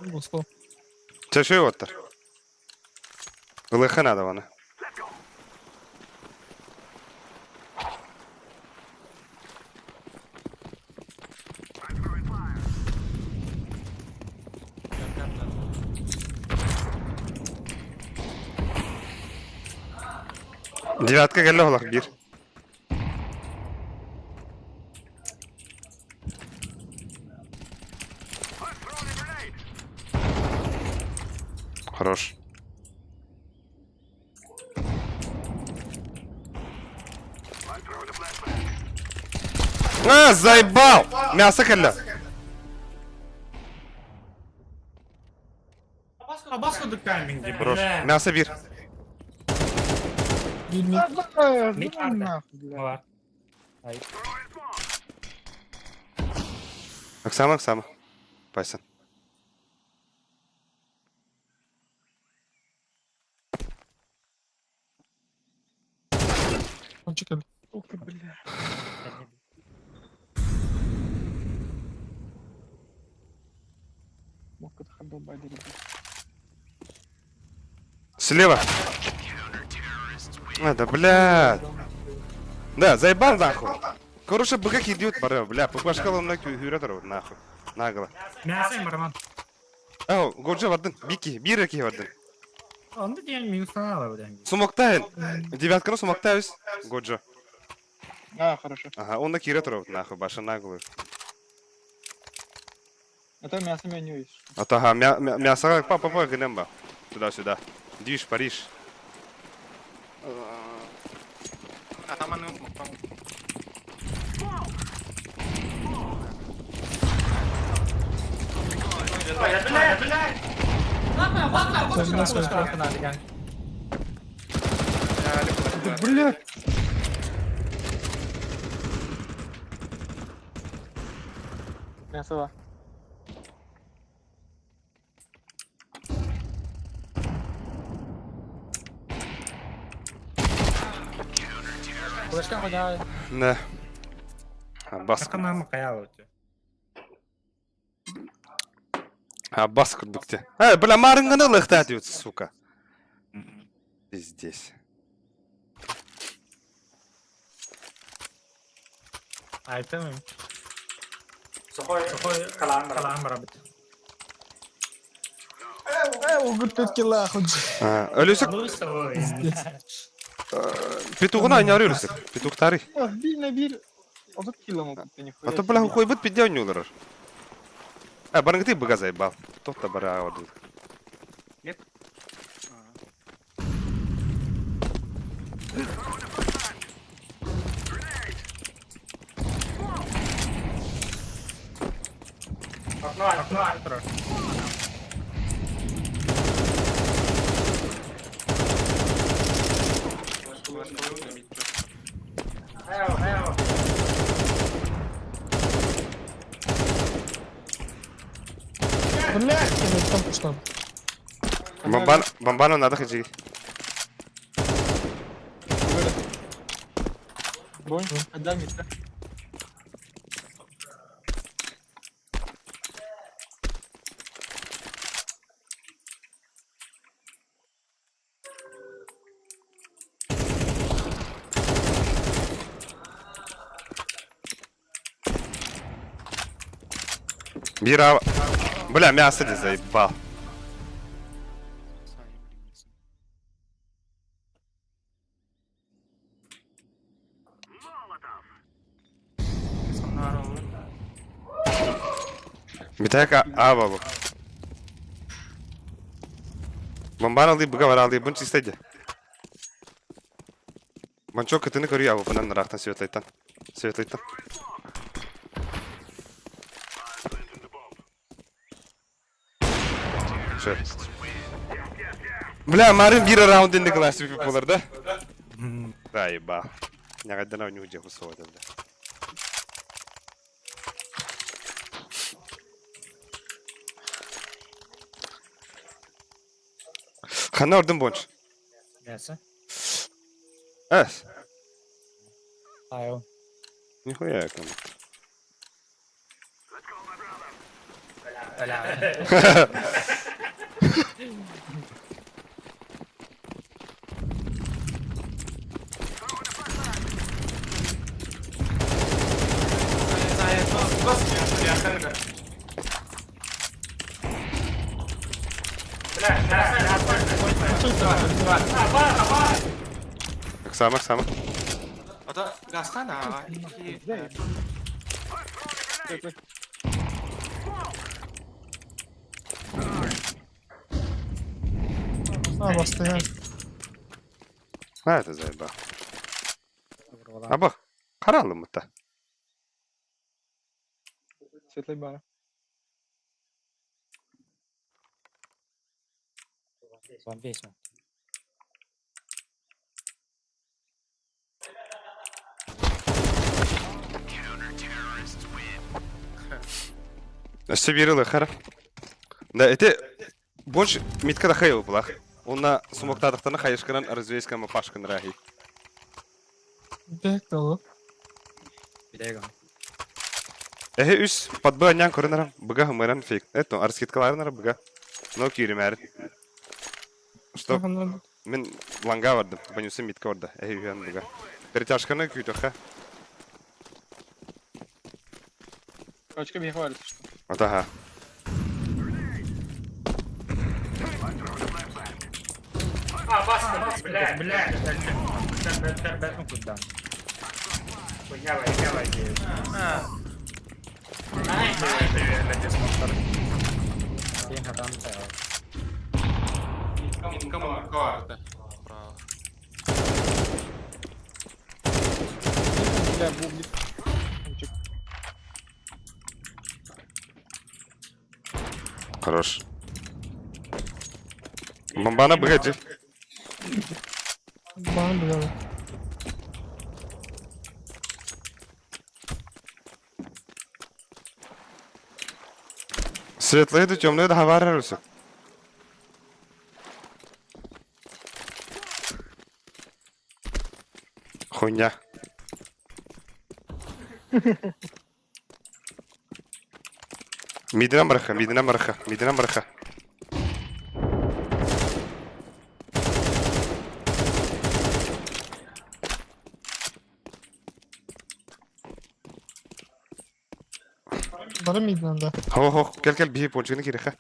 Бусто. Чэ уоттар. Ылыха надо вана. Девятка кэллэ олох биир. Хорош. А, заебал! Мясо кэллэ. Абас курдук тайминг Хорош. бля. Мясо биир. Биир мид. Мид арда. Бар. Ай. Оксана, Оксана. Пайсан. Пончик кэллэ. Ух ты, бля. Мокко хабал байдери. Слева. А, да, блядь. Да, заебал нахуй. Короче, быка идиот бары, бля, пупашкала мына күйрө турар, нахуй. Нагло. Мясо барман. Ау, Годжа бардын, бики, бир эки бардын. Онда диэн минустан ала бу диэн. Сумоктайын. Девятканы сумоктайбыз. Годжа. А, хорошо. Ага, он на кире турар, нахуй, баша наглую. Это мясо меню есть. А то, ага, мя мясо, па, па, па, гынем ба. Туда-сюда. Движ, Париж. Атаманы муктам. Бля, бля. Бля! Мясо ба. Флешка хуйня. Да. Бас. Сака мама каяла өтө. А бас курдук те. Э, бля, марынганы ылыахтаат сука. Пиздец. Айтым. Сухой, сухой калаан барабыт. Өлүсүк петугуна анньары өлүсүк. Петухтары. Бир на бир. Отут кило А то бля хуйбут пидде ойнуулар. А барынгыты быга заебал. Тот-то бара ордук. Нет? Окно, окно, антро. Блядь, там что? Бомбан, бомбану надо ходить. Бонь, отдай мне, да? Бира. Бля, мясо не заебал. Битака аба бу. Бомбан алды, быга бар алды, бун чистеди. Манчок кытыны көрүй абы, бунан нырақтан светлайтан. Светлайтан. Шö. Бля, марын бир раунд инде класс болар да? Да, еба. Нягадана у него деху бля. Хана ордын бонч. Мясо. Эс. Айо. Нихуя кому. Бля. Оксама, Оксама. Ата гастан аға. А, бастыга. А, это заеба. Аба, қаралым мұта. Светлый бара. Вам весело. Өссө биир хара. Да, это больше митка да хайыл булах. Онна сумоктадықтаны хайышкынан развейскан пашкан рахи. Бек далы. Билегам. Эхе үс подбы анян көрінарам, бұға хымыран фейк. Это арскиткаларынара бұға. Но күйремәрін. Что мен ланга бардым, банюсы митка барды. Эхе үйен бұға. Перетяжканы күйтөха. Очка бихе бар. Атаха. А, бас, бля, бля. Бля, Кому карта? Право. Бля, бублик. Хорош. Бомбана бұға жи. Бан бля. Светлые да темные да хавар арысы. Хуйня. Мидинэн барыха, мидинэн барыха, мидинэн барыха. Бары мидинэн да. Хо хо, кел кел биһи пончигini кириха.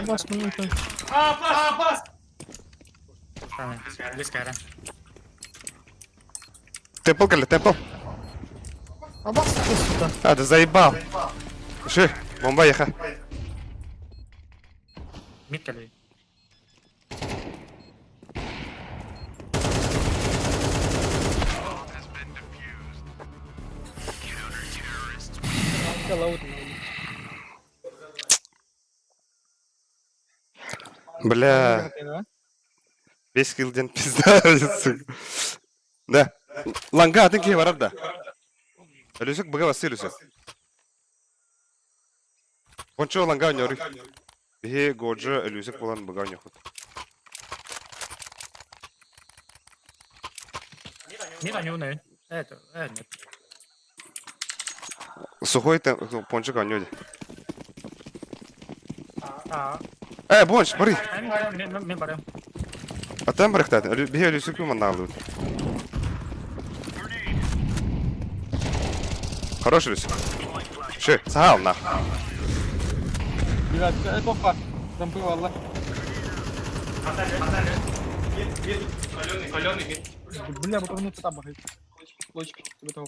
Бас мин Близко, Темпл кэллэ, темпл. А бас ты сюда. А, да заебал. Ши, бомба еха. Мид кэлли. Бля, весь килл ден пизда, сука. Да. Ланга, атын киһи барар да. Өлүсүк быга басты өлүсүк. Пончо ланга ойнору. Биһи Годжа өлүсүк буолан быга ойнохут. Мид они унают. Это, нет. Сухой пончик ойнёде. А, Понч, бары. Мен барым. Аттан барыктаатын. Биһи өлүсүк маннаалыбыт. Хорош өлүсүк. Ши, саал нах. Девятка, это Зампы валла. Бля, вот он там бахает. Лочки, тебе того.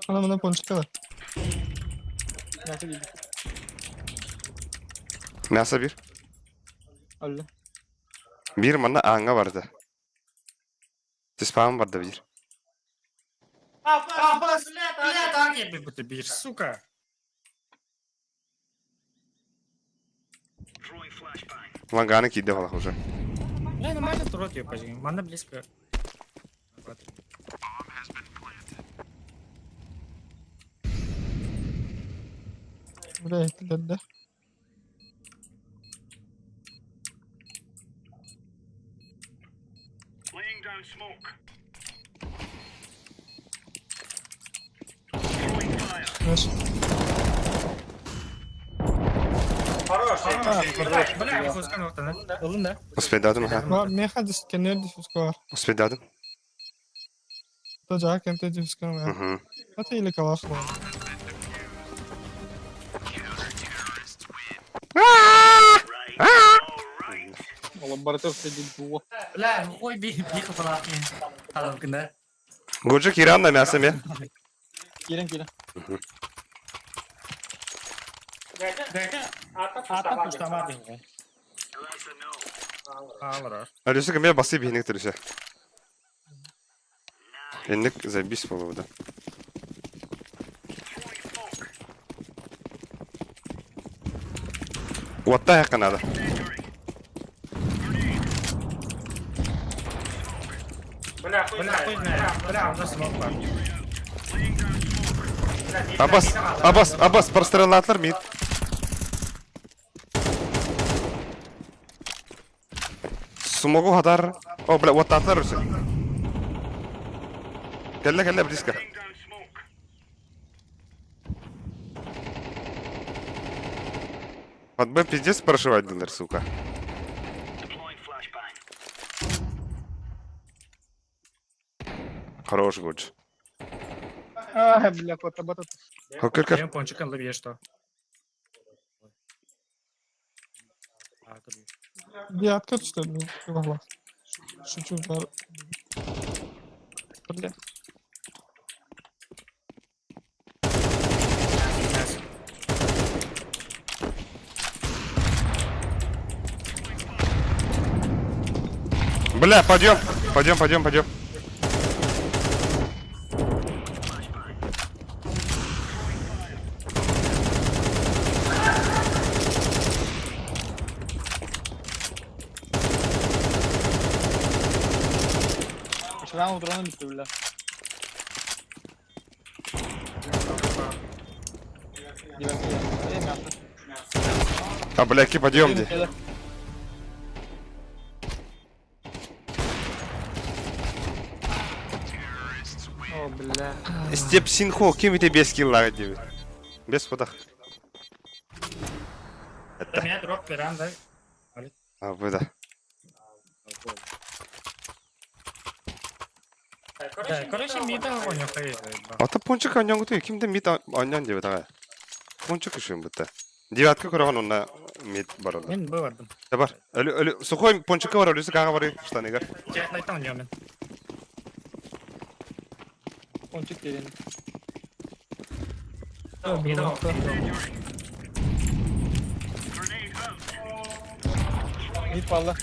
Она меня пончикала. Мясо видит. Мясо бир. Алла. Бир манна ааҥҥа барда. Түспаҕым барда бир. А, бля, так я бы бир, сука. Ланганы киирдэ балах уже. Бля, нормально турот ее пожги. Манна близко. Вот. Бля, это да. Знаешь, Бля, фускан вот она. Ылын да. Успейдадым ха. Ма меха дискенер диффускар. Успейдадым. То жак эмте диффускар. Угу. Это или калаш был. Лаборатория сидит было. Бля, ой, би, би хапалатни. Халамкында. Годжа кииран да мясо ме. Кирен, кирен. Ата пуштама би. Алра. Алюсик ме басы биһиник түрүсэ. Энник забис болууда. Уотта якын надо. Бля, хуй знает. Бля, у нас смок бар. Абас, Абас, Абас, простреллатлар мид. Смогу хадар. О, бля, уоттатлар үсэ. Кэллэ, кэллэ, близко. Вот бы пиздец прошивать дылар, сука. Хорош, Гудж. А, бля, кот, работает. Көр, көр. Я пончик ловишь что. Я откат что ли? Могла. Шучу, да. Бля. Бля, пойдем, пойдем, пойдем, пойдем. Вчера утром не бля. Девятка, мясо. А, бля, ки, пойдем, где? О, бля. Степ Синхо ким ити 5 киллаах диэбит. Бес фотох. Это. Меня дроп беран да. А, вы да. Да, короче, мид огонь хайы. Ата пончик аньян ким де мид аньян диэбит аҕай. Пончик үшүн бутта. Девятка көрөҕүн онно мид барар. Мен бы бардым. Да бар. Өлү өлү сухой пончикка бар өлүсү каға бары штаныгар. Честно, там мен. Пончик деген. Мид балла.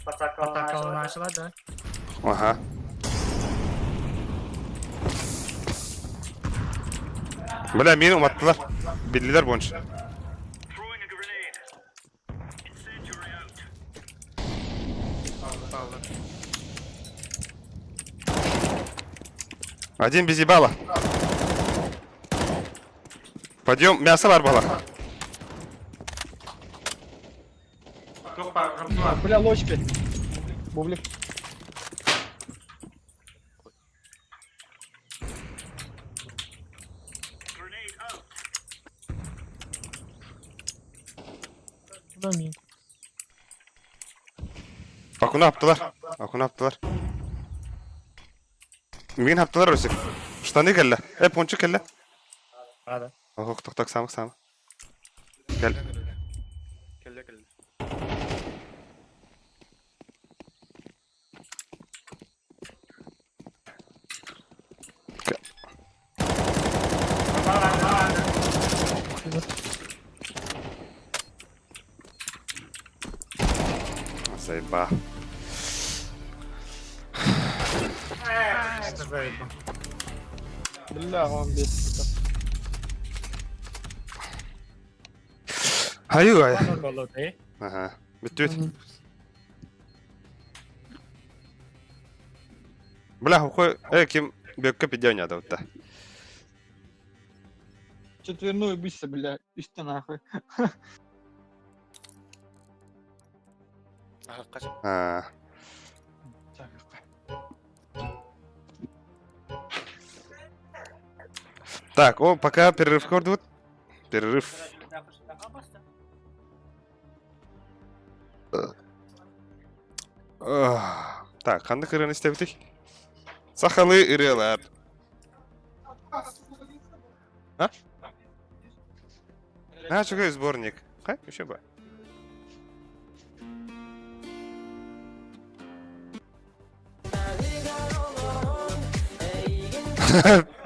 Атака начала, да. Ага. Бля, мени уматтылар. Биллилер бонч. Один без ебала. Подъем, мясо бар бала. Бля, лочки. Бублик. Да, мид. Акуна аптылар. Акуна аптылар. Мин аптылар өсек. Штаны келді. Э, пончик келді. Да. Ох, тоқтак, самық, самық. Кел. Кэллэ кэллэ. Заеба. Бля, он бесит. Аю, ай. Болот, э? Ага. Бүттүт. Бля, хухой, э, ким бөккө пидёня да утта. Четверную бийся, бля. Исти нахуй. А. Так, о, пока перерыв көрдүбүт. Перерыв. Ах, Так, ханнык ырыаны истэбитий? Сахалыы ырыалар. А? А, чугай сборник. Хай, еще бы.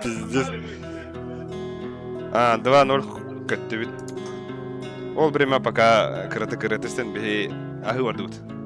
Пиздец. А, 2-0 көттүбүт. Ол время пока кыраты-кыратыстен биһи аһыы бардыбыт.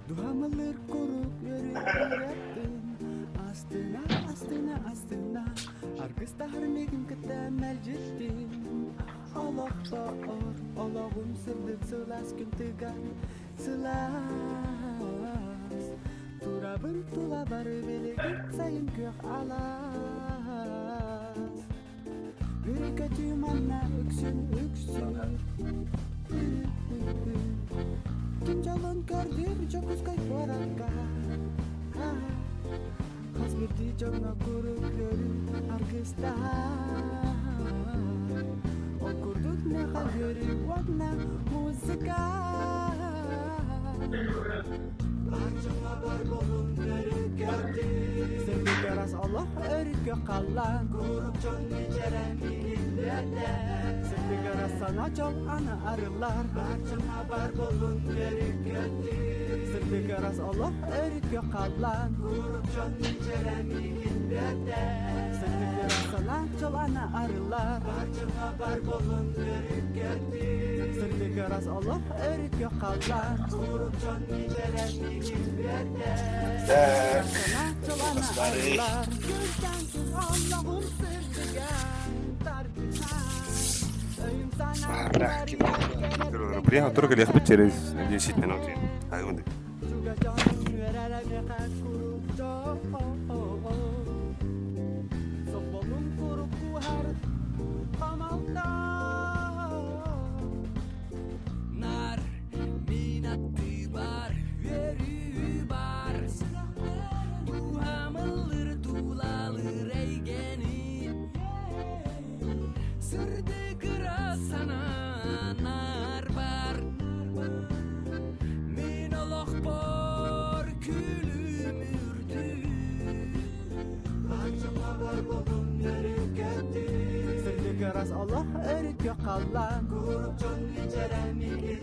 Дуһамылыр курук үөрү Астына, астына, астына Аргыстаһар мигин кытта мэлдьиттин Олохтоор, олоҕум сырдык сылаас күн тыгар сылаас Турабын тула бары билигин сайын күөх алаас Бүркөтүү манна үксүн үксүр Ким дьолун көрдүүр Дьокуускай куоракка Хас биирдии дьоҥҥо куруук үөрүү аргыстаһар Ол курдук миэхэ үөрүү уонна музыка Бар дьоҥҥо бар буолун өрүккөтүү Сырдык ыраас олох өрүккө халлаан Куруук дьон мичээрэн миигин Сырдык ыраас сана дьол аны арыллар Бар дьоҥҥо бар буолун өрүккөтүү Сырдык ыраас олох өрүккө халлаан Куруук дьон мичээрэн миигин Сырдык ыраас сана дьол аны арыллар Бар дьоҥҥо бар буолун өрүккөтүү Сырдык ыраас олох өрүккө халлаан Куруук дьон мичээрэн миигин Сана дьол аны арыллар Күнтэн күн олоҕум сырдыга Бля, ким Бля, только легче через 10 минут. А, вот. Нар мин бар, үөрүү бар Дууһамылыр тулалыр эйгени Сырдык ыраас санаа бар Мин олохпор күлүмүрдүү Сырдык ыраас олох өрүккө халлаан Куруук дьон мичээрэн миигин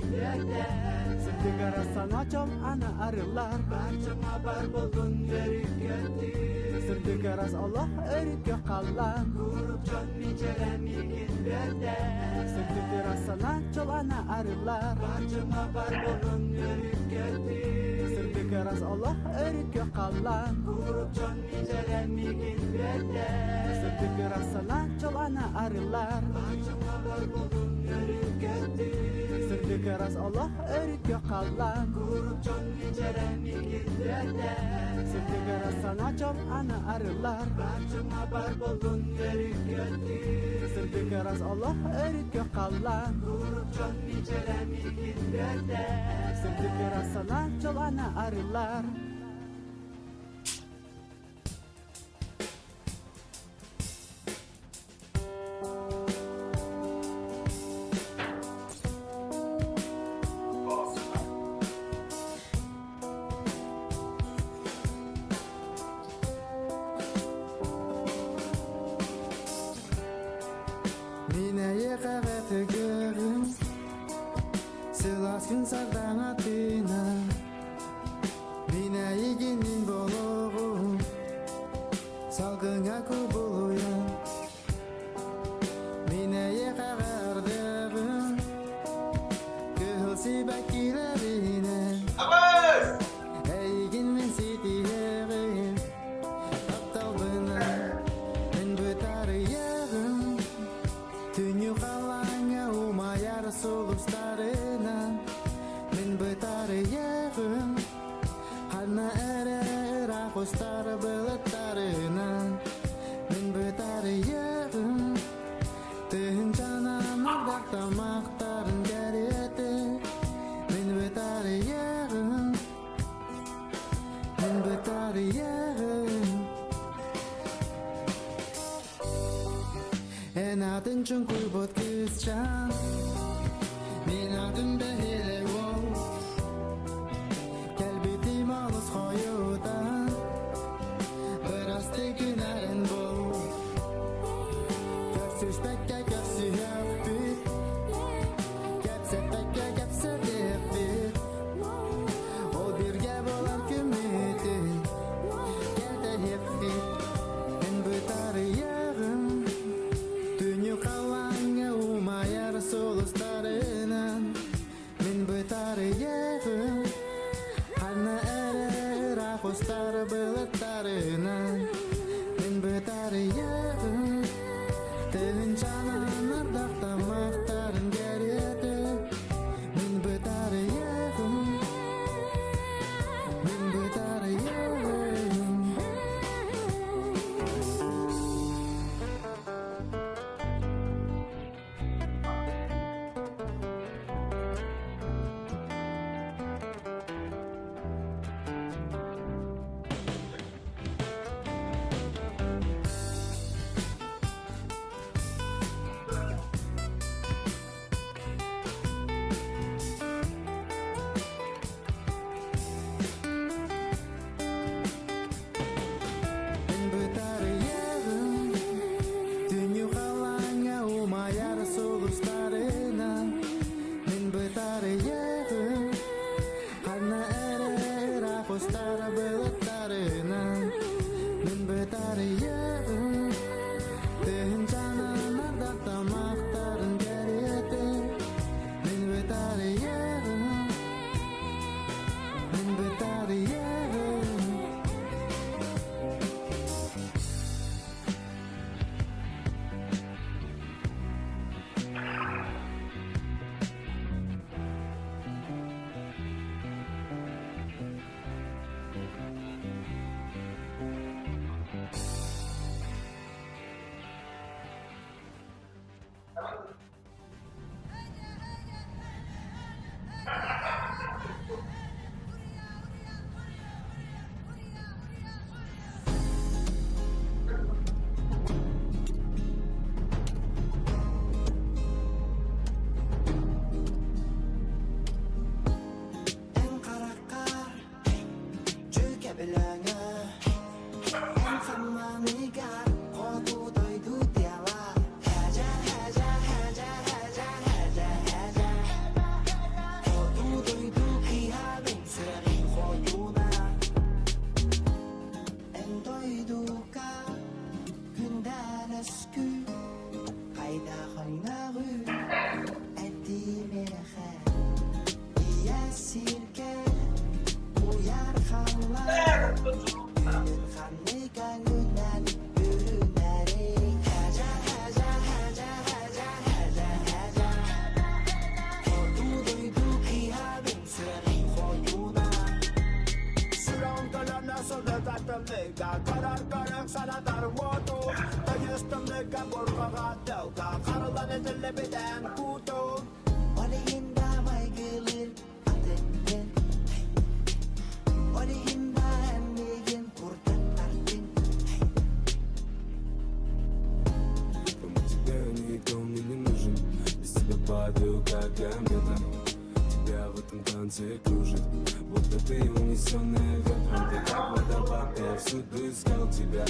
Сырдык ыраас сана дьол аны арыллар Бар дьоҥҥо бар буоллун өрүккөтүү Сырдык ыраас олох өрүккө халлаан Куруук дьон мичээрэн миигин Сырдык ыраас сана дьол аны арыллар Бар дьоҥҥо бар буоллун өрүккөтүү Сырдык ыраас олох өрүккө халлаан Куруук дьон мичээрэн миигин Сырдык ыраас сана дьол аны арыллар Бар дьоҥҥо бар буоллун өрүккөтүү Сырдык ыраас олох өрүккө халлаан Куруук дьон мичээрэн миигин Сырдык ыраас сана дьол аны арыллар Бар дьоҥҥо бар буоллун өрүккөтүү Сырдык ыраас олох өрүккө халлаан Куруук дьон мичээрэн миигин Сырдык ыраас сана дьол аны арыллар Мин эйиэхэ тыгыгын Сылаас күн сардаҥа тыына. Мин. Эн атын чуҥкуйбут кыысчаан, мин атын бэһиэлэй уол. Кэлбитим олус хойутаан, бырастыы гынарын бул. Көрсүспэккэ көрсүһүөхпүт, кэпсэппэккэ кэпсэтиэхпит. Ол бииргэ буолар күммүтүн кэтэһиэхпит. Эн бытарыйаҕын, түннү халлааҥҥа умайар сулустарынан. Мин бытарыйаҕын, ханна эрэ ыраах устар былыттарынан. Мин бытарыйаҕын, тыһыынчанан ардах таммахтарын кэриэтэ. Мин бытарыйаҕын, мин бытарыйаҕын. Мин бытарыйаҕын, түннүк халлааҥҥа умайар сулустарынан. Мин бытарыйаҕын, ханна эрэ ыраах устар былыттарынан. Мин бытарыйаҕын, тыһыынчанан ардах тамахтарын кэриэтэ. Мин бытарыйаҕын, мин бытарыйаҕын. Эн хараххар дьүкэбилэҥэ, эн хамнаныгар хоту дойду тыала. Хэдьэ, хэдьэ, хэдьэ, хэдьэ, хэдьэ, хэдьэ. Хоту дойду кыыһабын сүрэҕин хотуна. Эн дойдуга күндэлэскүү, хайдах өҥнөҕүй этимиэхэ. Ийэ сиргэ уйар халлаан, күнүн ханнык өҥүнэн бүрүнэрий. Хэдьэ, хэдьэ, хэдьэ, хэдьэ, хэдьэ, хэдьэ. Хоту дойду кыыһабын сүрэҕин хотуна. Ол иһин да майгылыыр атыттын, ол иһин да эн миигин курдаттардыҥ. Кроме тебя никто мне не нужен. Без тебя падаю, как комета. Тебя в этом танце кружит, будто ты унесенная ветром. Ты как водопад, я всюду искал тебя.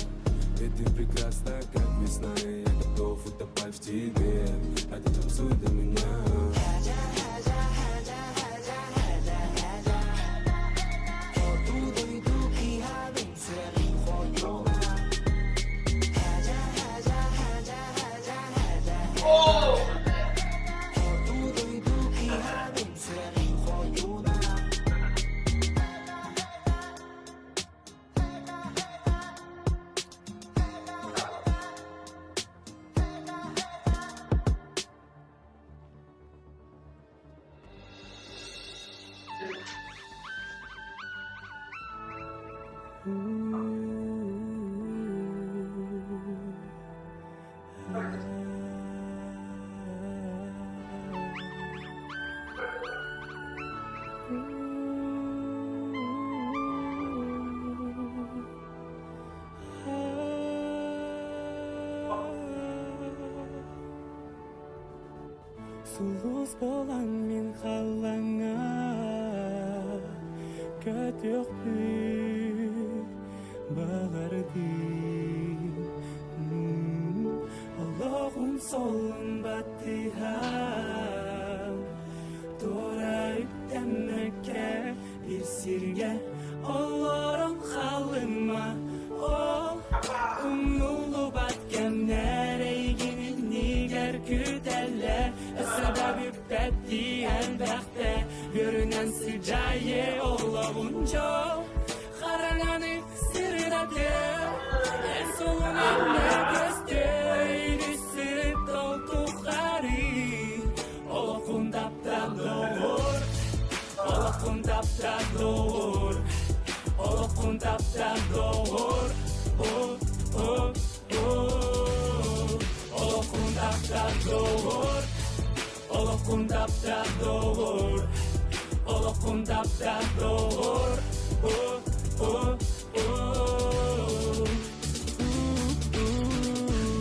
Ведь ты прекрасна, как весна, и я готов утопать в тебе. А ты танцуй для меня. Хэдьэ, хэдьэ, хэдьэ, хэдьэ, хэдьэ, хэдьэ. Хоту дойду кыыһабын сүрэҕин хотуна. Хэдьэ, хэдьэ, хэдьэ, хэдьэ, хэдьэ, хэдьэ. Хоту дойду кыыһабын сүрэҕин хотуна. Сулус болан мин халлаҥҥа көтүөхпүн баҕардым. Олоҕум солун баттыһан туора үктэммэккэ биир сиргэ олорон халыма ол умнуллубат кэмнэр эйигин иннигэр күүтэллэр өссө да бүппэттии элбэхтэ үөрүнэн сыдьаайы олоҕун дьол хараҥаны сырдатыа эн суолун иннэ көстөр сырыт ол тухары олоххун таптаан доҕор олоххун таптаан доҕор олоххун таптаан доҕор о о о олоххун таптаан доҕор олоххун таптаан доҕор олоххун таптаан доҕор о о о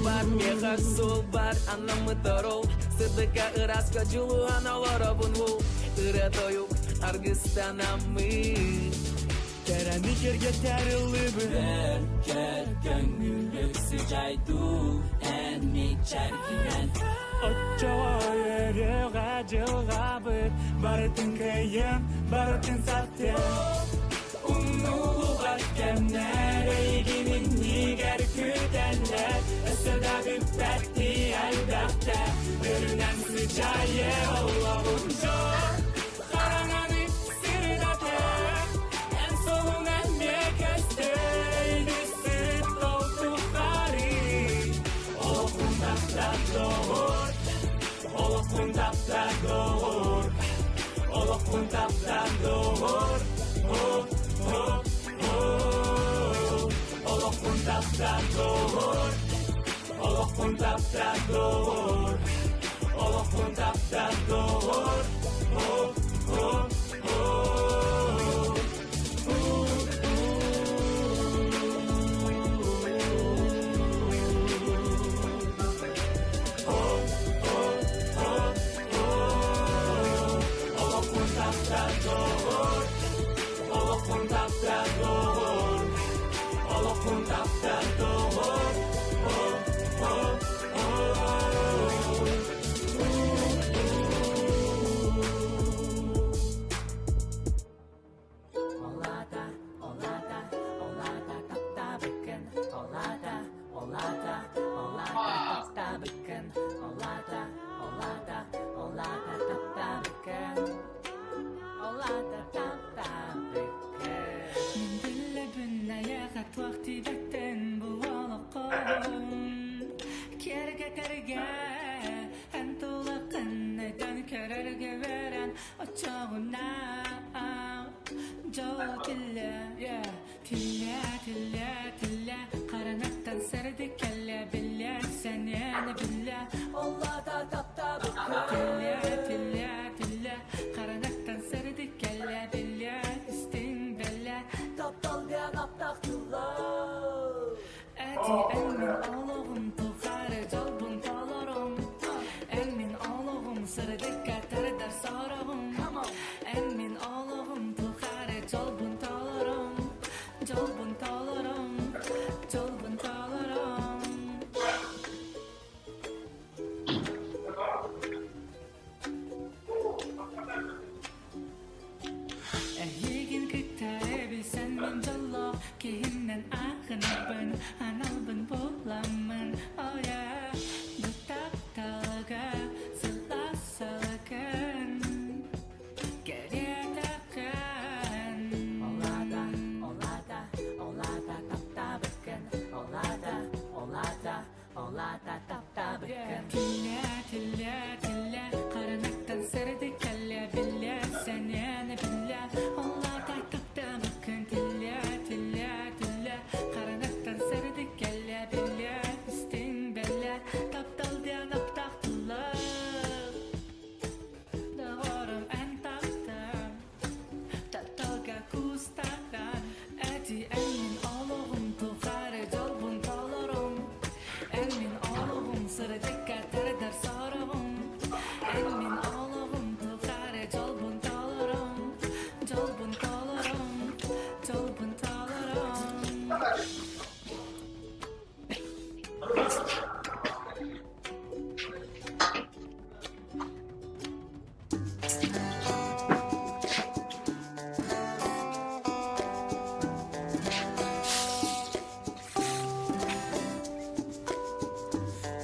Бар миэхэ суол бар анаммыт орол Сырдыкка ырааска дьулуһан олоробун уу Ырыа тойук аргыстанаммын Кэрэни кэргэтэр ыллыбын Көр көҥүллүк сыдьайдуу эн мичээргинэн Оччоҕо өрөҕө дьылҕабыт барытын кыайыам, барытын сатыам. Умнуллубат кэмнэр эйигин иннигэр күүтэллэр Өссө да бүппэттии элбэхтэ Өрүнэн сыдьаайы олоҕун дьол Хараҥаны сырдатар Эн суолуҥ эмиэ көстөр Сырыт ол тухары Олоххун таптаан доҕор Олоххун таптаан доҕор Олоххун таптаан доҕор О, о, о Олоххун таптаан доҕор Олоххун таптаан доҕор Олоххун таптаан доҕор О, о, о Олоххун таптаан доҕор Олоххун таптаан доҕор Олоххун таптаан доҕор О, о, о Олата, олата, олата таптабыккын Олата, олата, олата таптабыккын Олата, олата, олата таптабыккын Олата таптабыккын Мин биллэбин айаҕа туох тиийбэттэн бу олоххун Киэргэтэргэ эн тулакын өйтөн көрөргө үөрэн оччоҕуна дьол тиллэ yeah. Тиллэ, тиллэ, тиллэ хараҥаттан сырдык кэллэ биллэ сэниэни биллэ Олата таптабыккын Тиллэ, тиллэ, тиллэ хараҥаттан сырдык кэллэ биллэ истиҥ бэллэ Тапталга таптах тыллар Эти эн мин олоҕум тухары дьолбун толорум Эн мин олоҕум сырдыкка тардар сороҕум Эн мин олоҕум тухары дьолбун толорум Дьолбун толорум Дьолбун толорум Эйигин кытта билсэн мин дьоллоох киһиннэн ааҕынабын аналбын буллум.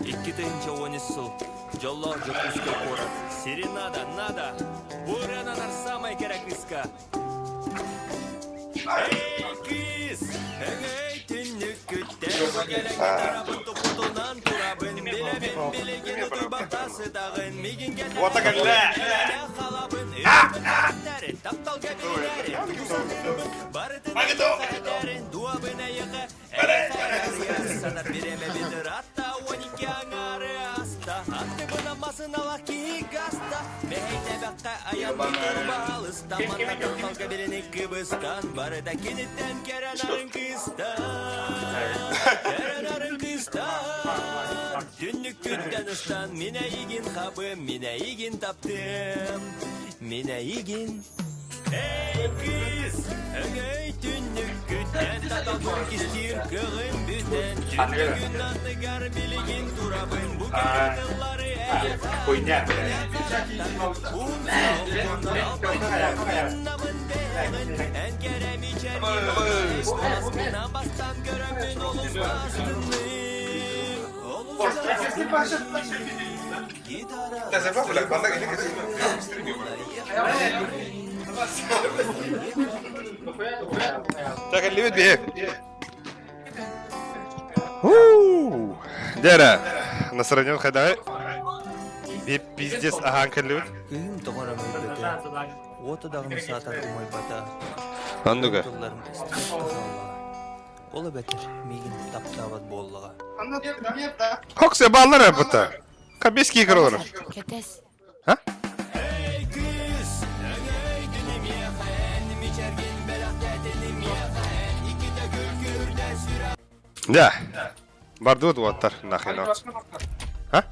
2013 сыл. Дьоллоох Дьокуускай куорат. Серенада, надо! Бу ырыананар саамай кэрэ кыыска. Эй, кыыс! Өҥөй түннүккүттэн кэлэн гитарабын туппутунан турабын. Билэбин, билигин утуйбакка сытаҕын. Мигин Уота кэллэ! халабын. Тапталга билинэри, тугу саныырбын, барытын эйиэхэ дуобун эйиэхэ Санар бириэмэбит ыраатта, 12 аҥаары ааста. Аттыбынан масыналах киһи гаста. Мэһэйдэбэххэ айанныыр баһалыста. Манна тапталга билини кыбыстан, барыта киниттэн кэрэн арын кыыстан. Кэрэн арын кыыстан. Түннүккүттэн ыстан, мин эйигин хабым, мин эйигин таптым. Мин эйигин Эй, кыыс, өҥөй түннүккүттэн таталгын кистиир кыаҕым бүтэн, түннүгүн анныгар билигин турабын, бу кэрэ тыллары эйиэхэ эн кэрэ мичээргин куоласкынан бастан көрөммүн олус астынным, олус Тэгэллибит биһи. Дера, настроение хайдаҕай? Би пиздец аһаан кэллибит. Кыым тоҕо эрэ мөйбөтө, уота даҕаны саатар умайбата. Оннуга. Тылларын истибэт да хааллаҕа. Ол эбэтэр миигин таптаабат буоллаҕа. Хоксе бааллар эбута. Кабески игралар. Кэтэс. А? Да. Бардыбыт уоттар нахрен. А?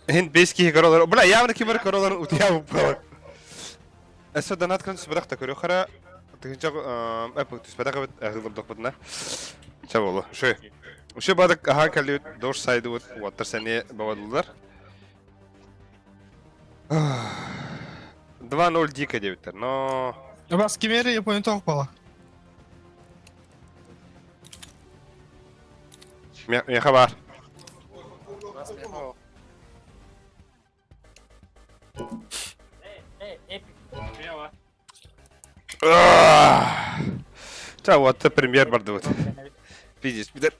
Һин бес киһи көрөлөр. Бля, явно ким эрэ көрөлөр утуйа буппалар. Өссө донат кын түспэтэх да көрүөххэ тыһыынча эп түспэтэх эбит ыһыллыбытына. Чэ болу. Шөй. Үше бадык аһаан кэллибит дож сайдыбыт уоттар сэниэ бабадылар. 2-0 дико диэбиттэр, но... Бас кимери Япония тоқ бала. Меха бар. Ча, вот премьер бардыбыт. Пиздец, бүтэр.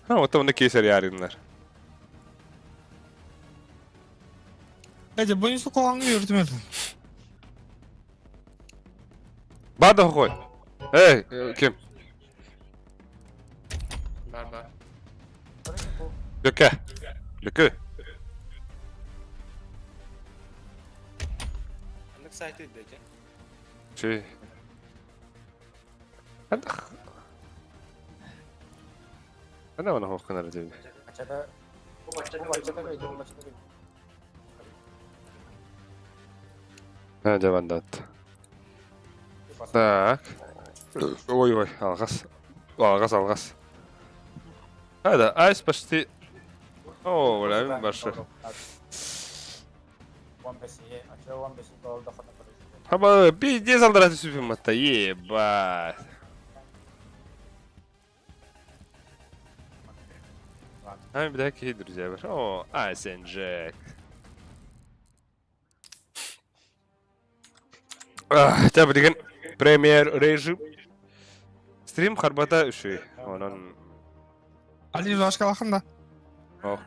Ha, вот оны кейсер ярыннар. Эже, бұны су қоғаңы үйіртмеді. Бар да хохой. Эй, ким? Бар бар. Лөкө. Лөкө. Ханнык сайты дете? Чи. Ана вана хохканар дебин. Ha, дьэ Так. Ой-ой, алҕас. Алҕас, алҕас. А, да, айс почти... О, бля, баршы. Хаба, пиздец алдыраты сүпім атта, ебать. А, такие друзья. О, Айсен Джек. Чэ билигин премьер режим. Стрим харбата үчүгэй. Онон Али башкалахын да. О.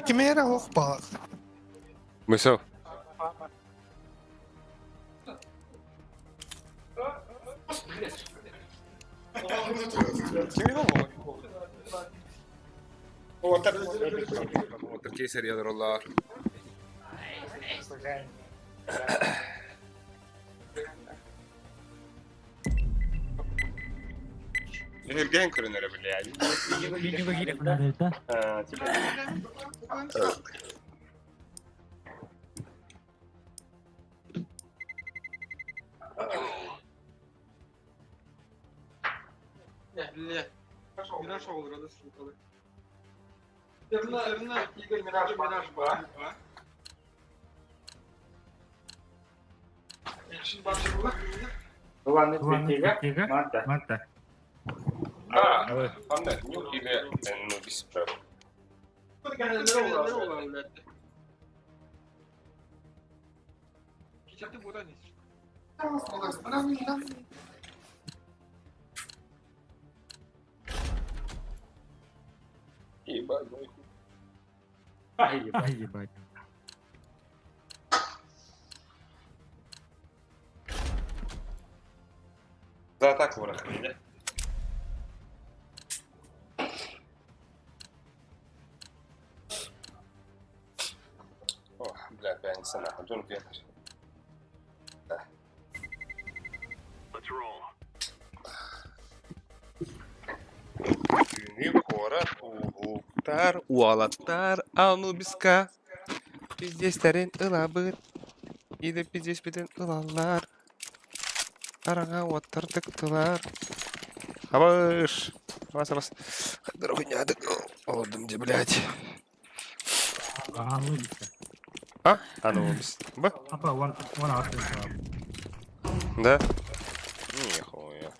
Кимиэрэ ох баар. Мысыл. Кейсер ядролар. Нүрген көрүнөрө билээ. А, нюк или ну, без прав. Ебать, мой хуй. Ай, ебать. За атаку врахли, О, бля, пьяница нахуй, дун пьяница. Да. Күнү куорат уһуктар, уолаттар Анубиска. Пиздестерин ылабыт, иде пиздеспитин ылаллар. Араҥа уоттар тыктылар. Абыш! Абас, абас. Дорогуйнядык. Олордум дьэ, блядь. А? Анубис. Б? Апа, one, one out. Да? Нихуя.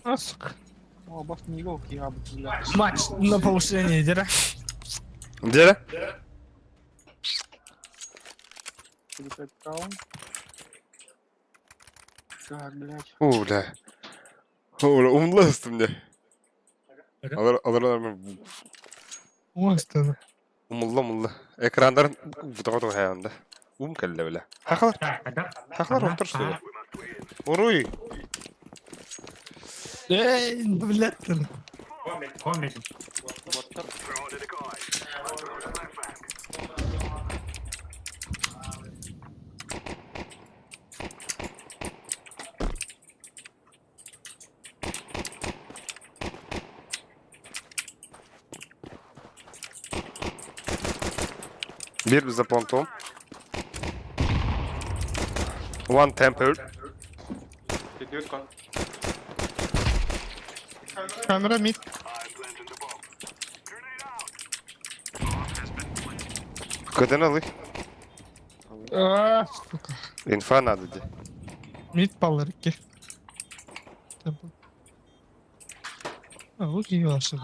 А, сука. Матч на повышение, дера. Где? О, бля. О, бля, умластым мне. Алар, алар, алар. Умластым. Умулла, умулла. Экрандарын бутаға тоғы Ум кәлле, бля. Хақлар. Хақлар отыр, что ли? Уруй. Эй, блядь. Bir за понтом. One temper. Камера mid. Каден алы. А, сука. Инфа надо де. Mid баллар икки. А, вот и ваша.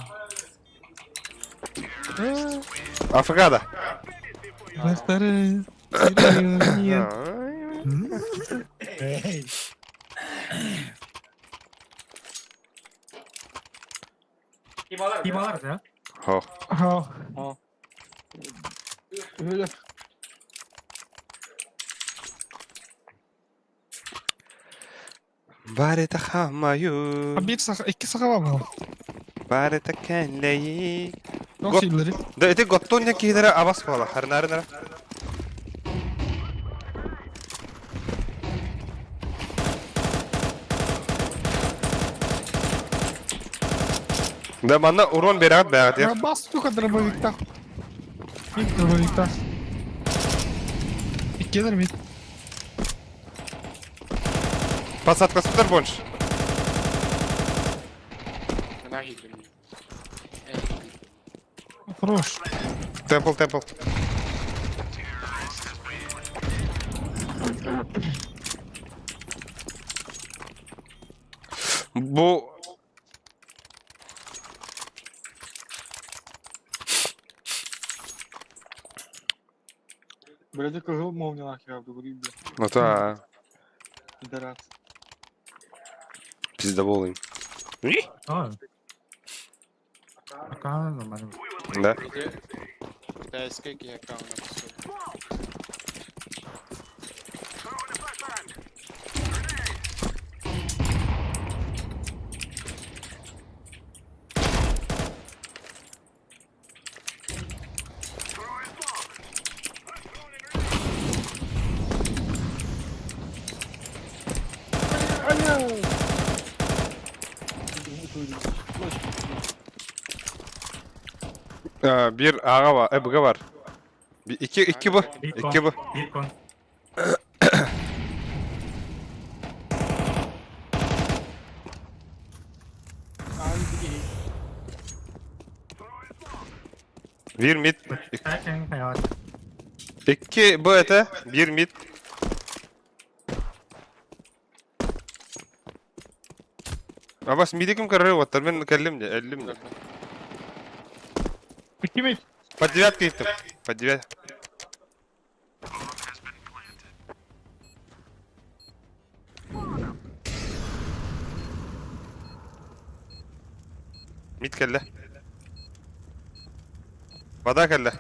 Афгада. Растары. Нет. Эй. Кималар, да? Хо. Ага. Барета хамаю. А bir саха, икки саха бар был. Барета кенлеyi. Yok şeyleri. Да, это готтон киһилere абас буола. Харнары нара. Да, манна урон берат бәгәт. Бас сука дробовикта. Mid дробовикта. Иккилер mid. Посадка супер больше. Хорош. Темпл, темпл. Бу Блядь, кыһыл молниялаах киһи бля. Ну та. Пидорас. Пиздоболы. А. Пока нормально. Да. Китайская киһи аккаунта Bir A var, e, B var. Bir, iki, iki bu. Bir kon. İki bu. Bir kon. Bir mid. Erken hayat. İki bu ete. Bir mid. Абас миди ким көрөр оттар мен кэллим де, эллим де. Кимит? Под девятка иттим. Под девят. Мид кэллэ. Вода кэллэ.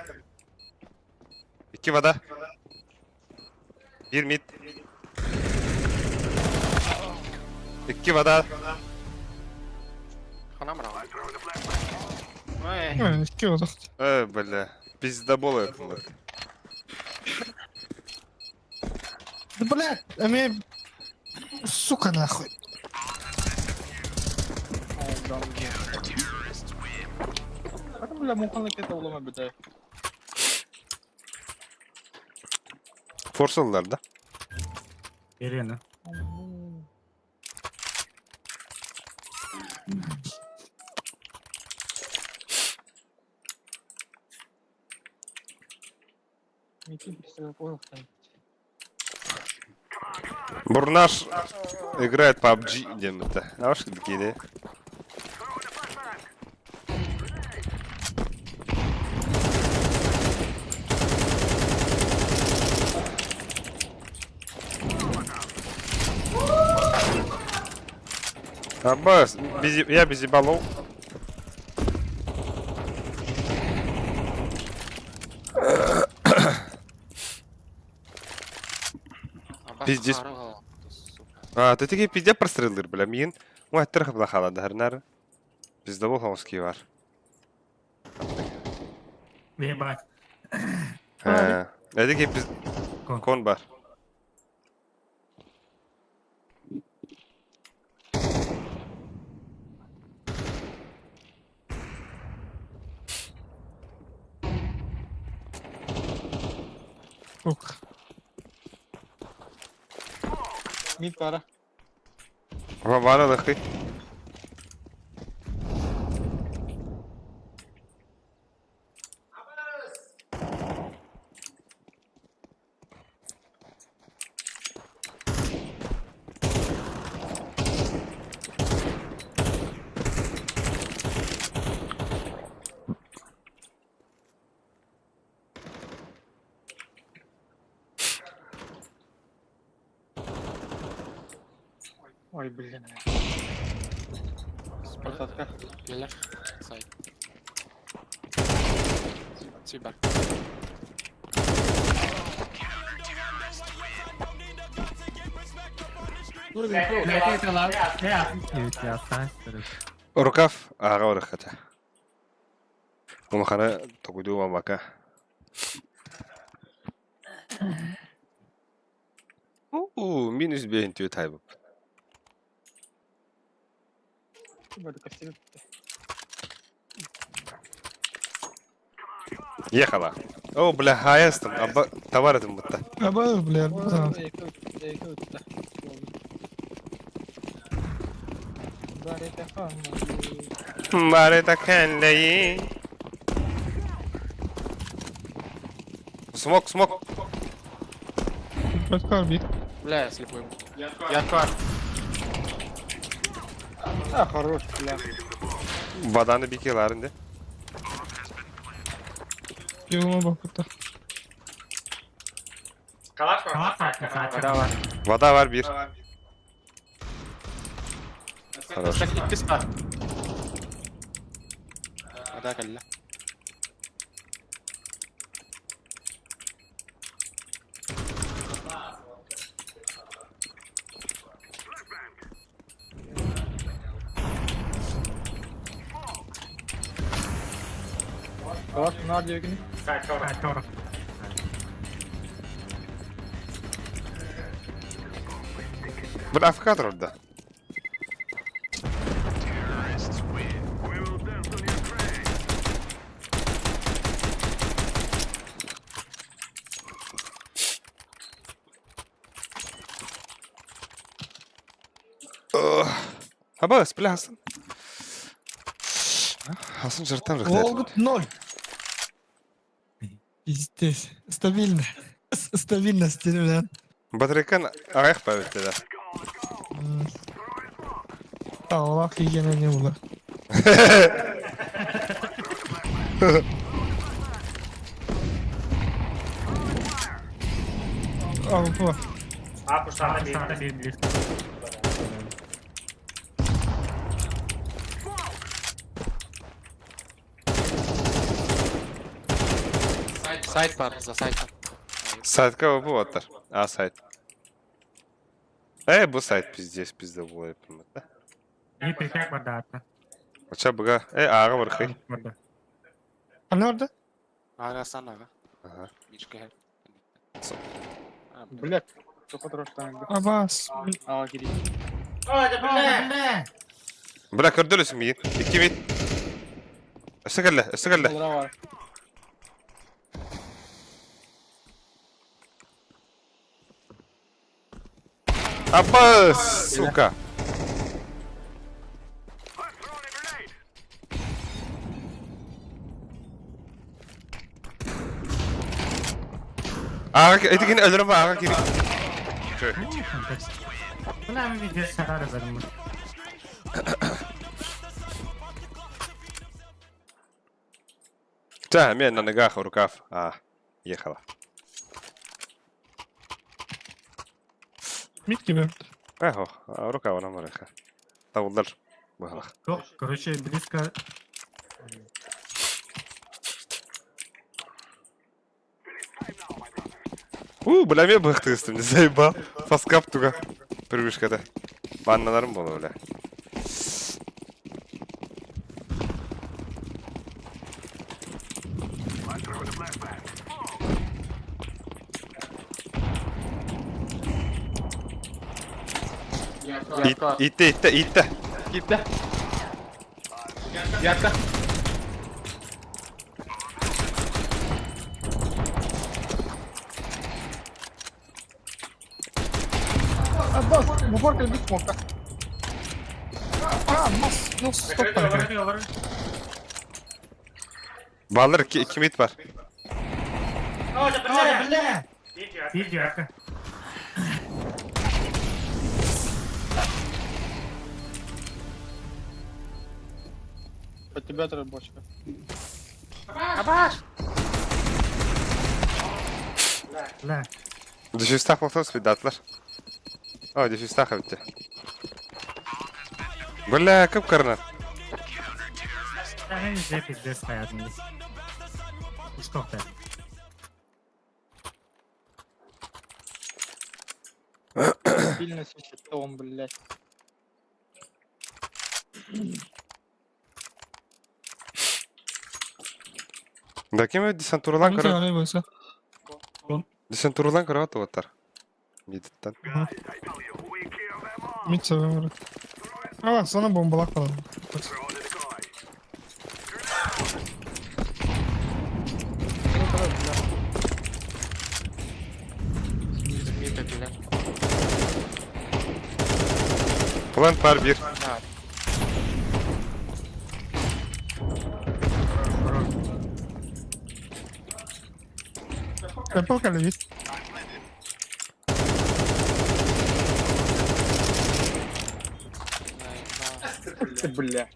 Икки вода. Bir mid. Икки вода. Хана брал. Ой, Икки одох. Э, бля. Пиздоболы это. Да бля, а мне... Сука нахуй. Бля, муханы кете улама бедай. Forsalılar да. Geliyor Бурнаш играет PUBG где-то. А уж такие, да? Аббас, без, я без ебалов. Пиздец. А, ты такие пиздец прострелыр, бля, мин. Ой, трах бла хала дарнар. Пиздобол хауски бар. Ебать. А, такие пиз... Кон бар. Сука. Мид пара. Вавара лахы. Ой, блин. Посадка. Леля. Сайт. Сибар. Evet ya sen Рукав, ага, рахата. Улахана тогуду мамака. У, минус бен тю тайб. Ехала. О, бля, хаястым, аба товар этим будто. Аба, бля, да. Барыта кэллэйи. Смок, смок. Подкорми. Бля, я слепой. Я кар. А, хорош, бля. Баданы бикеларынды. Yoluma bak burada. Калаш var. Вода бар. Вода бар bir. Хорош. Иккис бар. Вода кэллэ. Калаш на диэгини. Сайт var. Бұл АФК orada. Хаба, спля Хасан. Хасан жартан рахтар. Волгут ноль. Пиздец. Стабильно. Стабильность, бля. Батарейкан аяқ пәбетті да. Аллах егене не было. А, вот. А, kuşlarda bir bir. Сайт бар, за сайт бар. Сайтка bu аттар. А, сайт. Э, bu сайт пиздец, пизда була да. Bir peşek var da hatta. Оча бұға. Э, аға бар хый. Burada. А не orada? Ага, сан ага. Ага. Мишка. Блядь. Тоқо Абас. Ага, кири. Бля! Бля, көрдөлөсүң миин. Икки бит. Өссө кэллэ, өссө кэллэ. Олара бар. Апа, сука. Аға, этигин өлөрөм аға кири. Бля, bir bir sarar benim. Та, мен на ногах, в рукав. А, ехала. Мид gibi. Эхо, рука она мареха. Тавулдар. Бахалах. Yok, короче, близко. У, бля, мен бахтыстым, не заебал. Фаскап туга. Привычка-то. Банналарым было, бля. Итте, итте, итте. Китте. Ятка. Аббас, буфор кэлбит смокта. А, нас, ну, стоп. Баллар ким ит бар? Бля! Bir diyor. Под тебя бочка. Бля. Дешистах лохтос видатлар. О, дешистах битте. Бля, кып карна. Ben de пиздец hayatımda. Uştok da. Сильно щитом, блядь. Да кем десантуралан Көрө. көрө. Арай болса. Десантуралан көрө туаттар. Мидиттен. Мид söylüyorum. Ama sana bombalak falan. Plant бар bir. Apple kalıyor. Ты, бля.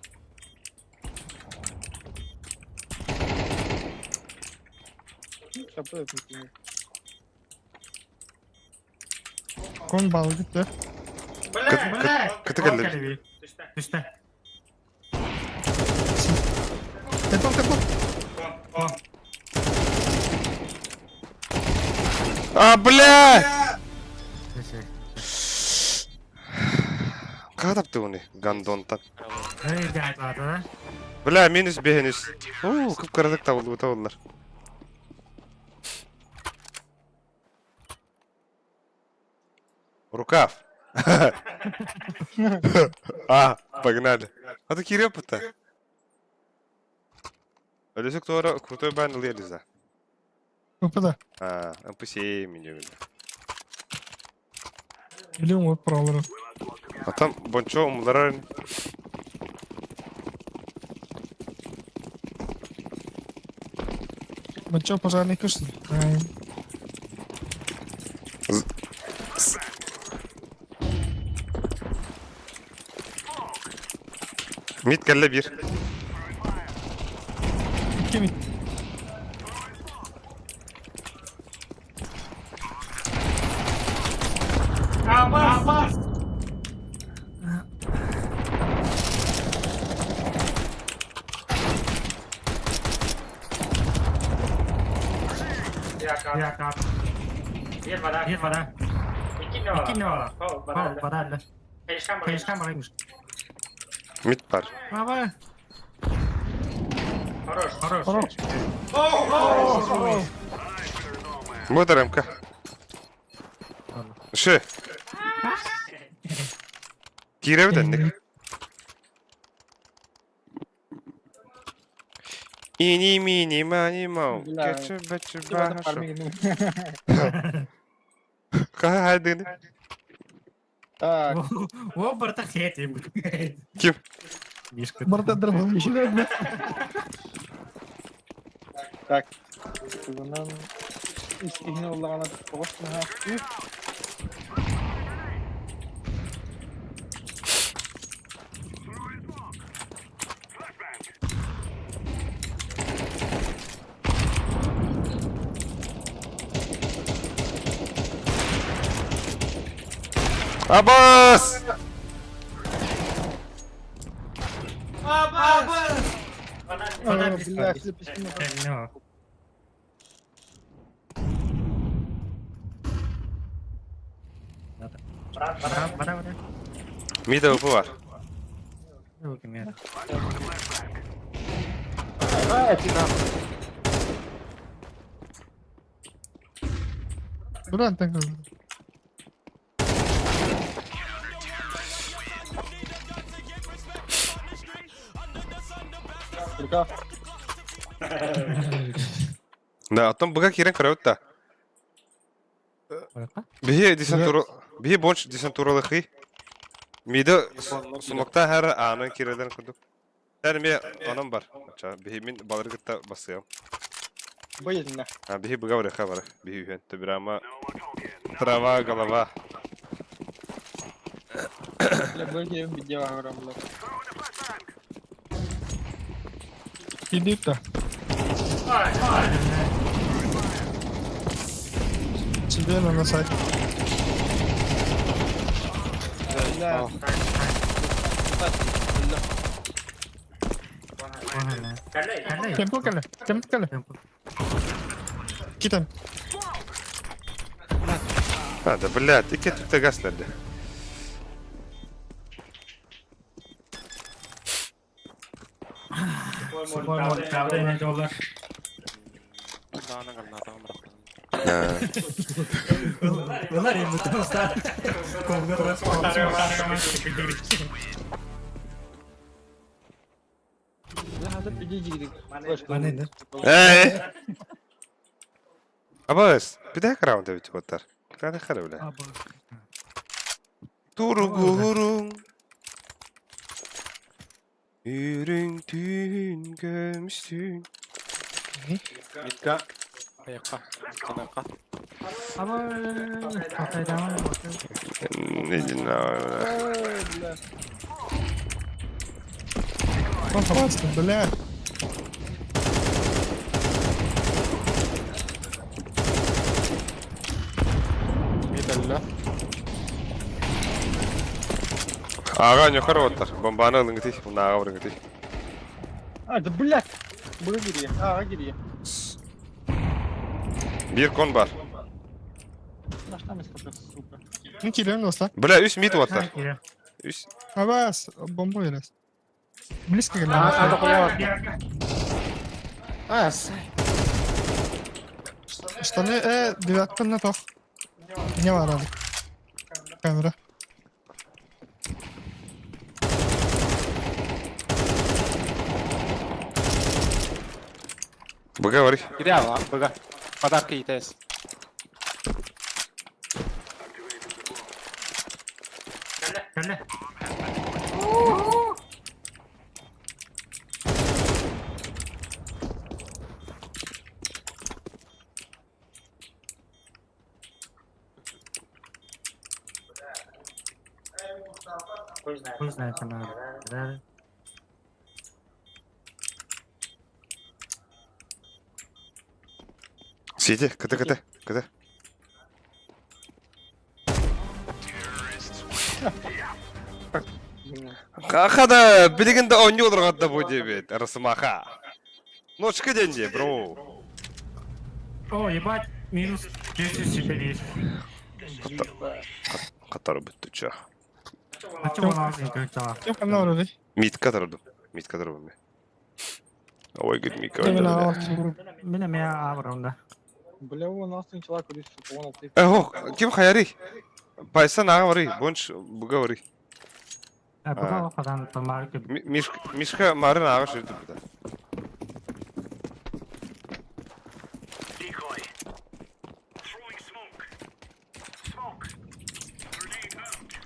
Сейчас Кон балыгыт да. Кыты кэллэ. Түстэ. Тепон, тепон. А, бля! Кадап ты уни, гандонтан. Бля, минус бехенис. Уу, кып-кыратык табылды табылдылар. Рукав. А, погнали. А ты кирепа-то. Өлөсөк туора крутой бан ылыа Опа А, МП7 меню. Билим вот пролары. А там бончо умларар. Бончо пожарный кыш. Мид кэллэ бир. Кими? Абас! Я Бир бара. Икки ола. О, баралла. Хайышкан бараймыш. Мид бар. Баба. Хорош. Хорош. Мыдыр МК. Шы. Кииребит энник. Ини мини мани мау. Бля. Кече бече Типа баша. фарминг. Хайдын. Так, О, барта хети. Ким? Мишка. Бартендер был еще. так. Тугунан истигин оллаҕына тоҕус наһаа Абас! Бля, No. Бара, бара, бара. Мид АВП бар. Бля, так. Рукав. Да, оттон быга киирэн көрөбүт да. Биһи десантура биһи бонч десантуралыхы. Миди сумокта хэр аанын киирэлэрин курдук. Тэр ме онон бар. Ча биһи мин балары кытта басыам. Быйылна. А биһи быга барыха бар. Биһи үһен төбүрама трава голова. Бля, быйыл видео агром, бля. Иди да. Тебе на насать. Бля. Темпо кэлэ. Темпо кэлэ. Китен. А, да блядь, икки түптэ гаслерде. Эй! Абас, бүтэһик раунд эбит уоттар. Кытаанах хара бля. Туругурун. Үрүҥ түүн көмүстүүн. Мидка. Аяққа. Канаққа. Не знаю. Бля. Пожалуйста, бля. Мид өллө. Аҕа ньохор оттар. Бомбаны ылыҥытый, унааҕа барыҥытый. А, да блядь! Быга киирие, аҕа киирие. Биир кон бар. Нашла место, сука. Мин киирэн доста. Бля, үс мид уоттар. Үс. Абас, бомба берес. Близко кэллэ. А, дохуя А, Штаны, девятка на тох. Не варали. Камера. Быга барый. Гиря, быга. Подарки ИТС. Кэллэ. Хуй знает, она. Да. Сиди, КТ, КТ, КТ. Хада, билигин да оонньуу олорҕот бу диэбит, Росомаха. Ночка день дии, бро. О, ебать, минус 10 себе есть. Катары бүттү, чё. А чего у нас не кричала? Ким ханна барарый? Митка тарду. Митка тарду мен. Ой, говорит, Мика. Меня меня авронда. Бля, у нас не человек, сука, он ты. Эх, ким хайари? Пайсан аға барый, бонч буга барый. Буга хадан тамарки. Мишка марын аға шүрді бұда.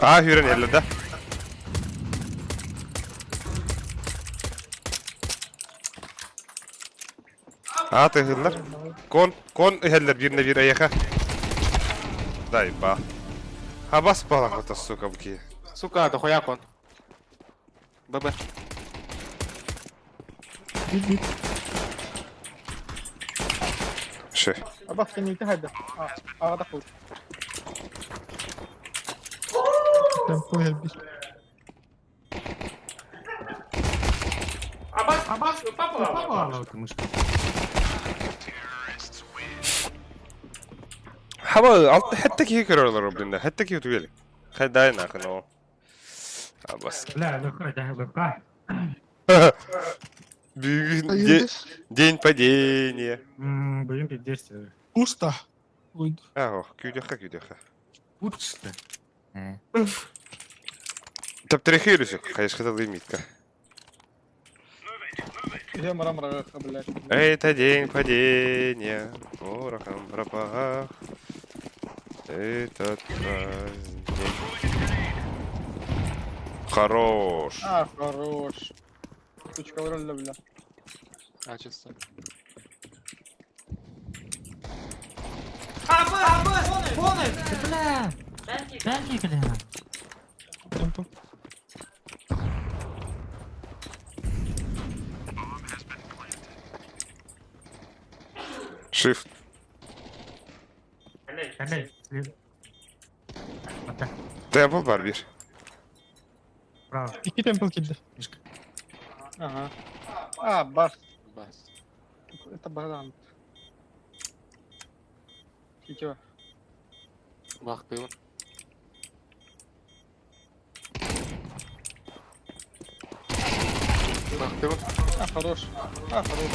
Аа хүрэн элле да. Аа тыһыллар. Кон, кон иһэллэр биирнэ биир эйиэхэ. Дай ба. Хабас балаҕата сука бу киһи. Сука, дохуя кон. ББ. Ше. Абах сен не хайда. А, да хуй. Темпо helbir. Абас, абас, папа, папа, мышка. Хаба алты хэтте киһи көрөр блин, хэтте киһи түгел. Хайдай нахуй, но. Абас. Бля, легко, да, легко. Бүгүн день падения. Будем пиздец. Пусто. Ах, күйдеха, күйдеха. Пусто. Таптерехирүсүк, хайышката лимитка. Я мрам блядь. Это день падения, порохом пропах. Этот праздник. Хорош. А, хорош. Сучка вроде, бля. А, чисто. Бля! Бля, бля. Темпо. Shift. Ата, Темпл бар bir. право. Икки темпл килди. Ага. А, бас. Бас. Это баран. Сетева. Бах ты. Бах ты. А, хорош. А, хорош.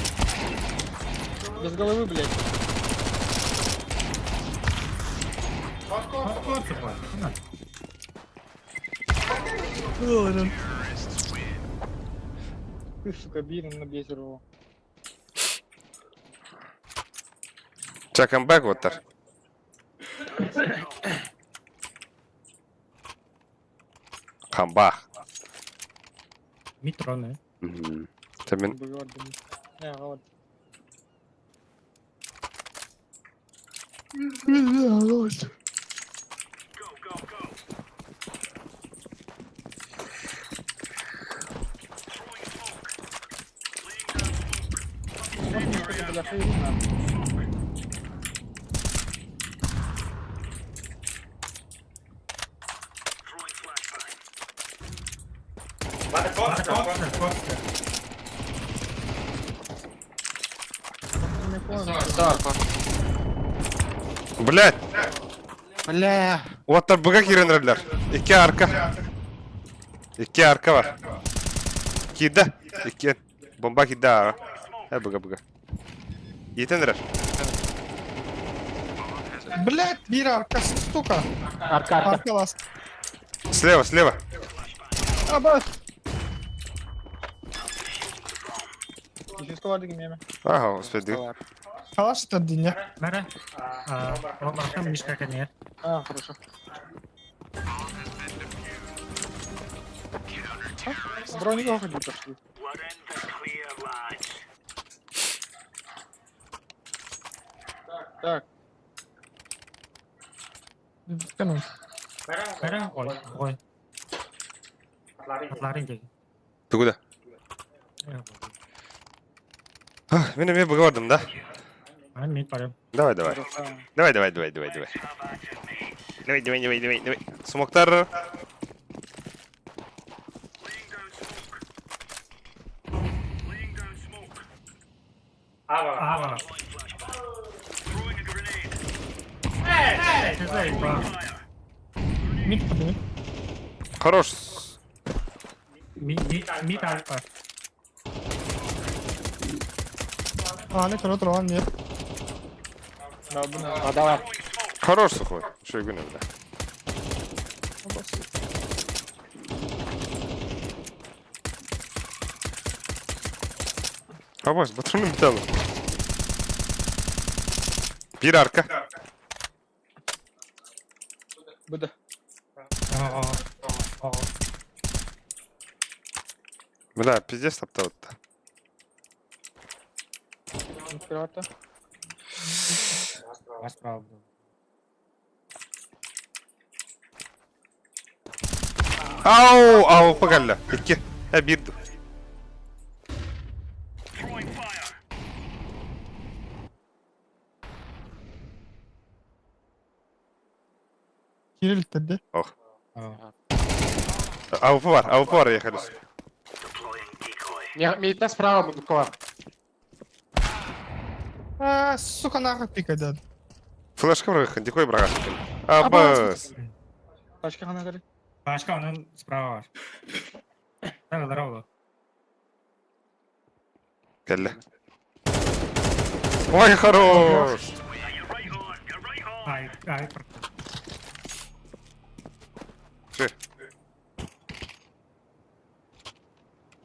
Без головы, блядь. Ты, сука, бирин на его. Ча камбэк оттар. Камбах. Митроны. Тәмен Не, вот. Бля, хуйня. Блять! Бля. Уоттар быга киирэн эрэллэр. Икки арка. Икки арка бар. Киирдэ. Икки. Бомба киирдэ аҕа. Э, быга быга. Иитэн эрэр. Блять, биир арка, сука. Арка, арка. Арка ласт. Слева, слева. Аба. Еще бар деген еме. Ага, успели. Калаш это диня. Бара. Олархан мишка кэннигэр. А, хорошо. Броника уходи пошли. Так, Канон. Бара, ой, ой. Атларын диэки. Ты куда? Мин эмиэ быга бардым, да? Аны мид барым. Давай, давай. Давай, давай, давай, давай, давай. Давай, давай, давай, давай, давай. Смоктар. Аава. Мид подними. Хорош. Мид мид арка. А, не тура тура, нет. А, давай. Хорош сухой. Что я бля. Абас, батроны металлы. Bir arka. Быда. Бля, пиздец таптап. Открываться. Справа. Ау, ау, погalla. İki. Ha bir. Кирилл тогда. Ох. АВП var, АВП var ехали. Мидта справа Мудукова. А, сука, нахуй пикай, да. Флешка брак, дикой брак. Абас. Пачка хана кали. Башка onun справа var. Так, здорово. Келли. Ой, хорош. Ай, ай, Все.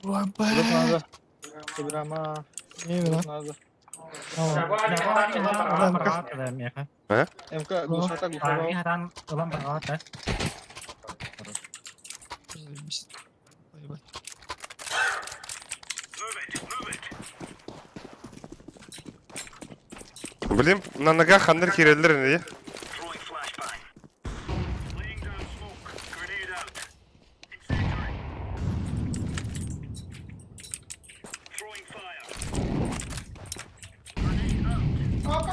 Ой, Надо. блядь. Программа. Не, да. Надо. МК, глушата, глушата. Заебись. Поебать. Блин, на ногах ханнер киреллер не?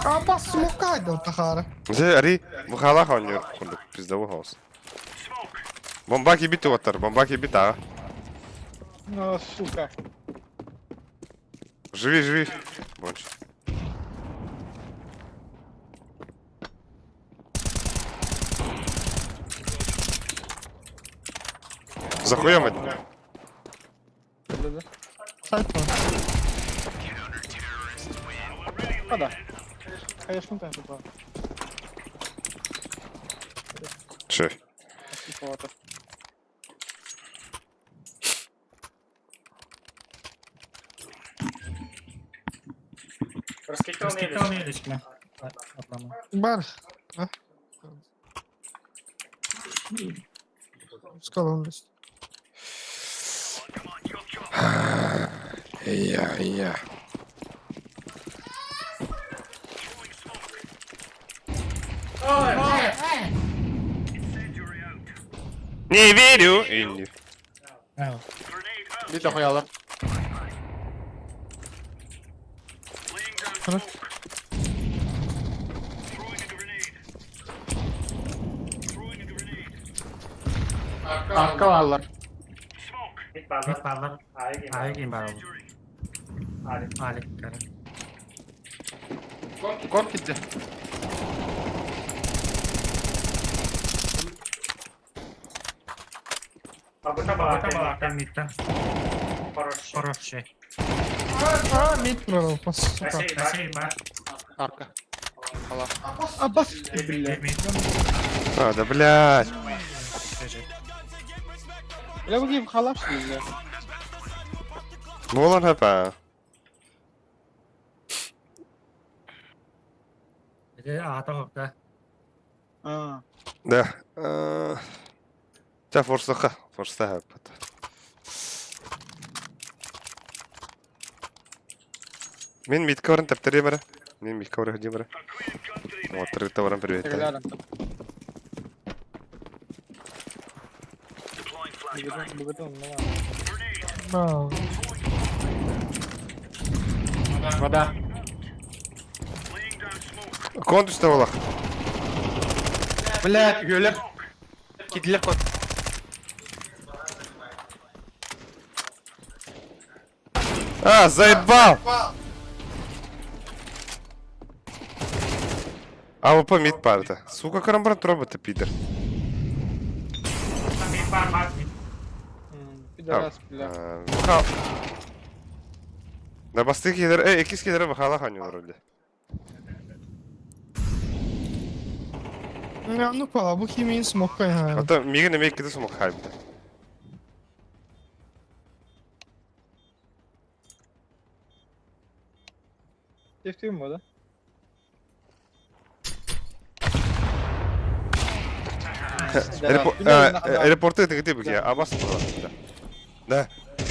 Апа, смокай, да, тахара. Же, ари, бухала ханнер, курдук, пиздову хаос. Бомбаки бит уоттар, бомбаки бит, а. Ну, сука. Живи, живи. Бонч. Захуем это. Да-да. Сайт var. А, да. Конечно, там тупо. Че? Туповато. Бар. А? Сказал он. Я, я. Не верю. И не. Мид охуялар. Хорош. Арка баалар. Мид баалар. Ай, ким бар ол. Алик, кара. Кон кидде. Баата миттен. Хороший. А, мид прорвал, сука. Спасибо. Арка. Хала. Абас, бля. А, да блядь. Бля, bu gibi халаш бля. Буолан хөп аа. Аата хопта. А. Да. Ча форсаха, форса хөп. Мин митка баран тэптэриэм эрэ. Мин митка баран сылдьыам эрэ. Уоттаргыта баран приветтээ. Вода. Кон түстэ буолах. Бля, үөлэр. Кидлер кот. А, заебал! АВП мид парта. Сука, карамбар троба ты, пидор. Пидорас, бля. Бахал. Да бастык кидер, эй, экис кидер бахала ханю вроде. Ну пала, бу химин смок кайха. Ата мигин эме киде смок хайбда. Тефтим да? Аэропорты это где бы Абас была. Да.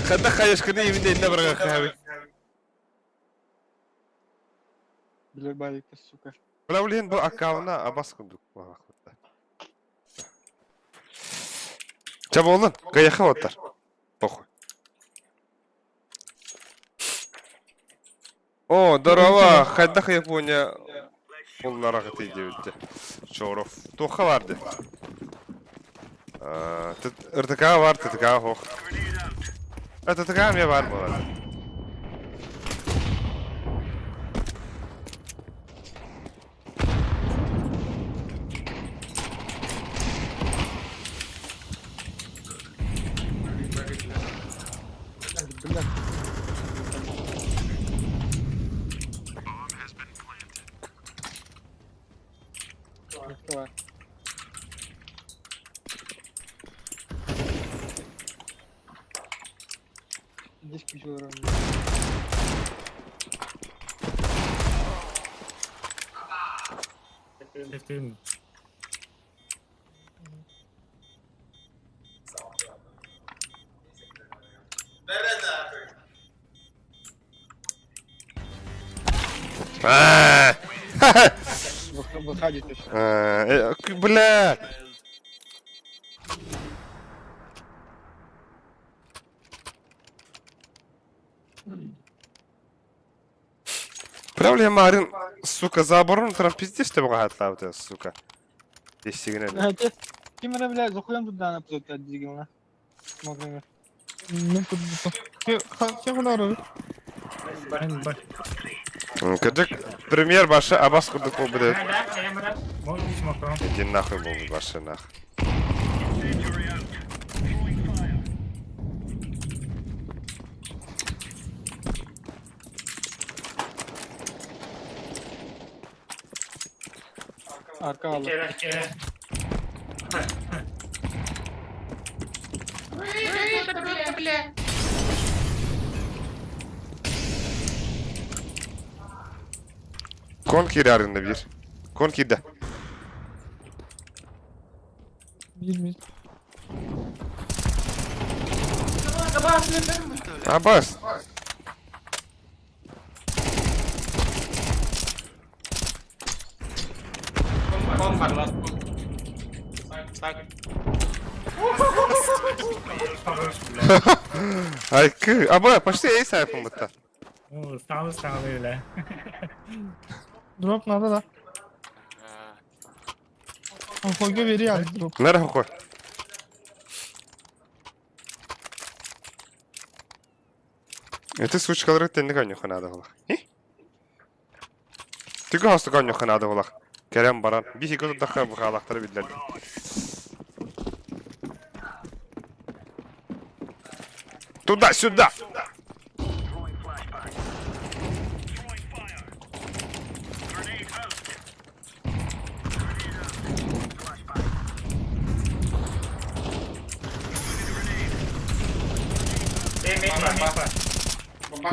Хада хаешь кыны именно инна барга хаби. Бля, балика, сука. Бля, блин, бу аккаунта Абас кундук. Ча болдун? Каяха оттар. Похуй. О, здорово, хайдах Япония полнарах ты девять. Чоров. Тоха барды. РТК бар, ТТК хох. ТТК мне бар была. Бля. Открывай. Здесь ключевой уровень. Тефтим. Выходит еще. Бля! Проблема, Марин, сука, за оборону там пиздишь ты богат, сука. Десигне. Ким это, бля, захуям тут да, на дигил, Смотрим. Ну тут Кем хунары? Кадык премьер башы Абас курдук болду. Иди нахуй болду башы нах. Арка алып. Кон кирарында бир. Кон кирде. Бир мид. Абас. Кон бар, ласт. Так. Ай, кы. Аба, почти эй сайфын бытта. Сталы сталы öyle. Дроп надо, да. Хойга veriyor дроп. Нара хой. Это сучкалар тенник ойнохо надо было. Түгү хостук оонньуохха наада буолах. Кэлэн баран, биһиги турдахха быхаалахтара биллэр. Туда-сюда!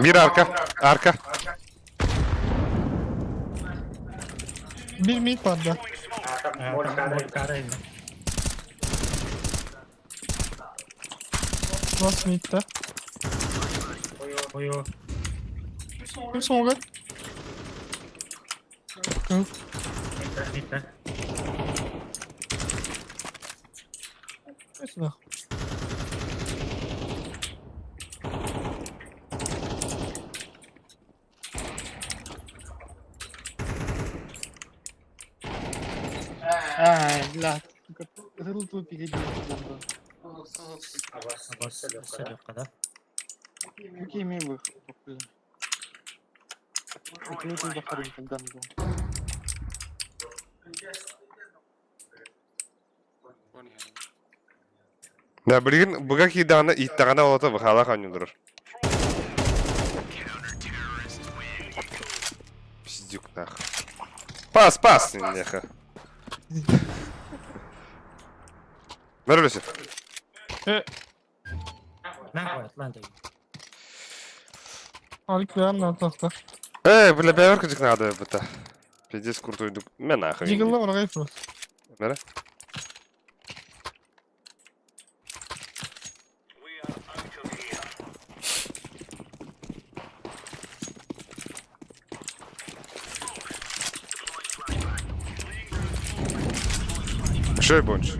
Bir arka, arka. Bir mid var da. Last mid'de. Kim smoke? Go. Сюда. Ай, бля. Рыл перейди. Какие милых, блин. Это захарим, когда мы Да, билигин быга киирдэҕинэ ииттэҕинэ олото быхаалаах оонньууллар. Пиздюк нах. Пас, пас, нехэ. Бөрөлөсө. Алик верно тохта. Э, бля, бэйбэр кыдьык наада быта. Пиздец куртуйдук. Мен нахуй. Дигылла барагай просто. Бэрэ? Шей бонч.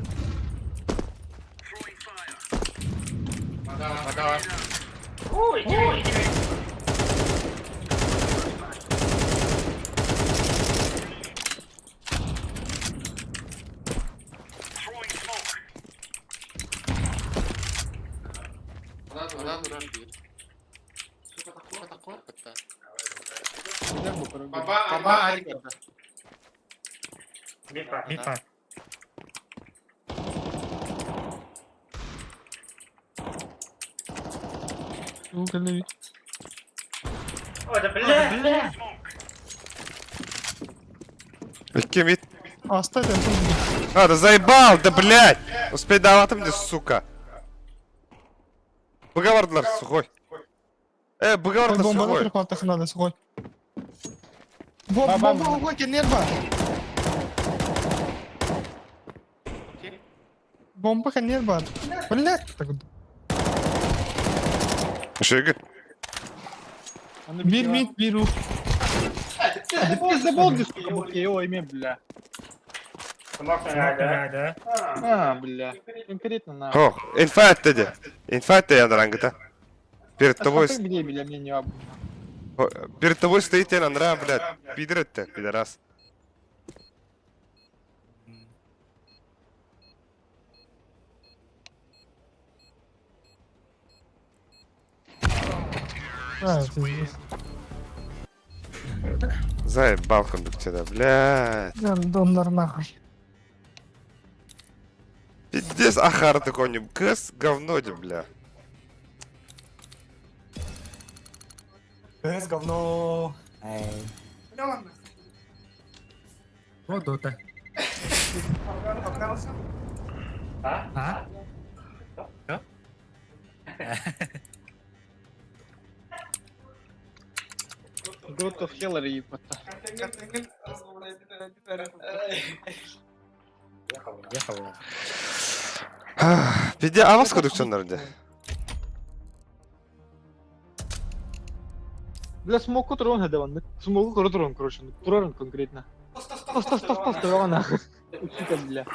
Уу кэллэбит. Икки мид. Аста это А, да заебал, да блядь! Успей даватым мне, сука. Быга сухой. Э, быга Бомбаны сухой. припалтах надо, сухой. Бомба, бомба, уходи, нерва. Бомба нерва. Блядь, так. Шигит. Bir mid, bir у. Пиздобол, сука, бухе, ой, бля. А, бля. Конкретно на. Ох, инфайт деди. Инфайт деди рангыта. Перед тобой, Где, бля, мне не об... перед тобой стоит Андра, блядь. Пидор это, пидорас. А, пиздец. Заебал кондуктора, блядь. Донор нахуй. Пиздец, ахар такой не кыс говно, бля. Кыс говно. Вот дота. А? God of Hillary, ебать. Пиздец, а вас кондукционер где? Бля, смоку трон гадаван. Смоку трон, короче. Трон конкретно. Стоп, стоп, стоп, стоп, стоп, нахуй. Сука, бля.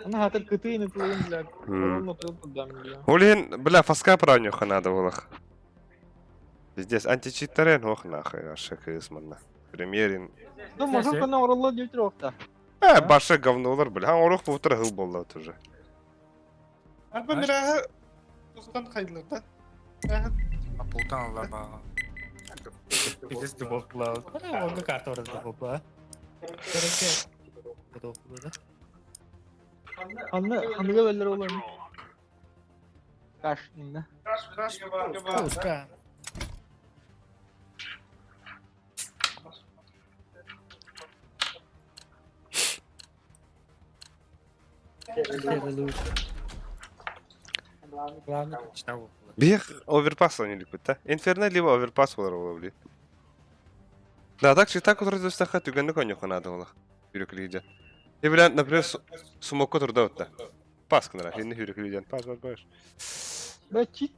Она только ты не твоим, бля. Бля. Улин, бля, фаска пранюха надо было. Пиздец, античитерен, ох нахуй, наша кыс манна. Премьерин. Ну, может, она урала не трех-то. Э, башы говнолар, бля. А орух бутыр хыл болды тоже. Арба мираһы тустан хайдылар да. Пултан алла ба. Пиздец дубовкла. Онга карта бар дубовкла. Көрөккө дубовкла да. Ханна ханныга бэллэр олар. Каш инна. Пуска. Биэх оверпас ойнуулукпут да. Инферно либо оверпас болар ол били. Да, так так отырдыстаха түгэнник ойнуохха наада буолар. Хүрүкүлүйден. И билэн, например, смокко турда отта. Пас гынара, хинни хүрүкүлүйден. Пас, пас, пас. Бля, чит.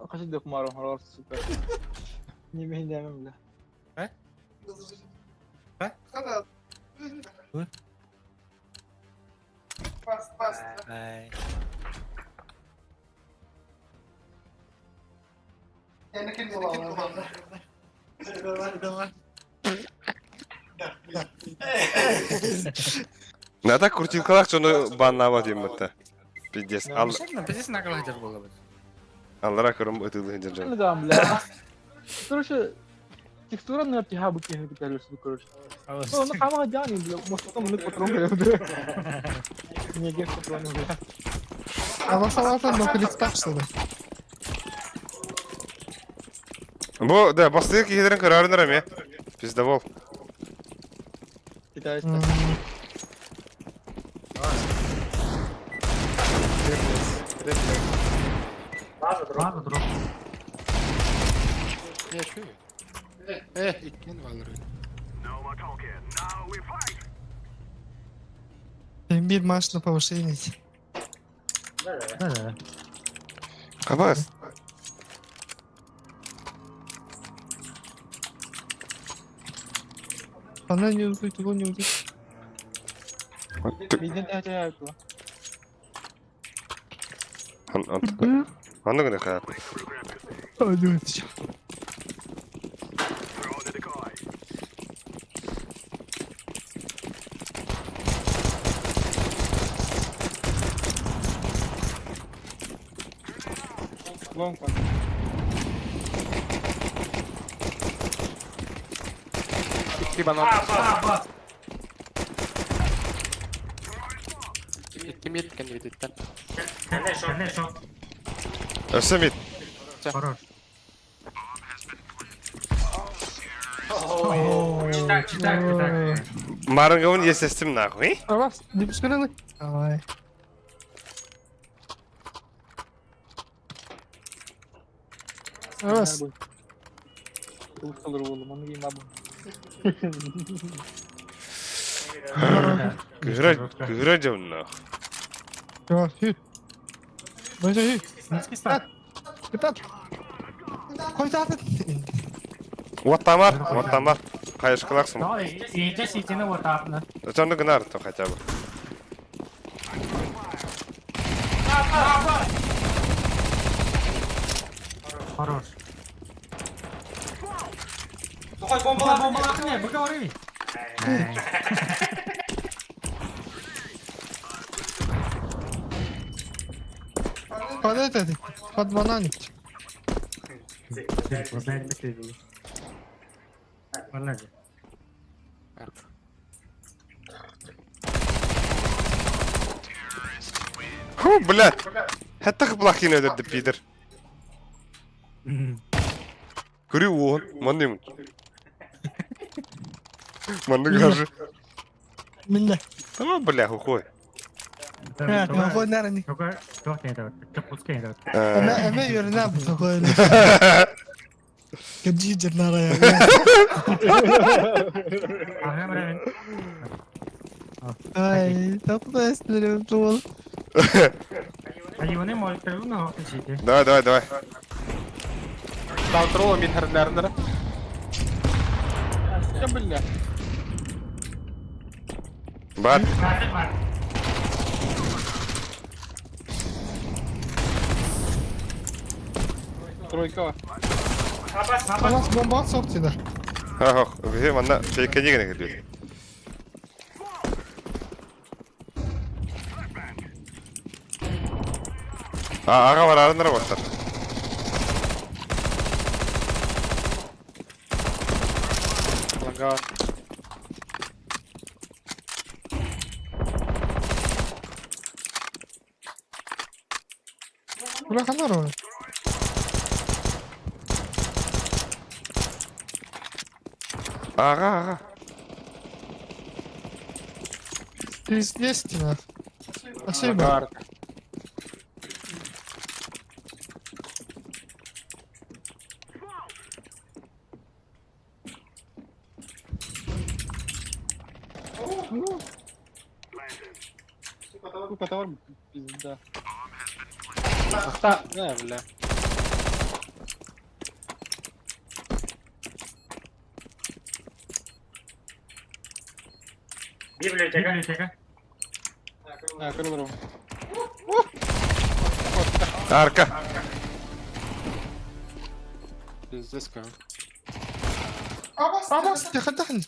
Каши деп маром харар супер. Не мен демем бля. Ай. Надо крутилкалах дьону баннаабат диэммит Пиздец. Ал Пиздец накалахтар буолабыт. аллара көрүм ытыылыһын дьон. Ну да, бля. Короче, текстура на птиха букин это короче. Ну, ну хама джани, бля, может там мы патрон бля. Не геш патрон, бля. А басалата но кликтах что ли? Бу да бастыгы киһилэрин көрөөрүн эмиэ. Пиздобол. Китайский. База дроп. Я чую. Э, иккен валры. Имбирь маш на повышение. Да, да. Хабас. Она не уйдет, его не уйдет. Виден это это. Онно гына хаа. Алло, Лонг. Икки банан. Икки мид кэннибититтэн. Не шот. Өссө мид. Хорош. Читак, читак, читак. Марынгабын есестим нахуй. А вас не пускали? Давай. Раз. Улталар болду, маны кийин абы. Кыһыра кыһыра дьон нахуй. Два, хи. Боже, хи. Низкий старт. Капитан. Кой татын? Уоттамар, уоттамар. Хайышкалах сум. Давай, иджа ситини вот апна. Онно гынар то хотя бы. Хорош. Бомба, бомба, не, поговори. Под этот, под бананик. Ху, блядь. Хаттах блахин өдөрдө пидор. Көрүү уон, манны юм. Манны гажы. Минне. Тамам, бля, хухой. Хухой нарани. Э. Эме юрна бу хухой. Кэджи нара я. Ай, тапта эслерим тул. Давай, давай, давай. Даутрола мин херлернер. Я бля. Бар. Тройка. Алас бомба соқтыда. Ах, бе манна фейке деген келди. А, ага бар арындар бар. Арка. Бля, ханар Ага, ага. Пиздец тебя. Спасибо. Арка. Сука, товар, пизда. Ахта. Не, бля. Библиотека. А, коридор. Арка. Пиздец, как. Абас, ты хадан.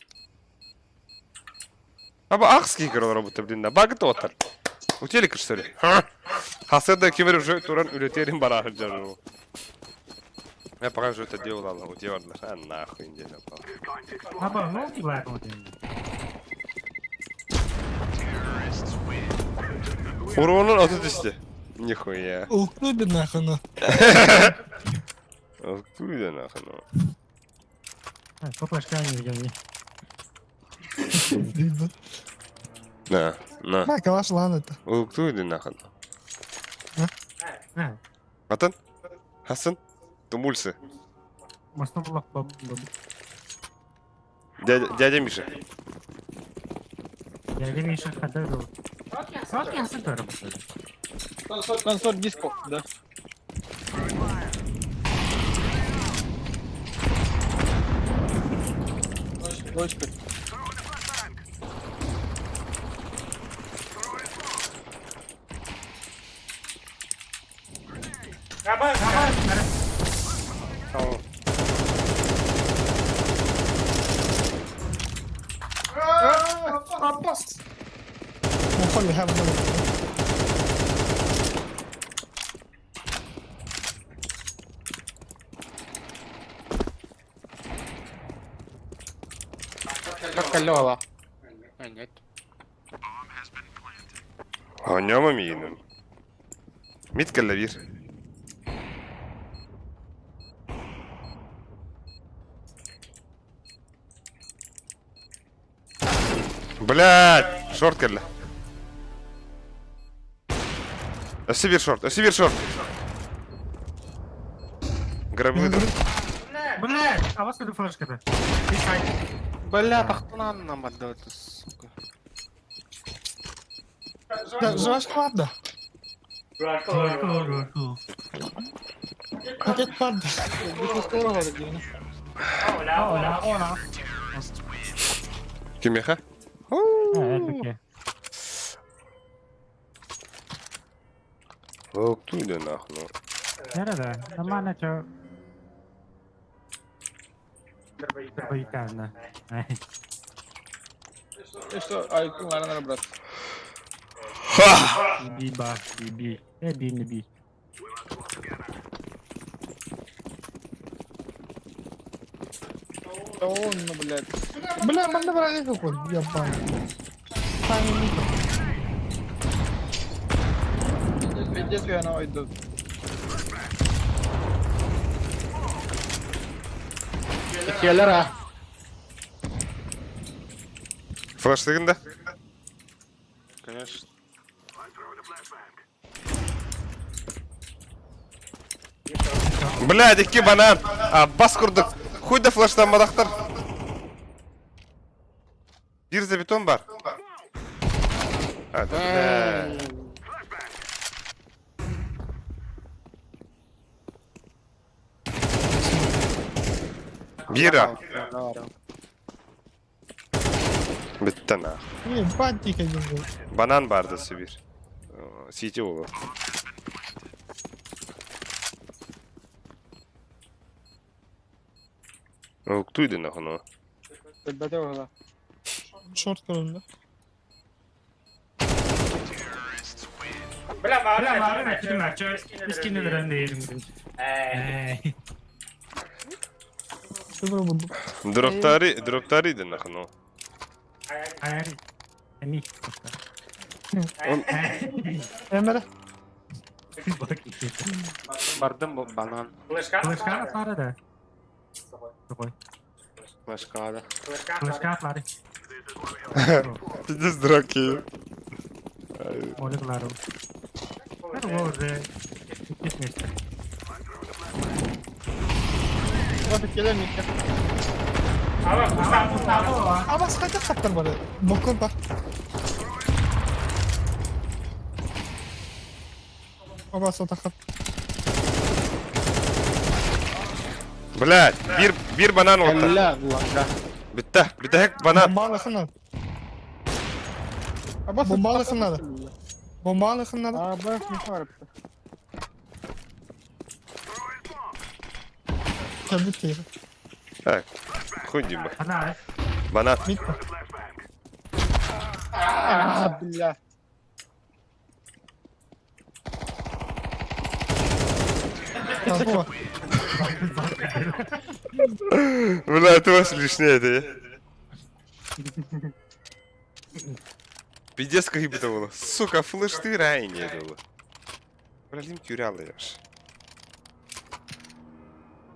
Аба ахский играл работа, блин, на баг тотар. У телека что ли? Хасада кемер уже туран үлетерин барахы жару. Я пока что это делал, ладно, у тебя а нахуй не делал. Аба, ну ты лайк вот. Уронун atı düştü. Нихуя. Ух ты, нахуй, ну. Откуда нахуй, ну? Флешка не видел. На, на. На, калаш ладно это. Откуда нахуй? Атын? Хасан? Тумульсы. Дядя, дядя Миша. Дядя Миша ходил. Консоль диско, да. Дочка. Абас. Ну, хули, хаб, Как колёла. А, нет. Оняма миинен. Mitkä bir? Блядь, шорт кэллэ. Өссө bir шорт, өссө bir шорт. Гробы. Блядь, а вас куда флешка-то? Бля, тахтанан нам отдал эту, сука. Да, жвачка ладно. Пакет ладно. Оля, оля. Кимеха? Октуйда нахуй. ну. Nerede? Нормально, чё? Дробовика, Что, ай, наверное, брат. Би, ба, би, би. Би, не би. Да он, ну, блядь. Бля, манна брали какой, я понял. Пиздец, я на иду. Келлер, Флеш да? Конечно. Блядь, iki банан. А, бас курдук. Хуй да флештан мадақтар. Bir de бетон бар. А, да, бля. Бира. Бітті на. Не, бантик один был. Банан барды bir. Сити olur. Уктуйды нахуй, ну. Шорт көрүндү. Бля, мары ким чё? Искинелерин дейм. Эй. Дроптари, дроптари да нахну. Хайари. Эми. Он Эмere. Бардым бу банан. Флешка атлары да. Такой. Флешкада. Флешка атлары. Пиздец дураки. Олег Ларов. Ну, уже иккис месте. Абас қайда қаптар бар? Бокон бар. Абас отақап. Блядь, бир, бир банан отта. Эллә ланга. Битте, битте банан. Бомбалы хынады. Бомбалы хынады. Бомбалы хынады. Абас не харып. Кәбіт тейді. Так, хуй дима. Она, Банан. Митпа. А, бля. Такого. Бля, это вас лишнее, это. Пиздец, как это было. Сука, флеш ты ранее было. Блин, тюрял я ж.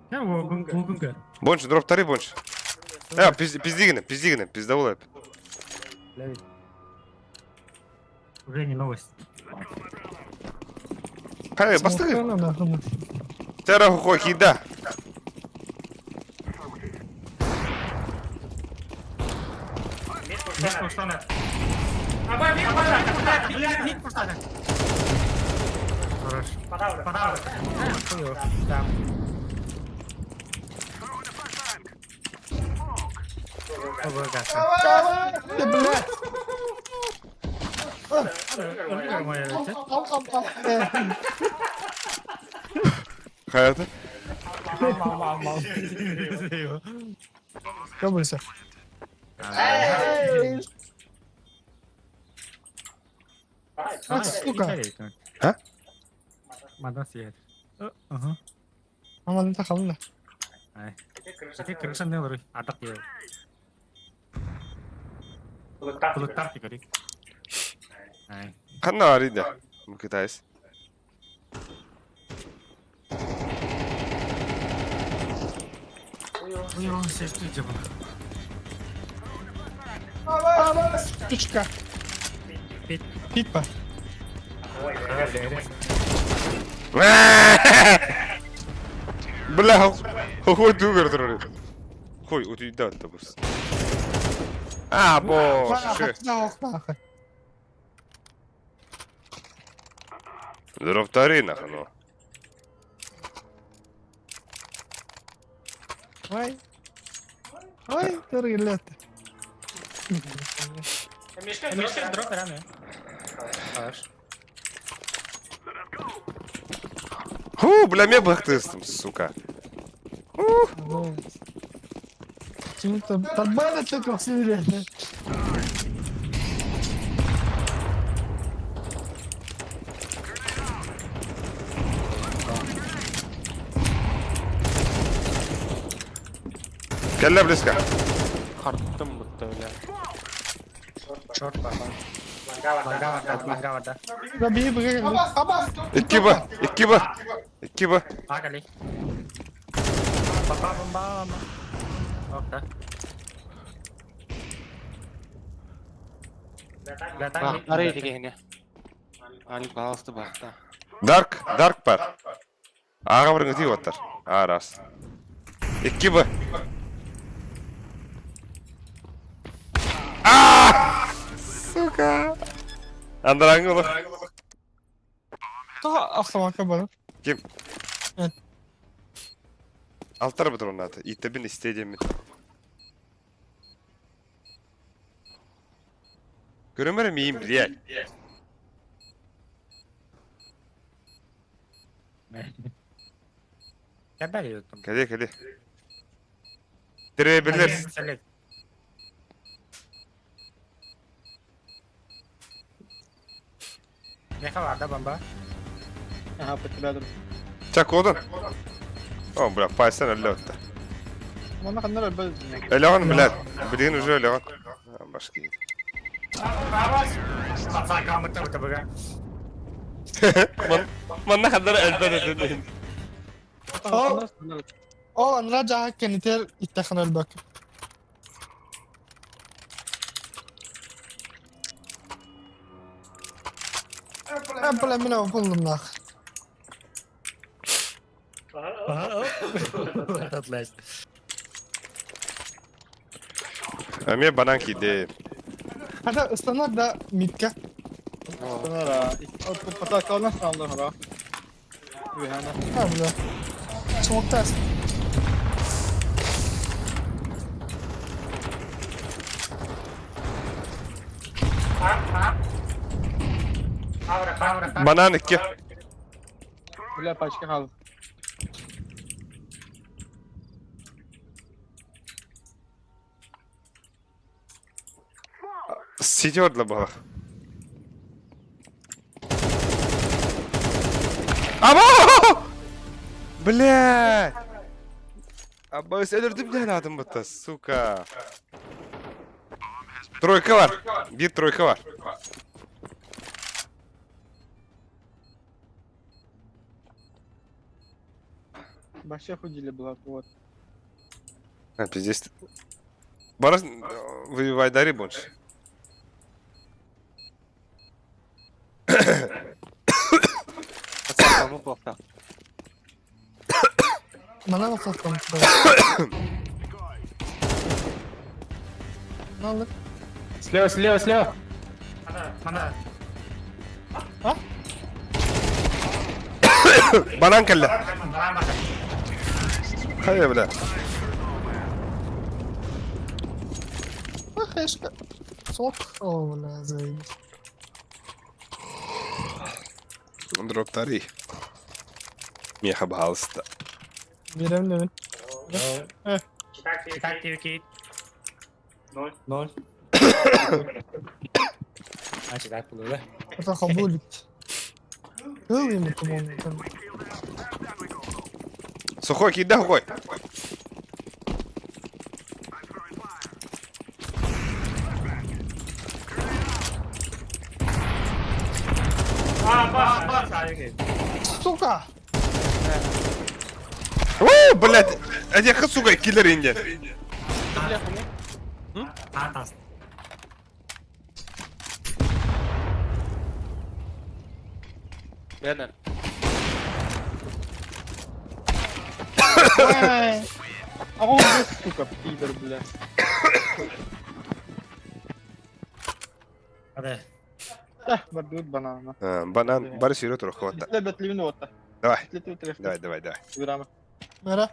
Я гугунга. Больше, дроп тары больше. А, пиздигны, пиздигны, пиздоволай. Уже не новость. Хай, басты. Тера хуй, кида. Мит пуштана. Блядь, мит пуштана. Хорош. Подавр. Хуё. Да. Блядь. Хайата. Көбілсі. Ах, сука. А? Мадан съедет. Ага. Аманын тақалын да. Ити крыша не лоры. Атак ел. Кулыктар тикари. Ай. Ханна арида. Мукитайс. Ой, сестри жабы. Пичка. Пит. Питпа. Бля, хуй дугар турар. Хуй, утүйдө атты бус. А, боже. Дроптари нахну. Ой. Ой, тургилет. Мишка дроп рано. Хорош. Ху, бля, мен бахтыстым, сука. Почему-то подбана только все время. Кэллэ близко. Харттым бутта бля. Шорт бар. Ланга варда, ланга варда. Да бей, бей. Абас. Икки ба, икки ба. Икки ба. Агали. Бомба, бомба, бомба. Окей. Бахтары дегене. Али баласты бахта. Дарк, дарк бар. Ага бір ңти оттар. А, раз. Икки ба. А! Сука. Андраңы олар. Та автоматка бар. Ким? Evet. Алтар бұтыр оның аты. Иттебін истедемін. Көрімір мейін, блядь. Кәбәр там. Кәде, кәде. Тіребілер. Меха варда бомба. Ага, по тебя друг. Чак одан. О, бля, пайсан әлі өтті. Манна ханна өлбөт. Өлөҕүн, блядь. Билигин уже өлөҕүн. Башки. Манна ханна өлбөт этин. Ол анара жаһа кэнитер иттахан өлбөк. Бля, мен булдум нах. Эмиэ банан киирдим. Хата ыстанар да мидка. Патакална сааллар А, бля. Смоктас. Банан икки. Бля, пачка хаалбыт. Сити ордла буолар. Аба! Бля! Абба өлөрдүм диэн аатым бытта, сука. Тройка бар. Биир тройка бар. Вообще худили была, вот. А, пиздец. Барас выбивай больше. Манан охлоттон Налык. Слева, слева, слева. Мана. А? Банан кэллэ. Хайа, бля. Хэшка. Сок. О, бля, заебись. Дроптари. Меха баалыста. Берем мен. Читак Ноль. Ноль. А читак было, Это хабулит. Кыл ему кому там. Сухой, кидай сухой. Сука! О, блядь. А я сука, киллер инде. Атас. Беннер. А он, сука, пидор, бля. Hadi. Бардут банана. Банан, бары сүйрө турух хватта. Давай. Давай, давай, давай. Мера.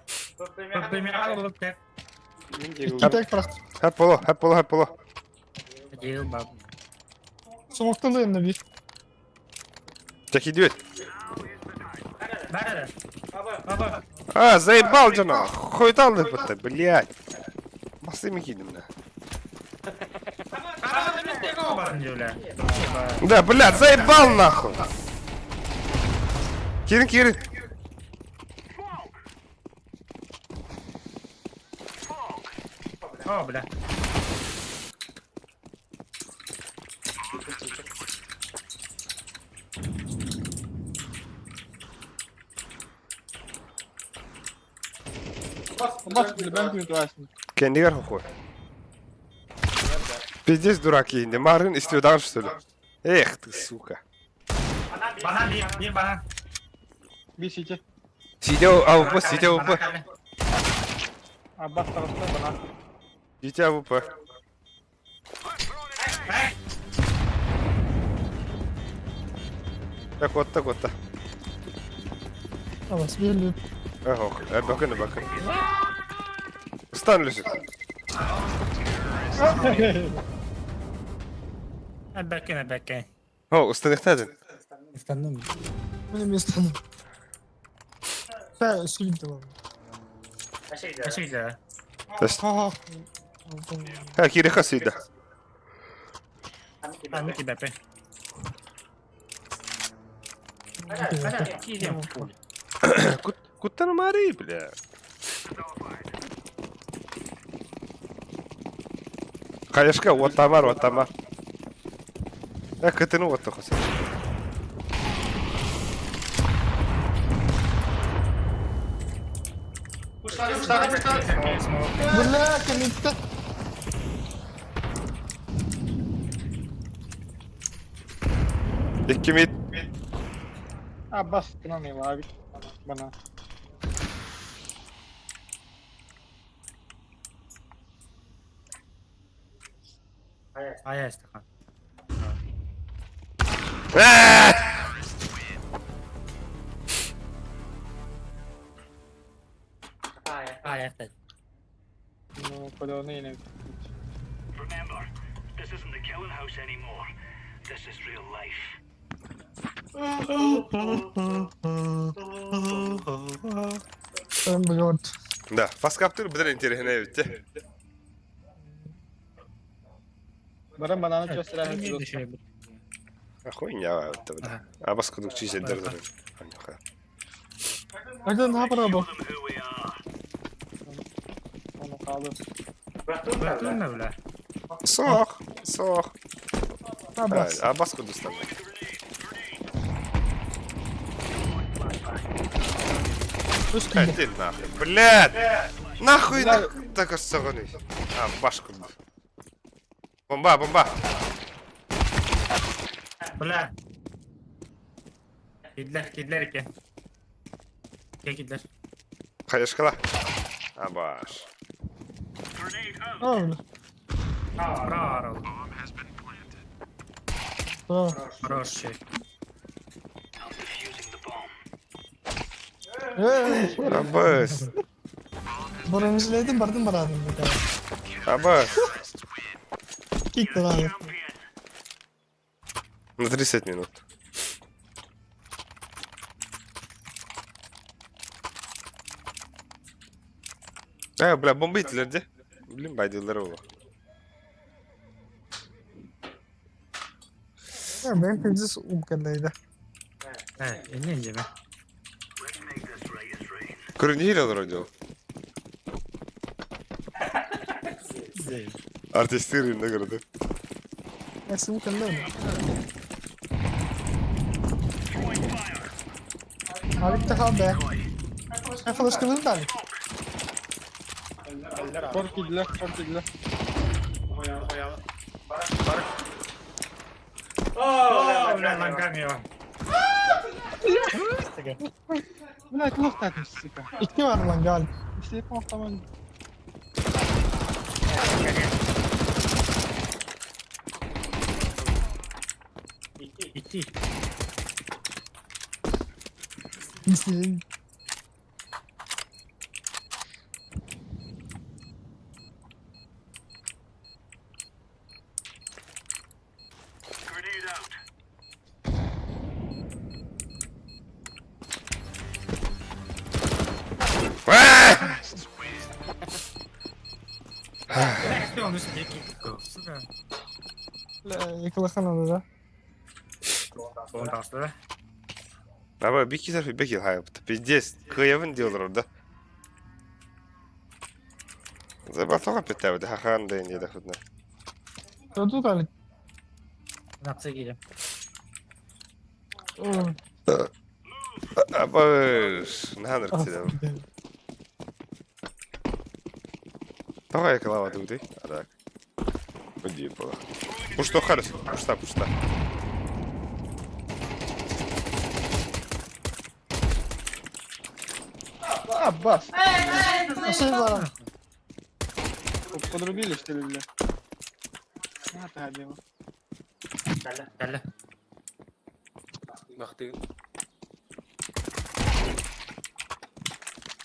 Китай прах. Хап поло, хап поло, хап поло. Смоктан да bir. Чеки дүйет. А, заебал жана. Хуйтал деп бітті, блядь. Басты кидим, да. Да, блядь, заебал нахуй. Кирин, Кирин. О, бля. Кендигер хуй. Пиздец дурак енді. Марын истеудан что ли? Эх ты, сука. Банан bir, bir банан. Bir сити. Сидел АВП, сидел АВП. Аббас таҕыста банан. Сидите АВП. Так вот, так вот. Tamam, bir Ох, bakın bakın. Стан лежит. Бәккен, бәккен. О, устаныхтадын. Устанным. Benim istedim. Sen şimdi var. Aşağı Ha ha. Ha, кириха сүйді. Анны кибәпе. Куттан мари, бля. Хаешка, уоттамар, уоттамар. Э, кытыны уотта хосо. Бля, кэлиттэ. Икки мид. Аббас гынан abi. Bana. Ая Стахан. Ая Стахан. Ну, колонны Remember, this isn't the killing house anymore. This is real life. Блядь. Да, фаскаптыр бідір интересно эбит. Баран бананы чөстөрөн. Хуйня это, бля. А бас кудук чизе дер. Это на пробу. Оны калды. бля. Сох, сох. Абас. А бас кудустан. Иди нахуй, блядь! Нахуй, нахуй, так осоганый. А, башку. Бомба, бомба. Бля. Кидлер, кидлер екен. Кидлер. Хаешкала. А, баш. А, бля. Браво. Да. Хороший. Эй, Абас. Бронежилетин бардым барадым. Абас. Кик барадым. На 30 минут. А, бля, бомба итилер Блин, байдылар ола. Ben пиздец умкалайда. Э, не жеме. Көрүнүр олор жол. Артистер инде көрдү. Эсим каллайда. Алик та хабе. Флешка дали. Кор кидлер, кор кидлер. О, бля, ногами. Блядь, лох так, сука. Икки бар lan gel. İşte tamam. Икки. Мислин. Сука. Якалахана да. Он да? Аба, бики зарфи беки хайп. Пиздец. Кыявын диолор да. Забатога петабы, хахан да инде да худна. Тут алик. Наци киде. Аба, наханыр ксида. Давай клава туды. А так. Иди было. Пушто харс, пушта, пушта. Аббас. Şey var. Подрубили, что ли, бля? А, ты обила. Кәлі. Бахты.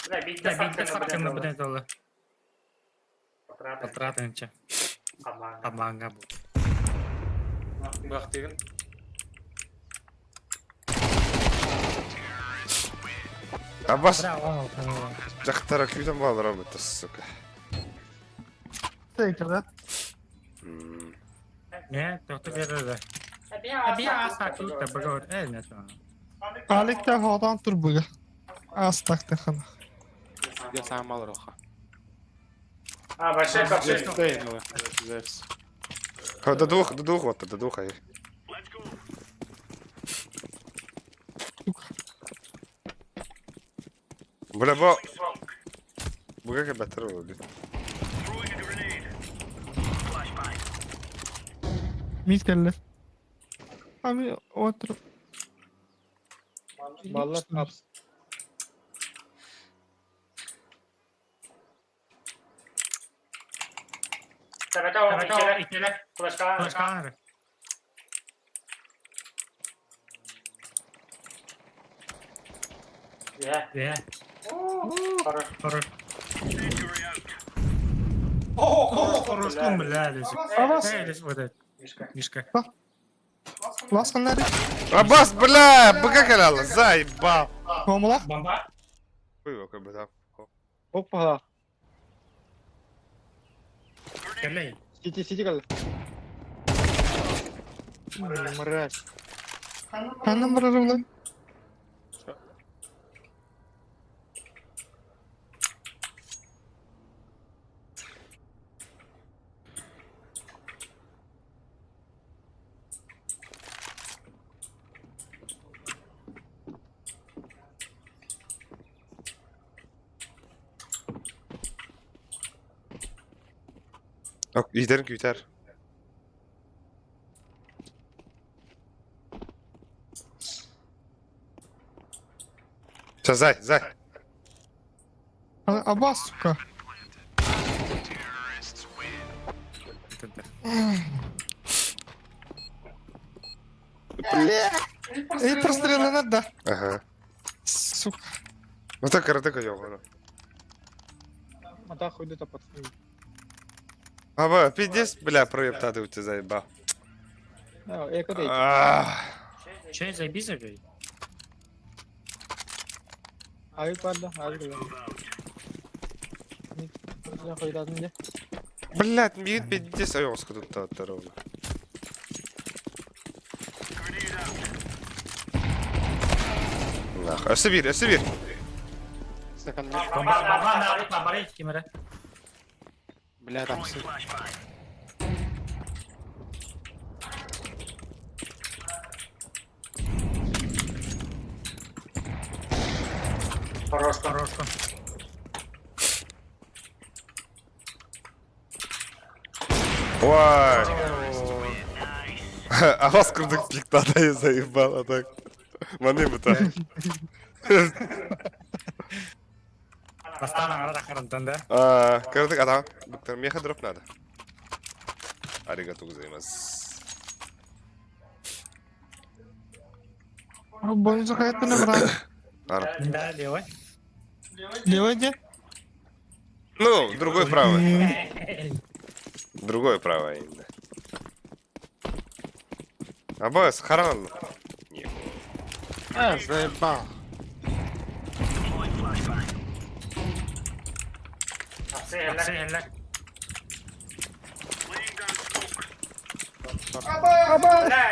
Бля, битте сапканы бүтән толы. Патратынча. Аманга бу. Бахтыгын. Аббас, Бля, он жактара күйден балалар бітті, сука. Tekrar. М, Не, тоқты берді. Аби аса култа багор. Э, не то. Алик та ходан тур буга. Ас такты хана. Я сам мал роха. А, большой Зевс. До двух, до двух, вот, до двух, ай. Бля, бо... Буга кэбэтэр буолуо. Мид кэллэ. Ами отыр. Баллар апс. Ласқаннары. Абас, бля, быга кэлэл, заебал. Комула. Хуй его как бы там. Опа. Сити, сити кэллэ. Мразь. Ханна барар Итерин күүтэр. Все, зай, зай. Абас, сука. Бля. Эй, прострелы надо. Ага. Сука. Ну так, каратыка ёбана. Ата хуйда пацаны. Аба, пиздец, бля, проептады у тебя заебал. Эко дейт. Че, заеби забей? Ай падла, ай кэллэ. Хуйдатын дьэ. Блядь, мид пиздец, ойоҕоско туттааттар ровно. Нах, өссө биир, өссө биир. Бля, там сы. Хорошка. Ой. А вас курдук пиктада я заебал, а так. Маны быта. Бастан ара харантан да. А, кырдык ата. Буктар меха дроп надо. Аригато гозаимасу. Бойынша қаяттан брат. Ара. Да, левой. Левой где? Ну, другой правый. Другой правый именно. Абас, харан. Не. А, заебал.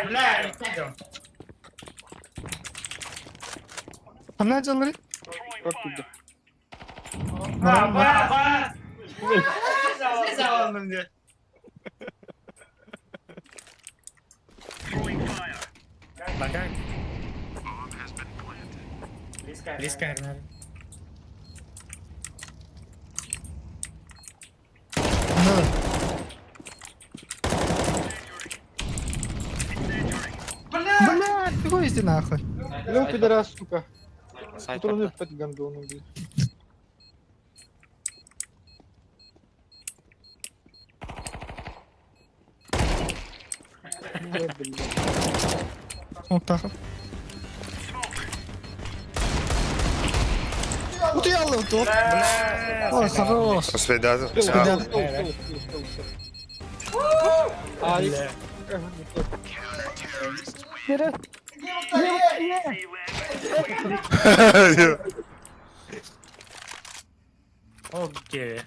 Бля, Ханна жаллары? Ба, Близко, наверное. Бля, какой иди нахуй. Ну, пидорас, сука. Сайт Патроны под гондону, блядь. Бля, блядь. Вот так. Утуялы уту. Ой, хорош. Успей, да? Успел, А, успел, успел, успел, успел. Ай, Окей.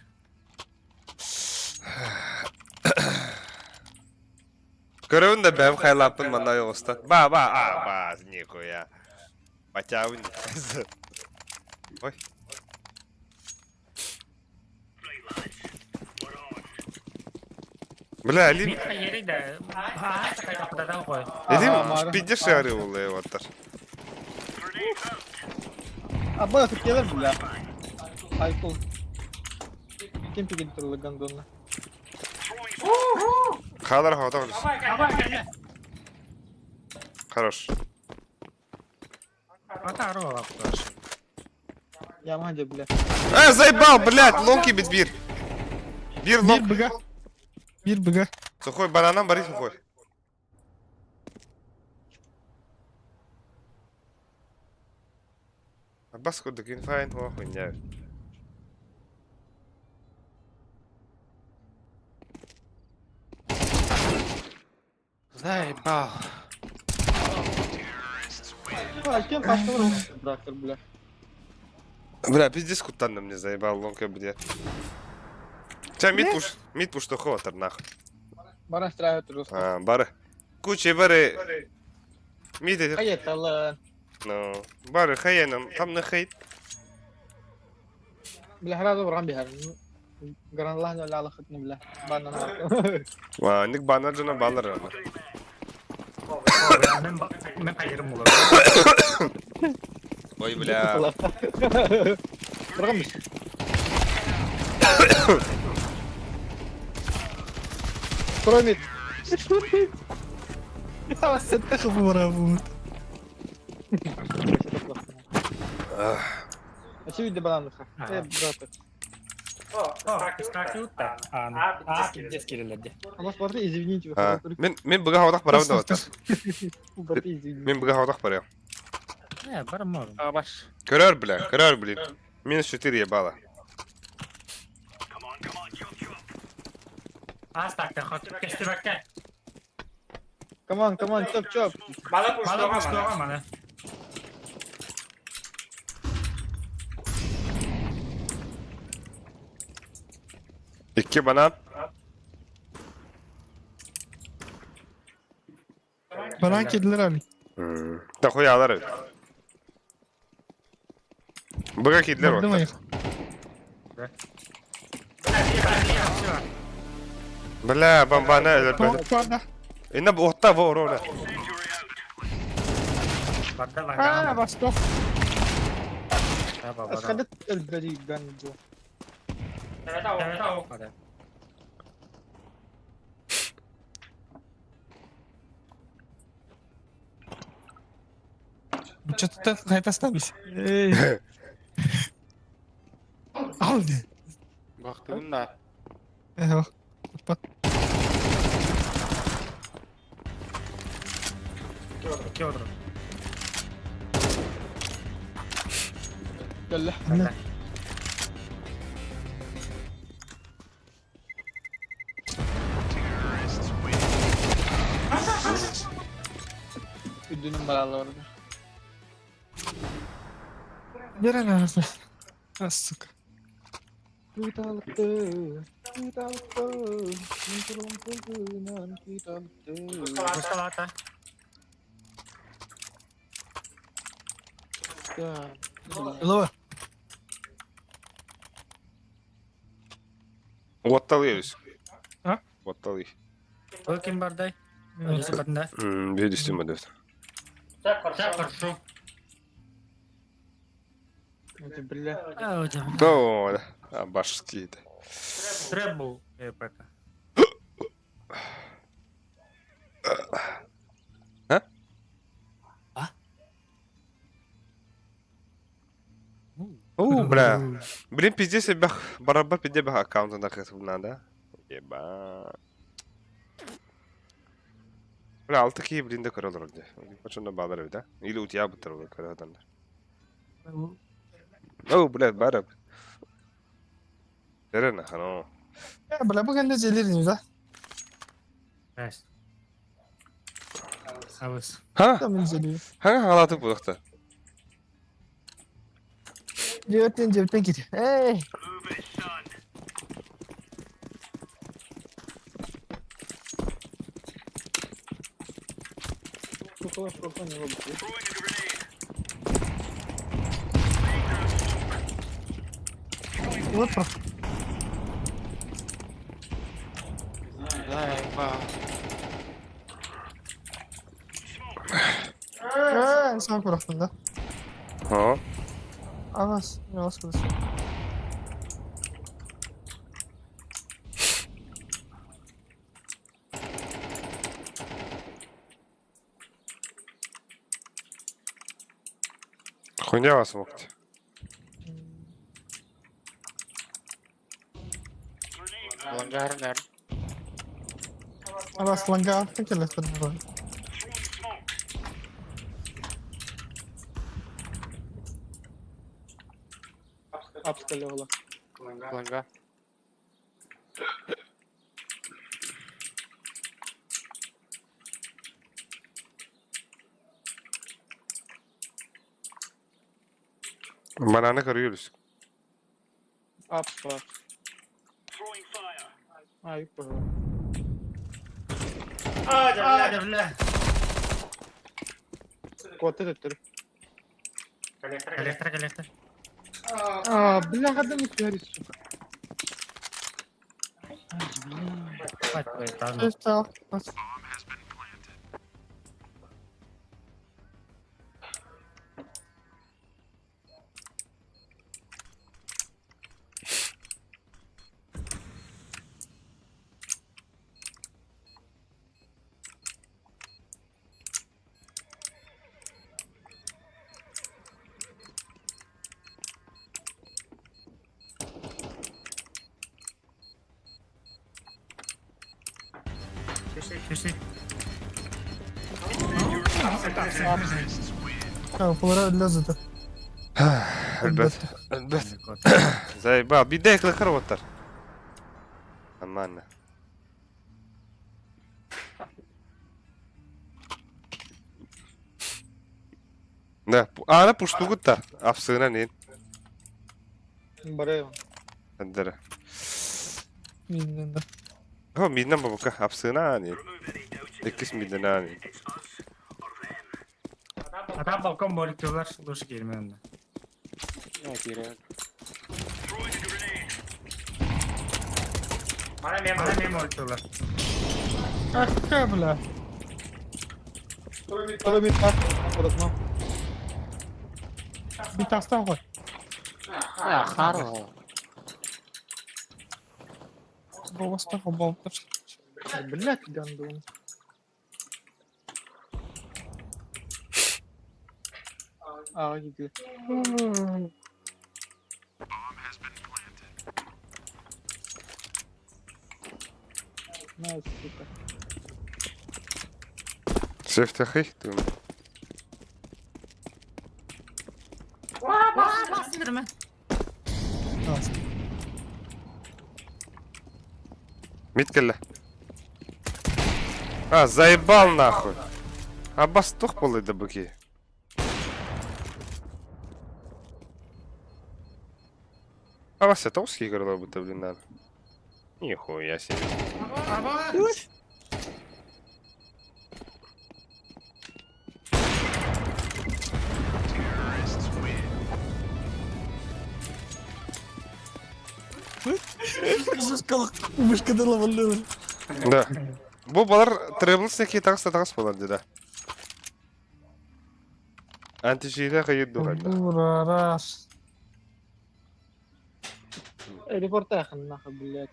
Көрөбүн да бэм хайлаппын манна ойоҕуста. Ба, ба, а, ба, нихуя. Батябын. Ой. Бля, Алим... Ага, Элим пиздец шары улы оттар. А бля, тут келер, бля. Айкул. Кем пигин туралы гандонна? Халар хаватар. Хорош. Яма где, бля. Заебал, блядь, лонки бит бир. Бир Бир лонг. быга. Бир быга. Сухой бананам бары сухой. Бас курдук инфайн о хуйня. Заебал. А, кем пошел, трактор, бля. Бля, пиздец куттан мне заебал лонка бля. Ча мид пуш, мид пуш то ховатар нахуй. Бара страют жестко. А, бары. Куча бары. Мид это. Хаетала. Ну, бары хаяном, там на хейт. Бля, هذا برغم بها. قرن الله لا على ختنا بلا. بانا Ва, ник банар жана балар. Ой, бля. برغم Кроме Сеттэх бұрабыт. Очевидно, банан. Э, брат. А смотри, извините, А, Мен мен буга хаватах барабын да батар. Брат, извините. Мен буга хаватах барам. Баш. Көрөр, бля, көрөр, блин. Минус 4 ебало. Каман, каман, чоп, чоп. Икки банан. Банан кедилер али. Да хуй алар. Буга кидлер Бардым вот. айық. Бля, бомбана. Тоқ Инна бу отта во орона. А, восток. Сходит البريد بانجو. Что-то хайта ставись. Эй. Алды. Бақтығын да. Эх, Пат. يلا. Üddünün balaları. Нерен арасы. А, сука. Куталыкты, куталыкты, куталыкты. Лова. Отталыйбыз. А? Отталый. Видишь, модет. Это, бля. Да, а башки. А? О, бля. Блин, пиздец, я бах, бараба пиздец бах аккаунта нахрен надо. Еба. Бля, алты кии блин да көрөлөр олде. Почему балар да? Или у тебя бутер көрөдөндөр. О, бля, барап. Терена, хано. Бля, бұл кәнде желерін да? Ха? Там желер. Ха, халаты булакта. Жөттен жөттен кет. Эй. Сколько сколько не было. Вот про. Э, сам курахтын да. О. Авас, не вас кудыс. Хуйня вас мог. Лангарнер. Авас лангар телефон. Апскалевала. Ланга. Бананы көрүлүс. Апс бар. Ай, пожалуйста. А, бля. Кот этот. Коллектор, коллектор. А, бля, когда не хуярит, сука. Ай, Стал. Киши. Полара лезет. Элбэт. Элбэт. Заебал. Бидей клыкар оттар. Нормально. Да, ана пуштугутта. Апсына нин. Барево. Андера. Миннен да. Хо миннен бабука апсына нин. Иккис миннен нин. Адам балкон моликтерлар лучше келмен. Не, кире. Мана мен моликтерлар. Ах, бля. Второй мид так, подокно. Битастан ғой. А, харо. Болмаспен болып тұр. Блять, гандон. А, иди. На, сука. Сефтахи. Миткелле. А, заебал нахуй. А бастух был да быки. А Вася Товский играл будто, блин, надо. Нихуя себе. Да. Бу балар требл секи тагыс тагыс болар деди. Антижиде кыйын дуганда. Рас. Репортаж нахуй, блядь.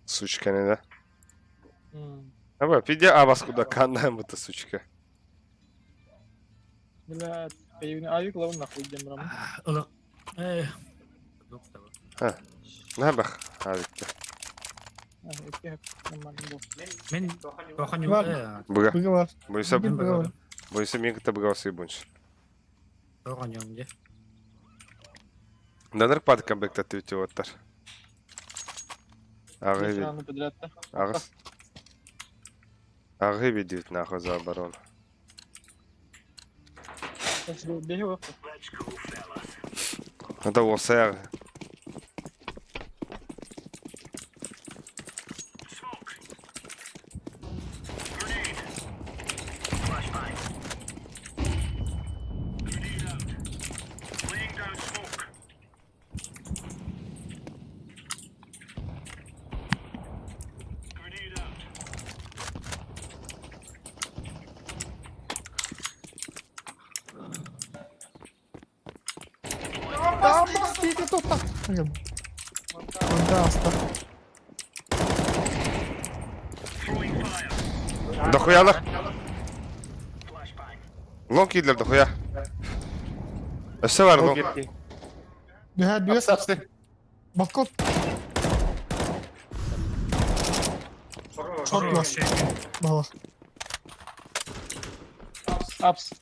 Сучка не да. Аба, пиде абас куда кандаем это сучка. Блядь, авик лавын нахуй идем рам. Улы. Эх. Ха. На бах, авикте. Мен тохан Бар. Быга. Быга бар. Бойса Быга бар. бойса мен кыта быга осы бунч. Тохан юнде. Даныр пад камбэк татып оттар. Агы бит. Агыс. Агы бит нахуй за оборону. Это осая. Онда аста. Дохуялар. Лонг киирдилэр дохуя. Өссө бар лонг. Түһэ бүөс. Балкон. Шорт бар. Бала. Апс.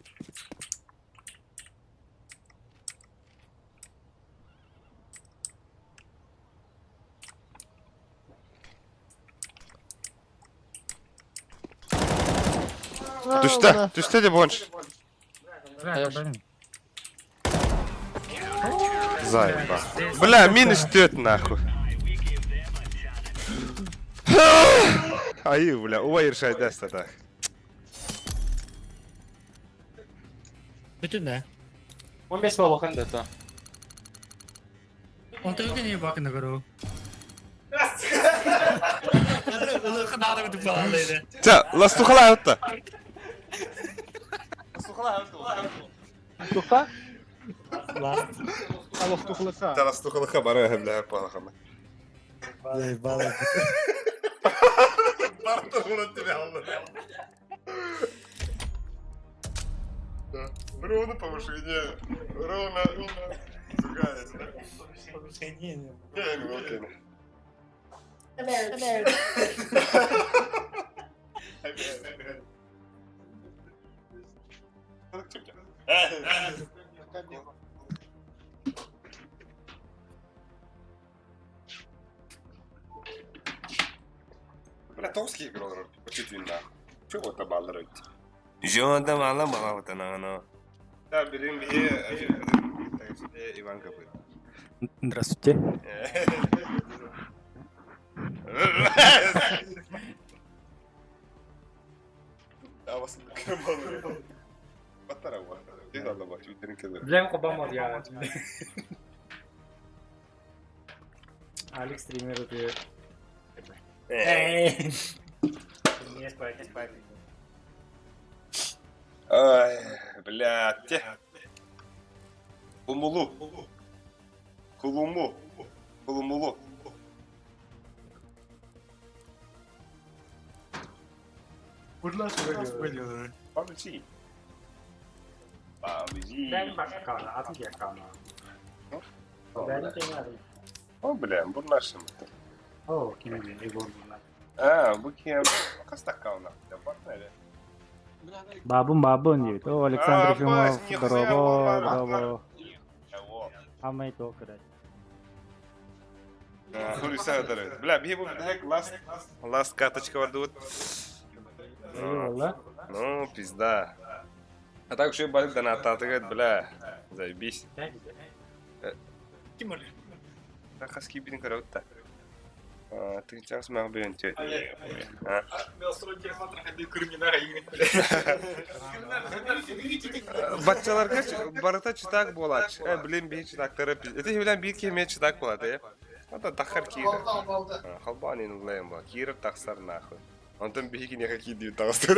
Түстэ, түстэ де бонч. Заеба. Бля, минус тет нахуй. Ай, бля, убай решай даст так. Бүтүн да. 15 балахан да то. Онтон не бакына көрө. Ча, ластухала отта. Туха? Аллах тухлыха. Та ластухала бара бля палахана. Барта хуна тебя алла. Ровно повышение. Ровно, ровно. Другая, да? Повышение. Не, ну окей. Бля, Томский играл, почти нахуй. Чего это балларить? Жонда мала мала вот она она. Да, берем Иван Копыт. Здравствуйте. Блям Обама я. Алекс стример ты. Не спать, не спать. Ай, блядь. Кулумулу. Кулуму. Кулумулу. PUBG. PUBG. О, бля, бу нашим. О, кими Егор А, бу кем? Кастакауна. Бабун бабун дейді. О, Александр Ефимов, здорово, здорово. Хамай то, короче. Бля, бихи бу ласт ласт карточка вардут. Ну, пизда. А так еще балик донат говорит, бля, заебись. Хаски бин караутта. Ты сейчас мог бы инте. Бачаларга барыта читак болач. Блин, би читактары. Это билен би кеме читак болат, э. Ата тахар кир. Халбанин улайм ба. Кир тахсар нахуй. Онтон биһиги не какие дию тахсар.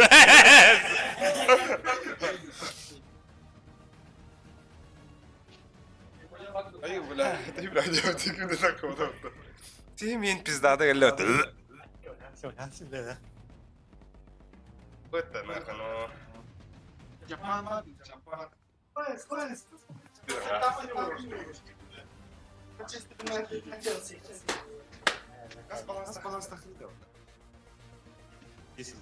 Ай, бля, ты, бля, не ты так вот. Ты мен пиздады келет. Это нахуй, ну. Все.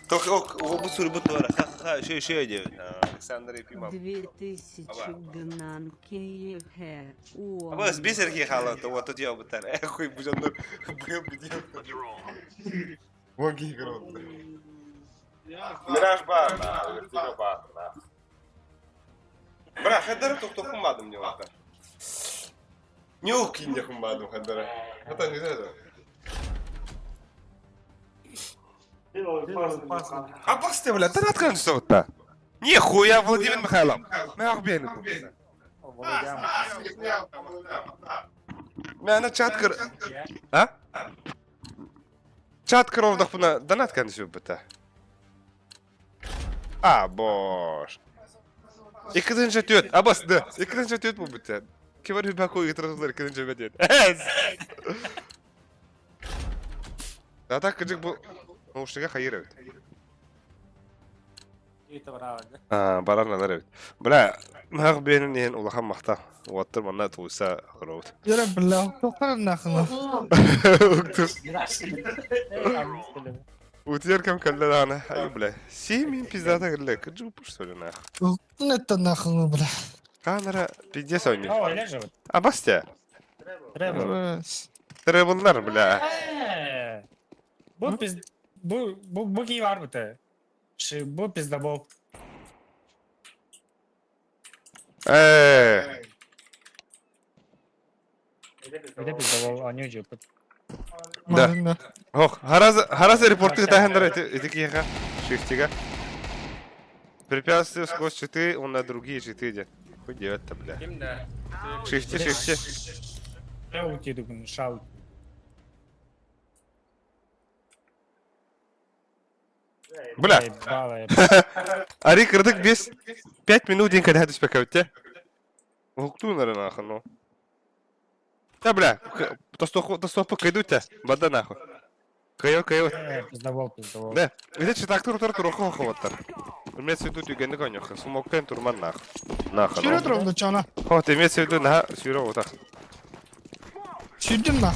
Бу суруйбут туора ха-ха-ха үчүгэй үчүгэй диэбит. Александр Ефимов. 2000 гынан киһиэхэ Абас бес эркий хаалата уота диэбиттэр. Э хуй бу дьоннор быйыл бүтүө. Вон киһи көрөттөр. Мираж баар, вертига баар. Бра, хадара тохтохун баадым не вата. Не укиньяхун баадым хадара. Хата не знаю. Апасты, бля, ты наткан что-то. Нихуя, Владимир Михайлов. Мы охуенны. Мээнэ чат кыр... А? Чат кыровдахпына донат кэнсүбүтэ. А, бош. Иккитинче түөт, абас да. Иккитинче түөт буолбута. Ким эрэ хүбэкко ыытырылар иккитинче үбэ диэн. Да так кыдьык бу наушнига хайыр эбит. Аа, баран алар эбит. Бля, мах биэнин иһин улахан махтал. Уоттар манна тулуйса олоробут. Yere бля, тоқтар нахына. Утуйар кэм кэллэ даҕаны. Ай, бля, сиэмин пиздата кэллэ. Кырдьык что ли нах. Это нахына, бля. Камера пиздец ойнуур. О, лежит. Абастя. Тревел. Тревеллар, бля. Бу пиз... Бу, бу, бу кии бар быты. Бу пиздобол. Э. Это пиздобол, они уже. Да. Ох, хараз хараз репорты тахандар эти эти киха. Шифтига. Препятствие сквозь читы, он на другие читы идет. Хуй делать-то, бля. Шифти, шифти. Шаути, думаю, шаути. Бля. Ари кырдык без 5 минут день когда түспэкэбиттэ. Уһуктуун эрэ нахуй, ну. Да, бля, тостуохпу кыйдуу бада нахуй. Кыйо, кыйо. Пиздобол, пиздобол. Да, это читактыр утар туруха ховаттар. Имеется в виду түгенник ойнохха, смоктен турман нах. Нахуй. Сүүрэ турар чана. Вот, имеется в виду на сүүрэ вот так. Сүүрдүм нах.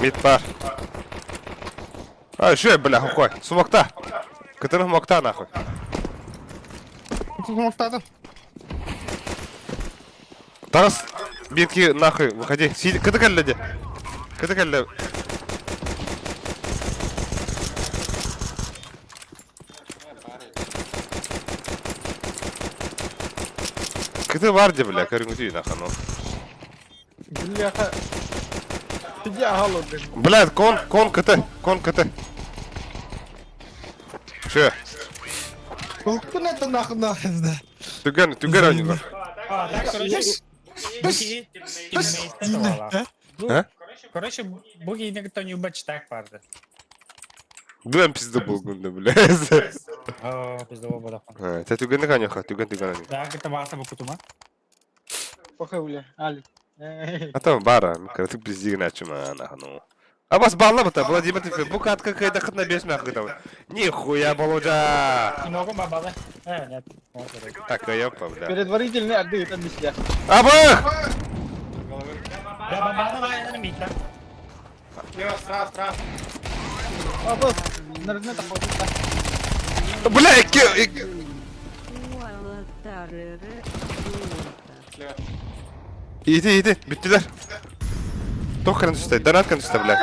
Мид бар. А, еще, бля, хуй. Смокта. Кытырых мокта нахуй. Смоктадым. Тарас, бирки нахуй, выходи. Сиди, кыты кэллэ Кыты кэллэ. Кыты бар де, бля, көрүңүтүй нахуй, ну. Бляха. Сиди ағал Бля, кон, кон кыты, кон кыты. Че? Уһуктун это нахуй нахуй. Түгэн, түгэн ойнуулар. А, так, короче, бу киһи А? Короче, бу киһини кытта ньуба читак барды. Дуэм пизда булгунда, бля. О, пиздобол буолахан. Тэ түгэнник аньоха, түгэн түгэн аньоха. Да, кытта баата бу кутума. Похуй, бля, Али. А там бара, кырытык пиздигин ачыма, нахуй, ну. Абас балла бата, Владимир Тифе, бу катка кайда хытна беш нахуй там. Нихуя, Володя! Много бабалы. Э, нет. Так, ёпа, бля. Предварительный отдых, это миссия. Абах! Да, бабаны вайнаны митта. Абас, наверное, это Бля, икки... Иди, иди, бүттүлэр. Тох кырын түсті, донат кырын түсті, бля.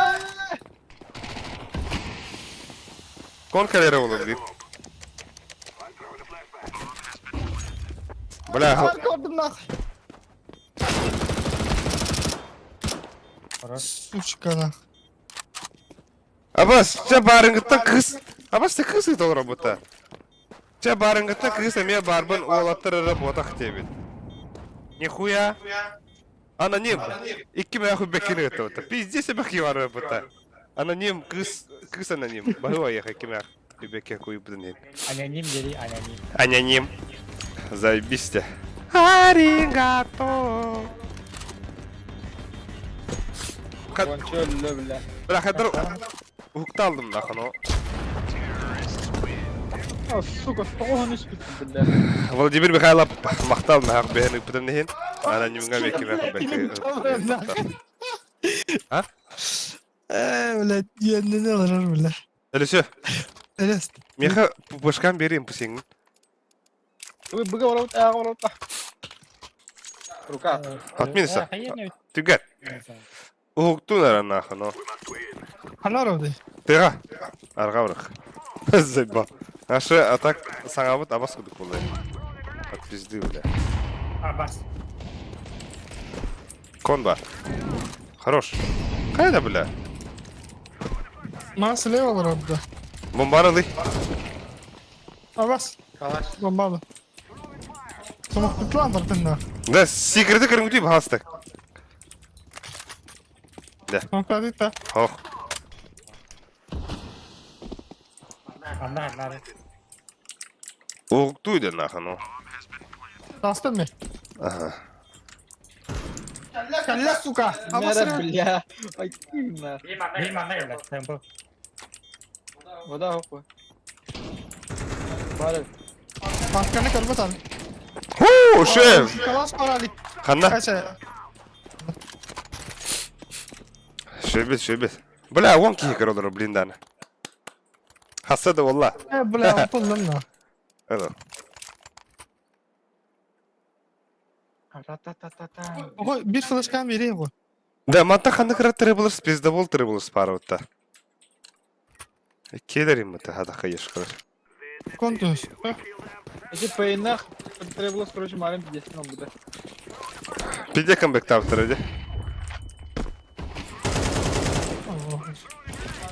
Кон калера болу, блин. Бля, Көрдүм нахуй. Сучка нахуй. Абас, чэ барынгытта кыз. Абас, ты кыз ытал работа. Чэ барынгытта кыз, эме барбын уолаттар работах тебит. Нихуя. Аноним. Икки мэ беккини это. Пиздец бэки бар работа. Аноним, кыз, кыз аноним. Баһыва еха икки мэ бекке куйбудын. Аноним дери, аноним. Аноним. Заебись те. Аригато. бля. Бля, хадр уһукталдым нахуй, ну. А, сука, тоҕо испит, бля. Владимир Михайлов махтал нахуй бэһэн ыппытын иһин. Анонимҥа бэкки мэ бэкки. А? Э, бля, иэннени олорор, бля. Әлесе. Элес. Меха пупышкан берем пусең. Ой, быга барабыт, ааҕа барабыт. Рука. Отминса. Түгәт. Уһуктун ара нахуй, но. Ханар оди. Тыга. Арга барах. Заебал. Нашы, а так саңабыт абас кудук болду. От пизды, бля. Абас. Кон бар. Хорош. Кайда, бля? Маа слева барабыт. Бомбаны ылый. Абас. Калаш. Бомбалы. Сомохтутлан бартынна. Да, секреті кіріңгүтүй бахастык. Да. Сомохтадыта. Хох. Анна, анна. Угуктуй да нахуй, ну. Тастын ми? Ага. Калля, сука. Абас. Мера, бля. Ай, ты на. Бир манна келет. Темпо. Вода хоппа. Бары. Парканы көрбөт ал. Ху, шеф. Калаш парали. Ханна. Кача. Шебет, шебет. Бля, он кихи королор, блин, дана. Хасада wallah. Э, бля, опылдым на. Это. Ра-та-та-та-та. Ого, бир флешкан берейин го. Да, манта ханна кыра требулс, пиздабол требулс парватта. Келерим мыта хада хайеш кырар. Контус. Эти пейнах требовалось, короче, марим пиздец нам буде. Пиде камбэк таптыр иди.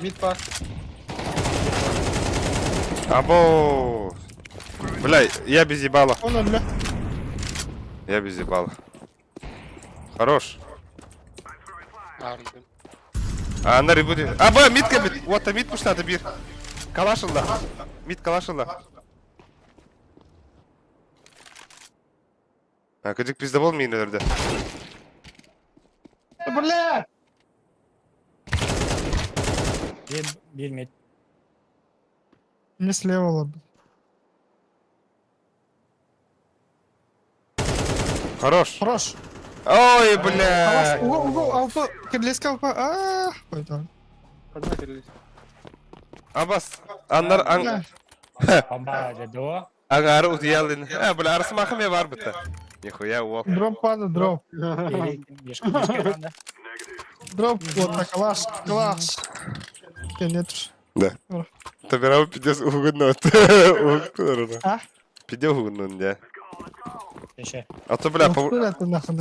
Мид пас. Або. Бля, я без ебала. Он өллө. Я без ебала. Хорош. Ардым. А, на ребуте. Аба, мид кабит. Вот, мид пушнады бир. Калашылда. Мид калашылда. А, кыдык пиздабол мейін өлді. Бля! Бир бир мид. Не слева олорду. Хорош. Хорош. Ой, Калаш, бля. угол, угол, алпа, кирлеска алпа. А, койду. Одна перелез. Абас, аннар ан Бомба деді. аңары утиялын. А, бля, арсмахым я бар бітті. Нихуя, уок. Дроп пада, дроп. Дроп, вот так, калаш, калаш. Нет. Да. Табирау пиздец угунно. Угунно. А? Пиздец угунно, да. Еще. А то, бля, по... Это нахуй.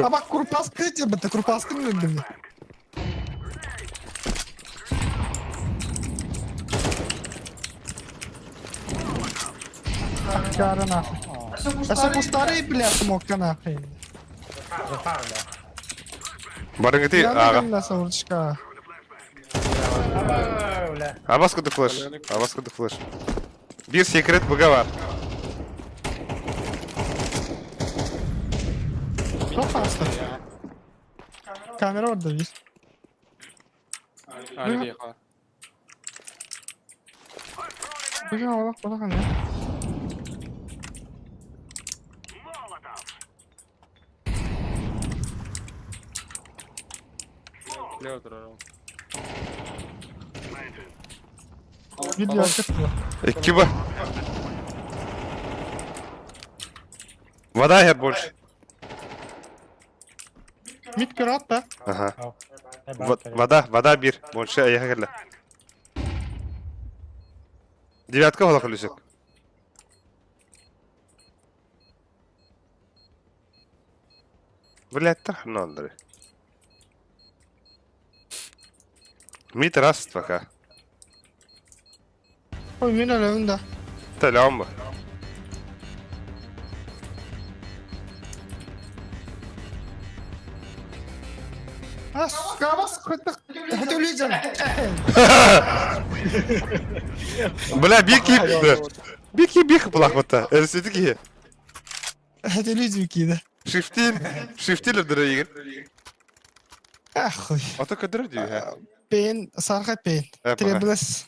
А бак курпаска тебе, ты курпаска не люблю. Кара нахуй. А что пустары, бля, смока нахуй. Барыңгыты, ага. Я саурчка. Абас куды флеш. Абас куды флеш. Бир секрет быга бар. Что хаста? Камера orada bir. Ары бияха. Быга олақ олақ ана. Лево турар. Видео кытты. Икки ба. Вода я больше. Мид көрат та. Ага. Вода, вода бир. Больше аяға келді. Девятка ола күлісік. Блядь, трахну Андрей. Мид раз пока. Ой, мен өлөмүн да. Телеон ба. А, сука, кыттык. Хөтөлү Бля, бики. Бики бих булах бата. Эрсети ки. Хөтөлү киде. Шифтин, шифтин өдөрө егер. Ахуй. Ата көдөрө дүй, ха. Пен, сарха пен. Э, пока. Треблес.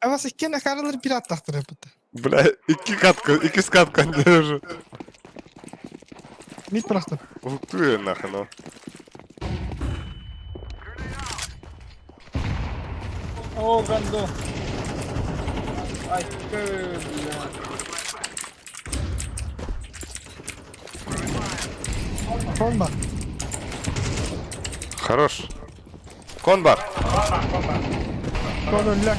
Абас иккен акаралар бир аттактыр бит. Бля, икки катка, икки скатка уже. Мид бырахтым. Уһуктуу нахуй, ну. О, гандо. Ай, бля. Кон бар. Хорош. Кон бар. Кон өллө.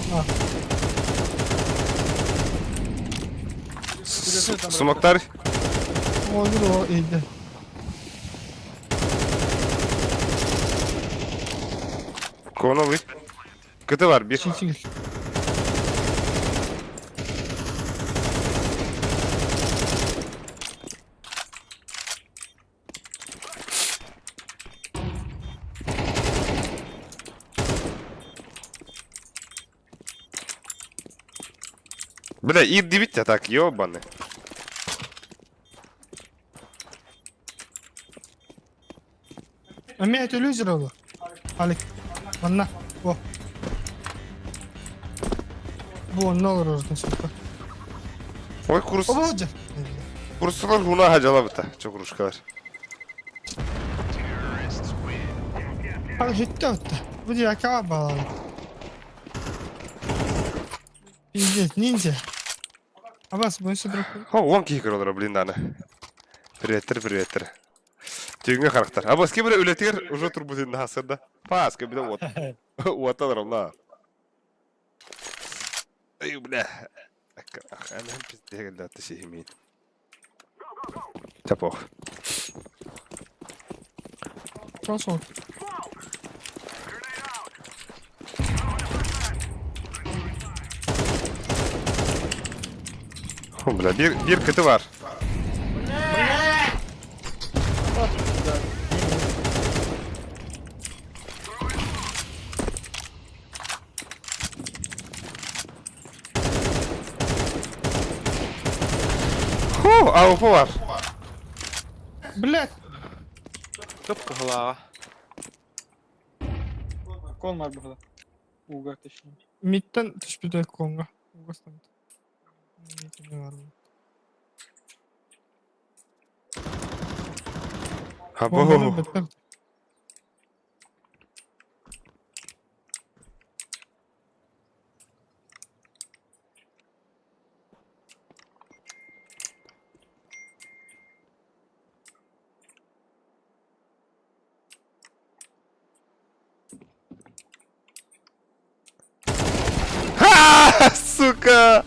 Смоктар. Olur o iyiydi. Коновый. КТ бар, bir. Çiçil. Бля, и дивить так, ёбаный. Эмиэ телевизор олор. Алик. Манна. О. Бу онно олорор сука. Ой, курс. Оболдьа. Курсалар хуна хажала быта. Чокурушкалар. Ал хитте отта. Бу диэки балалы. Пиздец, ниндзя. Абас, бу өссө друг. Хо, он киһи көрөлөр, блин, даны. Приветтер, приветтер. Түйүҥҥэ харахтар. Абас ким эрэ үлэтигэр уже турбутун наһасырда. Пааска билэ уот. Уотталар онна. Эй, бля. Ана пиздец келді сихимин. Чапох. Сонсол. Хо, бля, бир КТ бар. Ху, АВП бар. Блядь. Тупка голова. Кон бар быһыла. Уга, точнее. Мидтен түспүтэ конга. Угастан. Мид бар. Або. Ха, сука!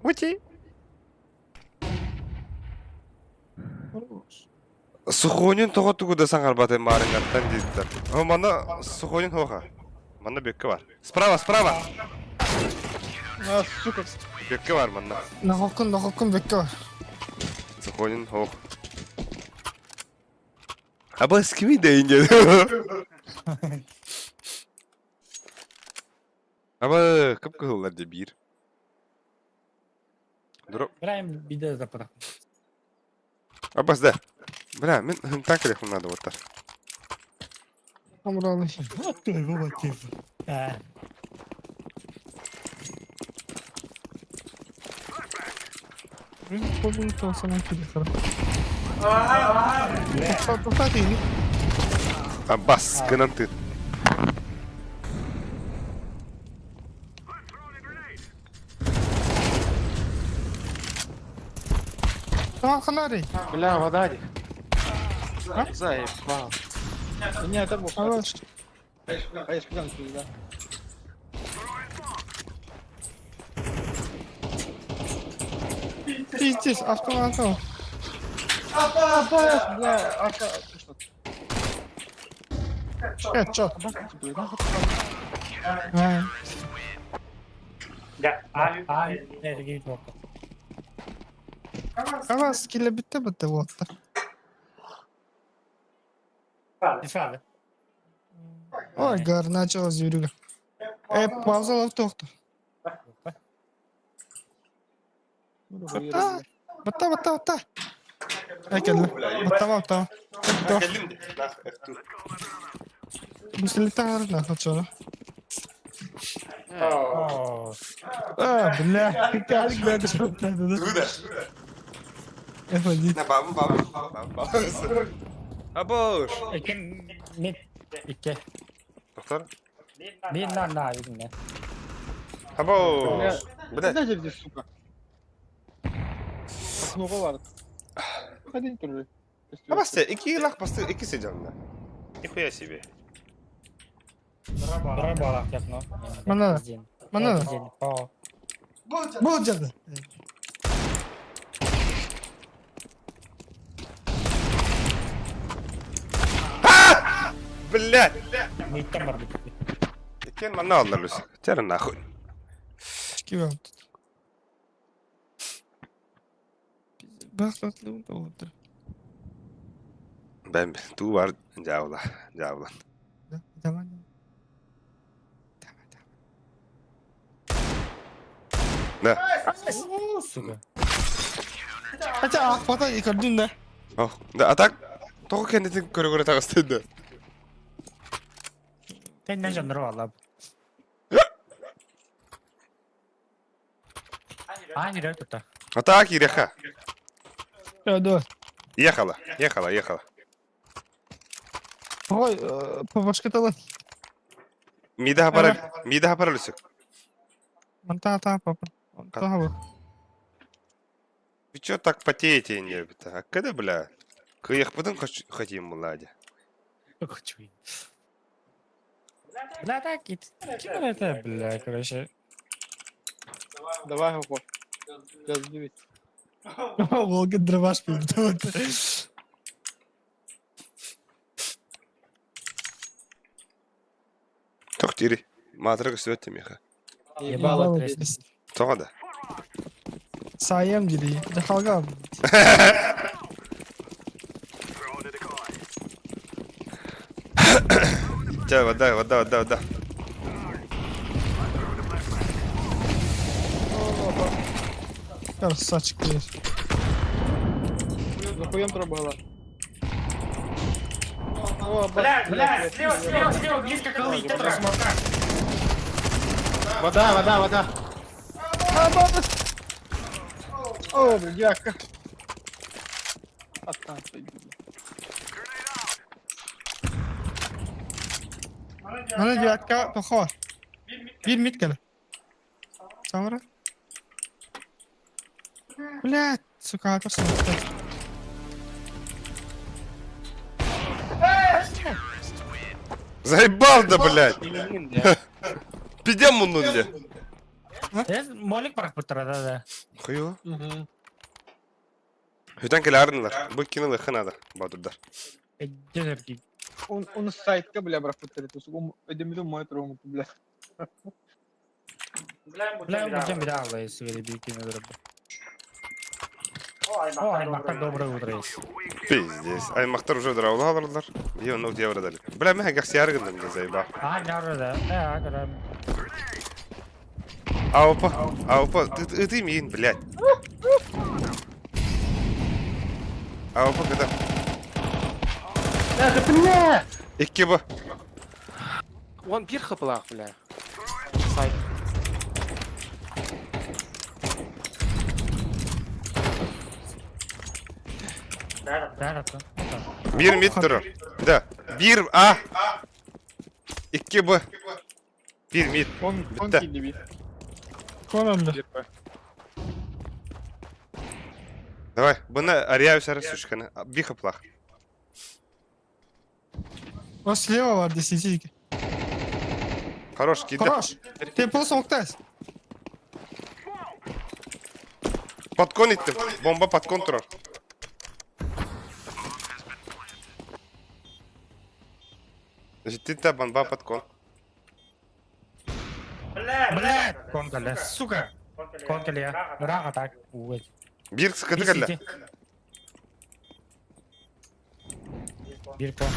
Ути. Сухонин тоҕо тугу да саҥарбатын маарыҥҥаттан диэбиттэр. О, манна Сухонин хоха. Манна бөккө бар. Справа, справа! А, сука. Бөккө бар манна. Нахоккун, нахоккун бөккө бар. Сухонин хох. Абас кими дейин деді. Аба кып кыһыллар де бир. Дро. Брайм биде западах. Абас да. Бля, мен хынтан керек надо вот так. Амралы. Вот ты, вот ты. А, Мен колун тоосанан килихара. Тоқта дейін. Абас, гынан ты. Tamam ханарый. Бля, вода них. Заебал. Не, это был. Хорош. А я сказал, да. Пиздец, автомат. Апа, бля, апа, ты что? Чё? А, а, не, не, Абас киле битте битте болотта. Дешевле. Ой, гар, началось зверюга. Паузалап тоқты. Батта, батта, батта, батта. Әкелді. Батта, батта. Батта. Мүсіліктен арына, хачана. А, бля, как надо Туда. F1. На бабу, бабу, бабу, бабу. Абош. Икки мид. Икки. Доктор? Бин на на видно. Абош. Бля. Знаете, где, сука? Много вард. Ходи тоже. Абасте, iki лах басты, iki сидел. Нихуя себе. Бра балах япно. Мана. Мана. О. Бу жады. Блядь. Миттен бар бит. Кен манна аллар люс. Тер нахуй. Кивам тут. Бахтатлы oldu. Бэм, ту бар жаула, жаула. Да, давай. Да. Сука. Хотя, хватай и көрдүн да. Ох, да, а так тоғы кендетин көрө-көрө тагыстыды. Теннен жандырып алып. А, не тут. А так, Иреха. Да, да. Ехала, ехала, ехала. Ой, по башкатала. Мида пара, мида пара люсик. Манта та папа. Та Вы чё так потеете, не А когда, бля? Кыях потом хотим, младя. Хочу. Бля, так, кем это, бля, короче. Давай, Гоко. Сейчас девять. Волга дробаш пиздует. Тохтири. Матрак сөтте меха. Ебало трясти. Тоғада. Саем дири. Жахалга. Ча, вода, вода, вода, вода. Красавчик. Нахуем треба было. Бля, бля, слева, слева, слева, близко колы, тетра смока. Вода, вода, вода. О, бляха. Отстань, Mana девятка плохого. Bir mid gel. Sonra. Блять, сука, это что? Заебал да, блядь. Пидем мунули. Молик барах бұттыра, да, да. Хуё. Хүтэн келарнылар. Бу кино ханада бадурдар. Он, он сайтка, бля, брак бұттыры. Он эдемиду мой трому, бля. Бля, будем бля, если вы кино О, Аймактар, доброе утро. Пиздец. Аймактар уже дравлаларлар. Е, ну где дали. Бля, мен гах сяргындым да заеба. А, да, да. Э, Аупа, аупа, ты ты мин, блядь. Аупа, когда? Да, бля! Икки бу. Он бир хплах, бля. Сайт. Да, да, да. Бир мид турар. Да. Бир А. Икки Б. Бир мид. Битте. Конамды. Давай, бұны ария үсәрі сучканы. Би хыплах. О, слева var десятики. Хорош, киді. Хорош. Ты просто октас. Подкон иттим. Бомба подкон турар. Житти бомба подкон. Бля, конкале, сука. Конкале, рага так. Ой. Бир скыты кәлі. Бир кон.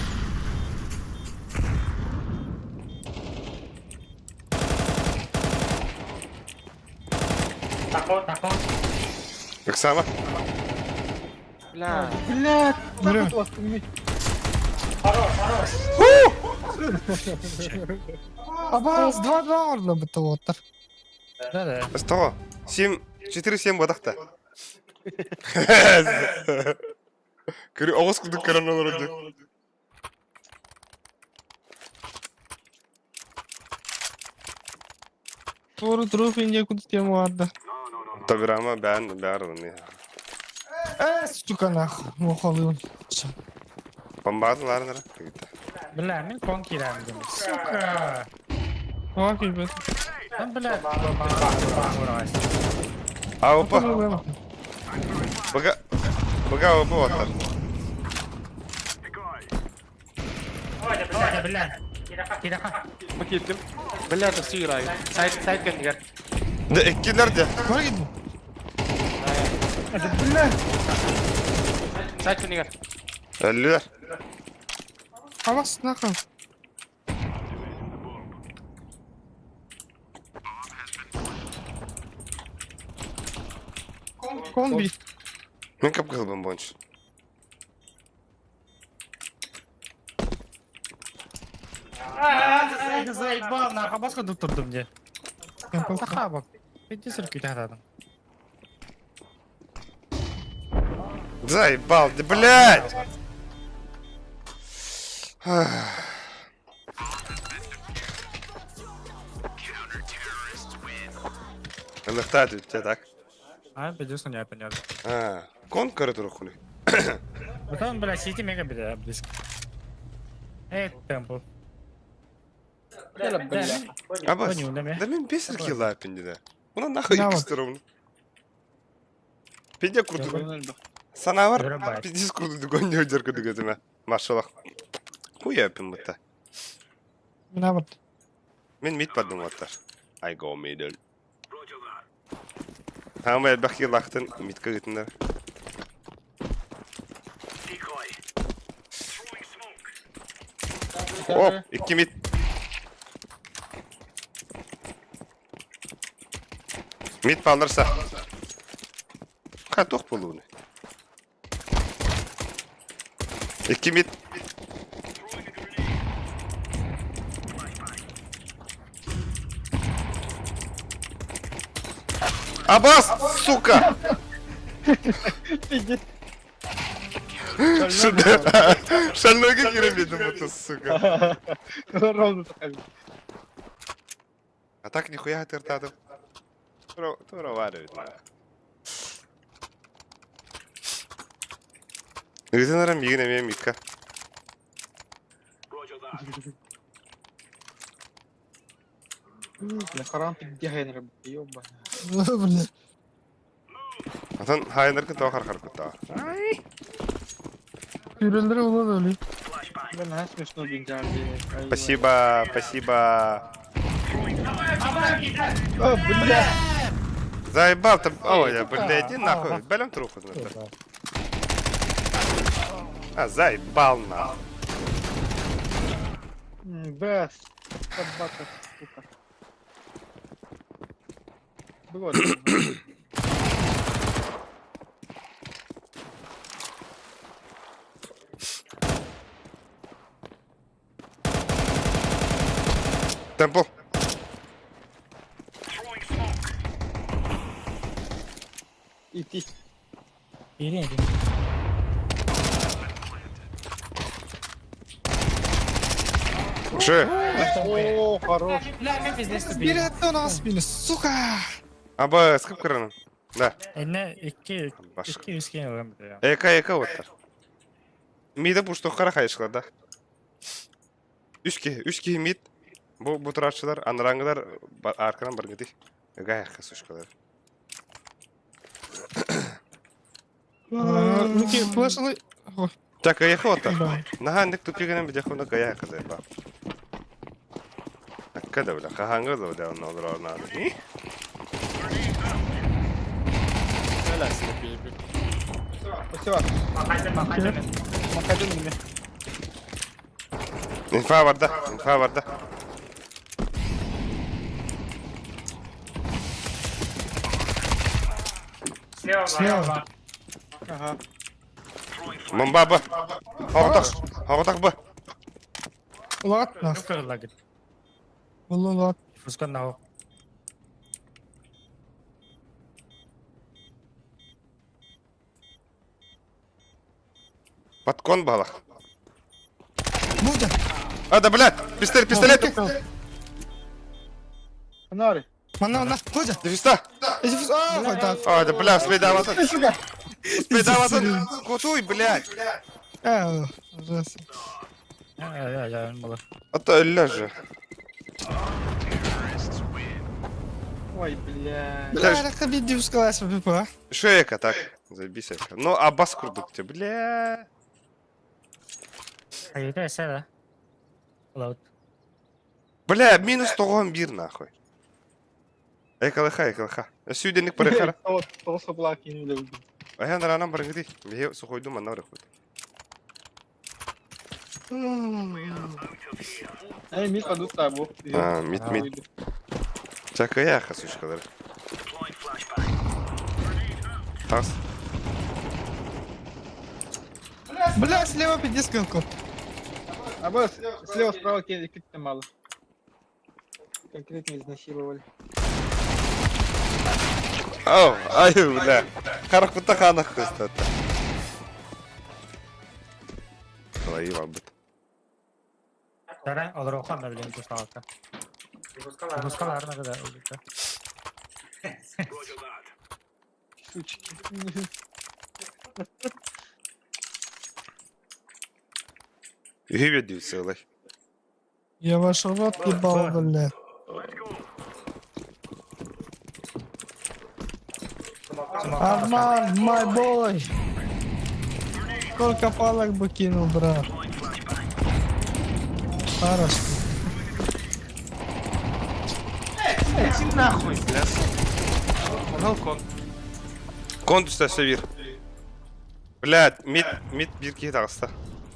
Такон, такон. Оксана. Бля. Бля, Бля. Хорош, хорош. Абаас 2-2 оҥордулар бытта уолаттар. Да-да. Тоҕо? 7 4-7 буотахта. Көрү оҕус курдук көрөн олорор Туору труф индия курдук тема баарда. Программа бээн бээр ылыны. Э, сука нах, мохалыын. Бомбардылар нара. Бля, мин кон киирээм дим. Сука! Тоҕо киирбэт? Там, бля, А опа. Бага Бага опа оттар. Ой, бля. Кираха. Бакеттим. Бля, это все играю. Сайт, сайт кэннигэр. Да эккилер де. Бара киирдим. Бля! Сайт кэннигэр. Өллүлэр. Абаас нахуй. Комби. Мен кап кылбын бонч. Заебал, нахуй, баска турдум де. Саха бак. Иди сырки тахтадым. Заебал, да блядь! Ылыхтаа түттэ так. А, пиздец, не понятно. А, кон көрө турукуну. Потом, бля, сити мега бля, близко. Эй, темпл. Бля, бля. Абас. Понял, да, Да мен бесер килла пинди Уна нахуй Да, икстером. Пиндя курдук. Санавар Вырубай. пиздец курдук гонни өдөркө дүгөтүмө. Машаллах. Хуя пин бутта. Мына бар. Мен мид бардым оттар. I go middle. Хамай элбэх киллахтын мидка гытындар. Оп, икки мид. Мид балырса. Ха, туох буолууну. Икки мид. Абас, сука! Пиздец. Шальнойга киирэн бута, сука. Ровно такая. А так нихуя тыртадым. Тура варит. Ыытынарам миигин эмиэ микка. Бля, харам пиздец, ёбаная. Бля. Атын хайнаркын тоҕо хархар куттаа. Үрэллэрэ буолан өлүй. Бля, наһаа смешно бинжар Спасибо, спасибо. О, бля! Заебал там. Ой, я, бля, иди нахуй. Бэлем труху. А, заебал нахуй. Бэс. Собака, сука. Было. Темпл. Иди. Иди, иди. Уже. О, хорош. Бля, мен пиздец тупил. Билет у нас били, сука! Аба, скып кыранын. Да. Эне, икки, Башка. икки үскен ылам, бля. Эка, эка оттар. Мида пушту қара хайышқылар да. Үш ки, үш ки мид. Бу бу турачылар, анраңгылар арканан баргыды. Эга яққа сушкалар. Ники, флешалы... Ой, Так, эка оттар. да. Наха ндик тупигенен бидехуна гая казай ба. Акка да бля, хаханга да бля, онно олорор наада. Спасибо. Макадин мне. Инфа барда, инфа барда. Слева. Ага. Бомба ба. Хоготах, хоготах ба. Ладно. Буллун Фускан нахуй. Подкон балах. Будя. А, да, блядь! Пистолет, пистолет! Фонари. Манна, манна, Будя. Дефиста! А, так. А, да, бля, успей Сука! Успей Кутуй, блядь! Э, ужас. А то ляжи. Ой, блядь. Бля, рахабит дивскалась, пипа. Шейка так. Заебись, эка. Ну, а бас курдук тебе, бля. А это да? Лаут. Бля, минус тоғон бир, нахуй. Экалаха, экалаха. Сүйденік парахара. Тоғыз қапылақ кейін біле Аян ранам барыңды. Бе сухойду манна барахут. Эй, мид падут табу. А, мид, мид. Чакая сучкалар. Тас. Бля, слева пиздец кот. А бо слева справа как-то мало. Конкретно изнасиловали. Ау, ай, бля. Харах ханах кыстат. Твои вам бит. Тара, олор да блин, кусталка. Кускалар надо, да. Сучки. Үһү целый. Я ваш рот ебал, бля. Арман, my boy. Сколько палок бы кинул, брат. Хорошо. Иди нахуй, бля. Анал кон. Кон түстә севир. Блядь, мид, мид бир кихи тағыста.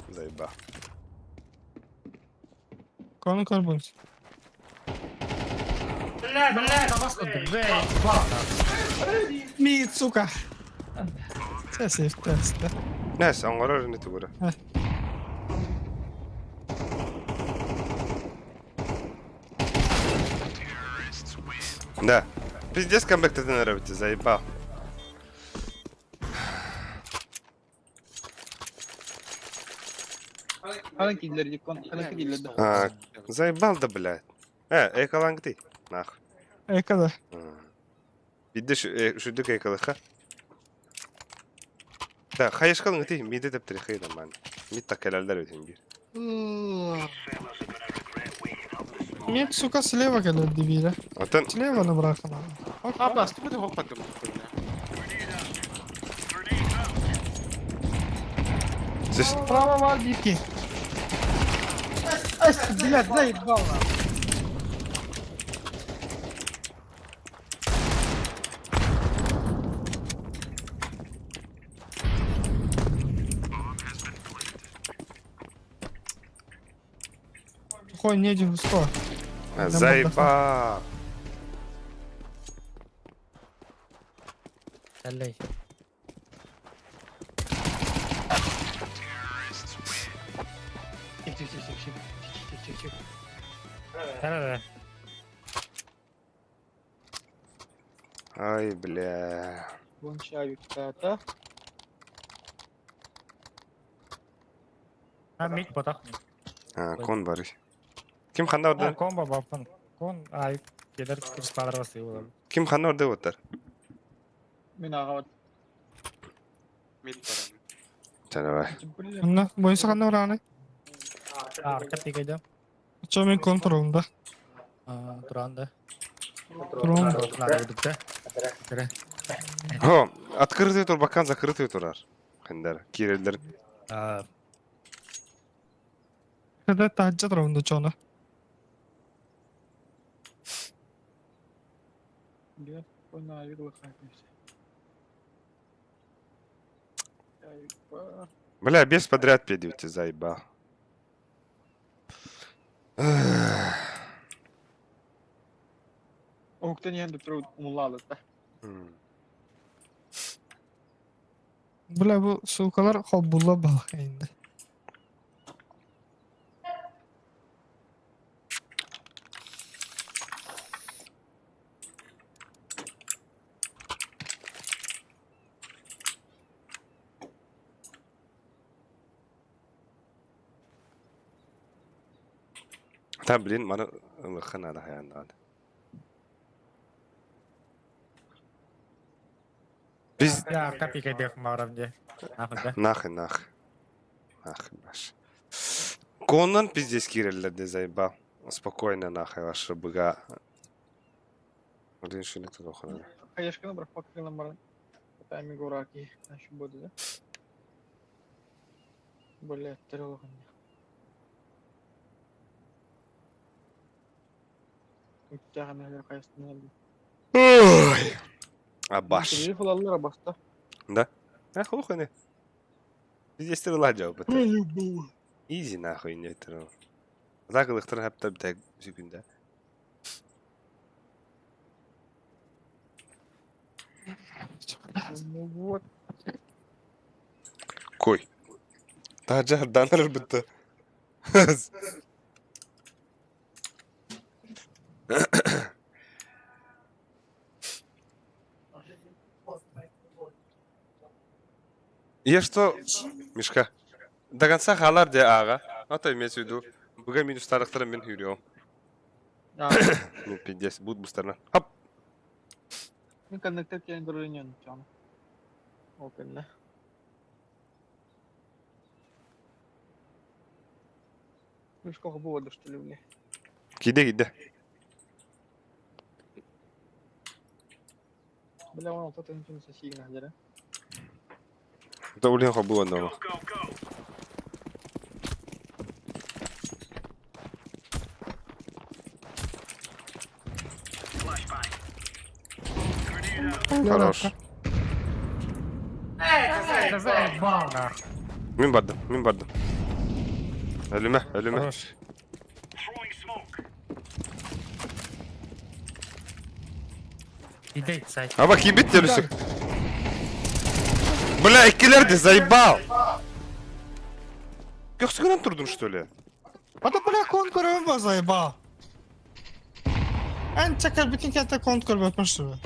Заеба. Кон карбонс. Бля, бля, Мид, сука. Сейф тест. Нәс, аңғарар не түгірі. Да. Пиздец камбэк ты нравится, заебал. А, заебал да, блядь. Э, экаланг ты. Нахуй. Эка да. Бидде шүдүк экалыха. Да, хайышкалың ты, миде деп тирехей нормально. Мид так келелдер өтен бир. Мид, сука, слева когда дебиля. Отан Слева набрахана. А, бас, ты будешь хоппа Здесь Справа вальдики. Ай, блядь, заебал нахуй. Хуй, не дегусто. заебал. Аллей. Тихо, тихо, тихо, тихо, тихо, тихо, тихо. Да-да-да. Ай, бля. Вон чавик, та-та. А, мид потах. А, кон бар. Ким ханда орда? Кон ба бапын. Кон, ай, кедер кускалар басты олар. Ким ханда орда оттар? Мен аға бар. Мид барам. Давай. Бля. Мына, бойынша қандай ураны? Арка тигейді. Чо мен контролында. Туранда. Туран. О, открытый турбакан, закрытый турар. Хандар, кирелдер. Когда таджа турунда чона. Бля, Бля, без подряд педите, заебал. Октен енді тұру умлалы, да. Бля, bu суукалар хоббула бал енді. Та блин, маны ылыахха наада хайаан даҕаны. Biz Я копейка дэх маарам де. Нахуй да. Нахуй, нахуй. Нахуй баш. Конан пиздец киирэллэр де заебал. Спокойно нахуй ваша быга. Блин, что это нахуй? Хаешканы бырахпакка гынан баран. Тайми гораки. Значит, буду, да? Блядь, трелохан. Ой. Абаш. Телефон баста. Да? А хуй не. Пиздец ты ладжал бы. Изи нахуй не трел. Так ылыктар хапта битэ сүкүндэ. Ну вот. Кой. Таджар данар битте. Я что, Мишка, до конца халар де ага. А то имеется в виду, буга минус старых мен хүрүөм. Ну, пиздец, будет бустерна. Хоп! Мен коннектор кэлэн көрөрүнэн чаана. Ол кэннэ. Мишка буода что ли, бля. Киде, киде. Бля, он вот это не сосигна, где, Да, блин, хобу одного. Хорош. Это заебал нахуй. Мин бардым, мин бардым. Ölüme, ölüme. Хорош. Иди, сай. А bak бит төлүсүк. Бля, иккилерди, заебал. Көхсүгүнөн турдун, что ли? А то бля кон көрөбүн ба заебал. Эн чакар бүтүн кәтте кон көрбөпмүн что ли?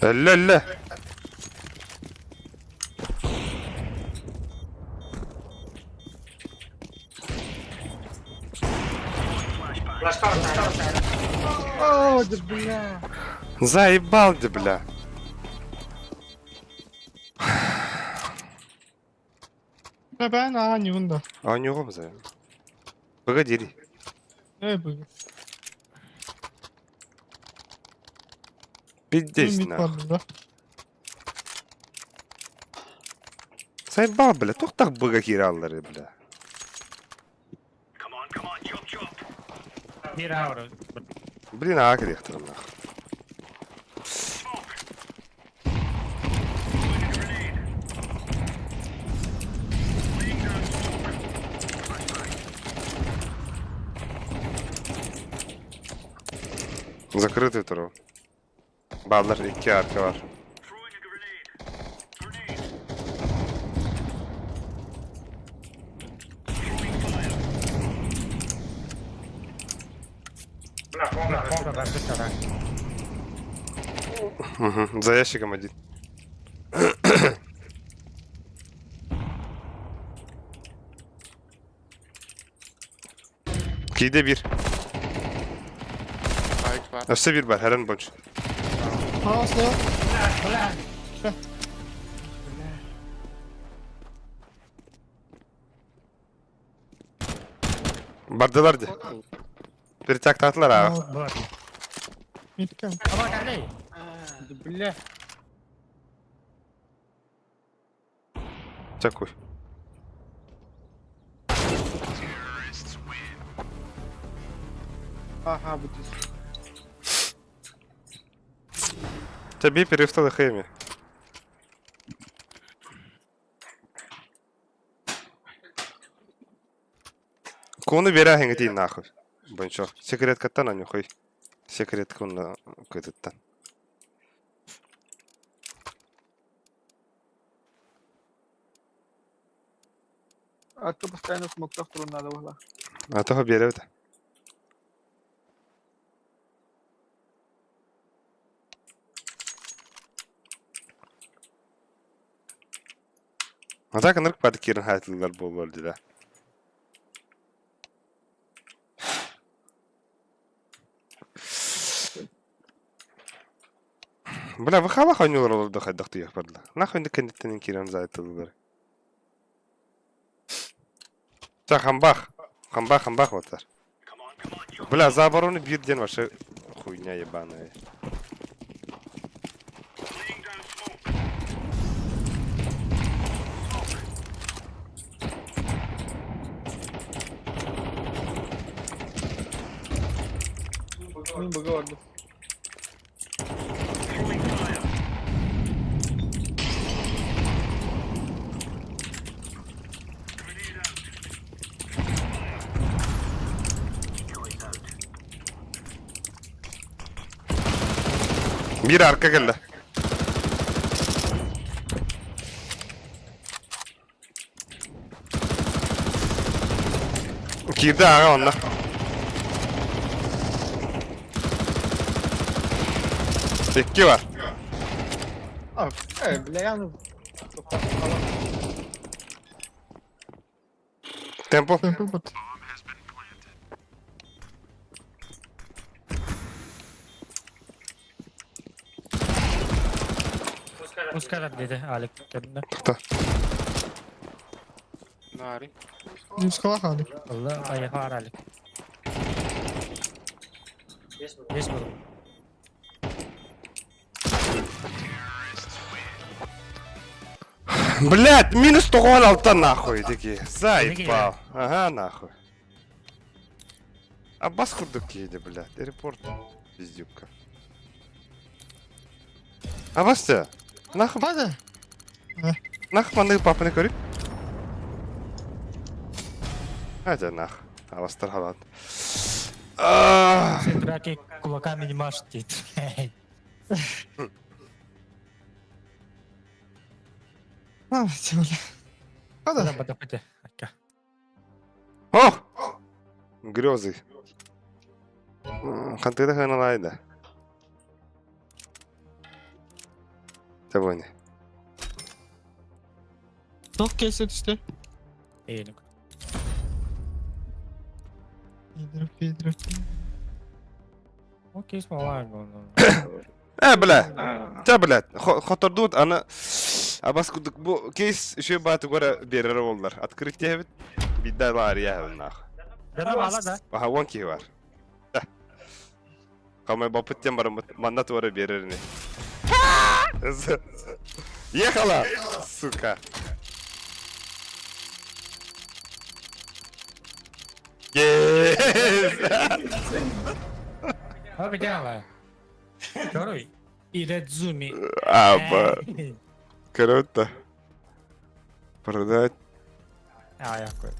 Өллө, өллө. О, да бля. Заебал ты, бля. Бля бэн аа ньюнда. А у него за. Погоди. Э быга. Пиздец, Мид нахуй. барды да. Заебал, бля. Тух так быга кираллары, бля. Бир аура. Блин, а кирехтер, нахуй. Закрытый второго. Баллар, iki arka var. Бля, комната бардык да. Угу. За ящиком один. Киде bir. Байк бар. Өссө bir бар, Хәрен бонч. Просто. Бля. Бардылар ди. Bir так татылар аға. Вот. Мидкен. Аба калей. Да бля. Такой. Ага, будет. Тебе перефталы хэми. Куны бере хеңе нахуй. Бончо. Секрет каттан аны хуй. Секрет куны көтөттөн. А то постоянно смоктах туру надо было. А того бере бит. А так ынырык бады киирэн хаайтыллар буолуор дии Бля, выхала хойнулар олордо хайдах тыйах барда. Нахуй кэнниттэн киирэн заайтыллар. Та хамбах. Хамбах, хамбах вот. Бля, за оборону бир день вообще хуйня ебаная. Мин быга бардым. Биир арка кэллэ. Киирдэ аҕа онно. Икки бар. А, э, бля, я ну... Темпо. Темпо бут. Пускай диэтэ Алик кэннэ. Тохто. Нари. Юскалах Алик. Алла айахаар Алик. Есть был. Блять, минус 96 нахуй, такие. Заебал. Ага, нахуй. Аббас курдук киһи блядь. Репорт. Пиздюка. Аббас нахуй, Бада. нахуй маннык папаны көрүк. Хотя нах. Абастар халат. Все драки кулаками не машут. А, бля. Бада. О! Грезы. Хантыда ханалайда. Табони. Тоқ кейсе түсті. Эйник. Пидор, пидор. Окей, смолай. Э, бля. Та, бля. Хотордут, ана... Абас кудук бу кейс еще баты гора берер олар. Открытие бит. Бидда лар я нах. Да, мала да. Аха, вон ки бар. Камай бапыттен бар манна туара берерини. Ехала, сука. Yes! А видела. Второй. Ирадзуми. Аба. Круто. Продать. А, я какой.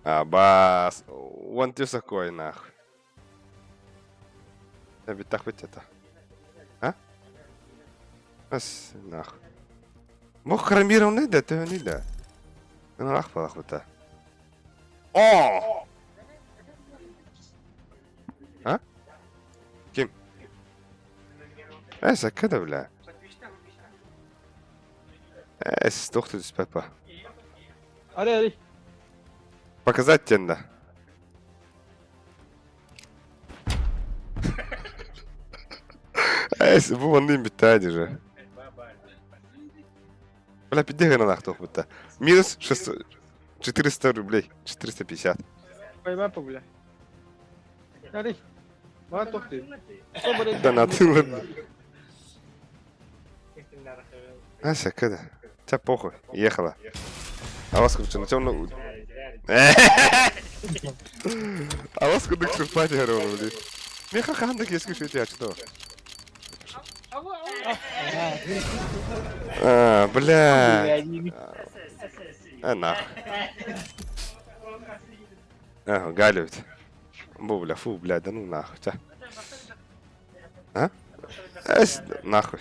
Абас. Вон ты такой нахуй. Я ведь так вот это. А? Ас, нахуй. Мог хромированный да, ты не да. Ну, ах, вот О! А? Ким? Эса, когда, бля? Эс, доктор Пеппа. Ари, ари. Показать тебе да. Эс, бу манны битади же. Бля, пиздега на нахуй будто. Минус 600... 400 рублей. 450. Поймай, бля. Ари. Мана тохты. Да на ты Ася, когда? Тебя похуй. Ехала. А вас, короче, на темную... А вас куда к пати говорю, блин. Меха хандак есть кушать, я что? А, бля. А, нахуй. А, галют. Бу, бля, фу, бля, да ну нахуй, тя. А? Эс, нахуй.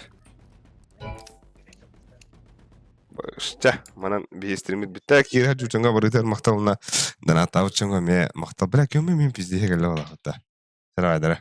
Штя, манан би стримит битта кира жучанга барытар макталына дана таучанга ме мактал бля кем мен пизде келе ола хатта. Сара айдара.